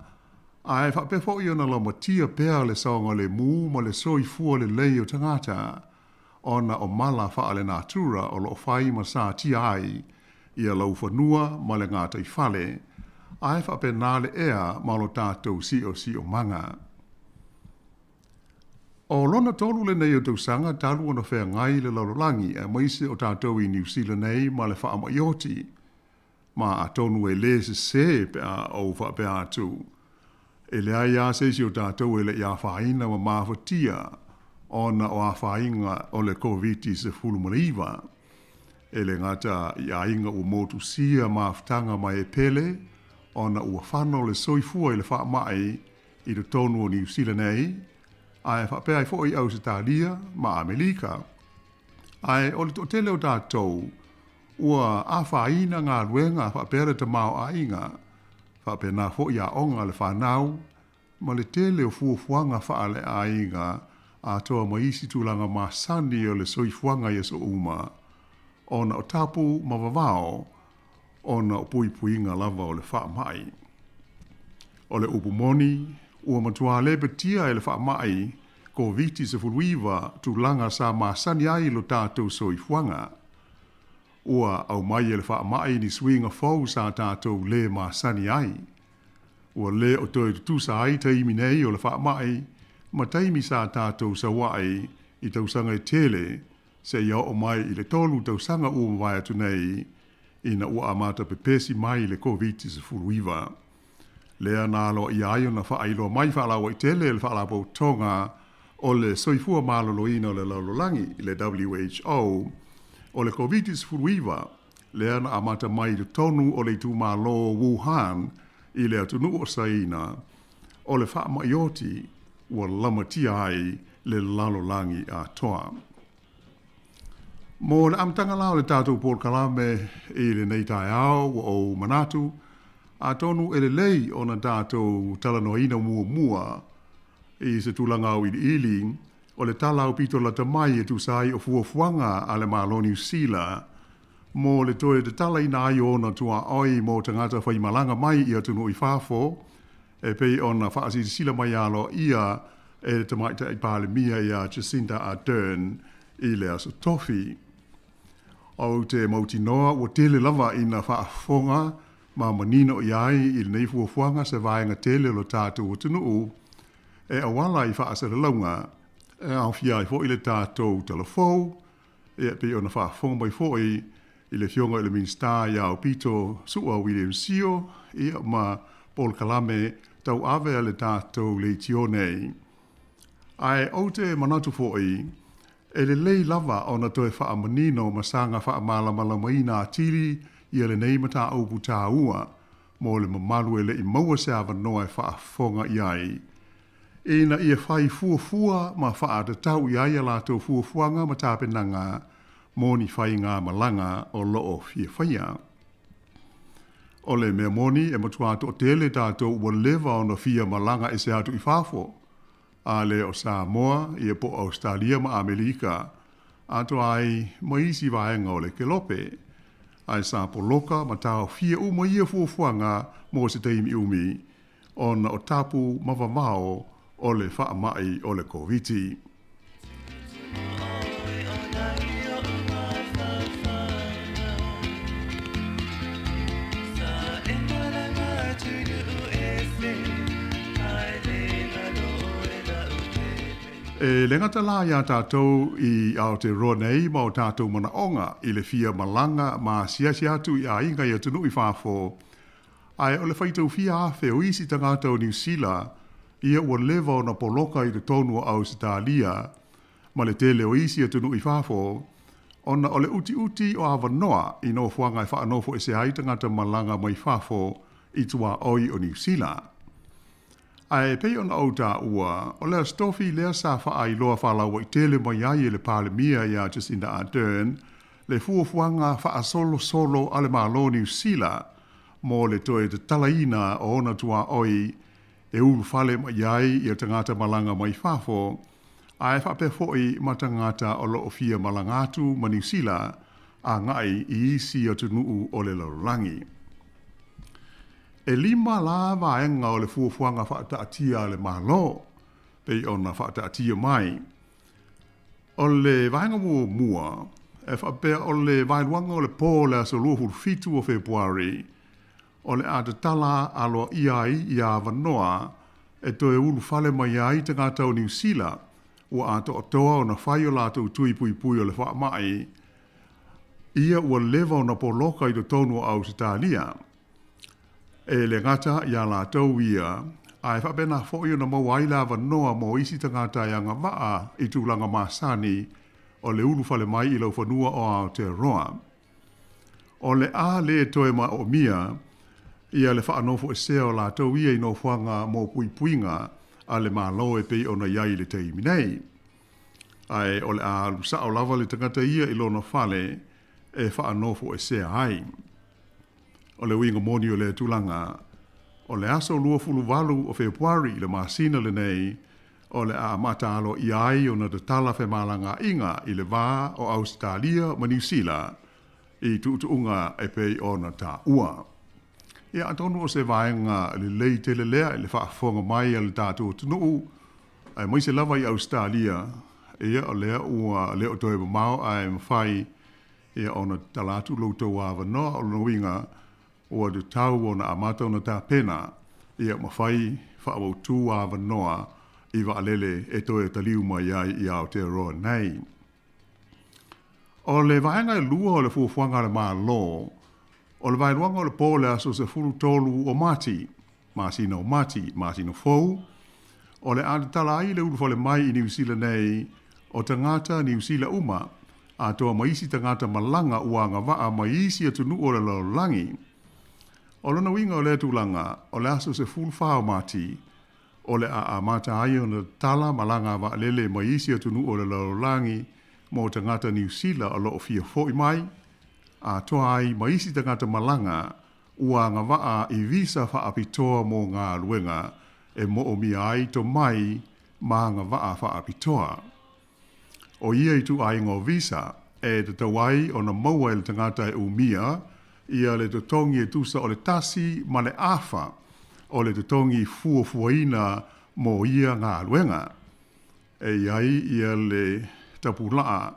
ae faapea foi ona laumatia pea le saogalemu ma le soifua lelei o tagata, ona o mala faalenatura o lo o fai ma satia ai ia laufanua ma le gataifale, ae faapena le ea ma lo tatou siosiomaga. O lona tolu lenei o tausaga talu ona feagai le lalolagi aemaise o tatou i Niu Sila nei ma le faamai oti, ma atonu e lē sesē pe a ou faapea atu, e leai lava se isi o tatou e le i afaina ma mafatia ona o afaina o le Koviti-19. E le gata i aiga ua motusia mafutaga ma e pele ona ua fano le soifua i le faamai i totonu o Niu Sila nei, ae faapea ai foi Ausetalia ma Amelika. Ae o le toatele o tatou ua afaina galuega faapea le tamaoaiga, faapena foi aoga a le fanau, ma le tele o fuafuaga faaleaiga atoa ma isi tulaga masani o le soifuaga i aso uma, ona o tapu ma vavao ona o puipuiga lava o le faamai. O le upu moni, ua matua lepetia e le faamai Koviti-19 tulaga sa masani ai lo tatou soifuaga. Ua aumai e le faamai ni suiga fou sa tatou lē masani ai. Ua lē o toe tutusa ai taimi nei o le faamai ma taimi sa tatou saua'i i tausaga e tele seia oo mai i le tolu tausaga ua mavae atu nei ina ua amata pepesi mai le Koviti-19. Lea na aloaia ai ona faailoa mai faalauaitele e le Faalapotopotoga o le Soifua Maloloina o le Lalolagi, le WHO, o le Koviti-19 lea na amata mai i totonu o le itumalo o Wuhan i le atunuu o Saina, o le faamai oti ua lamatia ai le lalolagi atoa. Mo le amataga la o le tatou polokalame i lenei taeao, ua ou manatu, atonu e lelei ona tatou talanoaina muamua i se tulaga auiliili o le tala aupito lata mai e tusa ai o fuafuaga a le Malo Niu Sila mo le toe tatalaina ai o ona tuaoi mo tagata faimalaga mai i atunuu i fafo, e pei ona faasilasila mai aloaia e le Tamaitai Palemia ia Jacinda Ardern i le Aso Tofi. Ou te mautinoa ua tele lava ina faafofoga ma manino i ai i lenei fuafuaga se vaega tele o lo tatou atunuu e auala i faasalalauga e aofia ai foi le tatou talafou, e pei ona faafofoga mai foi i le Afioga i le Minisita ia Aupito Su'a William Sio, ia ma polokalame tauave a le tatou leitio nei. Ae ou te manatu foi, e lelei lava ona toe faamanino ma saga faamalamalamaina atili ia lenei mataupu taua mo le mamalu e le i maua se avanoa e faafofoga i ai. ina ia fai fuafua ma faatatau i ai a latou fuafuaga ma tapenaga mo ni faigamalaga o lo o fia faia. O le mea moni e matuā toatele tatou ua leva ona fia malaga ese atu i fafo, a le o Samoa, ia po o Ausetalia ma Amelika, atoa ai ma isi vaega o le kelope. Ae sa poloka ma taofia uma ia fuafuaga mo se taimi umi, ona o tapu ma vavao o le faamai o le Koviti. E le gata la iā tātou i Aotearoa nei ma o tātou manaʻoga i le fia malaga ma asiasi atu i aiga i atunuu i fafo, Ae o le faitau fia afe o isi tagata o Niu Sila ia ua leva ona poloka i totonu o Ausetalia ma le tele o isi atunuu i fafo, ona o le utiuti o avanoa i nofoaga e faanofo ese ai tagata malaga mai fafo i tuaoi o Niu Sila. Ae pei ona ou taua, o le Aso Tofi lea sa faailoa faalauaitele mai ai e le Palemia ia Jacinda Ardern le fuafuaga faasolosolo a le Malo o Niu Sila mo le toe tatalaina o ona tuaoi e ulufale mai ai ia tagata malaga mai fafo, ae faapea foi ma tagata o lo o fia malaga atu ma Niu Sila agai i isi atunuu o le lalolagi. E lima la vaega o le fuafuaga faataatia a le Malo, pei ona faataatia mai. O le vaega muamua, e faapea o le vaeluaga o le pō o le aso 27 o Fepuari, o le a tatala aloaia ai ia avanoa e toe ulufale mai ai tagata o Niu Sila ua atoatoa ona fai o latou tui puipui o le faamai, ia ua leva ona poloka i totonu o Ausetalia. E le gata iā latou ia, ae faapena foi ona maua ai le avanoa mo isi tagata e agavaa i tulaga masani o le ulufale mai i laufanua o Aotearoa. O le a le toe maoomia ia le faanofoesea o latou ia i nofoaga mo puipuiga a le Malo e pei ona i ai i le taimi nei. Ae o le a alu sao lava le tagata ia i lona fale e faanofoesea ai. O le uiga moni o lea tulaga, o le aso 28 o Fepuari i le masina lenei, o le a amata aloaia ai ona tatala femalagaaiga i le va o Ausetalia ma Niu Sila i tuutuuga e pei ona taua. Ia, atonu o se vaega lelei tele lea i le faafofoga mai a le tatou atunuu, aemaise lava i Ausetalia, ia o lea ua le o toe mamao ae mafai ia ona tatala atu lo outou avanoa. O lona uiga, ua tatau ona amata ona tapena ia ma fai faamautu avanoa i vaalele e toe taliu mai ai i Aotearoa nei. O le vaega e lua o le fuafuaga a le Malo, o le vaeluaga o le pō o le aso 13 o Mati, masina o Mati, masina fou, o le a tatala ai le ulufale mai i Niu Sila nei o tagata Niu Sila uma, atoa ma isi tagata malaga ua agavaa mai isi atunuu o le lalolagi. O lona uiga o lea tulaga, o le aso 14 o Mati, o le a amata ai ona tatala malaga a vaalele mai isi atunuu o le lalolagi mo tagata Niu Sila o lo o fia foi mai, atoa ai ma isi tagata malaga ua agavaa i visa faapitoa mo galuega e moomia ai tomai ma agavaa faapitoa. O ia ituaiga o visa e tatau ai ona maua e le tagata e umia ia le totogi e tusa o le 1.5 o le totogi fuafuaina mo ia galuega. E i ai ia le tapulaa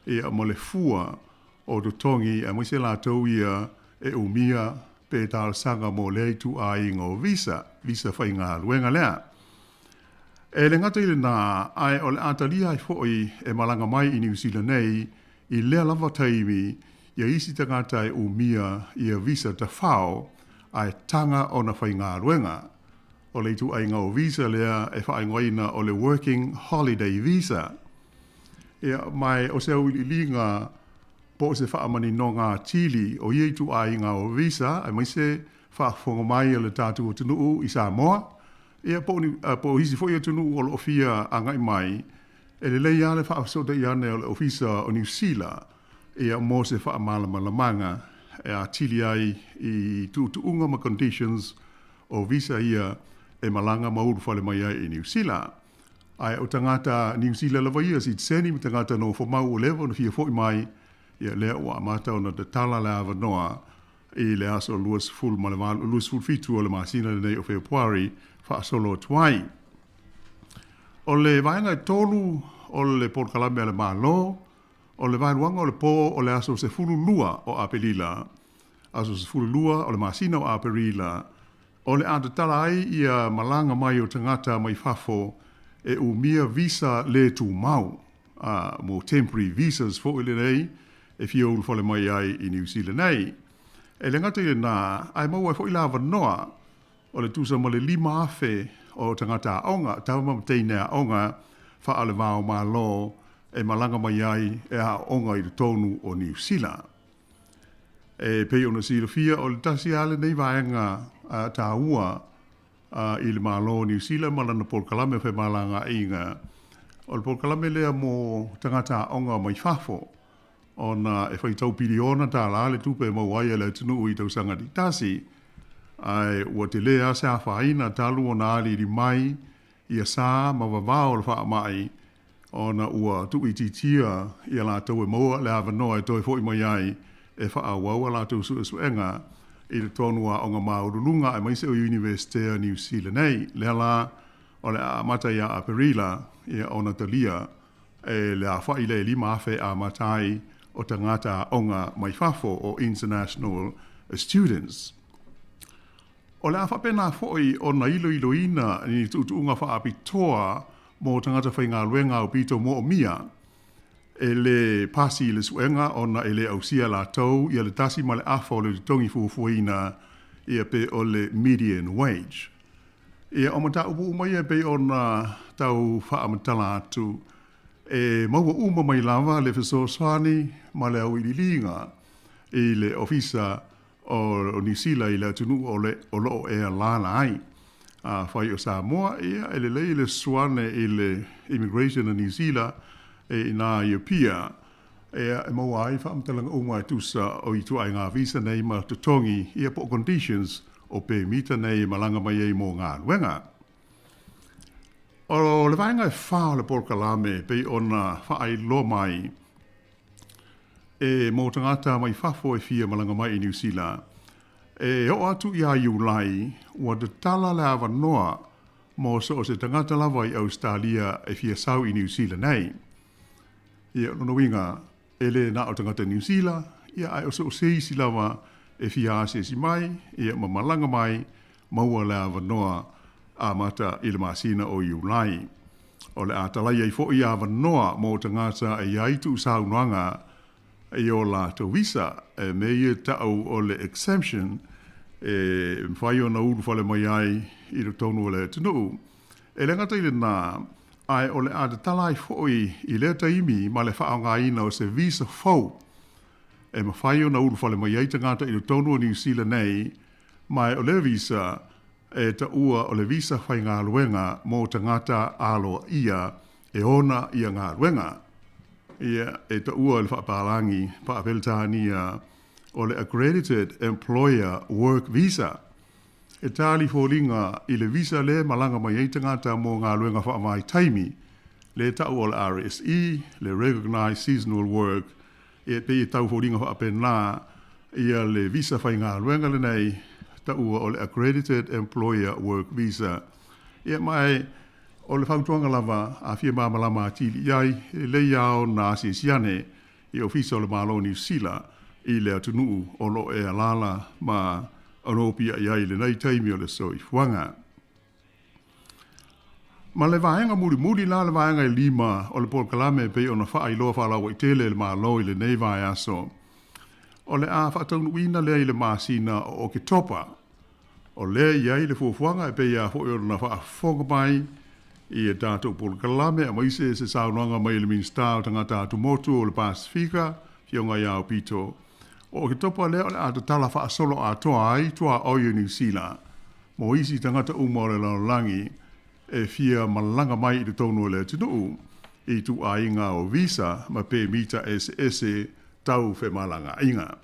ia ma le fua o totogi aemaise latou ia e umia pe talosaga mo lea ituaiga o visa, visa faigaluega lea. E le gata i lenā, ae o le a talia ai foi e malaga mai i Niu Sila nei i lea lava taimi ia isi tagata e umia ia visa tafao ae taga ona faigaluega. O le ituaiga o visa lea e faaigoaina o le Working Holiday Visa. Ia, ma o se auiliiliga po o se faamaninoga atili o ia ituaiga o visa, aemaise faafofoga mai a le tatou atunuu i Samoa, Ia po o ni po o isi foi atunuu o lo o fia agai mai, e lelei lava le faafesootai ane o le Ofisa o Niu Sila ia mo se faamalamalamaga e atili ai i tuutuuga ma conditions o visa ia e malaga ma ulufale mai ai i Niu Sila. Ae o tagata Niu Sila lava ia, sitiseni ma tagata nofomau ua leva ona fia foi mai, ia lea ua amata ona tatala le avanoa i le aso 28, 27 o le masina lenei o Fepuari faasolo atu ai. O le vaega e tolu o le polokalame a le Malo, o le vaeluaga o le pō o le aso 12 o Aperila, aso 12 o le masina o Aperila, o le a tatala ai ia malaga mai o tagata mai fafo e umia visa le tumau, a, mo temporary visas foi lenei e fia ulufale mai ai i Niu Sila nei. E le gata i lenā, ae maua ai foi le avanoa o le tusa ma le 5,000 o tagata aoga, tama ma teine aoga faale-va-o-Malo e malaga mai ai e aooga i totonu o Niu Sila. E pei ona silafia, o le tasi lava lenei vaega taua i le Malo o Niu Sila ma lana polokalame o femalagaaiga, o le polokalame lea mo tagata aoga mai fafo, ona e faitau piliona tālā le tupe e maua ai e le atunuu i tausaga taitasi, ae ua tele lava se afaina talu ona aliali mai ia sa ma vavao o le faamai ona ua tuuitiitia ia latou e maua le avanoa e toe foi mai ai e faaauau a latou suesuega i totonu o aoga maualuluga aemaise o Iunivesite a Niu Sila nei. Lea la o le a amata ia Aperila ia ona talia e le aofai lea e 5,000 e amata ai o tagata aoga mai fafo o international students. O le a faapena foi ona iloiloina ni tuutuuga faapitoa mo tagata faigaluega aupito moomia e le pasi i le suega ona e le ausia e latou ia le tasi ma le afa o le totogi fuafuaina ia pe o le median wage. Ia o mataupu uma ia e pei ona tau faamatala atu e maua uma mai lava le fesoasoani ma le auiliiliga i le Ofisa o Niu Sila i le atunuu o le o lo o e alaala ai. Afai o Samoa, ia e lelei le susu ane i le Immigration a Niu Sila e inā i Apia, e maua ai faamatalaga uma e tusa o ituaiga visa nei ma totogi, ia po o conditions o pemita nei e malaga mai ai mo galuega. O le vaega e fa o le polokalame e pei ona faailoa mai e mo tagata mai fafo e fia malaga mai i Niu Sila, e oo atu ia Iulai ua tatala le avanoa mo so o se tagata lava i Ausetalia e fia sau i Niu Sila nei. Ia, o lona uiga, e le na o tagata Niu Sila, ia ae o so o se isi lava e fia asiasi mai, ia ma malaga mai, maua le avanoa amata i le masina o Iulai. O le a talai ai foi avanoa mo tagata e i ai tuusaunoaga i o latou visa, e mea ia tau o le exemption e mafai ona ulufale mai ai i totonu o le atunuu. E le gata i lenā, ae o le a tatala ai foi i lea taimi ma le faaaogaina o se visa fou e mafai ona ulufale mai ai tagata i totonu o Niu Sila nei, ma o lea visa e taua o le visa faigaluega mo tagata aloaia e ona ia galuega. Ia, e taua i le faapalagi faa-Peretania o le Accredited Employer Work Visa. E tali foliga i le visa lea e malaga mai ai tagata mo galuega faavaitaimi, lea e tau o le RSE, le Recognised Seasonal Work, e pei e tau foliga faapena ia le visa faigaluega lenei, taua o le Accredited Employer Work Visa. Ia ma e o le fautuaga lava a fia malamalama atili i ai, e lelei lava ona asiasi ane i Ofisa o le Malo o Niu Sila i le atunuu o lo o e alaala ma onopia'i ai i lenei taimi o le soifuaga. Ma le vaega mulimuli la, le vaega e lima o le polokalame e pei ona faailoa faalauaitele e le Malo i lenei vaiaso, o le a faataunuuina lea i le masina o Oketopa. O lea e i ai le fuafuaga e pei lava foi ona faafofoga mai i a tatou polokalame aemaise se saunoaga mai le Minisita o Tagata Atumotu o le Pasefika, Afioga ia Aupito. O Oketopa lea o le a tatala faasoloatoa ai tuaoi o Niu Sila. mo isi tagata uma o le lalolagi e fia malaga mai i totonu o le atunuu i ituaiga o visa ma pemita eseese tau femalagaaiga.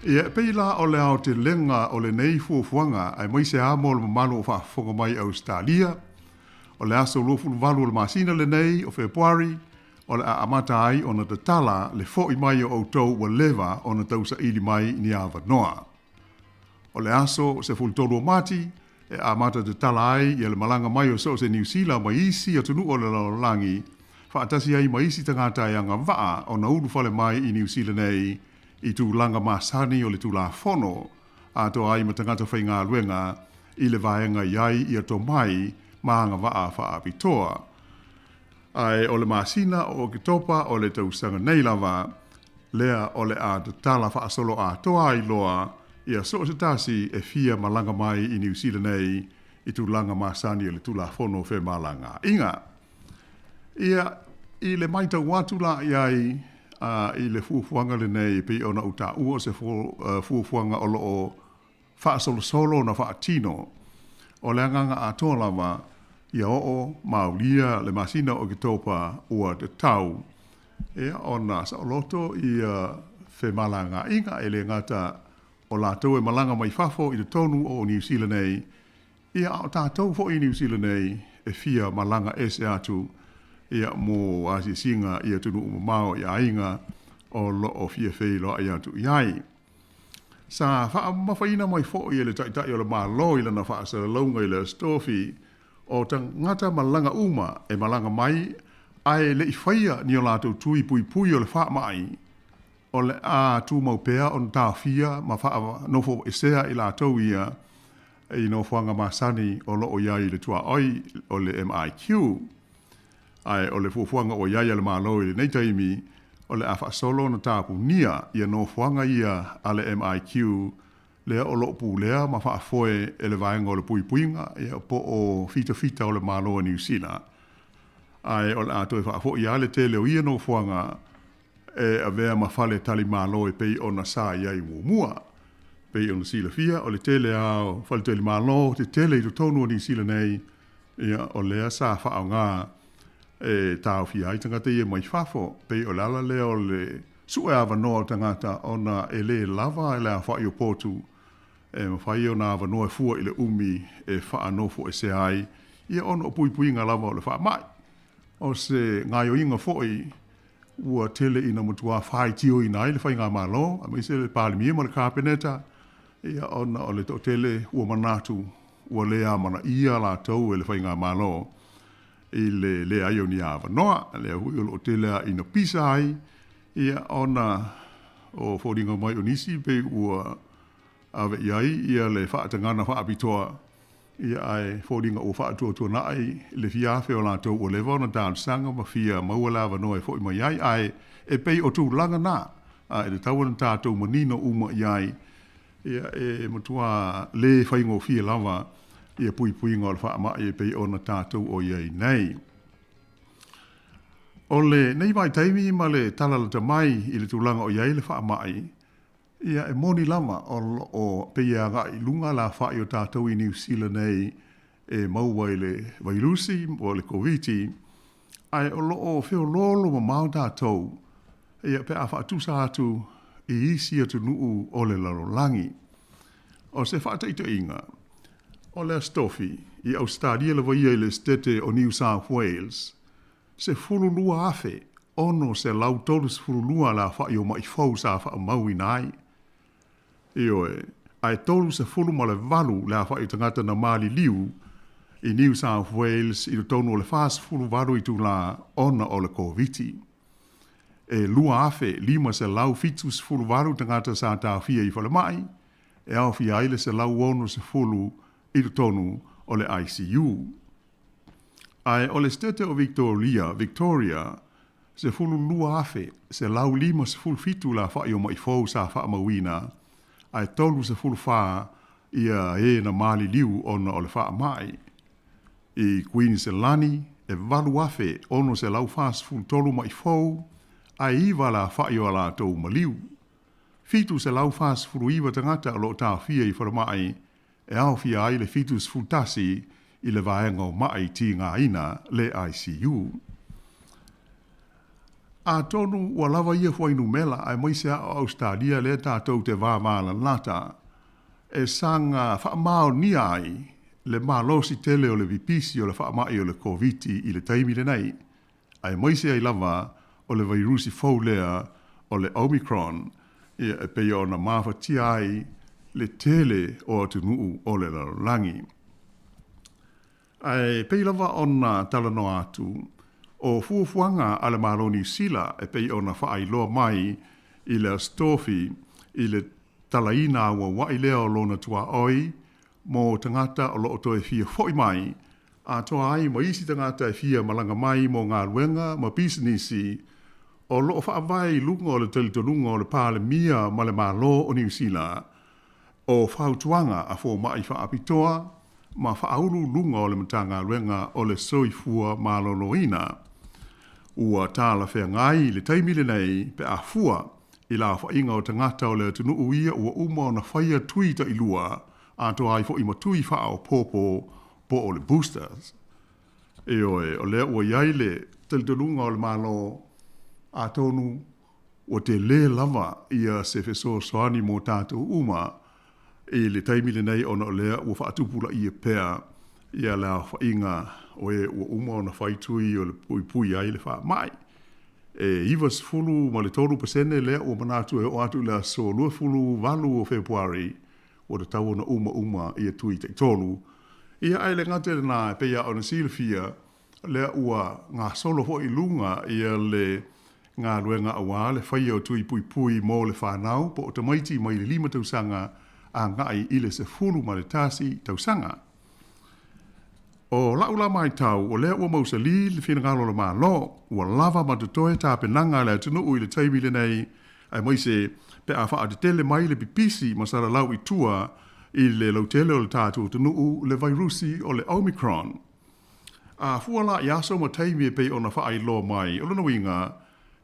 Ia, e pei la o le aotelega o lenei fuafuaga aemaise lava mo le mamalu o faafofoga mai i Ausetalia, o le aso 28 o le masina lenei o Fepuari, o le a amata ai ona tatala le fo'i mai o outou ua leva ona tausaili mai ni avanoa. O le aso 13 o Mati e amata tatala ai ia le malaga mai o so o se Niu Sila mai isi atunuu o le lalolagi, faatasi ai ma isi tagata e agavaa ona ulufale mai i Niu Sila nei i tulaga masani o le Tulafono, atoa ai ma tagata faigaluega i le vaega i ai ia tomai ma agavaa faapitoa. Ae o le masina o Oketopa o le tausaga nei lava, lea o le a tatala faasolo atoa ai loa ia so o se tasi e fia malaga mai i Niu Sila nei i tulaga masani o le Tulafono Femalagaaiga. Ia, i le matau atu la i ai i le fuafuaga lenei e pei ona ou taua o se fuafuaga o lo o faasolosolo ona faatino, o le agaga atoa lava ia oo ma aulia le masina o Oketopa ua tatau ia ona saoloto ia femalagaaiga e le gata o latou e malaga mai fafo i totonu o Niu Sila nei, ia a o tatou foi i Niu Sila nei e fia malaga ese atu ia mo asiasiga i atunuu mamao i aiga o lo o fia feiloai atu i ai. Sa faamamafaina mai foi e le Taitai o le Malo i lana faasalalauga i le Aso Tofi, o tagata malaga uma e malaga mai ae le i faia ni o latou tui puipui o le faamai, o le a tumau pea ona taofia ma faanofoesea i latou ia i nofoaga masani o lo o i ai i le tuaoi o le MIQ. Ae o le fuafuaga ua i ai a le Malo i lenei taimi, o le a faasolo ona tapunia ia nofoaga ia a le MIQ lea o lo o pulea ma faafoe e le Vaega o le Puipuiga ia po o fitafita o le Malo o Niu Sila. Ae o le a toe faafoi lava le tele o ia nofoaga e avea ma fale talimalo e pei ona sa i ai muamua. Pei ona silafia, o le tele lava o faletalimalo tetele i totonu o Niu Sila nei, ia, o lea sa faaaoga e taofia ai tagata ia mai fafo. Pei o le ala lea o le sue avanoa o tagata ona e le lava le aofai o potu e mafai ona avanoa e fua i le umi e faanofoesea ai, ia ona o puipuiga lava o le faamai. O se gaoioiga foi ua tele ina matua faitioina ai le Faigamalo, aemaise le Palemia ma le Kapeneta, ia ona o le toatele ua manatu ua le amanaia latou e le Faigamalo i le leai o ni avanoa. Lea foi o lo o tele lava ina pisa ai, ia ona o foliga mai o nisi pei ua ave i ai ia le faatagana faapitoa Ia, ae foliga ua faatuatuanai le fia afe o latou ua leva ona talosaga ma fia maua le avanoa e foi mai ai, ae e pei o tulaga na, a e tatau ona tatou manino uma i ai, ia, e matua le faigofie lava ia puipuiga o le faamai e pei ona tatou o i ai nei. O lenei vaitaimi ma le tala lata mai i le tulaga o i ai le faamai, Ia, e moni lava, o lo o pei e agai i luga le afa'i o tatou i Niu Sila nei e maua i le vailusi po o le Koviti, ae o lo o feoloolo mamao tatou, ia, pe a faatusa atu i isi atunuu o le lalolagi. O se faataitaiga, o le Aso Tofi, i Ausetalia lava ia i le Esetete o New South Wales, 12,632 le aofa'i o ma'i fou sa faamauina ai. Ioe, ae 38 le aofa'i o tagata na maliliu i New South Wales i totonu o le 48 itulā ona o le Koviti. E 2,578 tagata sa taofia i falemai, e aofia ai le 160 i totonu o le ICU. Ae o le Setete o Victoria, Victoria, 12,157 le afa'i o ma'i fou sa faamauina, ae 34 ia e na maliliu ona o le faamai. I Kuiniselani, e 8,643 ma'i fou, ae 9 le afa'i o a latou maliu. 749 tagata o lo o taofia i falemai, e aofia ai le 71 i le vaega o ma'i tigaina, le ICU. Atonu ua lava ia fuainumela aemaise a o Ausetalia lea tatou te vavalalata e saga faamaonia ai le malosi tele o le pipisi o le faamai o le Koviti i le taimi lenei, aemaise ai lava o le vairusi fou lea o le Omicron, ia e pei ona mafatia ai le tele o atunuu o le lalolagi. Ae pei lava ona talanoa atu, o fuafuaga a le Malo o Niu Sila e pei ona faailoa mai i le Aso Tofi i le talaina auauai lea o lona tuaoi mo tagata o lo o toe fia foi mai, atoa ai ma isi tagata e fia malaga mai mo galuega ma pisinisi, o lo o faavae i luga o le talitonuga o le Palemia ma le Malo o Niu Sila, o fautuaga a fomai faapitoa ma faauluuluga o le Matagaluega o le Soifua Maloloina. Ua talafeagai le taimi lenei pe a fua i le aofaiga o tagata o le atunuu ia ua uma ona faia tui tailua atoa ai foi ma tui faaopoopo po o le boosters. Ioe, o lea ua i ai le talitonuga o le Malo, atonu ua tele lava ia se fesoasoani mo tatou uma i le taimi lenei ona o lea ua faatupulaia pea ia le aofaiga o e ua uma ona fai tui o le puipui ai le faamai. E 93% lea ua manatu e oo atu i le aso 28 o Fepuari ua tatau ona uma ia tui taitolu. Ia ae le gata i lena, e pei lava ona silafia, lea ua gasolo foi i luga ia le galuega aua le faia o tui puipui mo le fanau po o tamaiti mai le 5 tausaga agai i le 11 tausaga. O lau la matau, o lea ua mausali le finagalo o le Malo, ua lava ma totoe tapenaga a le atunuu i le taimi lenei, aemaise pe a faatetele mai le pipisi ma salalau i tua i le lautele o le tatou atunuu le vairusi o le Omicron. A fua la i aso ma taimi e pei ona faailoa mai, o lona uiga,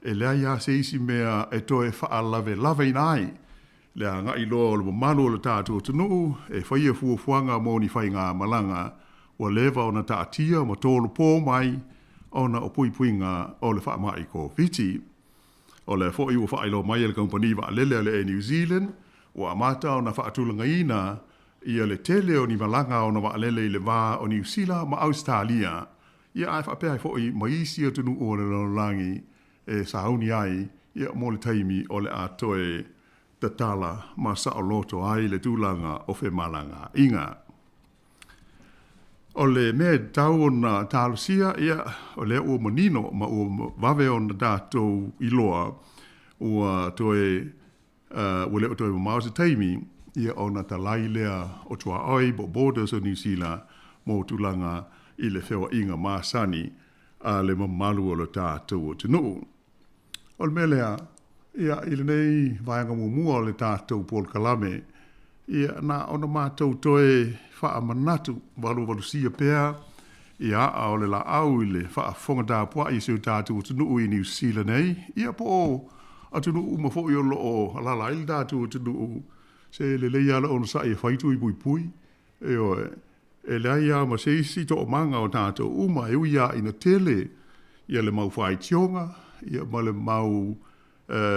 e leai lava se isi mea e toe faalavelaveina ai le agai loa o le mamalu o le tatou atunuu e faia fuafuaga mo ni faigamalaga ua leva ona taatia ma tolopo mai ona o puipuiga o le faamai Koviti. O lea foi ua faailoa mai e le kamupani vaalele a le Air New Zealand ua amata ona faatulagaina ia le tele o ni malaga a ona vaalele i le va o Niu Sila ma Ausetalia, ia ae faapea ai foi ma isi atunuu o le lalolagi e sauni ai ia mo le taimi o le a toe tatala ma saoloto ai le tulaga o femalagaaiga. O le mea e tatau ona talosia, ia, o lea ua manino ma ua vave ona tatou iloa ua toe ua le o toe mamao se taimi ia ona talai lea o tuaoi po o borders o Niu Sila mo tulaga i le feoaiga masani a le mamalu o le tatou atunuu. O le mea lea, ia, i lenei vaega muamua o le tatou polokalame, ia, na ona matou toe faamanatu valuvalusia pea ia aa o le laau i le faafofoga tapuai a si o tatou atunuu i Niu Sila nei, ia po o atunuu uma foi o lo o alaala ai le tatou atunuu, se lelei lava le onosai e fai tui puipui, ioe, e leai lava ma se isi toomaga o tatou uma e ui lava ina tele ia le mau faitioga ia ma le mau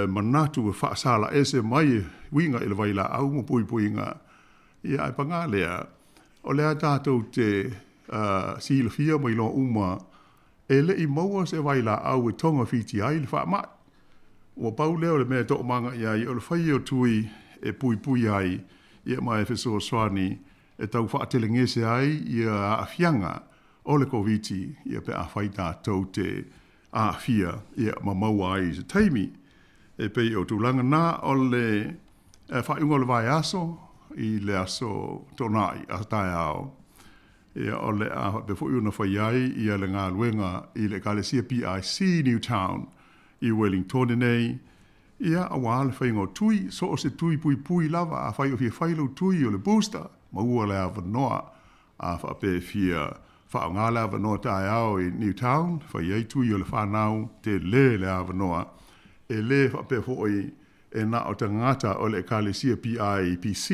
manatu e faasalaese mai e uiga i le vailaau ma puipuiga, ia ae paga lea, o lea tatou te silafia ma iloa uma e le i maua se vailaau e togafiti ai le faamai. Ua pau lea o le mea e toomaga i ai o le fai o tui e puipui ai ia ma e fesoasoani e tau faatelegese ai ia aafiaga o le Koviti ia pe afai tatou te aafia ia ma maua ai i se taimi. E pei o tulaga na o le faaiuga o le vaiaso i le aso Toonai, aso taeao, ia o le a faapea foi ona fai ai ia le galuega i le Ekalesia PIC Newtown i Wellingtone nei. Ia, auā le faiga o tui, so o se tui puipui lava, afai o fia fai lou tui o le booster, maua le avanoa. A faapea e fia faaaoga le avanoa taeao i Newtown, fai ai tui o le fanau, tele le avanoa. E le faapea foi e na o tagata o le Ekalesia PIPC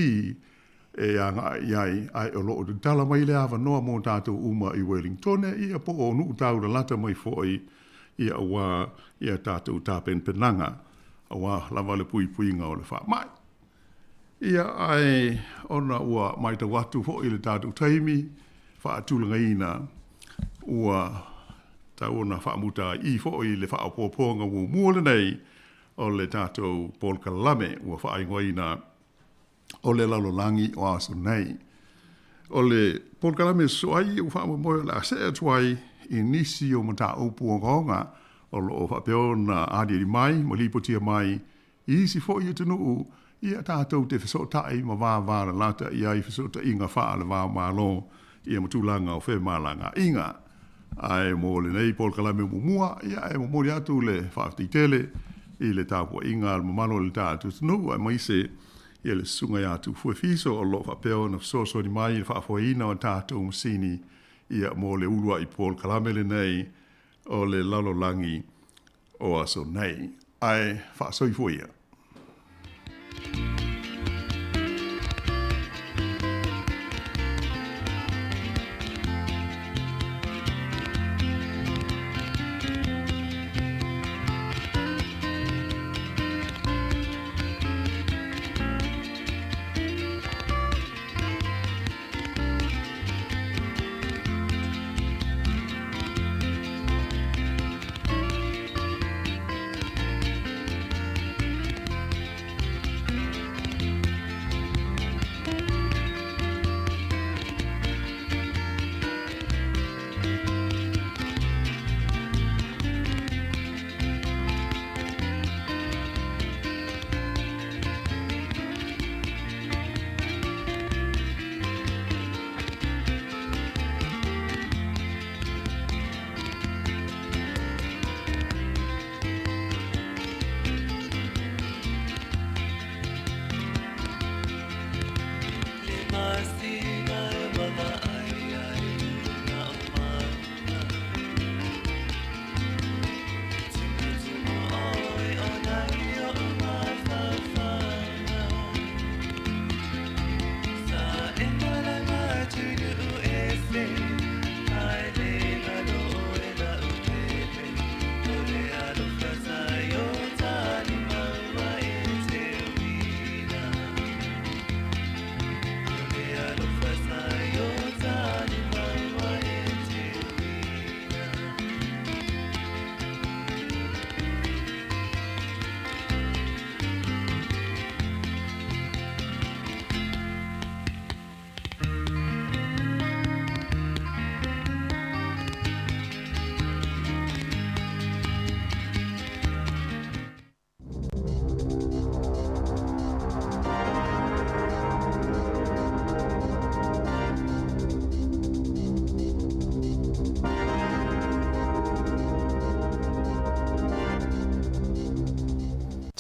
e agaʻi i ai, ae o lo o tatala mai le avanoa mo tatou uma i Wellingtone, ia po o nuu taulalata mai foi, ia auā ia tatou tapenapenaga, auā lava le puipuiga o le faamai. Ia, ae ona ua matau atu foi i le tatou taimi faatulagaina, ua tau ona faamuta ai i foi le faaopoopoga muamua lenei o le tatou polokalame ua faaigoaina o le lalolagi o aso nei. O le polokalame sosoo ai ua faamoemoe o le a see atu ai i nisi o mataupu ogaoga o lo o faapea ona aliali mai ma lipotia mai i isi foi atunuu, ia tatou te fesootai ma vavalalata i ai fesootaiga faale-va-o-Malo ia ma tulaga o femalagaaiga. Ae mo lenei polokalame muamua, ia e momoli atu le faafetai tele i le tapuaiga a le mamalu o le tatou atunuu, aemaise ia le susuga ia Tufue Fiso o lo o faapea ona fesoasoani mai i le faafoeina o tatou masini ia mo le uluai polokalame lenei o le lalolagi o aso nei. Ae faasoifua ia.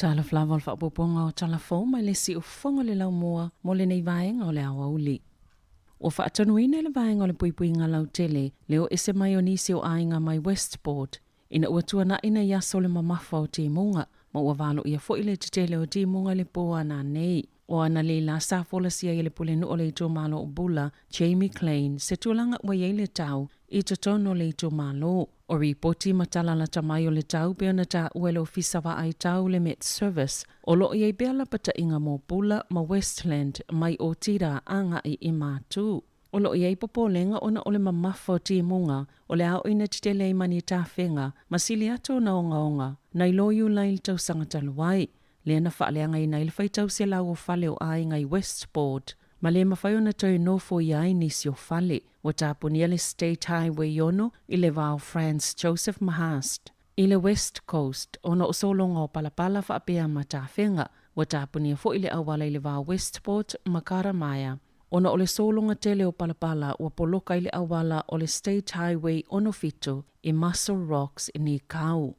Talofa lava o le faaopoopoga o tala fou mai le siufofoga o le laumua mo lenei vaega o le aoauli. Ua faatonuina le vaega o le puipuiga lautele le o ese mai o nisi o aiga mai Westport ina ua tuanai nei aso le mamafa o timuga ma ua valoia foi le tetele o timuga i le pō ana nei. O analeila sa folasia ai e le Pulenuu o le Itumalo o Bula, Jamie Klein, se tulaga ua i ai le tau i totonu o le itumalo. O ripoti ma tala lata mai o le tau pei ona taua e le Ofisa Vaai Tau le Met Service, o lo o i ai pea lapataiga mo Bula ma Westland mai Otira agai i Matu. O lo o i ai popolega ona o le mamafa o timuga o le aoina tetele ai ma ni tafega ma sili atu ona ogaoga nai lo Iulai i le tausaga talu ai, lea na faaleagaina ai le faitau selau o fale o aiga i Westport ma le mafai ona toe nofoia ai nisi o fale. Ua tapunia le State Highway 6 i le va o Franz Josef ma Haast i le West Coast ona o sologa o palapala faapea ma tafega. Ua tapunia foi le auala i le va o Westport ma Karamaya ona o le sologa tele o palapala ua poloka i le auala o le State Highway 67 i Mussel Rocks i Nikau.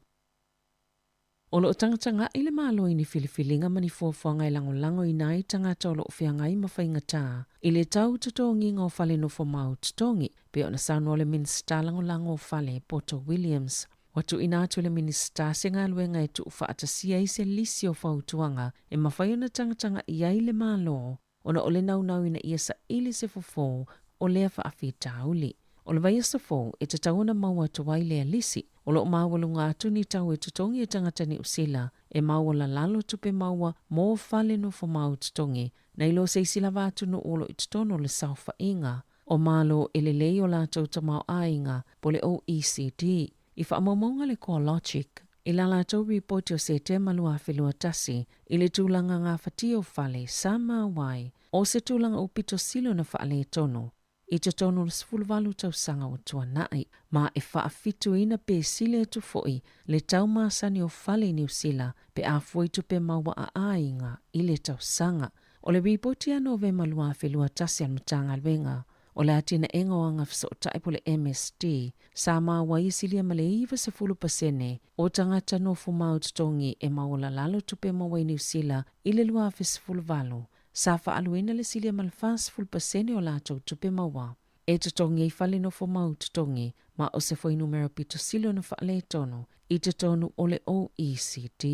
O lo o tagatagaʻi le Malo i ni filifiliga ma ni fuafuaga e lagolagoina ai tagata o lo o feagai ma faigatā i le tau totogiga o fale nofo mau totogi, pei ona saunoa le Minisita Lagolago o Fale, Poto Williams. Ua tuuina atu e le Minisita se galuega e tuufaatasia ai se lisi o fautuaga e mafai ona tagatagai ai le Malo ona o le naunau ina ia saili se fofo o lea faafitauli. O le vaiaso fou e tatau ona maua atu ai lea lisi, o lo o maualuga atu ni tau e totogi e tagata Niu Sila e maualalalo tupe maua mo fale nofo mau totogi nai lo se isi lava atunuu o lo o i totonu o le saofaiga o Malo e lelei o latou tamaoaiga po le OECD. I faamaumauga le CoreLogic i la latou ripoti o Setema 2021 i le tulaga gafatia o fale sa maua o se tulaga aupito sili ona faaletonu i totonu o le 18 tausaga ua tuanai, ma e faafituina pe sili atu foi le tau masani o fale i Niu Sila pe a fua i tupe maua a aiga i le tausaga. O le ripoti ia Novema 2021 a le Matagaluega o le Atinaega o Agafesootai po o le MSD, sa maua ai e silia ma le 90% o tagata nofo mau totogi e maualalalo tupe maua i Niu Sila i le 2018, sa faaaluina le silia ma le 40% o latou tupe maua e totogi ai fale nofo mau totogi ma o se fuainumera pito sili ona faaletonu i totonu o le OECD.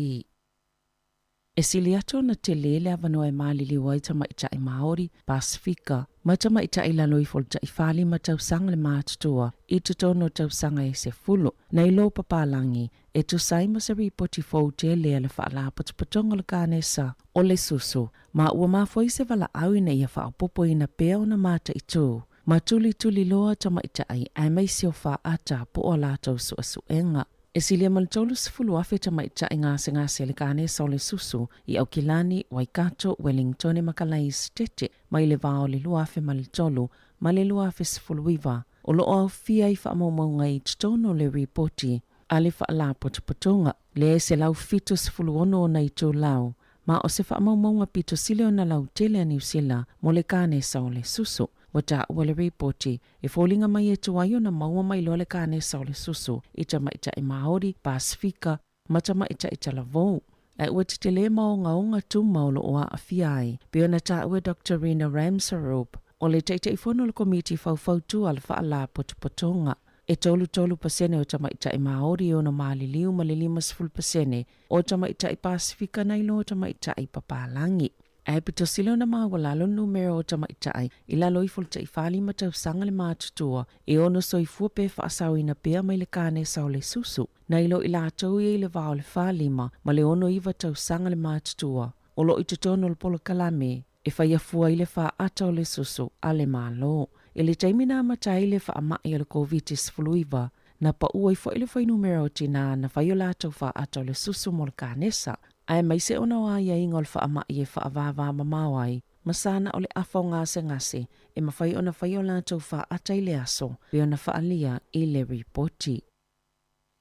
E sili atu ona tele le avanoa e maliliu ai tamaitai Māori, Pasifika, ma tamaitai i lalo ifo o le taifalima tausaga le matutua i totonu o tausaga e 10, nai lo papalagi, e tusa ai ma se ripoti fou tele a le Faalapotopotoga o le Kanesa o le Susu, ma ua mafua ai se valaau ina ia faaopoopoina pea ona mataitu ma tulituliloa tamaitai aemaise o faata po o a latou suesuega. E silia ma le 30,000 tamaitai gasegase i le kanesa o le susu i Aukilani, Waikato, Wellingtone ma Kalaesetete mai le va o le 2003 ma le 2019, o lo o aofia i faamaumauga i totonu o le ripoti a le Faalapotopotoga lea e 176 ona itulau, ma o se faamaumauga pito sili ona lautele a Niu Sila mo le kanesa o le susu. Ua taua le ripoti, e foliga mai e tuai ona maua mai loa le kanesa o le susu i tamaitai Māori, Pasifika, ma tamaitai talavou. Ae ua tetele ma ogaoga tuma o lo o aafia ai, pei ona taua e Doctor Rina Ramsaroop, o le Taitaifono o le Komiti Faufautua a le Faalapotopotoga. E 33% o tamaitai Māori e ono maliliu ma le 50% o tamaitai Pasifika nai lo tamaitai papalagi. Ae pito sili ona maualalo le numera o tamaitai i lalo ifo o le taifalima tausaga le matutua e ono soifua pe faasaoina pea mai le kanesa o le susu, nai lo i latou ia i le va o le 45 ma le 69 tausaga le matutua o lo o i totonu o le polokalame e faia fua ai le faata o le susu a le Malo. I le taimi na amata ai le faamai o le Koviti-19, na pau ai foi le fuainumera o tinā na fai o latou faata o le susu mo le kanesa, aemaise ona o aiaiga o le faamai e faavāvā mamao ai ma sana o le afa o gasegase e mafai ona fai o latou faata i le aso, pei ona faaalia i le ripoti.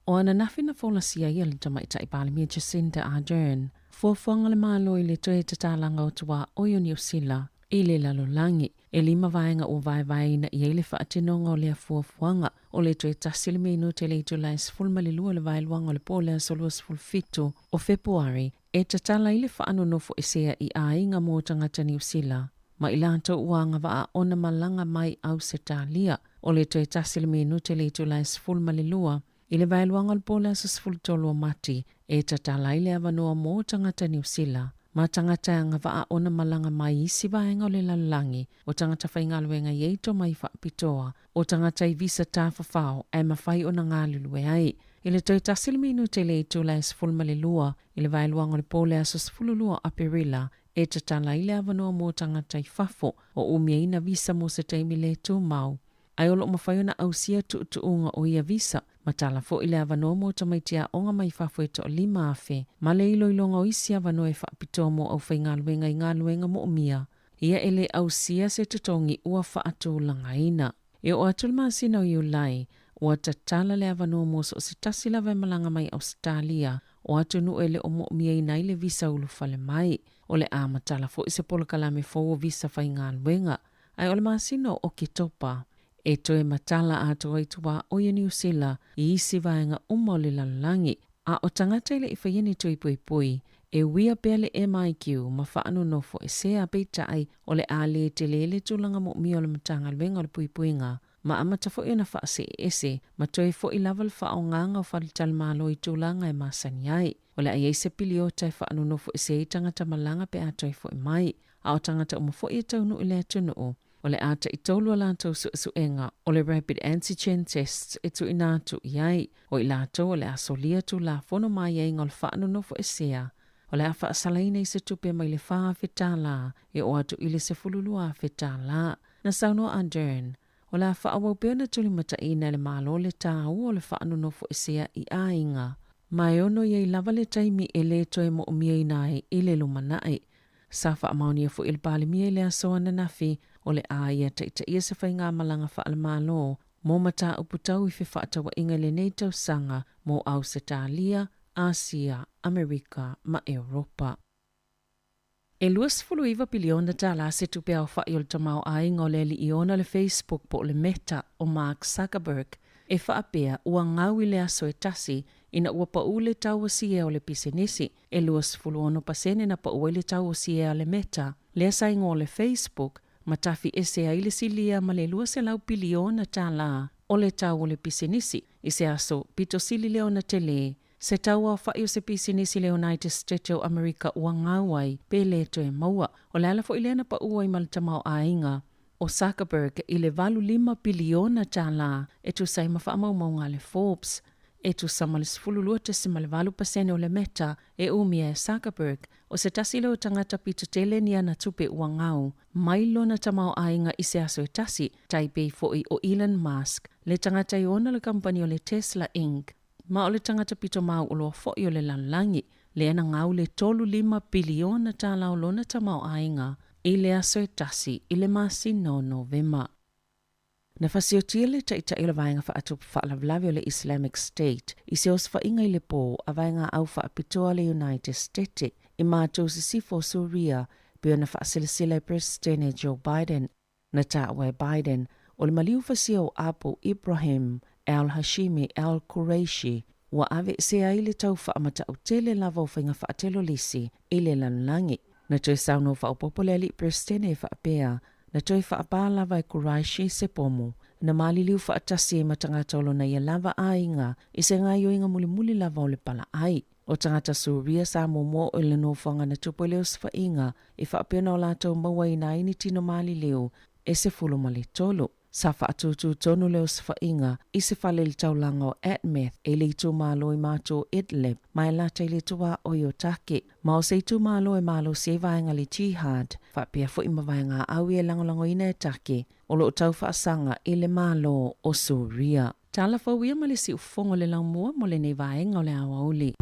O ananafi na folasia ai e le Tamaitai Palemia Jacinda Ardern fuafuaga a le Malo i le toe tatalaga o tuaoi o Niu Sila i le lalolagi. E lima vaega ua vaevaeina i ai le faatinoga o lea fuafuaga, o le toe tasi le minute i le itula e 12 o le vaeluaga o le po o le aso 27 o Fepuari e tatala ai le faanonofoesea i aiga mo tagata Niu Sila ma i latou ua agavaa ona malaga mai Ausetalia. O le toe tasi le minute i le itula e 12 i le vaeluaga o le po o le aso 13 o Mati e tatala ai le avanoa mo tagata Niu Sila ma tagata e agavaa ona malaga mai isi vaega o le lalolagi, o tagata faigaluega i ai tomai faapitoa, o tagata i visa tafafao ae mafai ona galulue ai. I le toe tasi le minute i le itula e 12 i le vaeluaga o le po o le aso 12 o Aperila e tatala ai le avanoa mo tagata i fafo o umiaina visa mo se taimi le tumau, ae o lo o mafai ona ausia tuutuuga o ia visa, ma tala foi le avanoa mo tamaiti aoga mai fafo e toa-5,000, ma le iloiloga o isi avanoa e faapitoa mo aufaigaluega i galuega moomia, ia e le ausia se totogi ua faatulagaina. E oo atu le masina o Iulai, ua tatala le avanoa mo so o se tasi lava e malaga mai Ausetalia, o atunuu e le o moomiaina ai le visa ulufale mai. O le a matala foi se polokalame fou o visa faigaluega, ae o le masina o Oketopa e toe matala atoa ai tuaoi o Niu Sila i isi vaega uma o le lalolagi. A o tagata e le i faia ni tui puipui, e uia pea le MIQ ma faanonofo-esea, peitai, o le a le tele le tulaga moomia o le Matagaluega o le Puipuiga, ma amata foi ona faaseeese ma toe foi lava le faaaogaga o faletalimalo i tulaga e masani ai. O le a i ai se piliota e faanonofo-ese ai tagata malaga pe a toe foi mai, a o tagata uma foi e taunuu i le atunuu, o le a taitolu a latou suesuega o le Rapid Antigen Tests e tuuina atu i ai. O i latou o le a solia Tulafono ma aiaiga o le faanonofo-esea, o le a faasalaina i se tupe mai le $4,000 e oo atu i le $12,000. Na saunoa Ardern, o le a faaauau pea ona tulimataiina e le Malo le tāua o le faanonofo-esea i aiga, ma e ono i ai lava le taimi e le toe moomiaina ai i le lumanai. Sa faamaonia foi e le Palemia i le aso ananafi o le a ia taitaia se faigamalaga faale-Malo mo mataupu tau i fefaatauaiga i lenei tausaga mo Ausetalia, Asia, Amerika ma Europa. E $29 piliona tala se tupe aofa'i o le tamaoaiga o le alii ona le Facebook po o le Meta o Mark Zuckerberg e faapea ua gau i le aso e tasi ina ua pau le tau o siea o le pisinisi. E 26% na pau ai le tau o siea a le Meta, lea sa igoa o le Facebook, ma tafi ese ai le silia ma le $200 piliona tala o le tau o le pisinisi i se aso pito sili lea ona telē se tau aofa'i o se pisinisi i le United States o Amerika ua gau ai pe lē toe maua. O le ala foi lea na pa'u ai ma le tamaoaiga o Zuckerberg i le $85 piliona e tusa ai ma faamaumauga a le Forbes. E tusa ma le 12.8% o le Meta e umia e Zuckerberg, o se tasi lea o tagata pito tele ni ana tupe ua gau mai lona tamaoaiga i se aso e tasi, tai pei foi o Elon Musk, le tagata e ona le kamupani o le Tesla Inc. Ma o le tagata pito mauoloa foi o le lalolagi, lea na gau le $35 piliona o lona tamaoaiga i le aso e tasi i le masina o Novema. Na fasiotia le taitai o le Vaega Faatupu Faalavelave o le Islamic State i se osofaiga i le pō a vaega au faapitoa a le United States i matou sisifo o Suria pei ona faaselasela e Peresetene Joe Biden. Na taua e Biden, o le maliu fasia o Abu Ibrahim al-Hashimi al-Quraishi ua aveesea ai le tau faamata'utele lava o faiga faatelolisi i le lalolagi. Na toe saunoa faaopoopo le alii Peresetene e faapea, na toe faapā lava e Quraishi se pomu, na maliliu faatasi ai ma tagata o lona ia lava aiga i se gaoioiga mulimuli lava o le palaai. O tagata Suria sa muamua oo i le nofoaga na tupu ai le osofaiga i faapea ona o latou mauaina ai ni tino maliliu e 13. Sa faatūtū tonu le osofaiga i se fale i le taulaga o Atmeh e le itumalo i matou o Idlib ma e lata i le tuaoi o Turkey. Ma o se itumalo e malosi ai vaega le Jihad faapea foi ma vaega aui e lagolagoina e Turkey o lo o tau faasaga i le Malo o Suria. Tala fou ia ma le siufofoga o le laumua mo lenei vaega o le aoauli.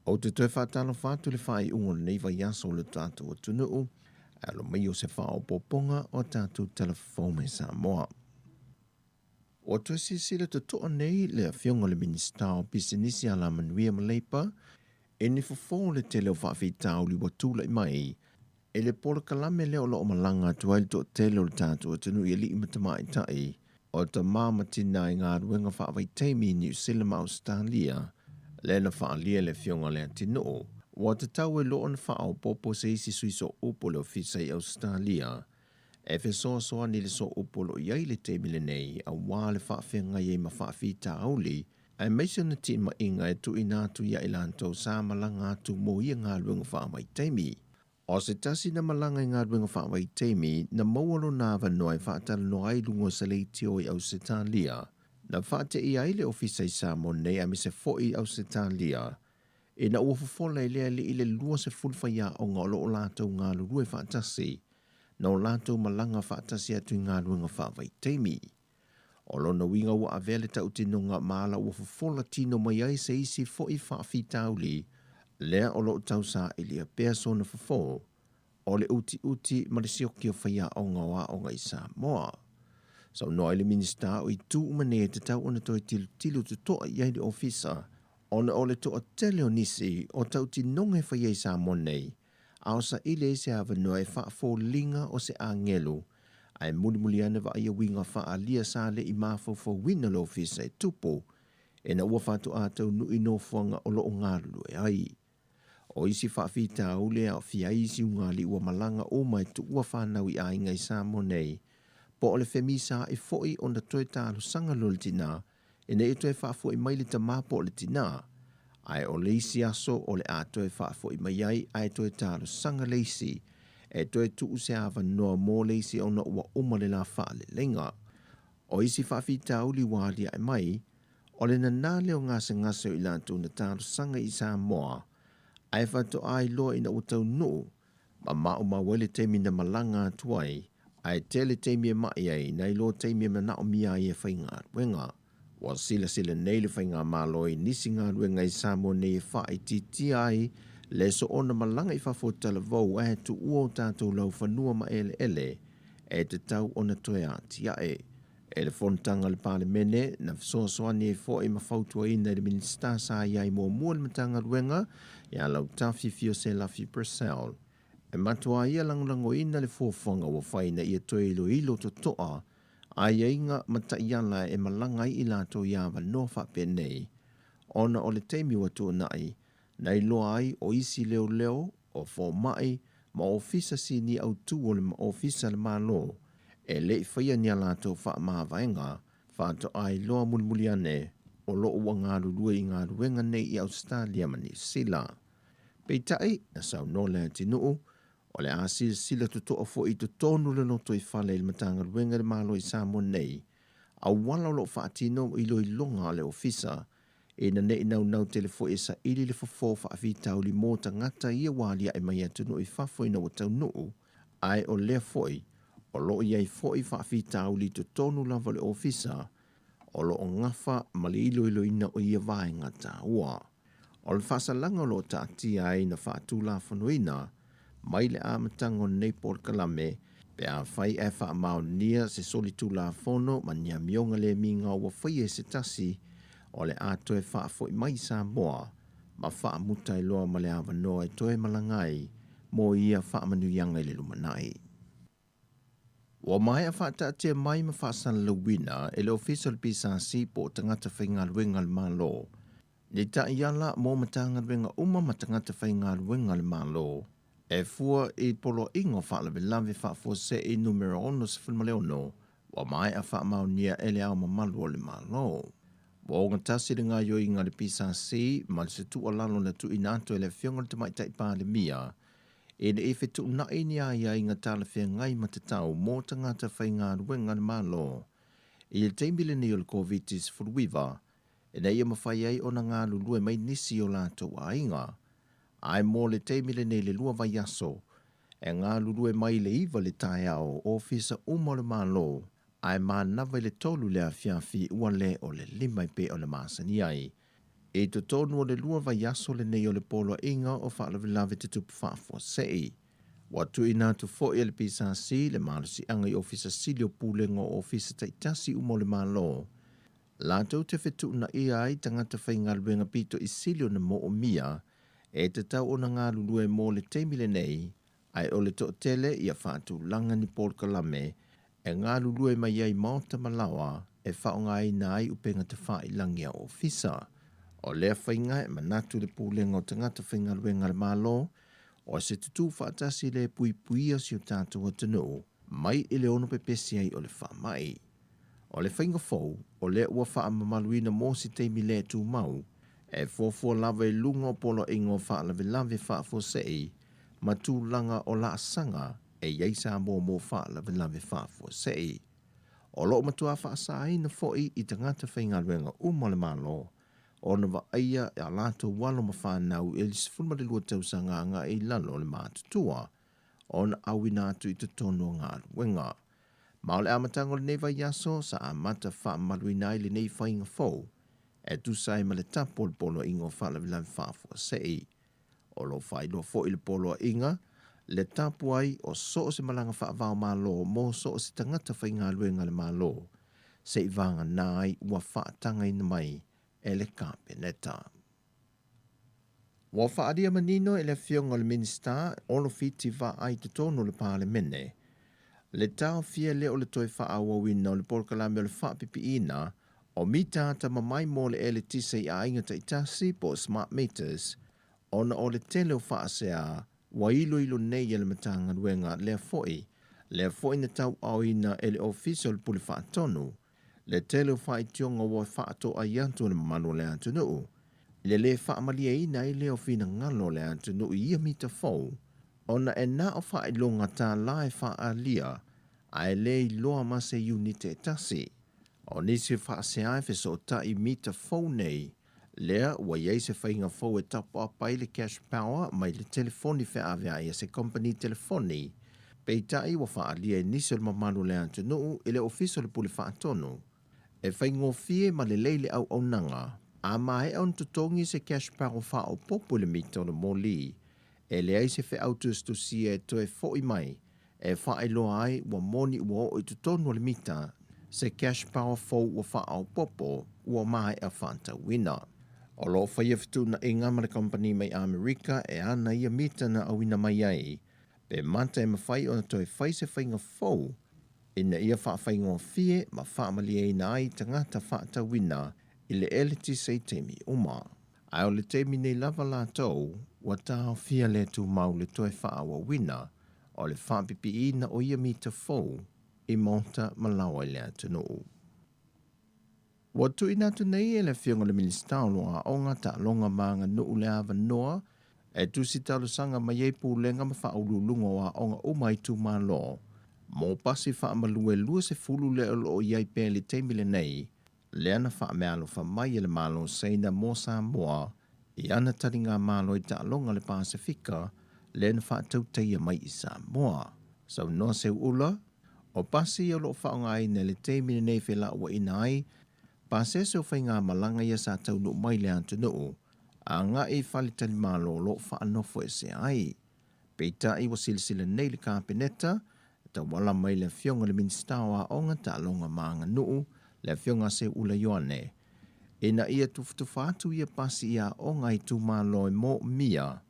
Ou te toe faatalofa atu i le faaiuga o lenei vaiaso o le tatou atunuu, e alo mai o se faaopoopoga o a tatou tala fou mai Samoa. Ua toe silasila totoa nei le Afioga i le Minisita o Pisinisi Alamanuia ma Leipa i ni fofo o le tele o faafitauli ua tulai mai i le polokalame lea o lo o malaga atu ai le toatele o le tatou atunuu i alii ma tamaitai o tama ma tina i galuega faavaitaimi i Niu Sila ma Ausetalia, lea na faaalia e le Afioga a Leatinuu, ua tatau ai loa ona faaopoopo se isi sui sooupu o le Ofisa i Ausetalia e fesoasoani i le sooupu o lo o i ai i le taimi lenei aua le faafeagai ai ma faafitauli aemaise ona timaiga e tuuina atu ia i latou sa malaga atu mo ia galuega faavaitaimi. O se tasi na malaga i galuega faavaitaimi na maua lona avanoa e faatalanoa ai i luga o se leitio i Ausetalia. Na faateia ai le ofisa i Samoa nei aemaise foi i Ausetalia ina ua fofola e le alii le 20 faiaoga o lo o latou galulue faatasi na o latou malaga faatasi atu i galuega faavaitaimi. O lona uiga ua avea le tautinoga ma ala ua fofola tino mai ai se isi foi faafitauli lea o lo o tausaili pea sona fofo. o le utiuti ma le sioki o faiaoga o aoga i Samoa. Saunoa ai le Minisita o itu uma nei e tatau ona toe tilotilo totoa i ai le Ofisa ona o le toatele o nisi o tautinoga e faia i Samoa nei a o saili ai se avanoa e faafoliga o se agelu ae mulimuli ane vaaia uiga faaalia sa le i mafaufauina le Ofisa e tupu ina ua faatoa taunuu nofoaga o lo o galulue ai. O isi faafitauli e aofia ai isi ugalii ua malaga uma e tuua fanau i aiga i Samoa nei, po o le femisaai foi ona toe talosaga loa le tinā ina ia toe faafoi mai le tamā po o le tinā, ae o le isi aso o le a toe faafoi mai ai ae toe talosaga le isi e toe tuu se avanoa mo le isi ona ua uma le la faaleleiga. O isi faafitauli ua aliae mai, O le nanā lea o gasegase o i latou na talosaga i Samoa, ae faatoa iloa ina ua taunuu ma maumau ai le taimi na malaga atu ai, ae tele taimi e ma'i ai nai lo taimi e manaomia ai e faigaluega. Ua silasila nei le Faigamalo i nisi galuega i Samoa nei e faaitiitia ai le soona malaga i fafo talavou ae tuua o tatou laufanua ma eleele e tatau ona toe atiae. E le fonotaga a le Palemene, na fesoasoani ai foi ma fautuaina e le Minisita sa i ai muamua i le Matagaluega, ia Lautafi Fio Selafi Purcell. E matuā ia lagolagoina le fuafuaga ua fai ina ia toe iloilo totoa aiaiga ma taiala e malaga ai i latou i avanoa faapenei, ona o le taimi ua tuanai, na iloa ai o isi leoleo, o fomai ma ofisa sini autū o le Ofisa a le Malo e le i faia ni a latou faamavaega faatoa iloa mulimuli ane o lo o ua galulue i galuega nei i Ausetalia ma Niu Sila. Peitai, na saunoa Leatinuu, o le a silasila totoa foi i totonu o le lotoifale i le Matagaluega i le Malo i Samoa nei, auala o lo o faatino iloiloga a le Ofisa Ina ne i naunau tele foi e saili le fofo faafitauli mo tagata ia ua aliae mai atunuu i fafo ina ua taunuu, ae o lea foi o lo o i ai foi faafitauli i totonu lava o le ofisa o lo o gafa ma le iloiloina o ia vaega taua. O le faasalaga o lo o taatia ai na faatulafonoina mai le amataga o lenei polokalame pe afai ae faamaonia se solitulafono ma ni amioga le migao ua faia e se tasi o le a toe faafoi mai i Samoa ma faamuta ai loa ma le avanoa e toe malaga ai mo ia faamanuiaga i le lumanai. Ua maea faataatia mai ma faasalalauina e le Ofisa o le PSC po o tagata faigaluega a le Malo ni taiala mo Matagaluega uma ma tagata faigaluega a le Malo e fua i Poloaiga o Faalavelave Faafuasei Numera 66 ua maea faamaonia e Le Ao Mamalu o le Malo. Ua ogatasi le gaoioiga a le PSC ma se tuualalo na tuuina atu e le Afioga i le Tamaitai Palemia ina ia fetuunai ni aiaiga talafeagai ma tatau mo tagata faigaluega a le Malo i le taimi lenei o le Koviti-19 ina ia mafai ai ona galulue mai nisi o latou aiga. Ae mo le taimi lenei le lua vaiaso, e galulue mai le 9 le taeao ofisa uma o le Malo, ae manava i le 3 le afiafi ua le o le 5 e pei ona masani ai. I totonu o le lua vaiaso lenei o le Poloaiga o Faalavelave Tutupu Faafuasei. Ua tuuina atu foi e le PSC le malosiaga i Ofisa Sili o Pulega o Ofisa taitasi uma o le Malo, latou te fetuunaia ai tagata faigaluega pito i sili ona moomia e tatau ona galulue mo le taimi lenei, ae o le toatele ia faatulaga ni polokalame e galulue mai ai maota ma laoa e faaaogaina ai upega tafailagi a ofisa. O lea faiga e manatu le Pulega o Tagata Faigaluega a le Malo, o se tutū faatasi le puipuia si o tatou atunuu mai i le ono pepesi ai o le faamai. O le faiga fou, o lea ua faamamaluina mo se taimi le tumau, e fuafua lava i luga o poloaiga o faalavelave faafuasei ma tulaga o laasaga e i ai Samoa mo faalavelave faafuasei. O lo o matua faasaina foi i tagata faigaluega uma o le Malo ona vaaia a latou alo ma fanau i le 12 tausaga agai i lalo o le matutua ona auina atu i totonu o galuega. Ma o le amataga o lenei vaiaso sa amata faamamaluina ai lenei faiga fou e tusa ai ma le tapu o le Poloaiga o Faalavelave Faafuasei. O lo o faailoa foi le Poloaiga le tapu ai o so o se malaga faava-o-Malo mo so o se tagata faigaluega a le Malo, se'i vagana ai ua faatagaina mai e le Kapeneta. Ua faaalia manino e le Afioga i le Minisita Olo Fiti Vaai i totonu o le Palemene le taofia lea o le toe faaauauina o le polokalame o le faapipiina o mita atamamai mo le eletise i aiga taitasi po o smart meters ona o le tele o faasea ua iloilo nei e le Matagaluega lea foi lea foi na tauaaoina e le Ofisa o le Pule Faatonu le tele o faaitioga ua faatoai atu e le mamalu o le atunuu i le lē faamalieina ai lea o finagalo o le atunuu i ia mita fou ona e na o faailoga tālā e faaalia ae lē iloa ma se iunite e tasi. O nisi faasea e fesootai i mita fou nei lea ua i ai se faiga fou e tapaapa ai le cash power mai le telefoni feaveai a se kompeni telefoni, peitai ua faaalia e nisi o le mamalu o le atunuu i le Ofisa o le Pule Faatonu e faigofie ma lelei le auaunaga a maea ona totogi se cash power faaopoopo i le mita o le moli e leai se feau tusitusia e toe fo'i mai e faailoa ai ua moni ua oo i totonu o le mita se cash power fou ua faaopoopo ua maea faatauina. O lo o faia fetuunaiga ma le kamupani mai Amerika e ana ia mita na auina mai ai, pe mata e mafai ona toe fai se faiga fou ina ia faafaigofie ma faamalieina ai tagata faatauina i le eletise i taimi uma. Ae o le taimi nei lava latou ua taofia le tumau le toe faaauauina o le faapipiina o ia mita fou i maota ma laoa i le atunuu. Ua tuuina atu nei e le Afioga i le Minisita o lo Aoga, Taaloga ma Aganuu le avanoa e tusi talosaga mai ai pulega ma faauluuluga o aoga uma a itumalo mo pasi faamalu e 20 lea o lo o i ai pea i le taimi lenei lea na faameaalofa mai e le Malo o Saina mo Samoa i ana taligamalo i taaloga a le Pasefika lea na faatautaia mai i Samoa. Saunoa Seuula, o pasi ia o lo o faaaogaina i le taimi lenei felauaiina ai pasese o faigamalaga ia sa taunuu mai i le atunuu agai i faletalimalo o lo o faanofoesea ai. Peitai ua silasila nei le Kapeneta e tauala mai i le Afioga i le Minisita o Aoga, Taaloga ma Aganuu, le Afioga a Seuula Ioane, ina ia tufatufa atu ia pasi i aoga a itumalo e moomia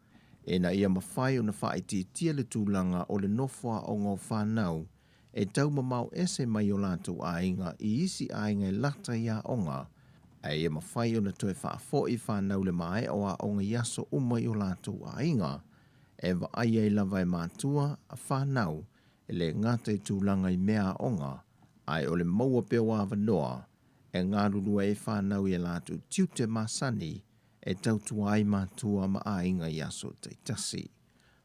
ina ia mafai ona faaitiitia le tulaga o le nofo aoga o fanau e tau mamao ese mai o latou aiga i isi aiga e lata i aoga, ae ia mafai ona toe faafoi fanau le maea o aoga i aso uma i o latou aiga, e vaai ai lava e matua a fanau e le gata i tulaga i mea aoga, ae o le maua pea o avanoa e galulue ai fanau i a latou tiute masani e tautua ai matua ma aiga i aso taitasi.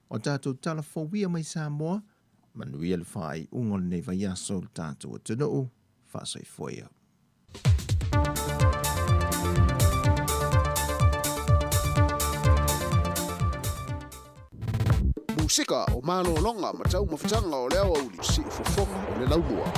O tatou tala fou ia mai Samoa, Manuia le faaiuga o lenei vaiaso i le tatou atunuu. Faasoifua ia. Musika o malologa ma taumafataga o le aoauli, siufofoga o le laumua.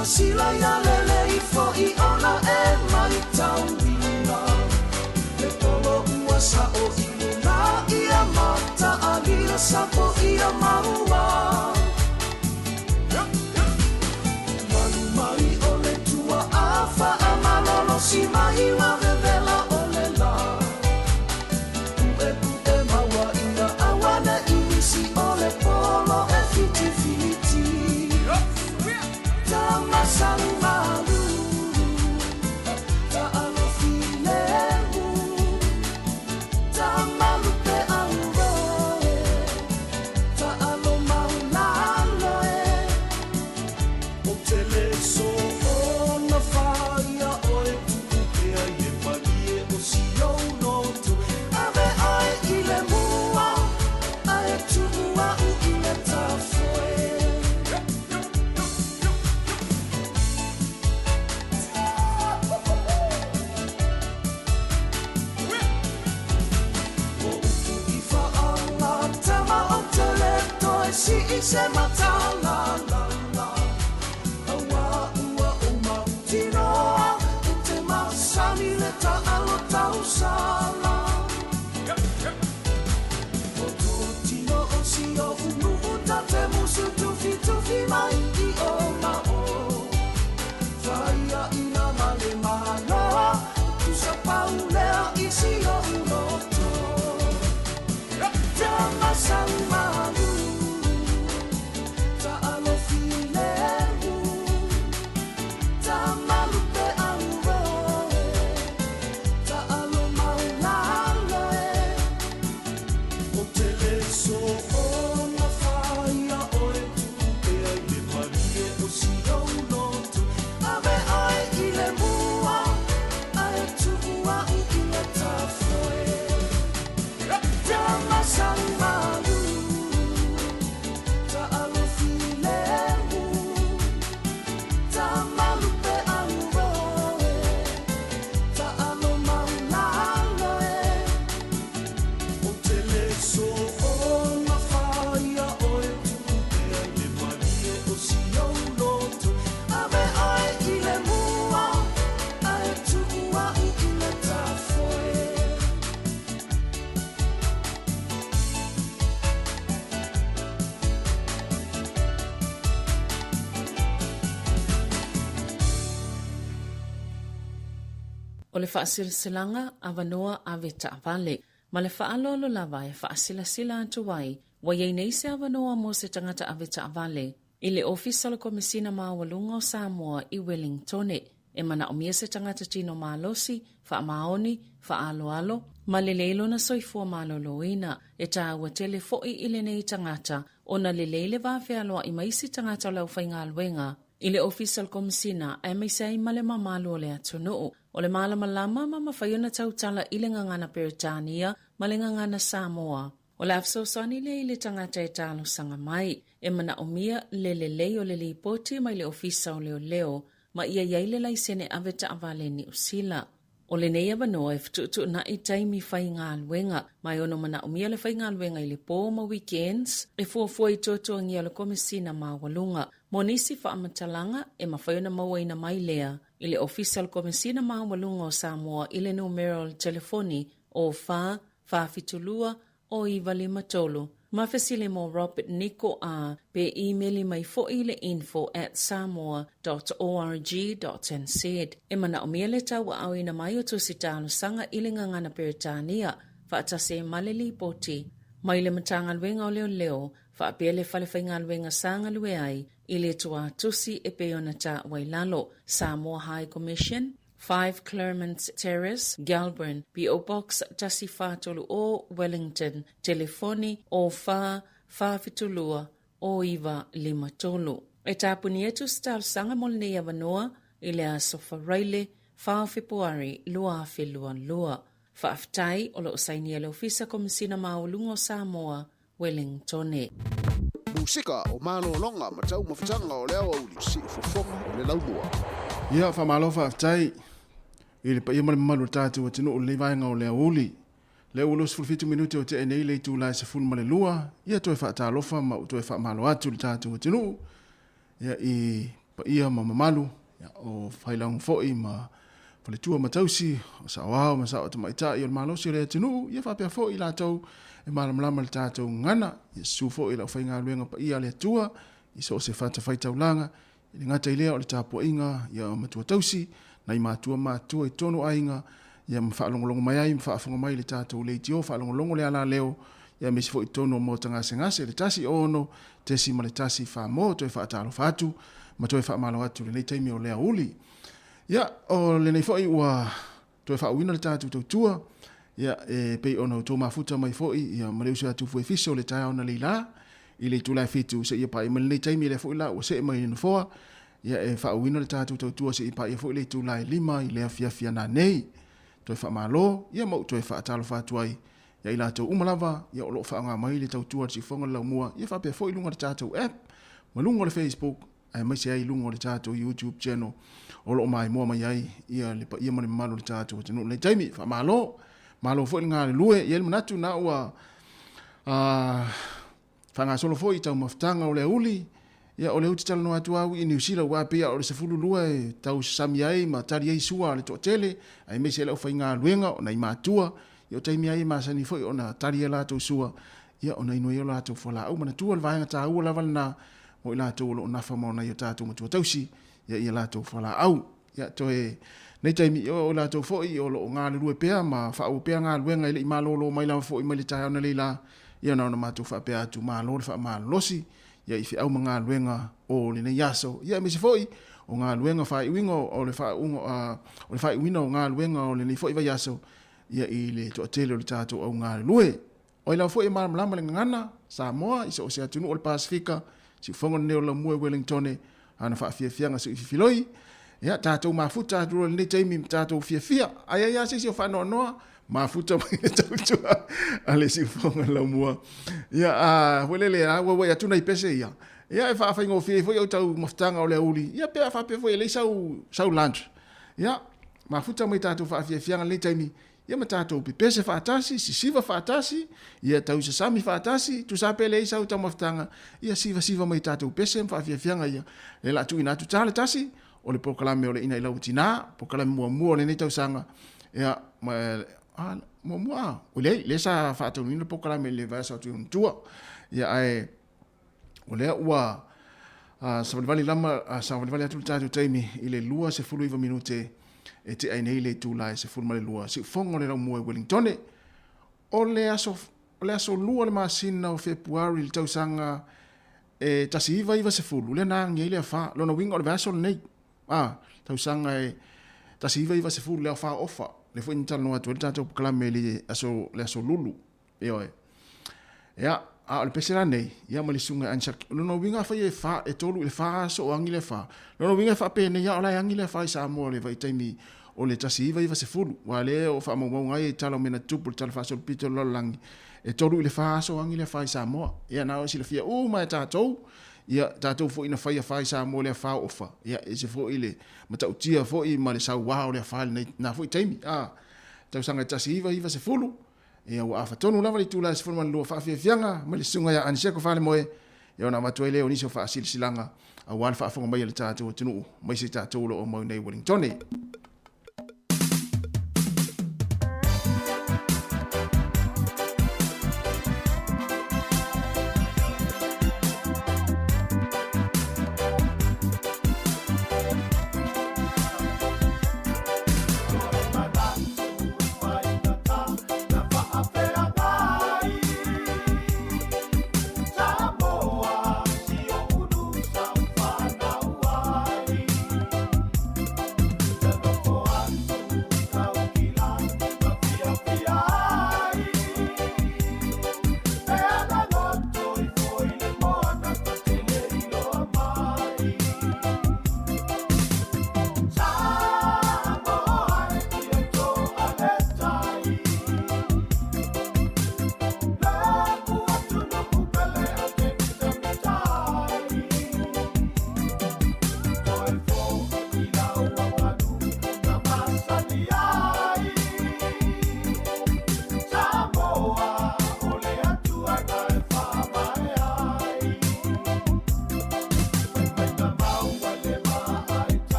Silasila ia lele ifo i ona e maitauina Le polo ua sa'o i luna ia mataalia sapo ia maua Malu mai o le tua'a faamalolosi mai ua vevela o le la Pu'epu'e maua ia auane'i nisi o le polo e fitifiti Tamasaumalu Ta'alofilemu Tamalupe auroe Ta'alomaulalo e O te le soona faia oe tuu pea i le malie o si ou loto Ave oe i le mua ae tuu a'u i le tafoe O upu i faagatama o te le toe sii se matalalala Auā ua ou mautinoa e te masani le taalo tausala O tō tino o si oʻu nuu ta te musu tufitufi mai i o ma o Faia ina ma le maloa tusa pau lea i si oʻu loto Tamasaumalu Ta'alofilemu Tamalupe auroe Ta'alomaulalo e O te le soona faia oe tuu pea i le malie o si ou loto Ave oe i le mua ae tuu a'u i le tafoe Tamasaumalu Ta'alofilemu Tamalupe auroe Ta'alomaulalo e O te le soona faia oe tuu pea i le malie o si ou loto Ave oe i le mua ae tuu a'u i le tafoe O le faasilasilaga avanoa ave taavale ma le faaaloalo lava e faasilasila atu ai ua i ai nei se avanoa mo se tagata ave taavale i le Ofisa o le Komesina Maualuga o Samoa i Wellingtone. E manaomia se tagata tino malosi, faamaoni, faaaloalo, ma lelei lona soifua maloloina. E taua tele foi i lenei tagata ona lelei le va fealoai ma isi tagata o le aufaigaluega i le Ofisa o le Komesina aemaise ai ma le mamalu o le atunuu. O le malamalama ma mafai ona tautala i le gagana Peretania ma le gagana Samoa. O le a fesoasoani lea i le tagata e talosaga mai. E manaomia le lelei o le lipoti mai le Ofisa o Leoleo ma ia i ai le laisene ave taavale Niu Sila. O lenei avanoa e fetuutuunai taimi faigaluega, ma e ono manaomia le faigaluega i le po ma weekends e fuafua i tuatuagia o le Komesina Maualuga. Mo nisi faamatalaga, e mafai ona mauaina mai lea i le Ofisa o le Komesina Maualuga o Samoa i le numera o le telefoni o 4 472 o 953. Ma fesili mo Robert Niko a pe imeli mai foi i le info at samoa dot org dot nz. E manaomia le tauaaoina mai o tusi talosaga i le gagana Peretania faatasi ai ma le lipoti mai le Matagaluega o Leoleo faapea le Fale Faigaluega sa galue ai i le tuatusi e pei ona taua i lalo, Samoa High Commission, 5 Claremont Terrace, Gelburn, PO Box 1430, Wellington, telefoni 04 472 0953. E tapuni atu se talosaga mo lenei avanoa i le aso Faraile 4 o Fepuari 2022. Faafetai o lo o sainia e le Ofisa Komesina Maualuga o Samoa, Wellingtone. Musika o malologa ma taumafataga o le aoauli siufofoga o le laumua. Ia, faamalo faafetai i le paia ma le mamalu o le tatou atunuu i lenei vaega o le aoauli. Lea ua 27 minute o tea nei le itula e 12, ia toe faatalofa ma ou toe faamalo atu i le tatou atunuu ia i. paia ma mamalu ia, o failauga foi ma faletua ma tausi, o saoao ma sao tamaitai o le malosi o le atunuu, ia faapea foi i latou e malamalama i le tatou gagana. Ia susu foi i le aufaigaluega paia a le Atua i so o se fatafaitaulaga, e le gata i lea o le tapuaiga ia matua tausi, nai matua matutua i totonu o aiga, ia ma faalogologo mai ai ma faafofoga mai i le tatou leitio faalogologo le alaleo, ia aemaise foi i totonu o maota gasegase le 1 6.1 Samoa. Toe faatalofa atu ma toe faamalo atu i lenei taimi o le aoauli. Ia, o lenei foi ua toe faauuina le tatou tautua, ia, e pei ona outou mafuta mai foi, ia, ma le uso ia Tufu Efiso le taeao na leila i le itula e 7 seia paia mai lenei taimi, lea foi la ua see mai i le nofoa, ia, e faauuina le tatou tautua seia paia foi le itula e 5 i le afiafi a nanei. Toe faamalo, ia, ma ou toe faatalofa atu ai ia i latou uma lava, ia, o lo o faaaoga mai le tautua a le Siufofoga o le Laumua, ia faapea foi i luga o le tatou app ma luga o le Facebook, aemaise ai i luga o le tatou YouTube channel o lo o maimoa mai ai ia le paia ma le mamalu o le tatou atunuu i lenei taimi. Faamalo, malo foi le galulue. E i ai le manatu na ua faagasolo foi i taumafataga o le auli, ia o lea ou te talanoa atu au i Niu Sila, aua pei o le 12 e tau sasami ai ma tali ai sua a le toatele, aemaise le aufaigaluega o nai matua, ia o taimi ai e masani foi ona tali a latou sua, ia ona inu ai o latou fualaau. Manatua le vaega taua lava lena mo i latou o lo o nafa ma nai o tatou matua tausi, ia ia latou fualaau. Ia toe nei taimi, ia o latou foi o lo o galulue pea ma faaauau pea galuega e le i malolo mai lava foi mai le taeao analeila, ia na ona matou faapea atu, malo le faamalolosi, ia i feau ma galuega o lenei aso, ia aemaise foi o galuega faaiuina o le faauuga o le faaiuina o galuega o lenei foi vaiaso, ia i le toatele o le tatou au galulue. O ai lava foi e malamalama i le gagana Samoa i so o se atunuu o le Pasefika, siufofoga lenei o Laumua i Wellingtone, ana faafiafiaga suififiloi, ia tatou mafuta atu loa i lenei taimi ma tatou fiafia. Ai ai lava se isi o faanoanoa, mafuta mai le tautua a le siufofoga o Laumua. Ia, a, foi lele, a uauai atu nai pese ia, ia e faafaigofie ai foi au taumafataga o le aoauli, ia pe a faapea foi e leai sau, sau lunch. Ia, mafuta mai tatou faafiafiaga i lenei taimi, ia ma tatou pepese faatasi, sisiva faatasi, ia tausasami faatasi, tusa pe leai sau taumafataga, ia sivasiva mai tatou pese ma faafiafiaga ia. Lea la tuuina atu tala tasi, o le polokalame o le Ina i Lau Tina, polokalame muamua o lenei tausaga, ia, ma, a, muamua, a, o leai, lea sa faataunuuina le polokalame i le vaiaso atu i ona tua, ia, ae, o lea ua savalivali lama, savalivali atu le tatou taimi i le 29 minute e tea ai nei le itula e 12 siufofoga o le Laumua i Wellingtone. O le aso, o le aso 2 o le masina o Fepuari i le tausaga e 1990, lea na agi ai le afa. Lona uiga o le vaiaso lenei, a, tausaga e 1990 le afa Ofa, lea foi na talanoa atu ai le tatou polokalame i le aso, le aso Lulu. Ioe. Ia, a o le pese la nei, ia ma le susuga ia Anshak, o lona uiga afai e fa, e tolu i le fa aso o agi le afa, lona uiga e faapenei lava o la e agi le afa i Samoa i le vaitaimi o le 1990, aua lea o faamaumauga ai e tala o mea na tutupu i le Tala Faasolopito o le Lalolagi, e tolu i le fa aso o agi le afa i Samoa. Ia na o silafia uma e tatou, ia tatou foi na fai afa i Samoa i le afa o Ofa, ia e ese foi le matautia foi ma le saua o le afa i lena foi taimi, a, tausaga e 1990, Ia ua afa tonu lava le itula e 12 faafiafiaga mai le susuga ia Aniseko Falemoe, ia ona avatu ai lea o nisi o faasilasilaga aua le faafofoga mai a le tatou atunuu, aemaise tatou o lo o mau nei i Wellingtone.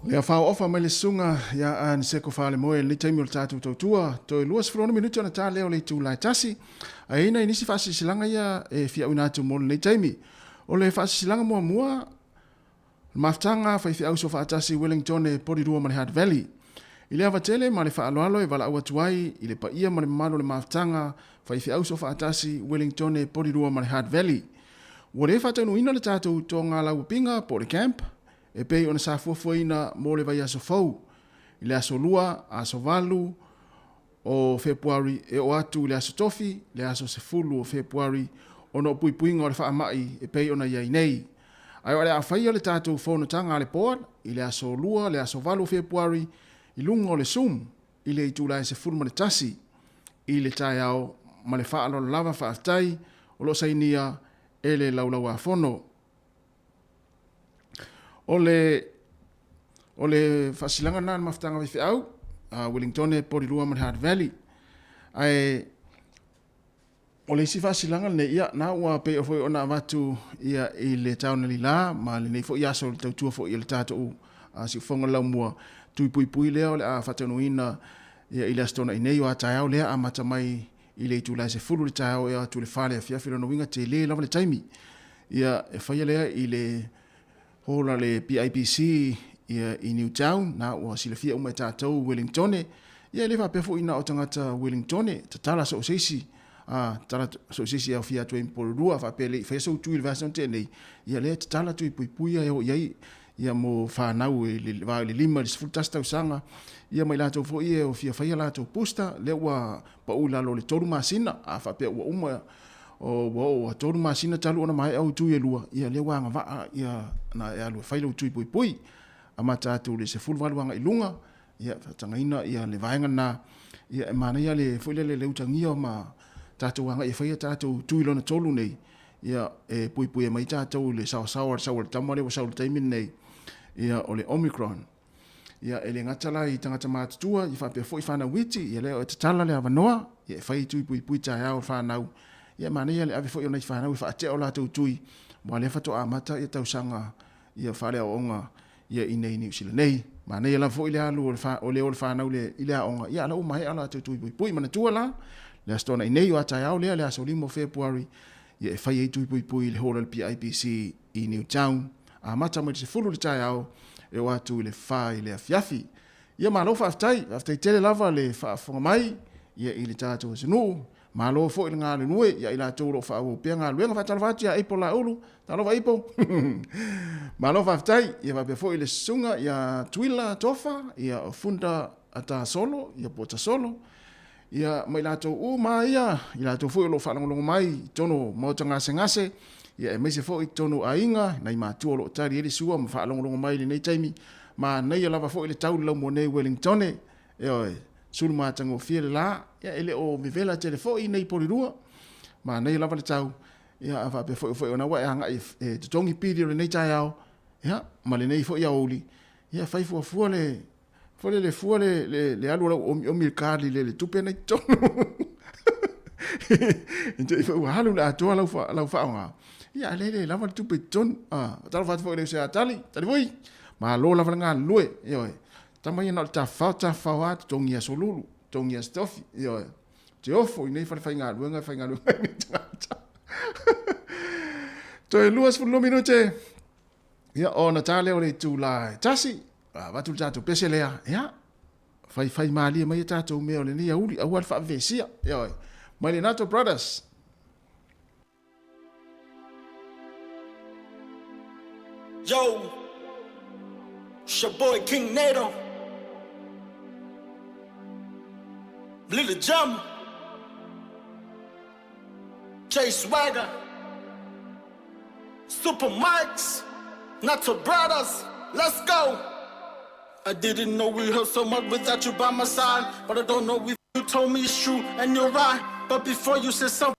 Lea faaofa mai le susuga ia Aniseko Faalemoe i lenei taimi o le tatou tautua. Toe 26 minute ona ta lea o le itula e tasi. Ae i ai nai nisi faasilasilaga ia e fia auina atu mo lenei taimi. O le faasilasilaga muamua, o le mafutaga faifeau soofaatasi Wellingtone Porirua ma le Hutt Valley. I le ava tele ma le faaaloalo e valaau atu ai i le paia ma le mamalu o le mafutaga faifeau soofaatasi Wellingtone Porirua ma le Hutt Valley. Ua le faataunuuina le tatou togalauapiga po o le camp e pei ona sa fuafuaina mo le vaiaso fou, i le aso Lua, aso 8 o Fepuari e oo atu i le aso Tofi, le aso 10 o Fepuari, ona o puipuiga o le faamai e pei ona i ai nei. Ae o le a faia le tatou fonotaga a le Board i le aso Lua, le aso 8 o Fepuari i luga o le Zoom i le itula e 11 i le taeao ma le faaaloalo lava faafetai o lo o sainia e le Laulau-a-Fono. O le o le faasilaga lena a le mafutaga faifeau, a Wellingtone, Porirua ma le Hutt Valley. Ae o le isi faasilaga lenei, ia, na ua pei foi ona avatu ia i le taona lila ma lenei foi aso le tautua foi i le tatou siufofoga laumua tui puipui lea o le a faataunuuina ia i le Aso Toonai nei o a taeao lea amata mai i le itula e 10 i le taeao e atu i le 4 i le afiafi lona uiga tele lava le taimi ia e faia lea i le hall a le PIBC ia i Newtown na ua silafia uma e tatou Wellingtone ia e le faapea foi na o tagata Wellingtone tatala so o se isi a tatala so o se isi e aofia atu ai ma Porirua faapea e le i faia sou tui i le vaiaso na tea nei ia lea e tatala tui puipui ia e oo i ai ia mo fanau i le va i le 5 i le 11 tausaga ia ma i latou foi e o fia faia latou booster lea ua pau i lalo o le 3 masina a faapea ua uma o ua oo ua 3 masina talu ona maea ou tui e lua ia lea ua agavaa ia na e alu e fai lou tui puipui amata atu i le 18 agai i luga ia faatagaina ia le vaega lena ia e manaia le foi lele le utagia ma tatou agai e faia tatou tui lona tolu nei ia e puipui ai mai tatou i le saosaoa le sau a le tama lea ua sau i le taimi lenei ia o le Omicron. Ia e le gata la i tagata matutua ia faapea foi fanau iti ia lea e tatala le avanoa ia e fai tui puipui taeao fanau ia manaia le ave foi o nai fanau e faatea o latou tui aua lea faatoa amata ia tausaga ia faaleaoaoga ia i nei Niu Sila nei. Manaia lava foi le alu o le fa, o le o le fanau le, i le aoga, ia ala ua maea latou tui puipui. Manatua la, le Aso Toonai nei o a taeao lea, le aso 5 o Fepuari, ia e fai ai tui puipui i le hall a le PIBC i Newtown. Amata mai le 10 i le taeao, e oo atu i le 4 i le afiafi. Ia malo faafetai, faafetai tele lava le faafofoga mai ia i le tatou atunuu. Malo foi le galulue ia i latou o lo o faaauau pea galuega. Faatalofa atu ia Apple Laulu. Talofa Apple. Malo faafetai. Ia faapea foi le susuga ia Tuila Tofa, ia o Funda Atasolo, ia po o Tasolo. Ia ma i latou uma ia, i latou foi o lo o faalogologo mai i totonu o maota gasegase, ia aemaise foi i totonu o aiga, nai matua o lo o tali ai le sua ma faalogologo mai i lenei taimi. Manaia lava foi le tau i le laumua nei i Wellingtone. Ioe, sulu matagofie le la, ia e le o vevela tele foi nei Porirua. Manaia lava le tau, ia a faapea foi foi ona ua e agai e totogi pili o lenei taeao, ia ma lenei foi aoauli, ia fai fuafua le foi le fua le le, le alu o lau omiomi i le kali le, le tupe nei totonu. I te i foi ua alu le atoa lau, fa, lau faaaoga. Ia, a le le lava le tupe i totonu. Ah, talofa atu foi i le uso ia Tali, Tali foi. Malo lava le galulue, ioe. Tama ia na o le tafafao, tafafao lava, totogi i aso lulu, totogi i aso tofi, ioe. Te ofo i nei fale faigaluega e faigaluega ai nei tagata. Toe 22 minute, ia, ona ta lea o le itula e tasi, avatu le tatou pese lea, ia, faifai malie mai a tatou mea o lenei aoauli, aua le faavevesia, ioe. Mai le Nato Brothers. Yo, it's your boy King Nato. Little Jump, J Swagger, Super Mikes, Nato Brothers. Let's go. I didn't know we hurt so much without you by my side, but I don't know if you told me it's true and you're right. But before you said something.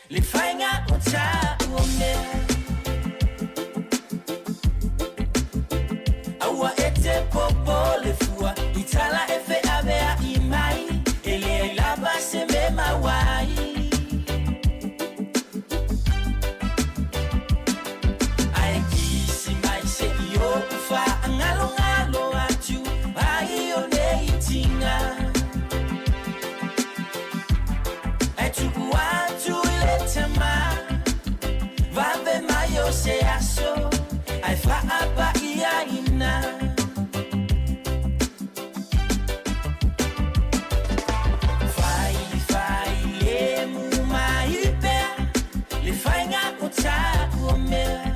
Le faiga o tāua mea. Aua e te popo le fua i tala e feavea i mai e leai lava se me mauai. Ae kisi mai se i ou faangalongalo atu ai o nei tiga. Ae tuu atu i le tamā vave mai o se aso ae faapaiaina. Fai fai le mu mai pea le faiga o tāua mea.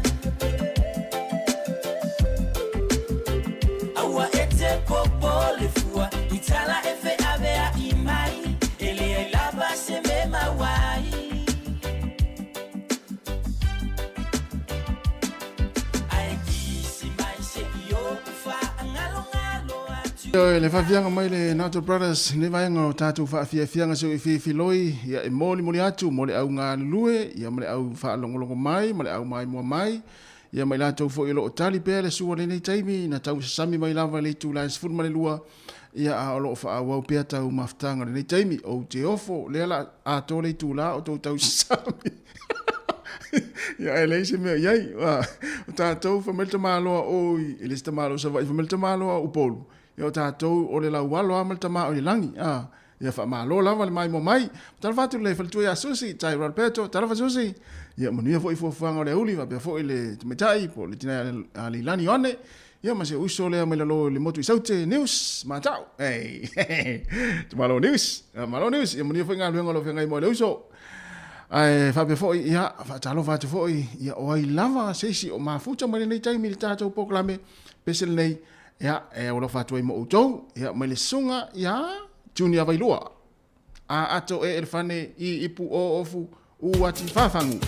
Aua e te popo le fua i tala e feavea i mai e leai lava se me mauai. Ae kisi mai se i ou faangalongalo atu. Ioe, le faafiaga mai le Nato Brothers i lenei vaega o tatou faafiafiaga seo i filifiloi, ia e molimoli atu mo le au galulue, ia ma le au faalogologo mai, ma le au maimoa mai, ia ma i latou foi o lo o tali pea le sua i lenei taimi, na tau sasami mai lava i le itula e 12, ia a o lo o faaauau pea tau mafutaga i lenei taimi. Ou te ofo, lea la atoa le itula o tou tau sasami. Ia ae leai se mea i ai. O tatou, fai mai le tamaloa oi, e le se tamaloa o Savaii, fai mai le tamaloa o Upolu, ia o tatou o le laualo lava ma le tama o i le lagi. A, ia faamalo lava le maimoa mai. Talofa atu le faletua ia Susi, Tai Roberto, talofa Susi. Ia manuia foi fuafuaga o le auli, faapea foi le tamaitai po o le tina ia Leilani Ioane. Ia ma se uso lea mai lalo i le motu i Saute, News, Matau. Ei, malo News, malo News. Ia manuia foi galuega o lo o feagai mo le uso. Ae faapea foi, ia, faatalofa atu foi, ia o ai lava se isi o mafuta mai lenei taimi i le tatou polokalame pese lenei, ia, e alofa atu ai mo outou, ia, mai le susuga ia Junior Vailua. A ato e elefane i ipu o ofu u ati whawhangu.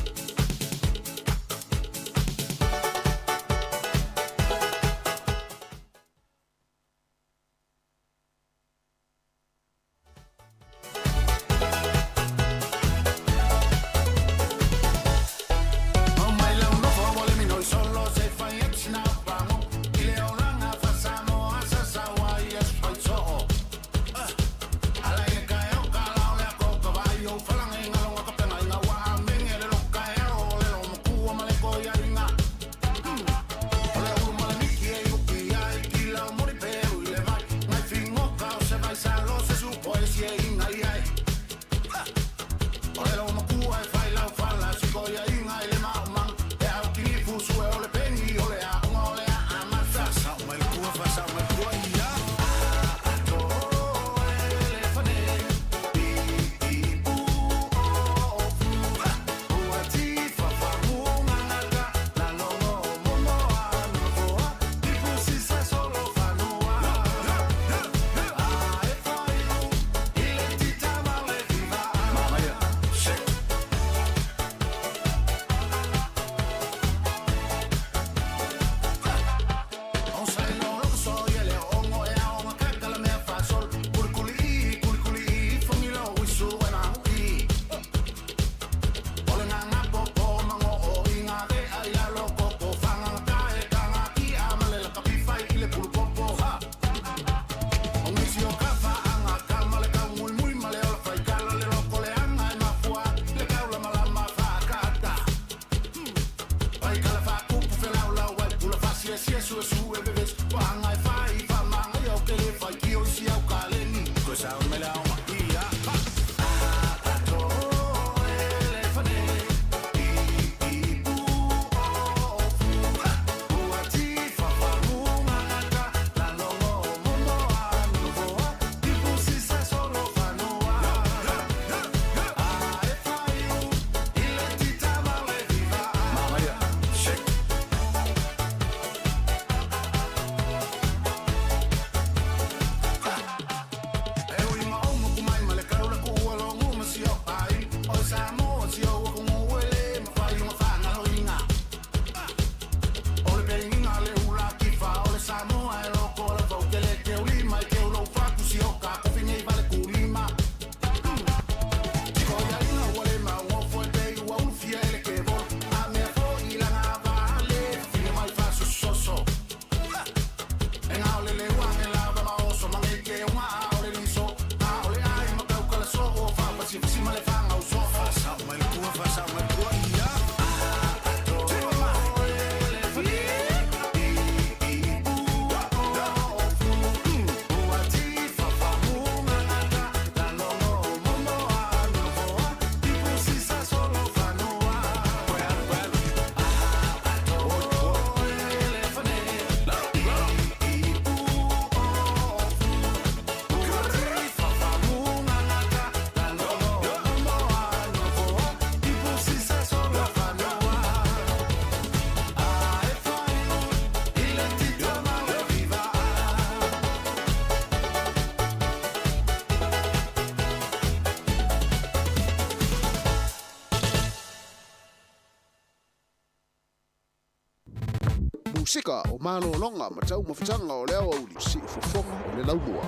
Musika o malologa ma taumafataga o le aoauli siufofoga o le laumua.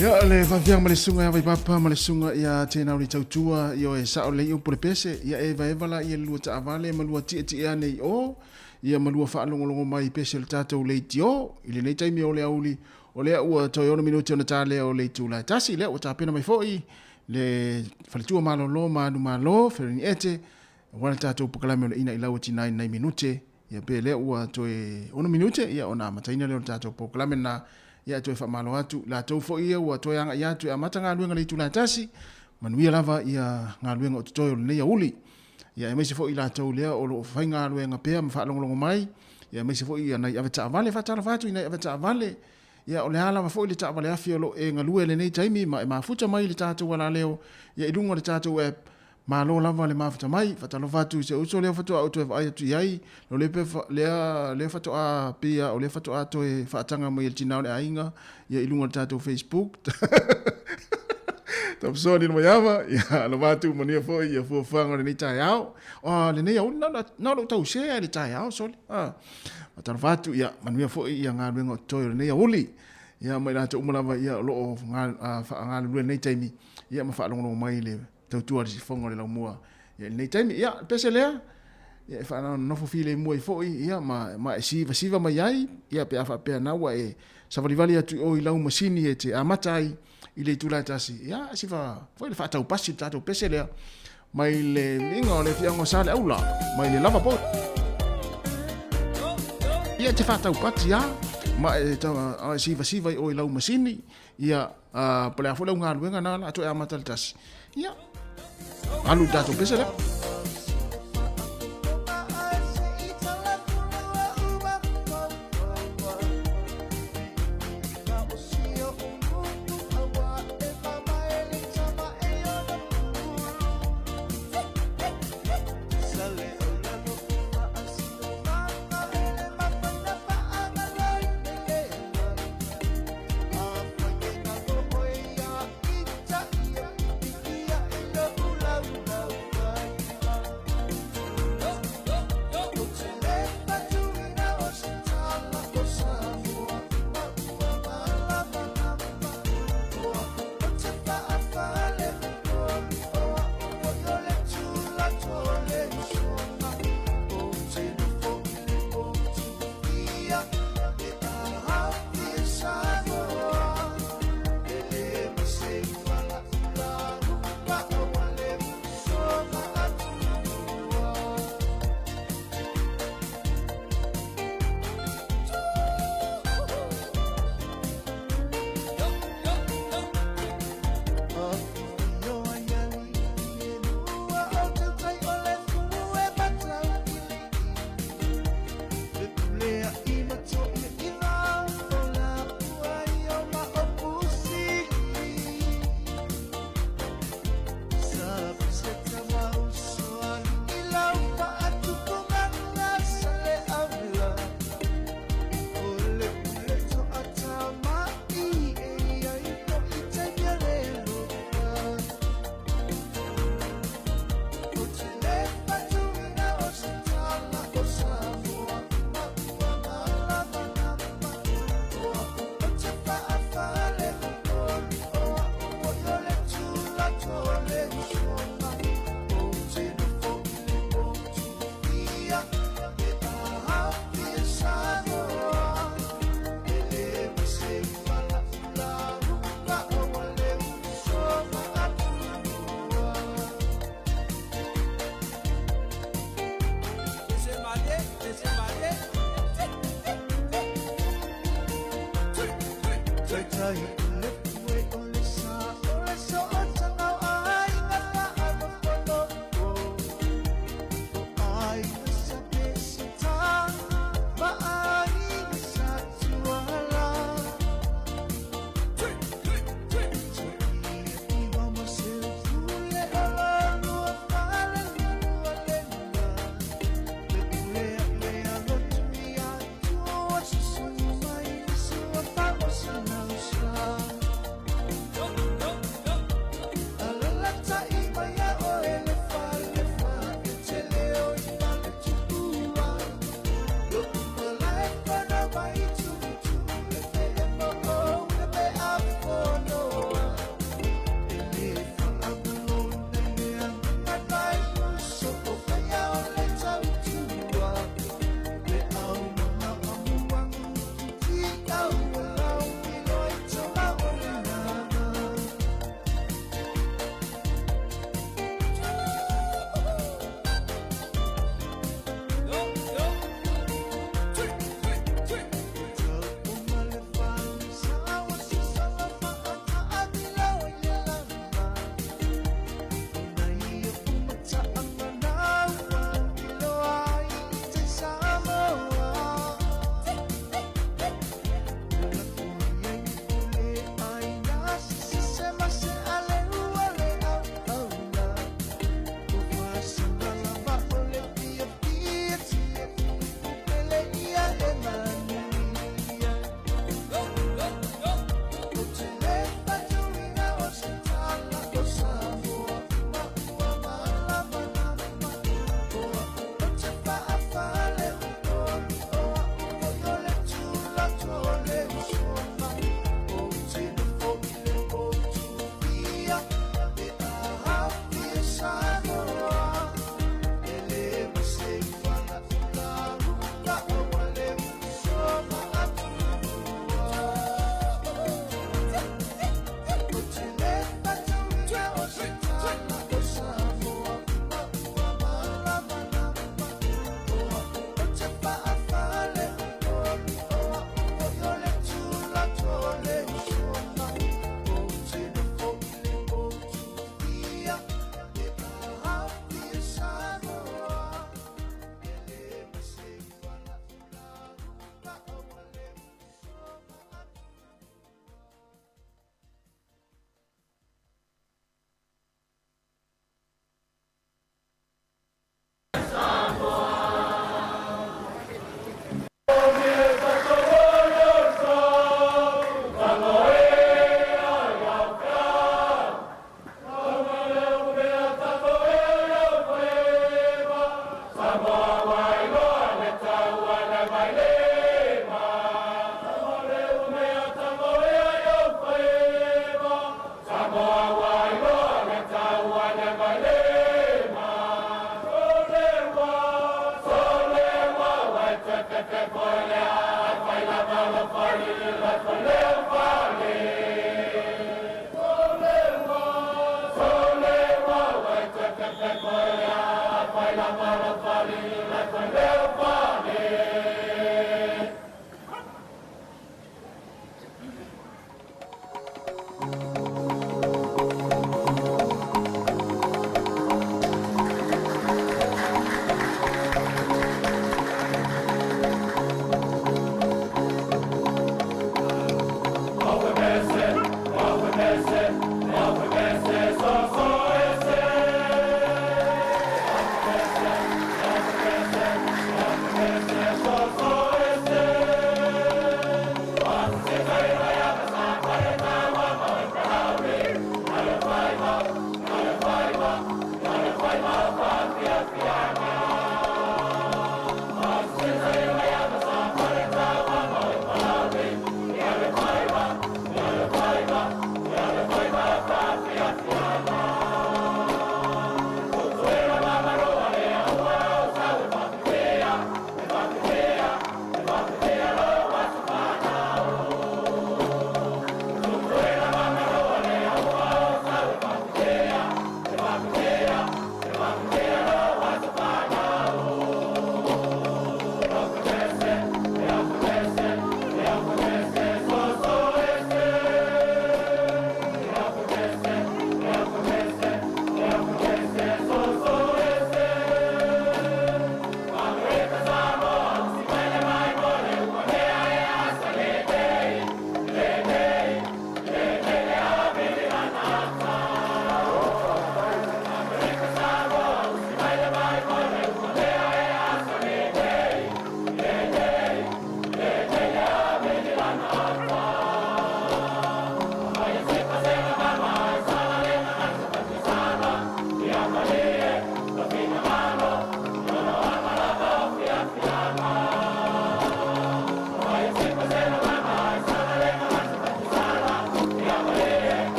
Ia le faafiaga ma le susuga ia Vaipapa ma le susuga ia Tenau le Tautua, ia e sao lelei upu le pese, ia e evaeva la ia le lua taavale ma lua tietie ane i o, ia ma lua faalogologo mai i pese o le tatou leitio. I lenei taimi o le aoauli, o lea ua toe 6 minute ona ta lea o le itula e tasi, lea ua tapena mai foi le faletua malolo ma anu malo, Ferini Ete, aua le tatou polokalame o le Ina i Lau e Tina i nai minute. Ia pe lea ua toe 6 minute ia ona amataina lea o le tatou polokalame lena. Ia e toe faamalo atu latou foi ia ua toe agai atu e amata galuega i le itula e tasi. Manuia lava ia galuega o totoe o lenei aoauli. Ia aemaise foi latou lea o lo o faigaluega pea ma faalogologo mai. Ia aemaise foi ia nai avetaavale, faatalofa atu i nai avetaavale. Ia o le a lava foi le taavale afi o lo o e galue i lenei taimi ma e mafuta mai i le tatou alaleo ia i luga o le tatou app. Malo lava le mafuta mai. Faatalofa atu i se uso lea faatoa ou toe vaai atu i ai, o lea pe lea lea faatoa pei o lea faatoa toe faataga mai e le tina o le aiga ia i luga o le tatou Facebook. Tamasoni le maiava, ia alofa atu manuia foi ia fuafuaga o lenei taeao. O lenei aoauli na na lou tau share i le taeao sole. Ah. Faatalofa atu ia manuia foi ia galuega o totoe o lenei aoauli. Ia ma i latou uma lava ia o lo o faagalulue i lenei taimi ia ma faalogologo mai i le tautua le sifoga o le laumua ia i lenei taimi. Ia, le pese lea, ia e faanonofo filemu ai foi, ia, ma, ma e sivasiva mai ai, ia, pe a faapea na ua e savalivali atu i o i lau masini e te amata ai i le itula e tasi, ia, siva foi le faataupasi le tatou pese lea, mai le viiga o le afioaga o Saleaula, mai le lava po. Ia, e te faataupati lava, ma e, e sivasiva i o i lau masini, Ia, uh, po le a foi lau galuega na la toe amata le tasi. Ia, alu i tatou pese lea.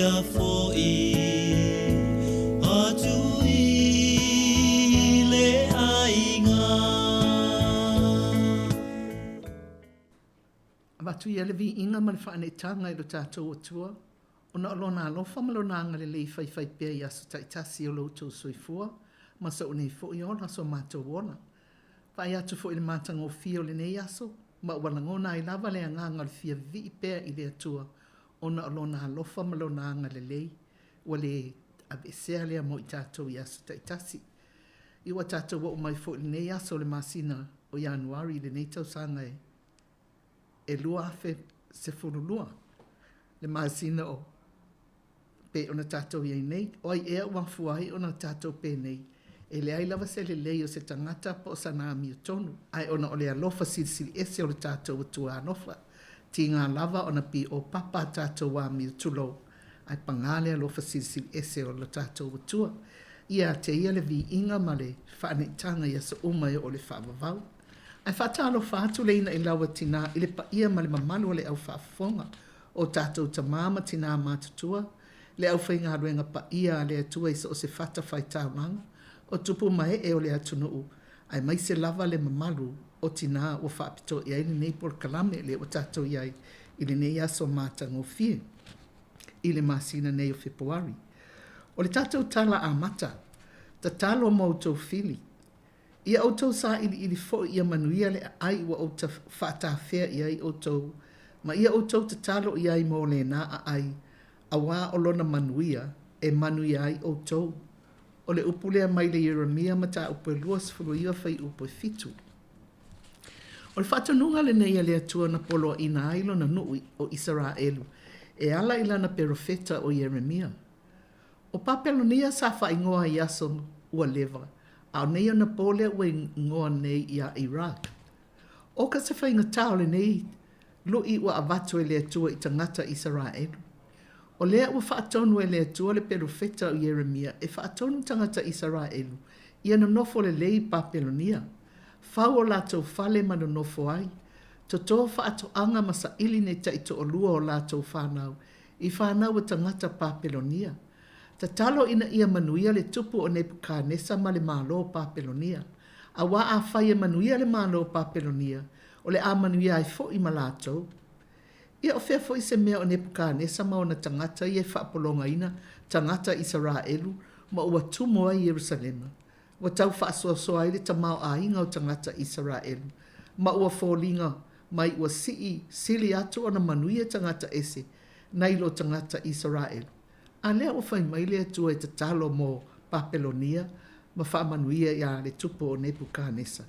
ia foʻi atu i le aiga. Avatu ia le viiga ma le faaneetaga i lo tatou Atua, ona o Lona alofa ma Lona agalelei faifaipea i aso taitasi o lo outou soifua ma so'u nei foi ola so matou ola. Vaai atu foi i le matagofie o lenei aso, ma ua lagona ai lava le agaga o le fia vivii pea i le Atua ona o Lona alofa ma Lona agalelei ua le aveesea lea mo i tatou i aso taitasi. I ua tatou oo mai foi i lenei aso o le masina o Ianuari i lenei tausaga e e 2012, le masina o pei ona tatou i ai nei. O ai ea ua afua ai ona tatou penei? E leai lava se lelei o se tagata po o sana amiotonu, ae ona o le alofa silisili ese o le tatou Atua alofa. Tiga lava ona piopapa a tatou amio, tulou, ae pagā le alofa silisili ese o lo tatou Atua. Ia te ia le viiga ma le faaneetaga i aso uma e oo i le faavavau. Ae faatalofa atu le inailau a tinā i le paia ma le mamalu o le au faafofoga, o tatou tamā ma tinā matutua, le aufaigaluega paia a le Atua i so o se fatafaitaulaga, o tupu ma ee o le atunuu, aemaise lava le mamalu o tinā ua faapitoa i ai lenei polokalame lea ua tatou i ai i lenei aso matagofie i le masina nei o Fepuari. O le tatou tala amata, tatalo mo outou fili. Ia outou sailiili foi ia manuia le aai ua ou faatafea i ai outou, ma ia outou tatalo i ai mo lena aai, auā o lona manuia e manuia ai outou. O le upu lea mai le Ieremia mataupu e 29 fuaiupu e 7. O le faatonuga lenei a le Atua na poloaina ai lona nuu o Isaraelu e ala i lana perofeta o Ieremia. O Papelonia sa faaigoa i aso ua leva, a o nei anapō lea ua igoa nei iā Iraq. ʻO ka se faigata o lenei luʻi ua avatu e le Atua i tagata Isaraelu. O lea ua faatonu e le Atua le perofeta o Ieremia e faatonu tagata Isaraelu ia nonofo lelei i Papelonia, fau o latou fale ma nonofo ai, totō faatoaga ma saili nei taitoalua o latou fanau i fanau a tagata Papelonia. Tatalo ina ia manuia le tupu o Nepukanesa ma le malo o Papelonia. Auā afai e manuia le malo o Papelonia, o le a manuia ai foi ma latou. Ia o fea foi se mea o Nepukanesa ma ona tagata ia e faapologaina tagata Isaraelu ma ua tumu ai Ierusalema? Ua tau faasoasoa ai le tamaoaiga o tagata Isaraelu, ma ua foliga mai ua sii sili atu ona manuia tagata ese nai lo tagata Isaraelu. A lea ua fai mai le Atua e tatalo mo Papelonia ma faamanuia iā le tupu o Nepukanesa.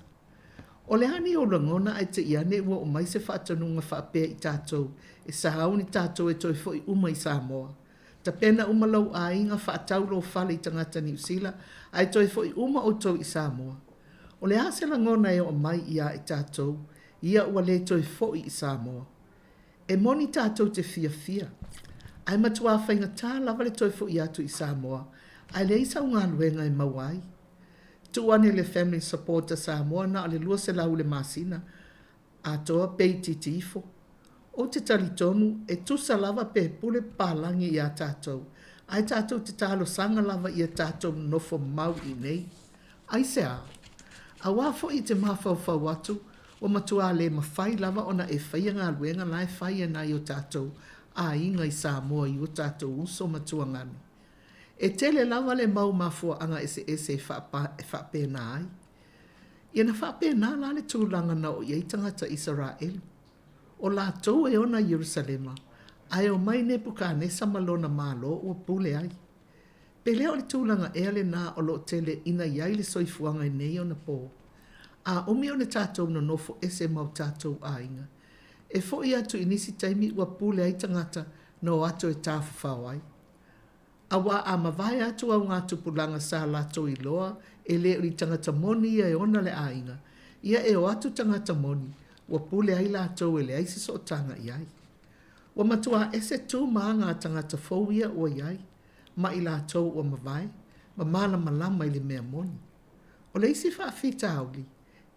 O le a ni ou lagona ae te i ane ua oo mai se faatonuga faapea i tatou e sauni tatou e toe foʻi uma i Samoa? Tapena uma lou aiga, faatau lou fale i tagata Niu Sila, ae toe foʻi uma outou i Samoa. O le a se lagona e oo mai iā i tatou, ia ua le toe foʻi i Samoa? E moni tatou te fiafia, ae matuā faigata lava le toe foʻi atu i Samoa, ae leai sau galuega e maua ai. Tuu ane le Family Support a Samoa na o le 200 i le masina, atoa pe itiiti ifo. Ou te talitonu, e tusa lava pe pule papalagi iā tatou, ae tatou te talosaga lava ia tatou nonofo mau i inei. Aisea? Auā foi i te mafaufau atu, ua matuā le mafai lava ona e faia galuega la e fai e nai o tatou aiga i Samoa i o tatou uso ma tuagane. E tele lava le mau mafuaaga eseese e faapena ai. Ia na faapena la le tulaga na oo i ai tagata Isaraelu. O latou e ona Ierusalema, ae omai Nepukanesa ma lona malo ua pule ai. Pe le o le tulaga ea lenā o lo o tele ina i ai le soifuaga i nei ona pō? A umi ona tatou nonofo ese ma o tatou aiga, e foʻi atu i nisi taimi ua pule ai tagata na o atu e tafafao ai. Auā a mavae atu augatupulaga sa latou iloa e le o ni tagata moni ia e ona le aiga, ia e o atu tagata moni, ua pule ai latou e leai se sootaga i ai. Ua matuā ese tu ma aga a tagata fou ia ua i ai, ma i latou ua mavae, ma malamalama i le mea moni. O le isi faafitauli,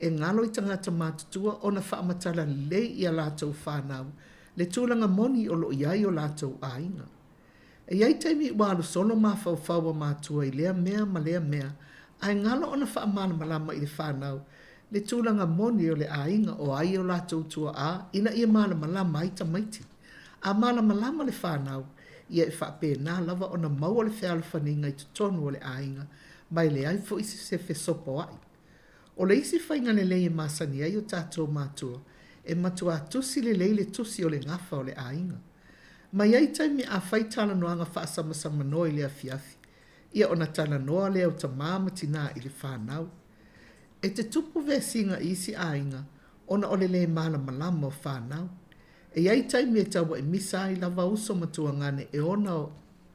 e galo i tagata matutua ona faamatala lelei i a latou fanau le tulaga moni o lo o i ai o latou aiga. E i ai taimi ua alu solo mafaufau o matua i lea mea ma lea mea, ae galo ona faamalamalama i le fanau le tulaga moni o le aiga o ai o latou tuaa ina ia malamalama ai tamaiti. A malamalama le fanau, ia e faapena lava ona maua le fealofaniga i totonu o le aiga ma e leai foi se fesopoai. O le isi faiga lelei e masani ai o tatou matua, e matuā tusi lelei le tusi o le gafa o le aiga. Ma i ai taimi a fai talanoaga faasamasamanoa i le afiafi, ia ona talanoa lea o tamā ma tinā i le fanau. E te tupu vesiga i isi aiga ona o le lē malamalama o fanau. E i ai taimi e taua'i misa ai lava uso ma tuagane e ona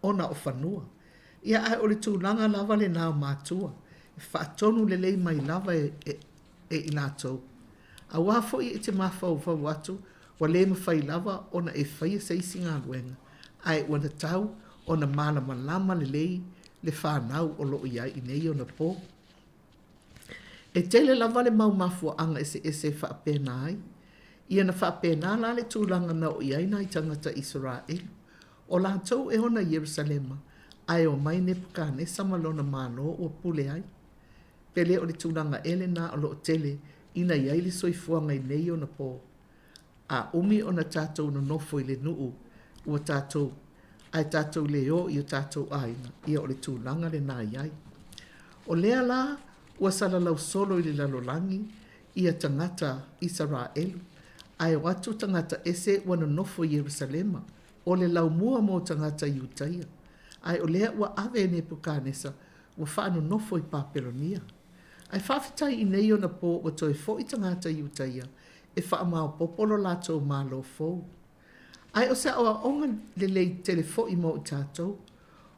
ona o fanua. Ia ae o le tulaga lava lenā o matua, e faatonu lelei mai lava e e i latou. Auā foi e te mafaufau atu ua lē mafai lava ona e faia se isi galuega, ae ua tatau ona malamalama lelei le fanau o lo o i ai i nei ona pō. E tele lava le mau mafuaaga eseese e faapena ai. Ia na faapena la le tulaga na oo i ai nai tagata Isaraelu. O latou e ona Ierusalema, ae omai Nepukanesa ma lona malo ua pule ai. Pe le o le tulaga ea lenā o lo o tele ina i ai le soifuaga i nei ona pō? A umi ona tatou nonofo i le nuu ua tatou, ae tatou le o i o tatou aiga, ia o le tulaga lenā i ai. O lea la ua salalau solo i le lalolagi ia tagata Isaraelu, ae o atu tagata ese ua nonofo i Ierusalema, o le laumua mo tagata Iutaia. Ae o lea ua ave e Nepukanesa ua faanonofo i Papelonia. Ae faafetai i nei ona pō ua toe foʻi tagata Iutaia e faamaopoopo lo latou Malo fou. Ae o se aoaoga lelei tele foʻi mo i tatou,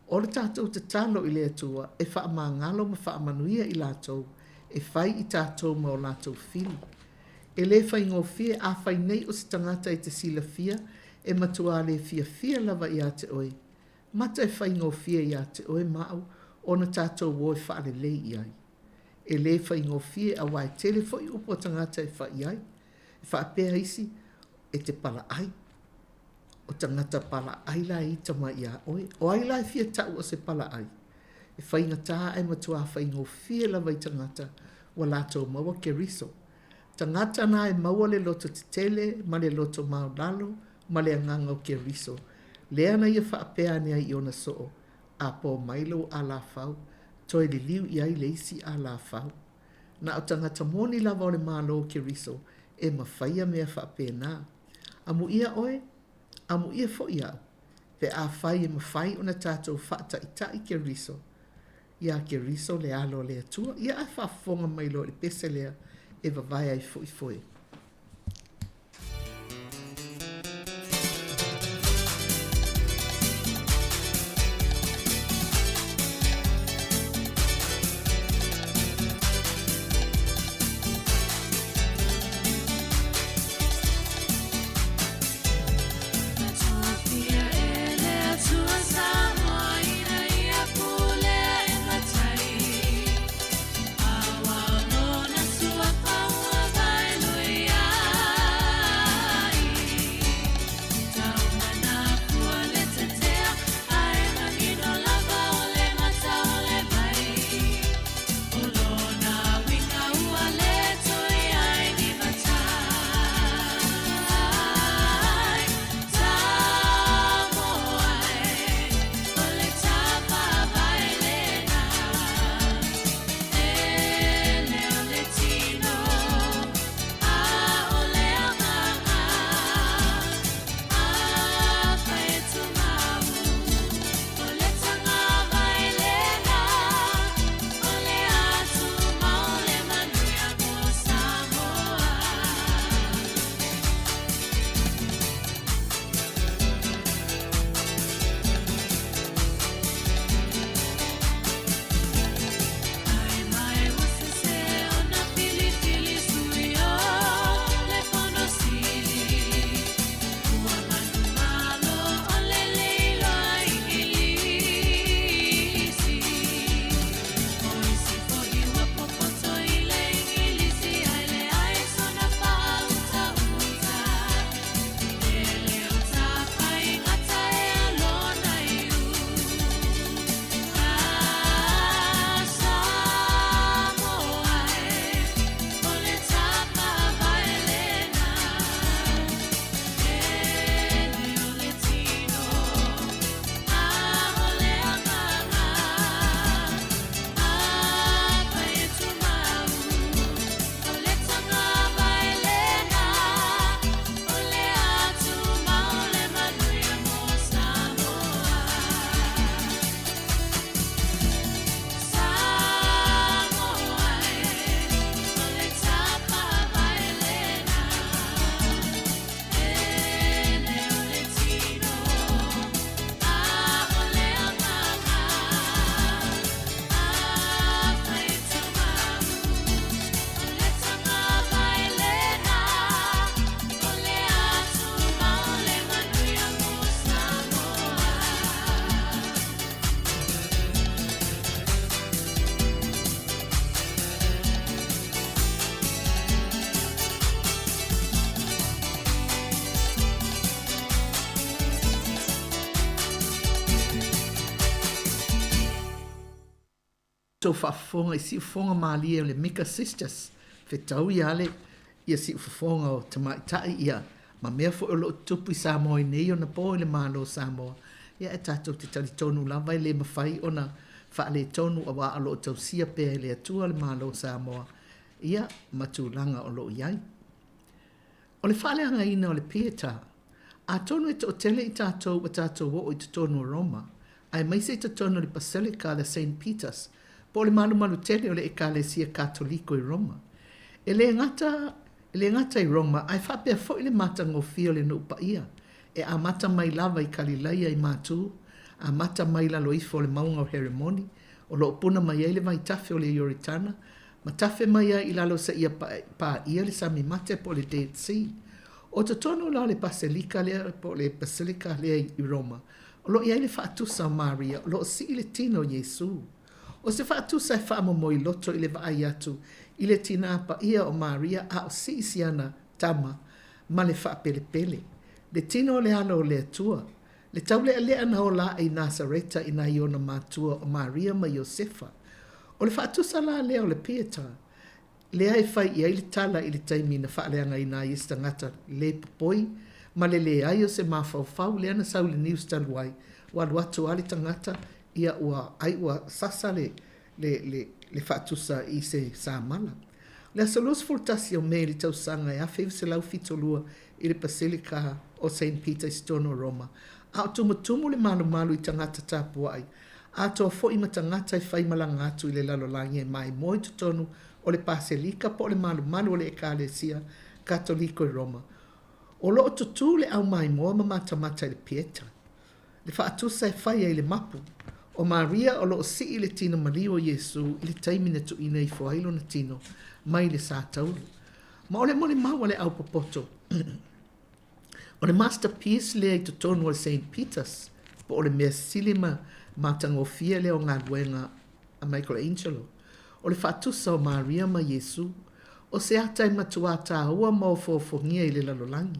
o le tatou tatalo i le Atua e faamagalo ma faamanuia i latou e fai i tatou ma o latou fili. E le faigofie afai nei o se tagata e te silafia e matuā le fiafia lava iā te oe. Mata e faigofie iā te oe ma au ona tatou o e faalelei i ai. E lē faigofie auā e tele foi upu a tagata e fai ai. E faapea isi, e te palaʻai. O tagata palaʻai la e ita mai iā oe. O ai la e fia taʻu o se palaʻai? E faigata ae matuā faigofie lava i tagata ua latou maua Keriso. Tagata na e maua le loto tetele ma le loto maulalo ma le agaga o Keriso, lea na ia faapea ane ai i ona soo, A pō mai lou alafau, toe liliu i ai le isi alafau. Na o tagata moni lava o le Malo o Keriso e mafaia mea faapena. Amuia oe, amuia foi au, pe afai e mafai ona tatou faataʻitaʻi Keriso, iā Keriso le Alo o le Atua, ia ae faafofoga mai loa i le pese lea e vavae ai foi foe. Tou faafofoga i siufofoga malie o le Mika Sisters, fetau ia le ia siufofoga o tamaitai ia ma mea foi o lo o tutupu i Samoa i nei ona po i le Malo o Samoa, ia e tatou te talitonu lava e le mafai ona faaletonu auā o lo o tausia pea e le Atua le Malo o Samoa ia ma tulaga o lo o i ai. O le faaleagaina o le Pietà, atonu e toatele i tatou ua tatou oo i totonu o Roma, aemaise i totonu o le Basilica a le Saint Peter's, po o le malumalu tele o le Ekalesia Katoliko i Roma. E le gata e le gata i Roma, ae faapea foi le matagofie o le nuu paia, e amata mai lava i Kalilaia i Matu, amata mai i lalo ifo o le mauga o Heremoni, o lo o puna mai ai le vaitafe o le Ioritana, ma tafe mai ai i lalo seia paia le Sami Mate po o le Dead Sea. O totonu la o le Paselika lea po o le Basilica lea i Roma, o lo o i ai le faatusa o Maria o lo o sii le tino o Iesu. O se faatusa e faamomoi loto i le vaai atu i le tinā paia o Maria a o sii siana tama ma le faapelepele, le tino o le Alo o le Atua, Le taulealea na ola ae i Nasareta i nai ona matua o Maria ma Iosefa. O le faatusa la lea o le Pietà, lea e fai i ai le tala i le taimi na faaleagaina ai e se tagata le popoi ma le leai o se mafaufau lea na sau i le news talu ai, ua alu atu lava le tagata, ia ua ai ua sasa le le, le, le faatusa i se samala. O le aso 21 o Me i le tausaga e 1972 i le Basilica o Saint Peter i totonu o Roma, a o tumutumu le malumalu i tagata tapuai, atoa foi ma tagata e faimalaga atu i le lalolagi e maimoa i totonu o le Paselika po o le malumalu o le Ekalesia Katoliko i Roma. O lo o tutū le au maimoa ma matamata i le Pieta. Le faatusa e fai ai le mapu. O Maria o lo o sii le tino maliu o Iesu i le taimi na tuuina ifo ai lona tino mai le sa taulu. Ma o le molimau a le au popoto, o le masterpiece lea i totonu o le Saint Peter's, po o le mea sili ma matagofie lea o galuega a Michelangelo, o le faatusa o Maria ma Iesu, o se ata e matuā tāua ma ofoofogia i le lalolagi.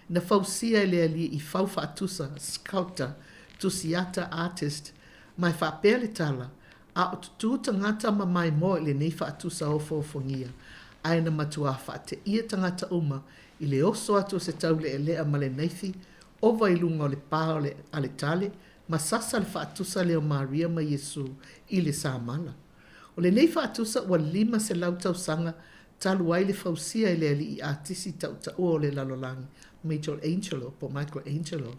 Na fausia e le alii fau faatusa, sculptor, tusiata, artist, ma e faapea le tala, A o tutū tagata ma maimoa i lenei faatusa ofoofogia, ae na matuā faateia tagata uma i le oso atu o se taulealea ma le naifi ova i luga o le pā o le aletale ma sasa le faatusa lea o Maria ma Iesu i le samala. O lenei faatusa ua 500 tausaga talu ai le fausia e le alii atisi tautaua o le lalolagi, Michelangelo po o Michelangelo.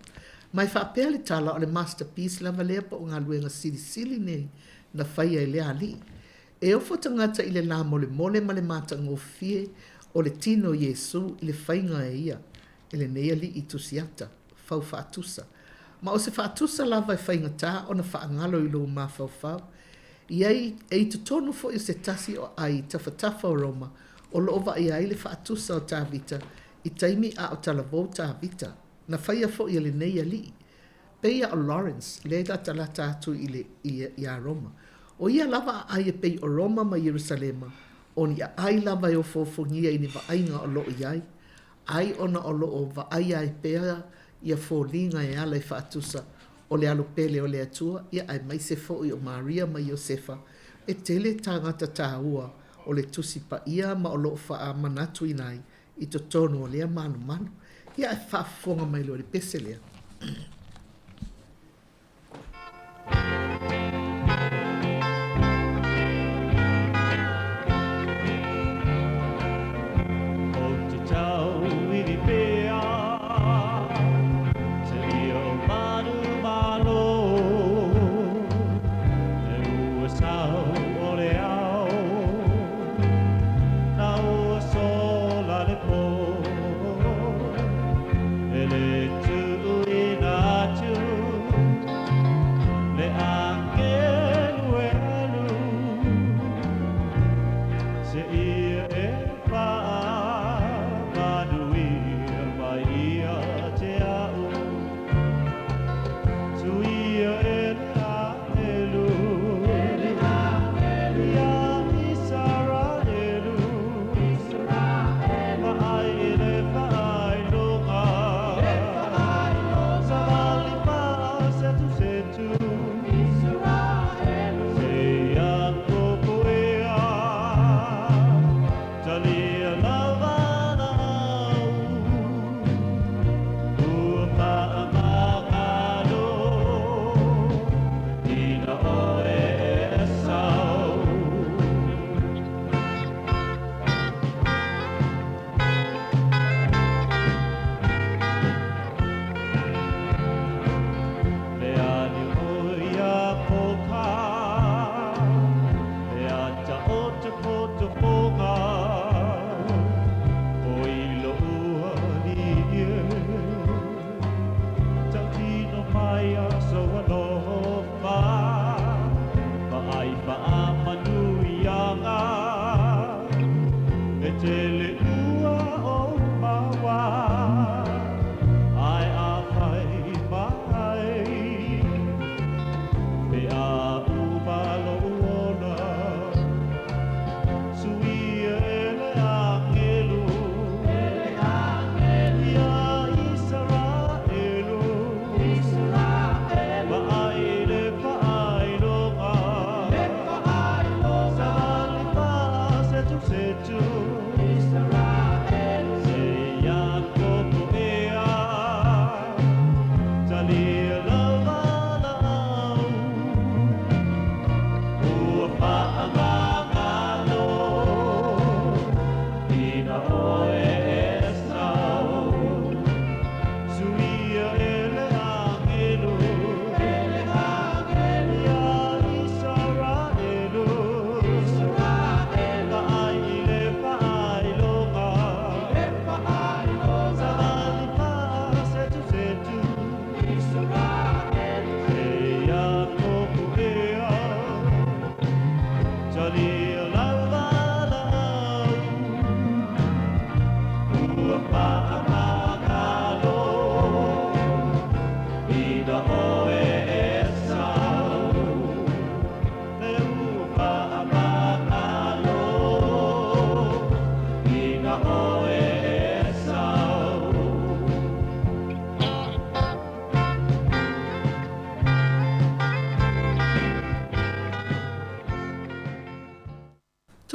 Ma e faapea le tala o le masterpiece lava lea po o galuega silisili nei na faia e lea alii. E ofo tagata i le lamolemole ma le matagofie o le tino o Iesu i le faiga e ia e lenei alii tusiata, fau faatusa. Ma o se faatusa lava e faigata ona faagalo i lou mafaufau, I ai, e i totonu foi o se tasi o aai tafatafa o Roma o lo o vaaia ai le faatusa o Tavita i taimi a o talavou Tavita, na faia foi e lenei alii. Pei a o Lawrence, lea e latalata atu i le, i, iā Roma. O ia lava aai e pei o Roma ma Ierusalema, o ni aai lava e ofoofogia i ni vaaiga o lo o i ai, ai ona o lo o vaaia ai pea ia foliga e ala i faatusa o le alo pele o le Atua, ia aemaise foi o Maria ma Iosefa, e tele tagata tāua o le Tusi Paia ma o lo o faamanatuina ai i totonu o lea malumalu. Ia ae faafofoga mai loa i le pese lea.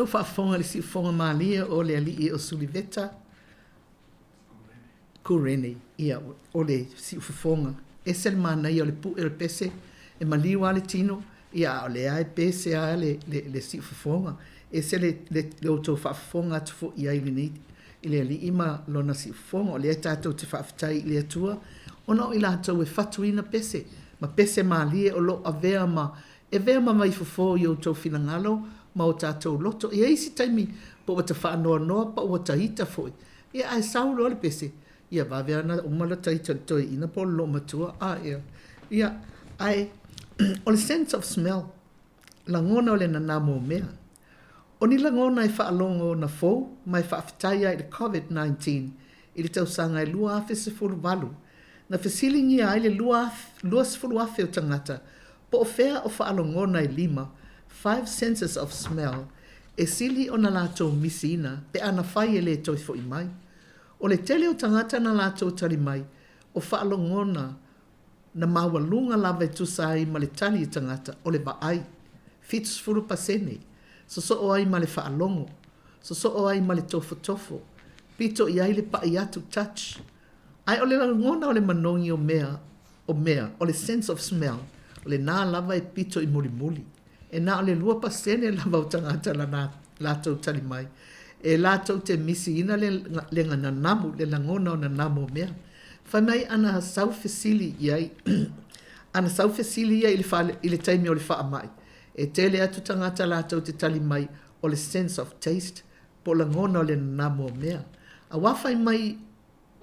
Tou faafofoga i le siufofoga malie o le alii o Suliveta Kurene. Ia, o le siufofoga, ese le manaia o le pue o le pese, e maliu lava le tino, ia a o lea e pese lava le, le, le siufofoga. Ese le, le, le outou faafofoga atu foi i ai i lenei i le Alii ma Lona siufofoga. O lea tatou te faafetai i le Atua ona o i latou e fatuina pese ma pese malie o lo o avea ma e avea ma vaifofo i outou finagalo ma o tatou loto. E i ai isi taimi po ua ta faanoanoa po ua ta ita foi, ia ae sau loa le pese, ia vave lava ona uma lota ita i le toeaina po o le loomatua, a ia, ia, ae o le sense of smell, lagona o le nanamo o mea. O ni lagona e faalogona fou ma e faafetai ai i le Covid-19 i le tausaga e 2018, na fesiligia ai le 20,000 o tagata po o fea o faalogona e lima, five senses of smell, e sili ona latou misiina pe ana fai e le toe fo'i mai. O le tele o tagata na latou tali mai, o faalogona na maualuga lava e tusa ai ma le tali a tagata, o le vaai, 70%, sosoo ai ma le faalogo, sosoo ai ma le tofotofo, pito i ai le pa'i atu, touch. Ae o le lagona o le manogi o mea, o mea, o le sense of smell, o lenā lava e pito i mulimuli. E na o le 2% lava o tagata na latou tali mai, e latou te misiina le, le nanamu, le lagona o nanamu o mea. Fai mai ana sau fesili i ai, ana sau fesili ia i le, fale, i le taimi o le faamai, e tele atu tagata latou te tali mai o le sense of taste, po o lagona o le nanamu o mea. Auā fai mai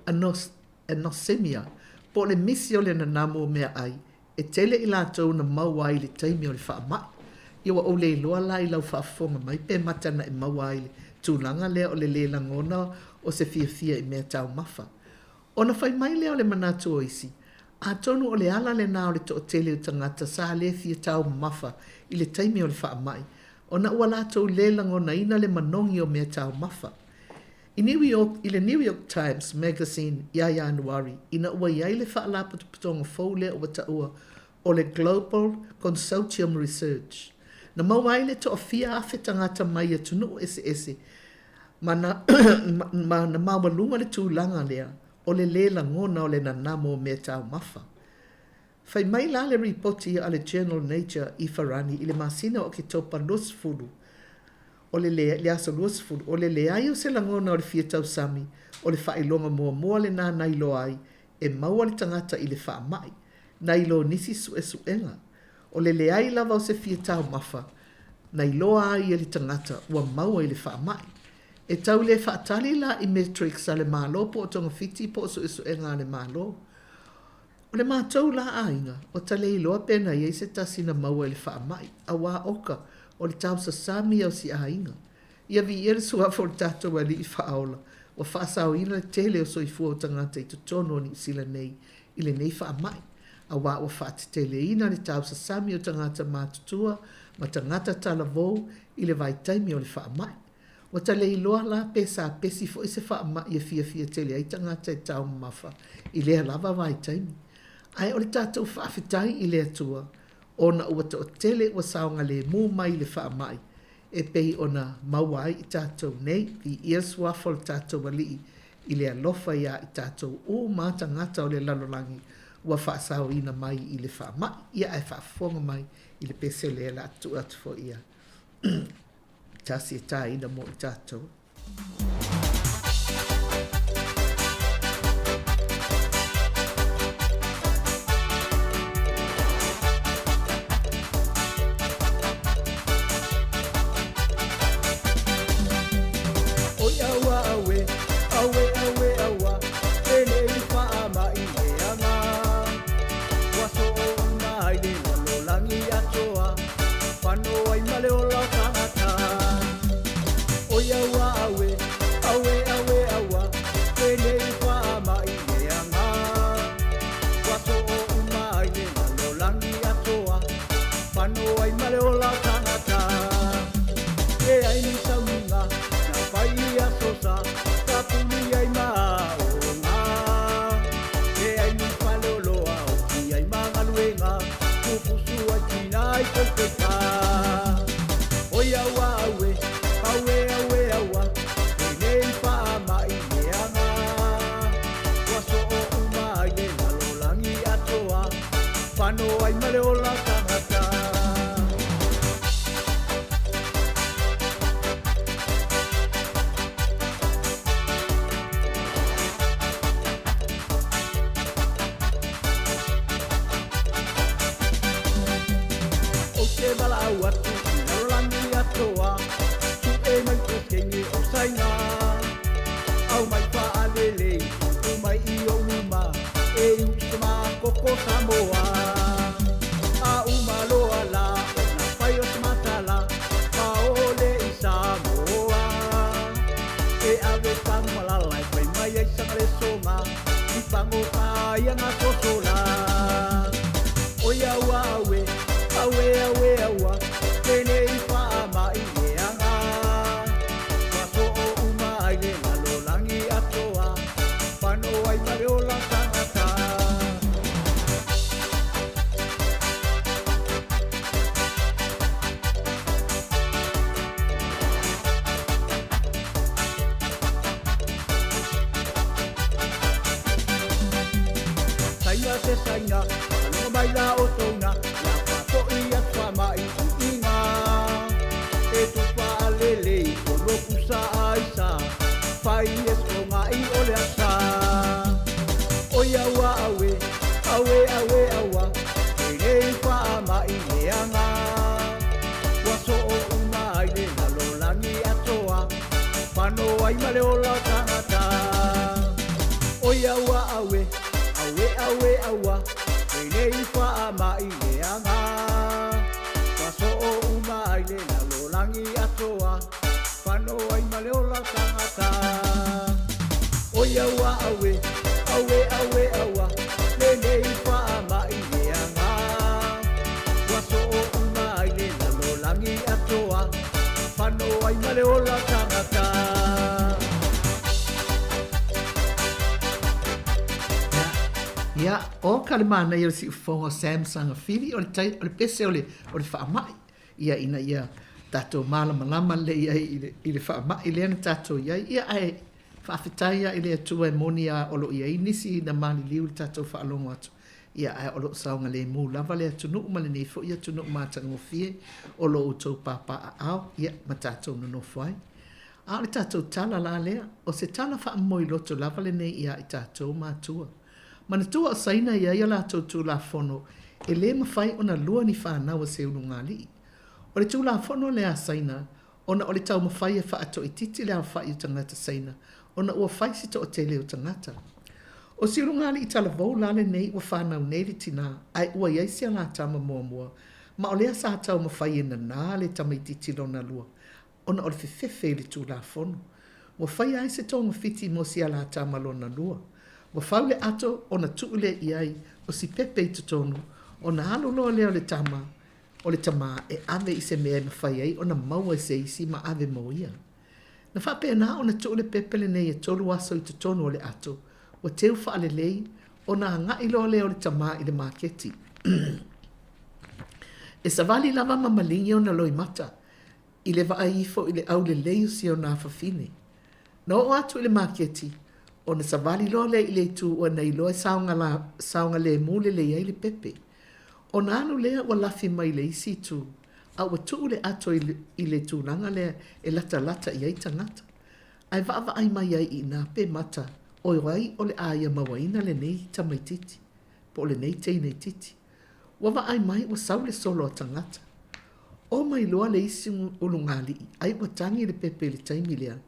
anos, anosmia, po o le misi o le nanamu o meaai, e tele i latou na maua ai i le taimi o le faamai. Ia ua ou le iloa la i lau faafofoga mai pe mata na e maua ai i le tulaga lea o le lē lagona o se fiafia i mea taumafa. Ona fai mai lea o le manatu o isi, atonu o le ala lenā o le toatele o tagata sa le fia taumamafa i le taimi o le faamai, ona ua latou lē lagonaina le manogi o mea taumafa. I New York, i le New York Times Magazine ia Ianuari, ina ua i ai le faalapotopotoga fou lea ua taua o le Global Consortium Research, na maua ai le toafia afe tagata mai atunuu eseese ma na, ma na maualuga le tulaga lea o le lē lagona o le nanamo o mea taumafa. Fai mai la le ripoti a le journal Nature i Farani i le masina o Oketopa 20, o le le, le aso 20, o le leai o se lagona o le fia tausami, o le faailoga muamua lenā na iloa ai e maua le tagata i le faamai, nai lo nisi suesuega. O le leai lava o se fia taumafa na iloa ai e le tagata ua maua i le faamai. E tau le faatali la i metrics a le Malo po o togafiti po o suesuega a le Malo. O le matou la aiga, ua ta le iloa pe na i ai se tasi na maua i le faamai, auā oka, o le tausasami ia o si aiga. Ia viia le suafa o le tatou Alii Faaola, ua faasaoina le tele o soifua o tagata i totonu o Niu Sila nei i lenei faamai, auā ua faateteleina le tausasami o tagata matutua ma tagata talavou i le vaitaimi o le faamai. Ua ta le iloa la pe sa pesi foi se faamai e fiafia tele ai tagata e taumamafa i lea lava vaitaimi. Ae o le tatou faafetai i le Atua ona ua toatele ua saogalemu mai i le faamai e pei ona maua ai i tatou nei. Viia le suafa o le tatou Alii i le alofa iā i tatou uma tagata o le lalolagi ua faasaoina mai i le faamai. Ia ae faafofoga mai i le pese lea la tuu atu foi ia tasi e tāina mo i tātou. Pano ai ma le ola o tagata. O ia ua aue, aue, aue, aua, Penei faama'i leaga. Ua soo uma ai le lalolagi atoa, Pano ai ma le ola o tagata. Leai ni sauniga na fai i aso sa tapuni ai ma aoga. Leai ni faleoloa oki ai ma galuega. Pupusu ai tina i koe pa. O ia ua aue, Pano ai ma le ola tagata. Ou te valaau atu i lalolagi atoa, Suʻe mai pesegene o Saina. Aumai faalelei, tuu mai i ou luma, E iu i se makoko Samoa. A uma loa la ona fai o se matala, Paole i Samoa. E ave tagumalala e fai mai ai sana lesoga, I pagota ai ana sosola. O ia ua aue, aue, aue, aua, Lenei faamai leaga. Ua soo uma ai le lalolagi atoa, Pano ai ma le ola tagata. Saina se saina, faalogo mai la outou na, La faafoi atu faamai iiga. E tufa alelei o lopusa aisa, Fai es o ngai o le asa. O ia ua aue, aue, aue, aua, Lenei faamai leaga. Ua soo uma ai le lalolagi atoa, Pano ai ma le ola o tagata. O ia ua aue, aue, aue, aua, Lenei faamai leaga. Ua soo uma ai le lalolagi atoa, Pano ai ma le ola o tagata. O ia ua aue, aue, aue, aua, Lenei faamai leaga. Ua soo uma ai le lalolagi atoa, Pano ai ma le ola o tagata. Ia, o ka le manaia o le siufofoga o Sam Sagafili, o le tai, o le pese o le, o le faamai. Ia, ina ia tatou malamalama lelei ai i le, i le faamai lea na tatou i ai. Ia, ae faafetai lava i le Atua e moni lava o lo o i ai nisi na maliliu i le tatou faalogo atu. Ia, ae o lo o saogalemu lava le atunuu ma lenei foi atunuu matagofie o lo outou papaaao, ia, ma tatou nonofo ai. A o le tatou tala la lea, o se tala faamomoiloto lava lenei iā i tatou matua. Manatua o Saina e i ai a latou Tulafono e lē mafai ona lua ni fanau a se ulugalii. O le Tulafono lea a Saina, ona o le taumafai e faatoititi le aofai o tagata Saina ona ua fai si toatele o tagata. O si ulugalii talavou la lenei ua fanau nei le tinā ae ua i ai si a la tama muamua ma o lea sa taumafai e nanā le tamaititi lona lua ona o le fefefe i le Tulafono. Ua faia ai se togafiti mo si a la tama lona lua. Ua fau le ato ona tuu lea i ai o si pepe i totonu, ona alu loa lea o le tama o le tamā e ave i se mea e mafai ai ona maua e se isi ma ave mo ia. Na faapena ona tuu le pepe lenei e tolu aso i totonu o le ato, ua teu faalelei, ona agai loa lea o le tamā i le maketi. E savali lava ma maligi ona loimata, i le vaai ifo i le aulelei o si ona afafine. Na oo atu i le maketi, ona savali loa lea i le itu ua na iloa e saogalemu lelei ai le pepe. Ona alu lea ua lafi mai i le isi itu, a ua tuu le ato i le tulaga lea e latalata i ai tagata. Ae vaavaai mai ai i ina pe mata o ai o le a ia mauaina lenei tamaititi, po o lenei teine itiiti. Ua vaai mai ua sau le solo a tagata. O mai loa le isi ulugalii, ai ua tagi le pepe i le taimi lea.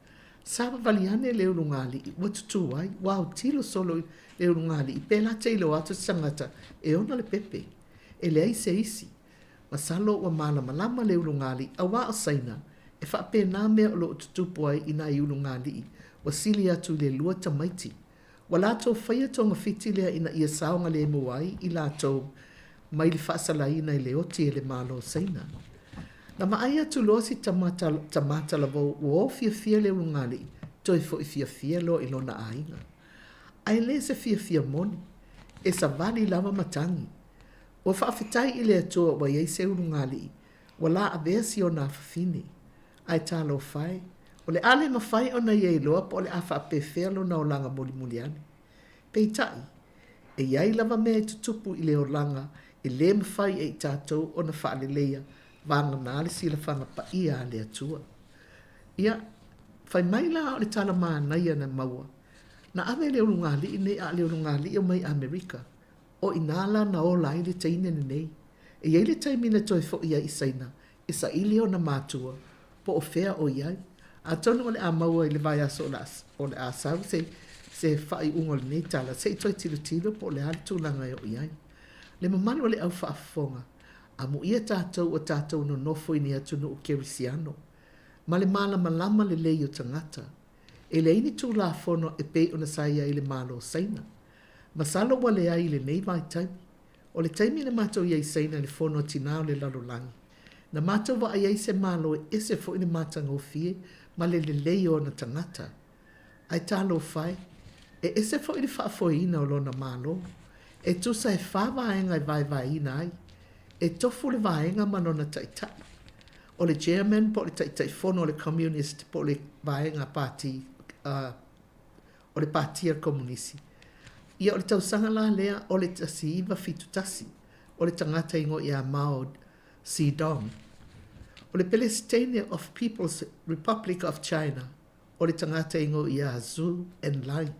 Savavali ane le ulugalii, ua tutū ai, ua autilo solo le ulugalii pe la te iloa atu se tagata e ona le pepe. E leai se isi. Masalo ua malamalama le ulugalii auā o Saina, e faapena mea o lo o tutupu ai i nai ulugalii ua sili atu i le lua tamaiti. Ua latou faia togafiti lea ina ia saogalemu ai i latou mai le faasalaina i le oti e le Malo o Saina. Na vaai atu loa si tama tamā talavou ua o fiafia le ulugalii, toe foi fiafia loa i lona aiga. Ae le se fiafia moni, e savali lava ma tagi. Ua faafetai i le Atua ua i ai se ulugalii ua laavea si ona afafine. Ae talofa e, o le a le mafai ona ia iloa po o le a faapefea lona olaga mulimuli ane. Peitai, E i ai lava mea e tutupu i le olaga e lē mafai e i tatou ona faaleleia, vagana le silafaga paia a le Atua. Ia, fai mai la o le tala manaia na maua, na ave le ulugalii nei a o le ulugalii o mai Amerika, o inā la na ola ai le teine lenei. E i ai le taimi na toe fo'i ai i Saina e saili ona matua po o fea o i ai. Atonu o le a maua i le vaiaso o le a sau se se faaiuga o lenei tala, se i toe tilotilo po o le a le tulaga e oo i ai. Le mamalu o le au faafofoga, amuia tatou ua tatou nonofo i ni atunuu kerisiano, ma le malamalama lelei o tagata. E leai ni tulafono e pei ona sa i ai i le Malo o Saina. Masalo ua leai i lenei vaitaimi. O le taimi na matou i ai i Saina i le Fono a Tinā o le Lalolagi, na matou vaai ai se Malo e ese foi le matagofie ma le lelei o ona tagata. Ae talofa e, e ese foi le faafoeina o lona Malo. E tusa e fa vaega e vaevaeina ai. E tofu le vaega ma lona taitai. O le Chairman po o le Taitaifono o le Communist po o le Vaega Pati o le Patia Komunisi. Ia o le tausaga la lea o le 1971, o le tagata igoa ia Mao Zedong. O le Pelesiteine of People's Republic of China, o le tagata igoa ia Zhou Enlai.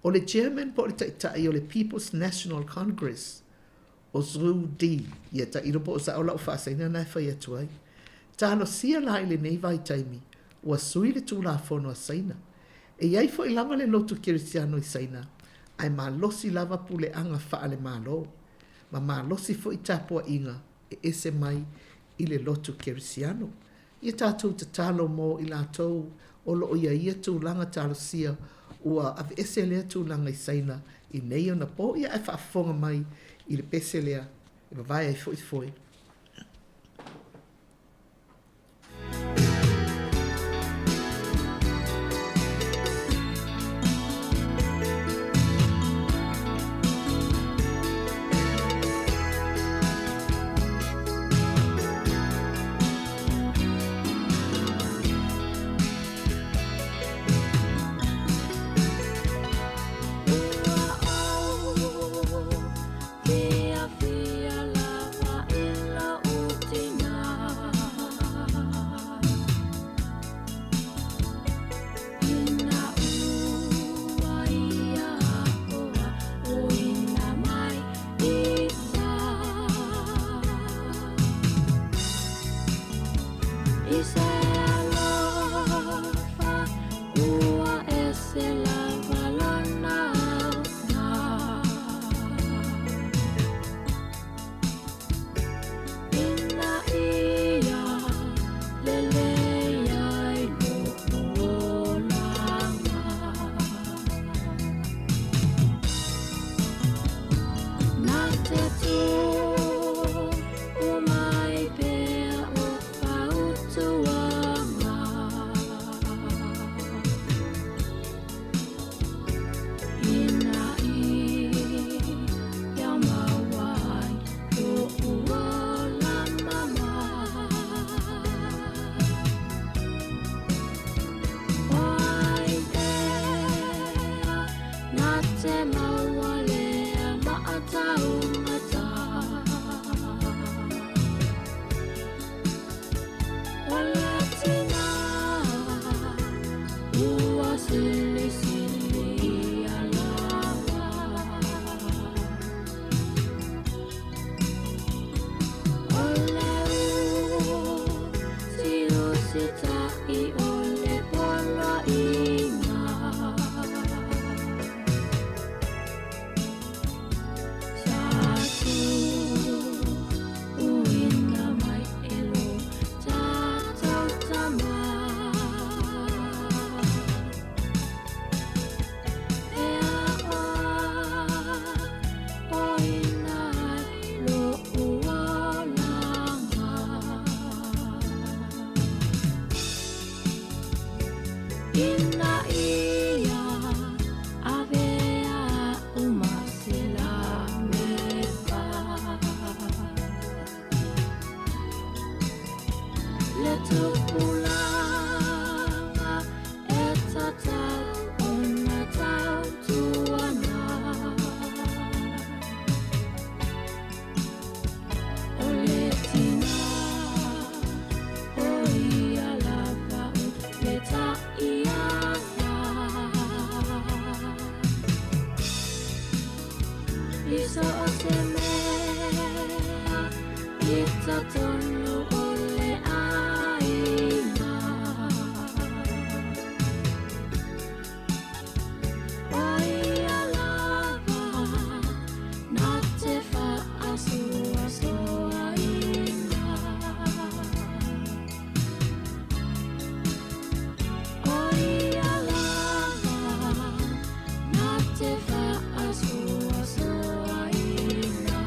O le Chairman po o le Taitai o le People's National Congress, o Zhu Di, ia tailo po o sao lau faasaina na e fai atu ai. Talosia la i lenei vaitaimi, ua sui le Tulafono a Saina. E i ai foi lava le lotu kerisiano i Saina, ae malosi lava puleaga faale-Malo, ma malosi foi tapuaiga e ese mai i le lotu kerisiano. Ia tatou tatalo mo i latou o lo o i a ia tulaga talosia ua aveese lea tulaga i Saina i nei ona po, ia ae faafofoga mai i le pese lea e vavae ai foi foe. se mea i totonu o le ʻāina. ʻO ia lava na te fa'asoasoaina. ʻO ia lava na te fa'asoasoaina.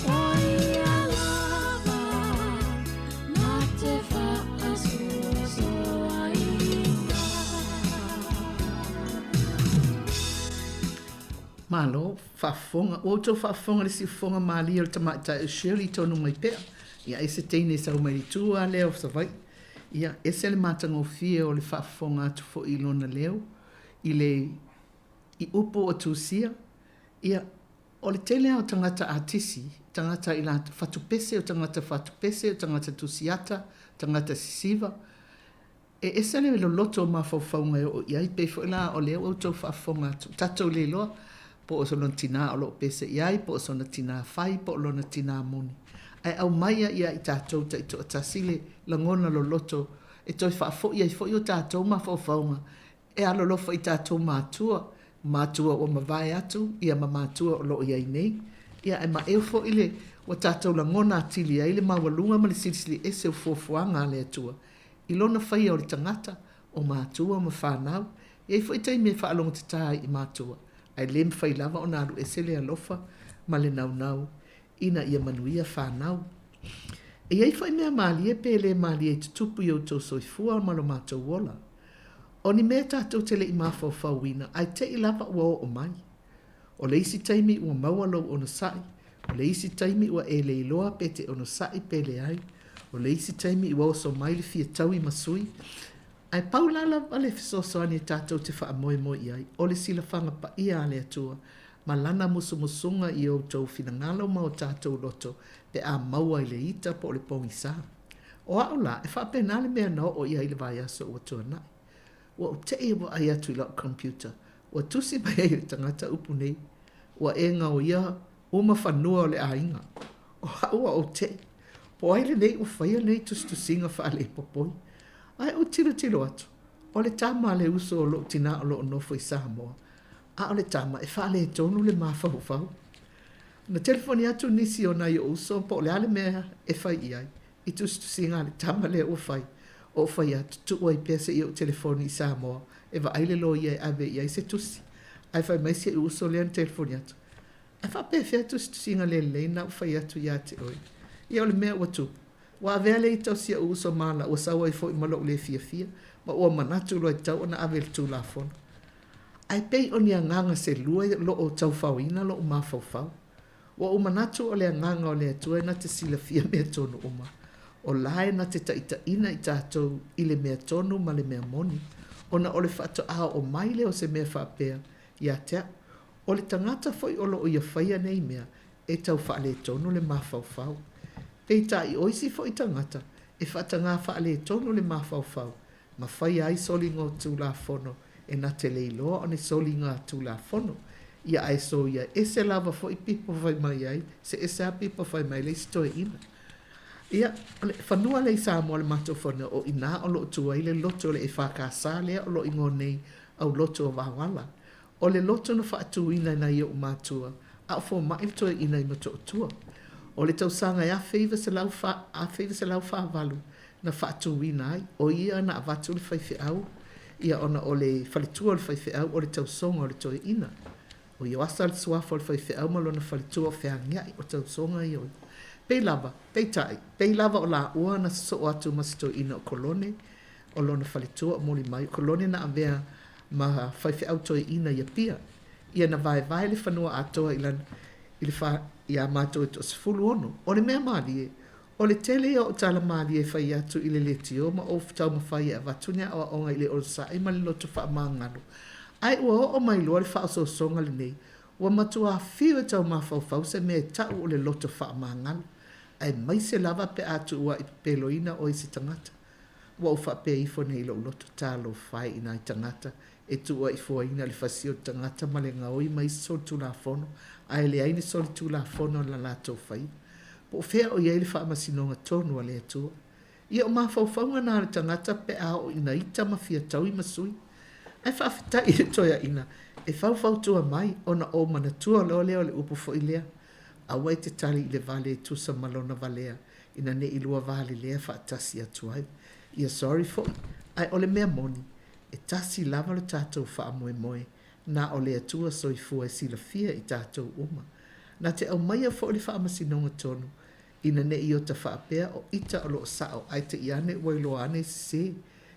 ʻO ia lava na te fa'asoasoaina. Malo, faafofoga, ua outou faafofoga i le siufofoga malie o le tamaitai o Shirley tonu mai pea. Ia, e se teine e sau mai le itu lava lea o Savaii. Ia, ese le matagofie o le faafofoga atu foi i lona leo, i le, i upu o tusia. Ia, o le tele lava o tagata atisi, tagata i latou, fatupese, o tagata fatupese, o tagata tusiata, tagata sisiva, E ese le loloto o mafaufauga e oo i ai, pei foi la o lea ua outou faafofoga atu, tatou le iloa po o lona tinā o lo o pese i ai, po o sona tinā fai, po o lona tinā moni. Ae aumaia ia i tatou taitoatasi le lagona loloto e toe faafoi ai foi o tatou mafaufauga e alolofa i tatou matua, matua ua mavae atu ia ma matua o lo o i ai nei. Ia ae maeu foi le ua tatou lagona atili ai le maualuga ma le silisili ese o fuafuaga a le Atua i lona faia o le tagata, o matua ma fanau. E i ai foi taimi e faalogotatā ai i matua, ae le mafai lava ona alu ese le alofa ma le naunau ina ia manuia fanau. E i ai foi mea malie pe le malie i tutupu i outou soifua ma lo matou ola. O ni mea tatou te le i mafaufauina ae te i lava ua oo mai. O le isi taimi ua maua lou onosai, o le isi taimi ua e le iloa pe te onosai pe leai, o le isi taimi ua oso mai le fia taui ma sui. Ae pau la lava le fesoasoani e tatou te faamoemoe i ai, o le silafaga paia a le Atua ma Lana musumusuga i outou finagalo ma o tatou loto pe a maua i le ita po o le pogisa. O au la, e faapena le mea na oo i ai i le vaiaso ua tuanai. Ua ou teʻi e vaai atu i la'u computer, ua tusi mai ai le tagata upu nei, Ua e gaoia uma fanua o le aiga. O a'u ua ou teʻi, po o ai lenei ua faia lenei tusitusiga faalepopoi. Ae ou tilotilo atu, o le tama a le uso o lo'u tinā o lo'o nofo i Samoa, a o le tama e faaletonu le mafaufau. Na telefoni atu nisi o nai o'u uso po o le a le mea e fai i ai, i tusitusiga a le tama lea ua fai, ou fai atu, tuu ai pea seia ou telefoni i Samoa e vaai le loia e ave i ai se tusi. Ae fai mai si uso lea na telefoni atu, Ae faapefea tusitusiga le lelei na ua fai atu ia te oe? Ia o le mea ua tupu, ua avea le ita o si ou uso ma la ua sau ai foi ma lou le fiafia, ma ua manatu loa e tatau ona ave i le Tulafono. Ae pei o ni agaga selua o lo o taufaoina lou mafaufau. Ua ou manatu o le agaga o le Atua e na te silafia mea tonu uma, o la e na te taitaina i tatou i le mea tonu ma le mea moni, ona o le faatoa oo mai lea o se mea faapea ia te a'u, o le tagata foi o lo o ia faia nei mea, e tau faaletonu le mafaufau. Peitai o isi foi tagata, e faatagā faaletonu le mafaufau, ma faia ai soliga o Tulafono e na te le iloa o ni soliga Tulafono. Ia ae soia ese lava foi pipo fai mai ai, se ese a pipo fai mai le isi toeaina. Ia, o le fanua lea i Samoa le matou fanua, o i na o lo o tu ai le loto o le EFKS lea o lo o igoa nei Aulotu o Vaoala. O le loto na faatuina e nai o'u matua, a o foma'i le toeaina i Motootua. O le tausaga e 1948 na faatuina ai, o ia na avatu le faifeau, ia ona o le faletua o le faifeau o le tausoga o le toeaina. O Ioasa le suafa o le faifeau ma lona faletua o Feagia'i, o tausoga ia o ia. Pei lava, peitai, pei lava o laua na sosoo atu ma se toeaina o Kolone, o lona faletua o Molimai, o Kolone na avea ma faifeau toeaina i Apia. Ia na vaevae le fanua atoa i lana, i le fa, iā matou e toasefulu ono. O le mea malie, o le tele ia o tala malie e fai atu i le leitio ma ou taumafai e avatu ni aoaoga i le onosai ma le loto faamagalo. Ae ua oo mai loa le faaosoosoga lenei, ua matuā fiu e tau mafaufau se mea e ta'u o le loto faamagalo, aemaise lava pe a tuua'i pepeloina oe i se tagata. Ua ou faapea ifo nei i lo'u loto, Talofa e i nai tagata e tuuaifuaina i le fasia o le tagata ma le gaoi ma isi solitulafono ae leai ni solitulafono na latou faia. Po o fea o i ai le faamasinoga tonu a le Atua? Ia o mafaufauga na o le tagata pe a oo ina ita ma fia taui ma sui. Ae faafetai i le toeaina e faufautua mai ona ou manatua loa lea o le upu foi lea, Aua e te tali i le vale e tusa ma lona valea ina ne i lua valelea faatasi atu ai. Ia sorry foi, ae o le mea moni, e tasi lava lo tatou faamoemoe, na o le Atua Soifua e silafia i tatou uma. Na te aumaia foi le faamasinoga tonu, ina ne i ota faapea o ita o lo o sao ae te i ane ua iloa ane e sesē,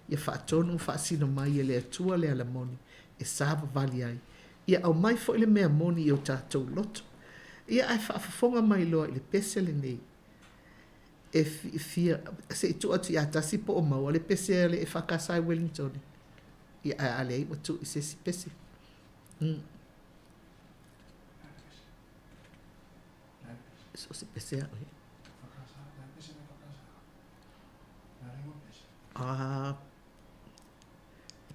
ia faatonu ma faasino mai e le Atua le ala moni e savavali ai. Ia aumai foi le mea moni i o tatou loto. Ia ae faafofoga mai loa i le pese lenei e fia se i tuu atu ia Tasi po o maua le pese a le EFKS i Wellington. Ia ae a leai ua tuu i se isi pese. So o se pese a'u ia. Ah,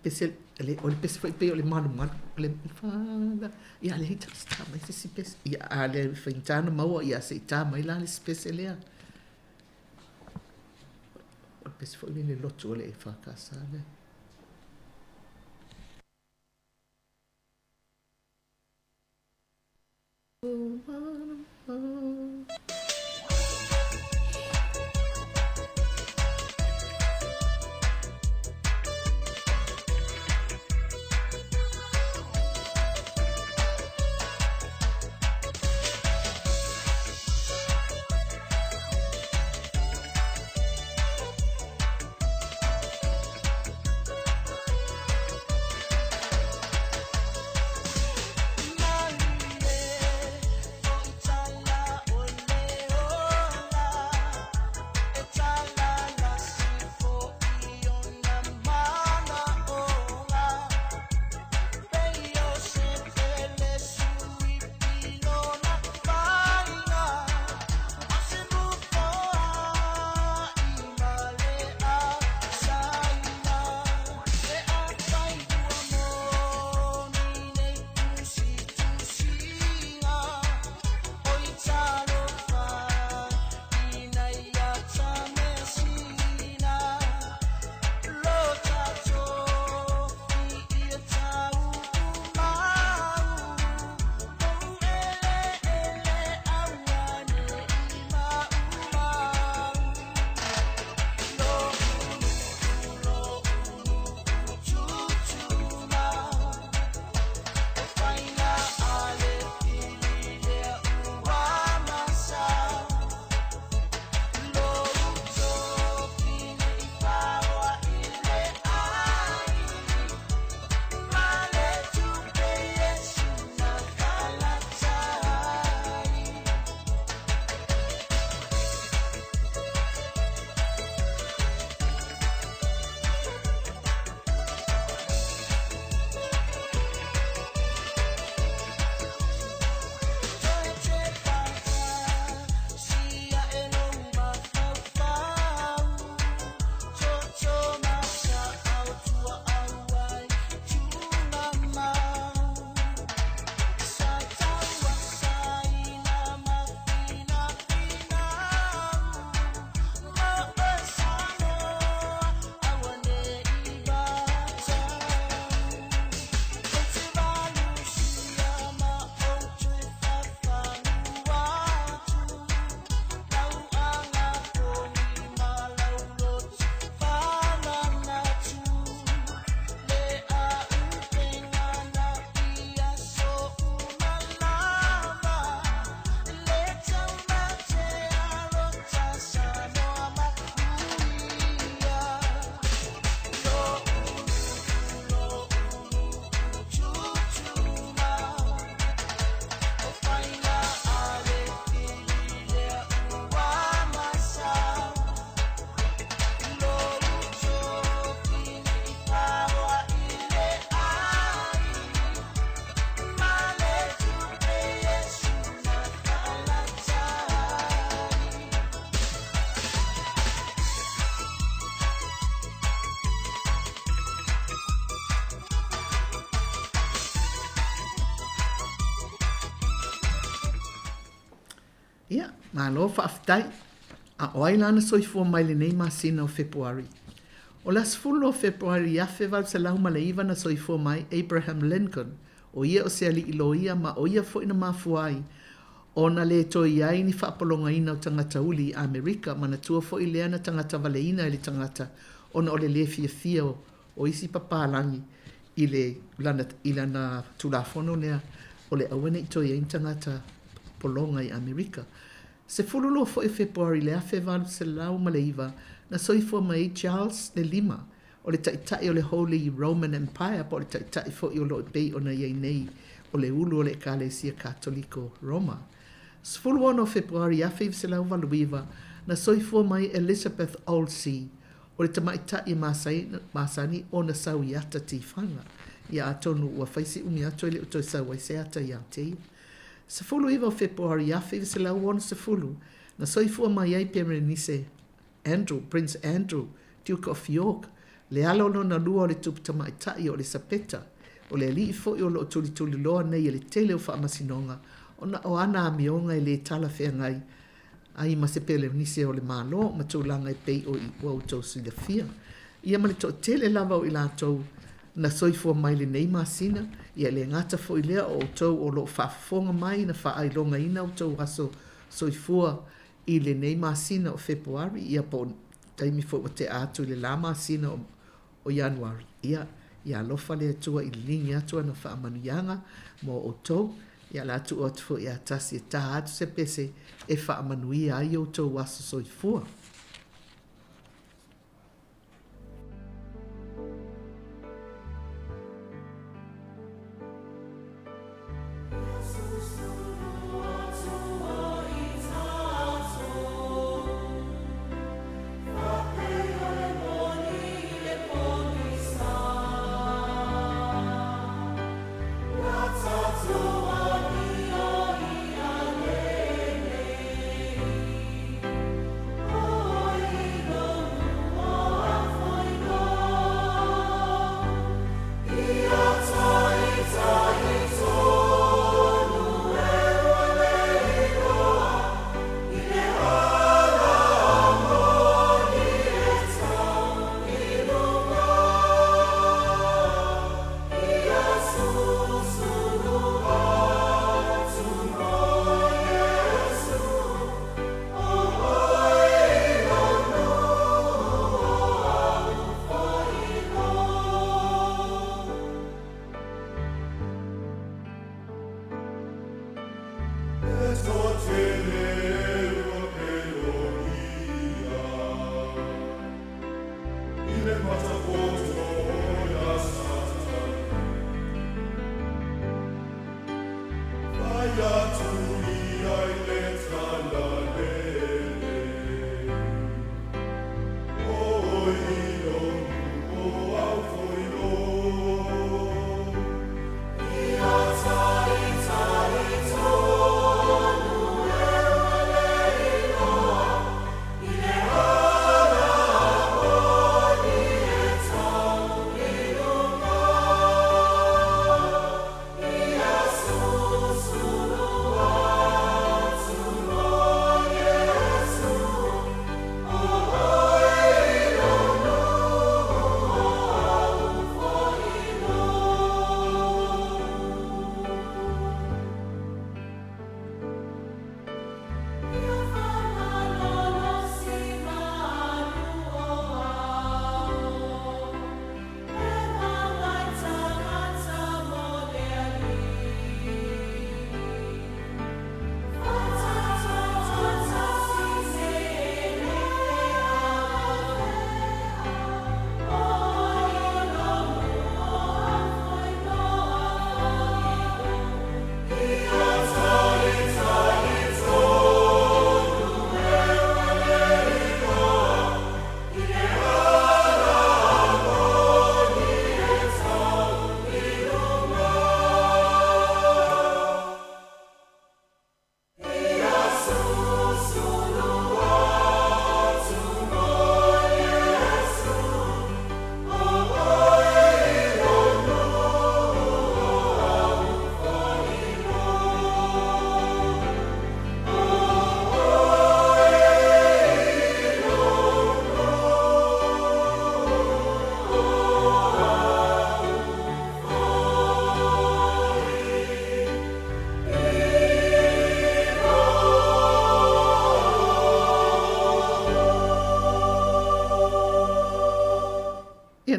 pese le o le pese foi pei o le malumalu o le fala ia le hita sta mai se isi pese ia a le faigata ona maua ia se i ta mai la le isi pese lea o le pese foi le lotu o le EFKS lea. Ia, malo faafetai. A o ai la na soifua mai lenei masina o Fepuari? O le aso 12 o Fepuari 1809 na soifua mai Abraham Lincoln, o ia o se aliʻi loia ma o ia foi na mafua ai ona lē toe i ai ni faapologaina o tagata uli i Amerika, manatua foi lea na tagata valeina e le tagata ona o le lē fiafia o isi papalagi i le lana i lana Tulafono lea o le aua ne i toe i ai ni tagata pologa i Amerika. 12 foi o Fepuari i le 1809 na soifua mai ai Charles le Lima, o le taitai o le Holy Roman Empire po o le taitai foi o lo o pei ona i ai nei o le ulu o le Ekalesia Katoliko Roma. 16 o Fepuari 1989 na soifua mai Elizabeth Olsey, o le tamaitai e masani ona sau i ata tifaga. Ia atonu ua fai si umi atu e le o toe sau ai se ata ia te ia. 19 o Fepuari 1960 na soifua mai ai Perenise Andrew, Prince Andrew, Duke of York, le alo lona lua o le tupu tamaitai o Elisapeta, o le alii foi o lo o tulituliloa nei e le tele o faamasinoga ona o ana amioga e lē talafeagai ai ma se Pelenise o le Malo ma tulaga e pei o i ua outou silafia. Ia ma le toatele lava o i latou na soifua mai lenei masina, ia e le gata foi lea o outou o lo o faafofoga mai na faailogaina outou aso soifua i lenei masina o Fepuari, ia po o taimi foi ua tea atu i le la masina o o Ianuari, ia, ia alofa le Atua i liligi atu ana faamanuiaga mo outou, ia o le a tuu atu foi ia Tasi e tā atu se pese e faamanuia ai outou aso soifua.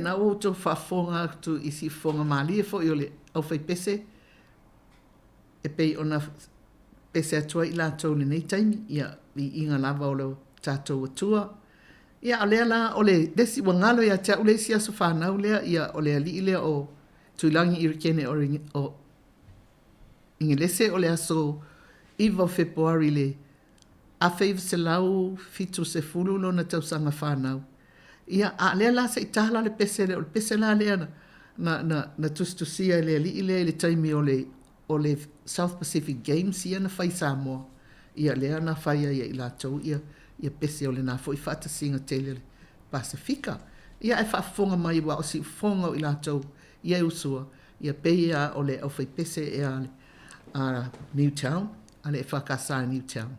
lena ua outou faafofoga atu i siufofoga malie foi o le aufaipese e pei ona pese atu ai i latou i lenei taimi, ia, viiga lava o lo tatou Atua. Ia, a o lea la, o le isi ua galo ia te au le isi aso fanau lea, ia, o le alii lea o Tuilagi Irikene o Igelese, o le aso 9 o Fepuari i le 1970 lona tausaga fanau. Ia, a o lea la se i tala le pese lea, o le pese la lea na, na, na, na tusitusia e le alii lea i le taimi o le, o le South Pacific Games ia na fai i Samoa. Ia, lea na fai ai e i latou ia, ia pese o lena foi faatasiga tele o le Pasefika. Ia, ae faafofoga mai aua o siufofoga o i latou ia e usua, ia pei lava o le aufaipese ea a Newtown, a le EFKS i Newtown.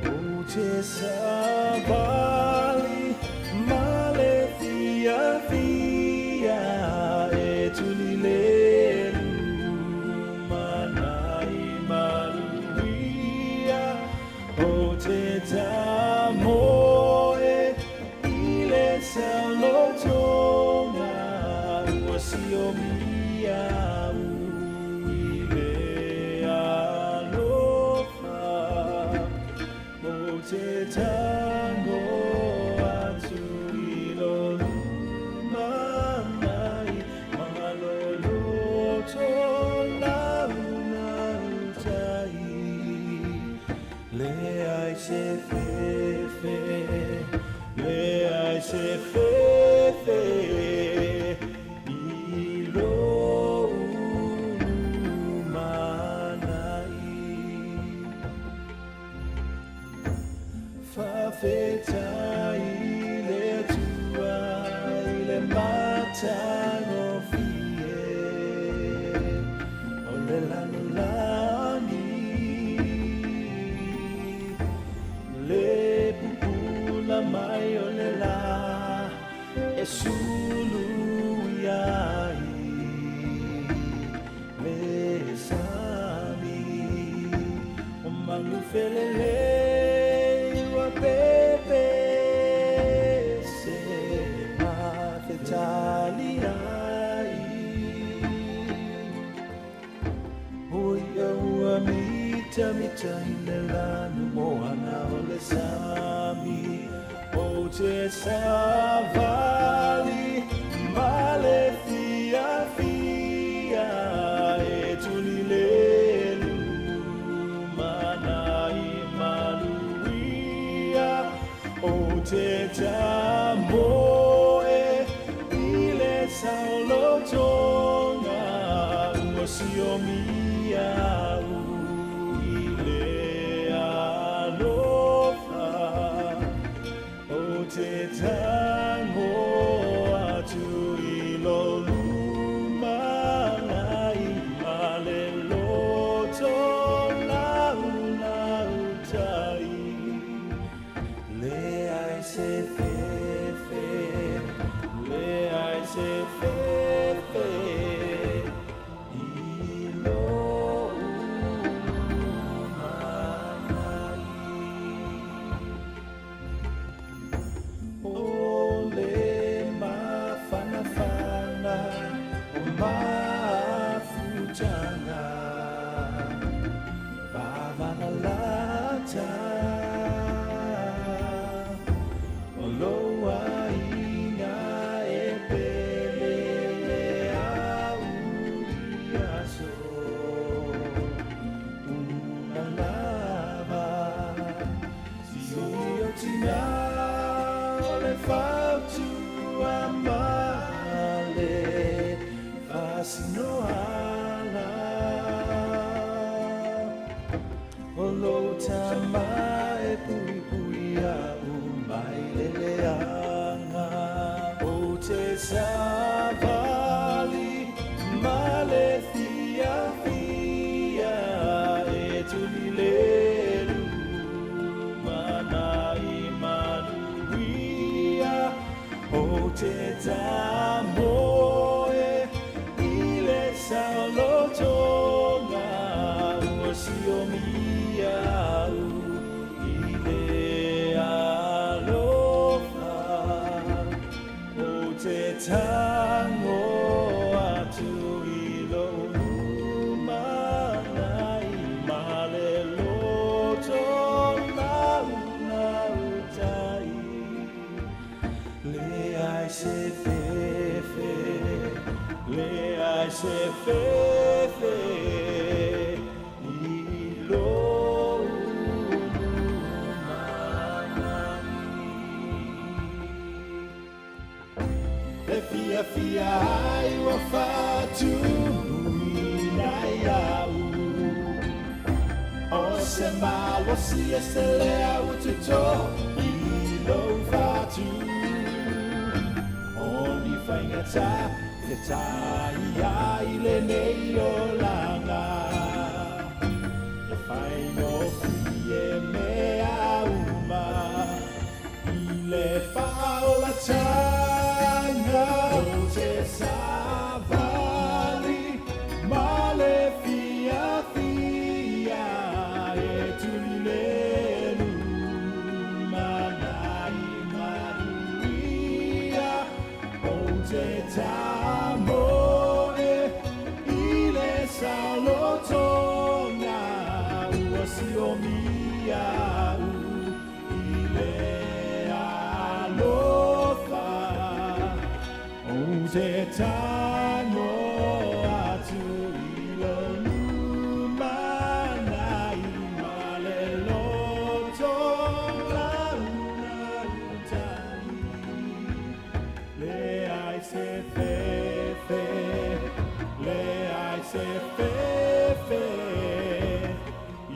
Ou te savali ma le fiafia e tuli le lumanai maluia o te tamoe i le saolotoga ua siomia au i le alofa o te tango atu i lo lumanai ma lo loto laulautai leai se fefe leai se fefe i lo lumanai Faafetai i le Atua i le matagofie o le lalolagi, le pupula mai o le lā e sulu ai le sami o manu felelei ua pepese ma fetaliai. O ia ua mitamita i le lanu moana o le sami o te savali ma le fiafia e tuli le lumanai maluia o te tamoe i le saolotoga ua siomia au i le alofa o te tango atu i lo lumanai ma le loto laulautai leai se fefe leai se fefe i lo lumanai. O le mafanafana o mafutaga vavalalata o lou aiga e pele le au i aso uma lava. Sio tina o le fautua ma le faasinoala o lou tama e puipui au mai le leaga o te savali ma le fiafia e tuli le lumanai maluia o te tamoe siomia au i le alofa O te tango atu i lou lumanai ma le loto naunautai. Leai se fefe, leai se fefe i lou lumanai. E fiafia ai ua faatumuina ia'u O se malosi e se lea ua toto i lou fatu O ni faigata fetai ai lenei olaga E faigofie mea uma i le faaolataga Ou te savali ma le fiafia e tuli le lumanai manuia Ou te tamoe i le saolotoga ua siomia au i le alofa Ou te tago atu i lou lumanai ma le loto naunautai. Leai se fefe, leai se fefe i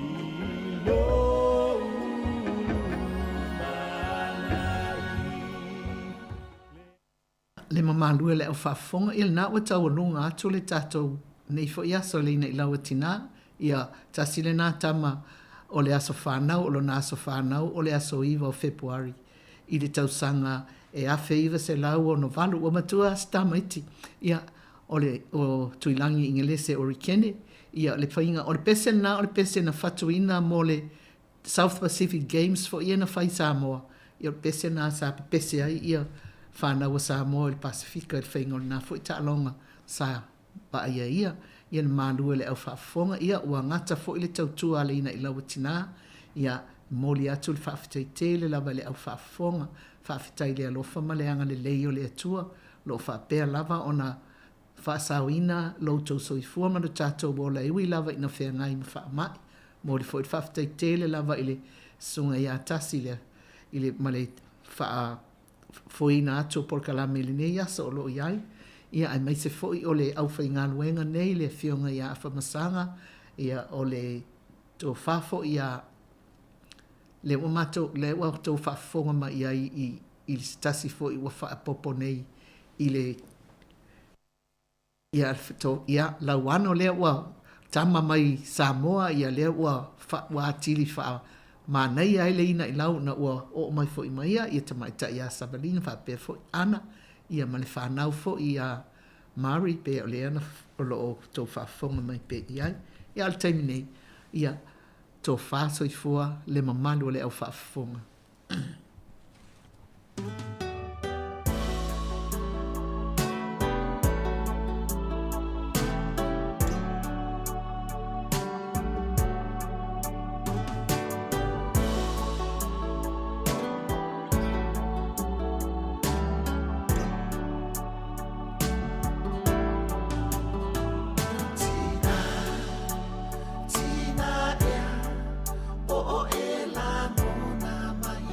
lou lumanai. Le mamalu e le au faafofoga, ia lena ua taualuga atu le tatou nei foi aso e leina i lau atina, ia tasi lena tama o le aso fanau, o lona aso fanau o le aso 9 o Fepuari i le tausaga e 1968, ua matua lava se tamaiti, ia o le o Tuilagi Ingelese o Rikene, ia le faiga o le pese lena o le pese na fatuina mo le South Pacific Games foi ia na fai i Samoa, ia o le pese lena sa pepese ai ia fanau a Samoa i le Pasefika i le faiga o lena foi taaloga sa vaaia ia, ia le malu e le au faafofoga, ia ua gata foi le tautua a Leina i lau tina, ia momoli atu le faafetai tele lava i le au faafofoga, faafetai i le alofa ma le agalelei o le Atua, o lo o faapea lava ona faasaoina lo outou soifua ma lo tatou ola e ui lava ina feagai ma faamai. Momoli foi le faafetai tele lava i le Susuga ia Tasi i le, i le, ma le faafoeina atu o polokalame i lenei aso o lo o i ai, ia aemaise foi o le aufaigaluega nei le Afioga ia Afamasaga, ia o le tofa foi ia lea ua matou, lea ua outou faafofoga mai i ai i, i se tasi foi ua faaopoopo nei i le Ia, to, ia, Lauano lea ua tama mai Samoa, ia lea ua, fa, ua atili faamanaia ai le inailau ona ua oo mai foi ma ia, ia tamaitai ia Savalina faapea foi Ana, ia ma le fanau foi ia Mari, pe o lea na, o lo o tou faafofoga mai pea i ai. Ia, a o le taimi nei, ia, tofa soifua le mamalu o le au faafofoga. Tina ea, o oe lagona mai.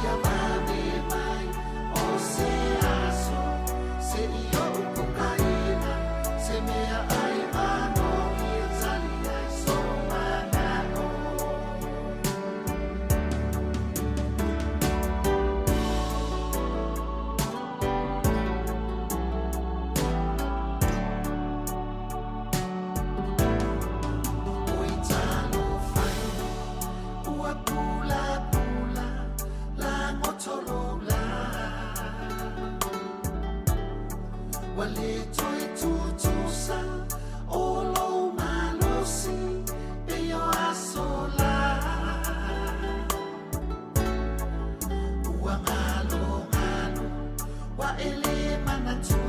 Ia vave mai o se aso Se i o'u kukaina Se mea ai manogi e tali ai so mana'o. Oi talofa e, ua pulapula lagoto lou lā. Ua lē toe tutusa o lou malosi pei o aso lā. Ua galogalo, ua e lē manatua.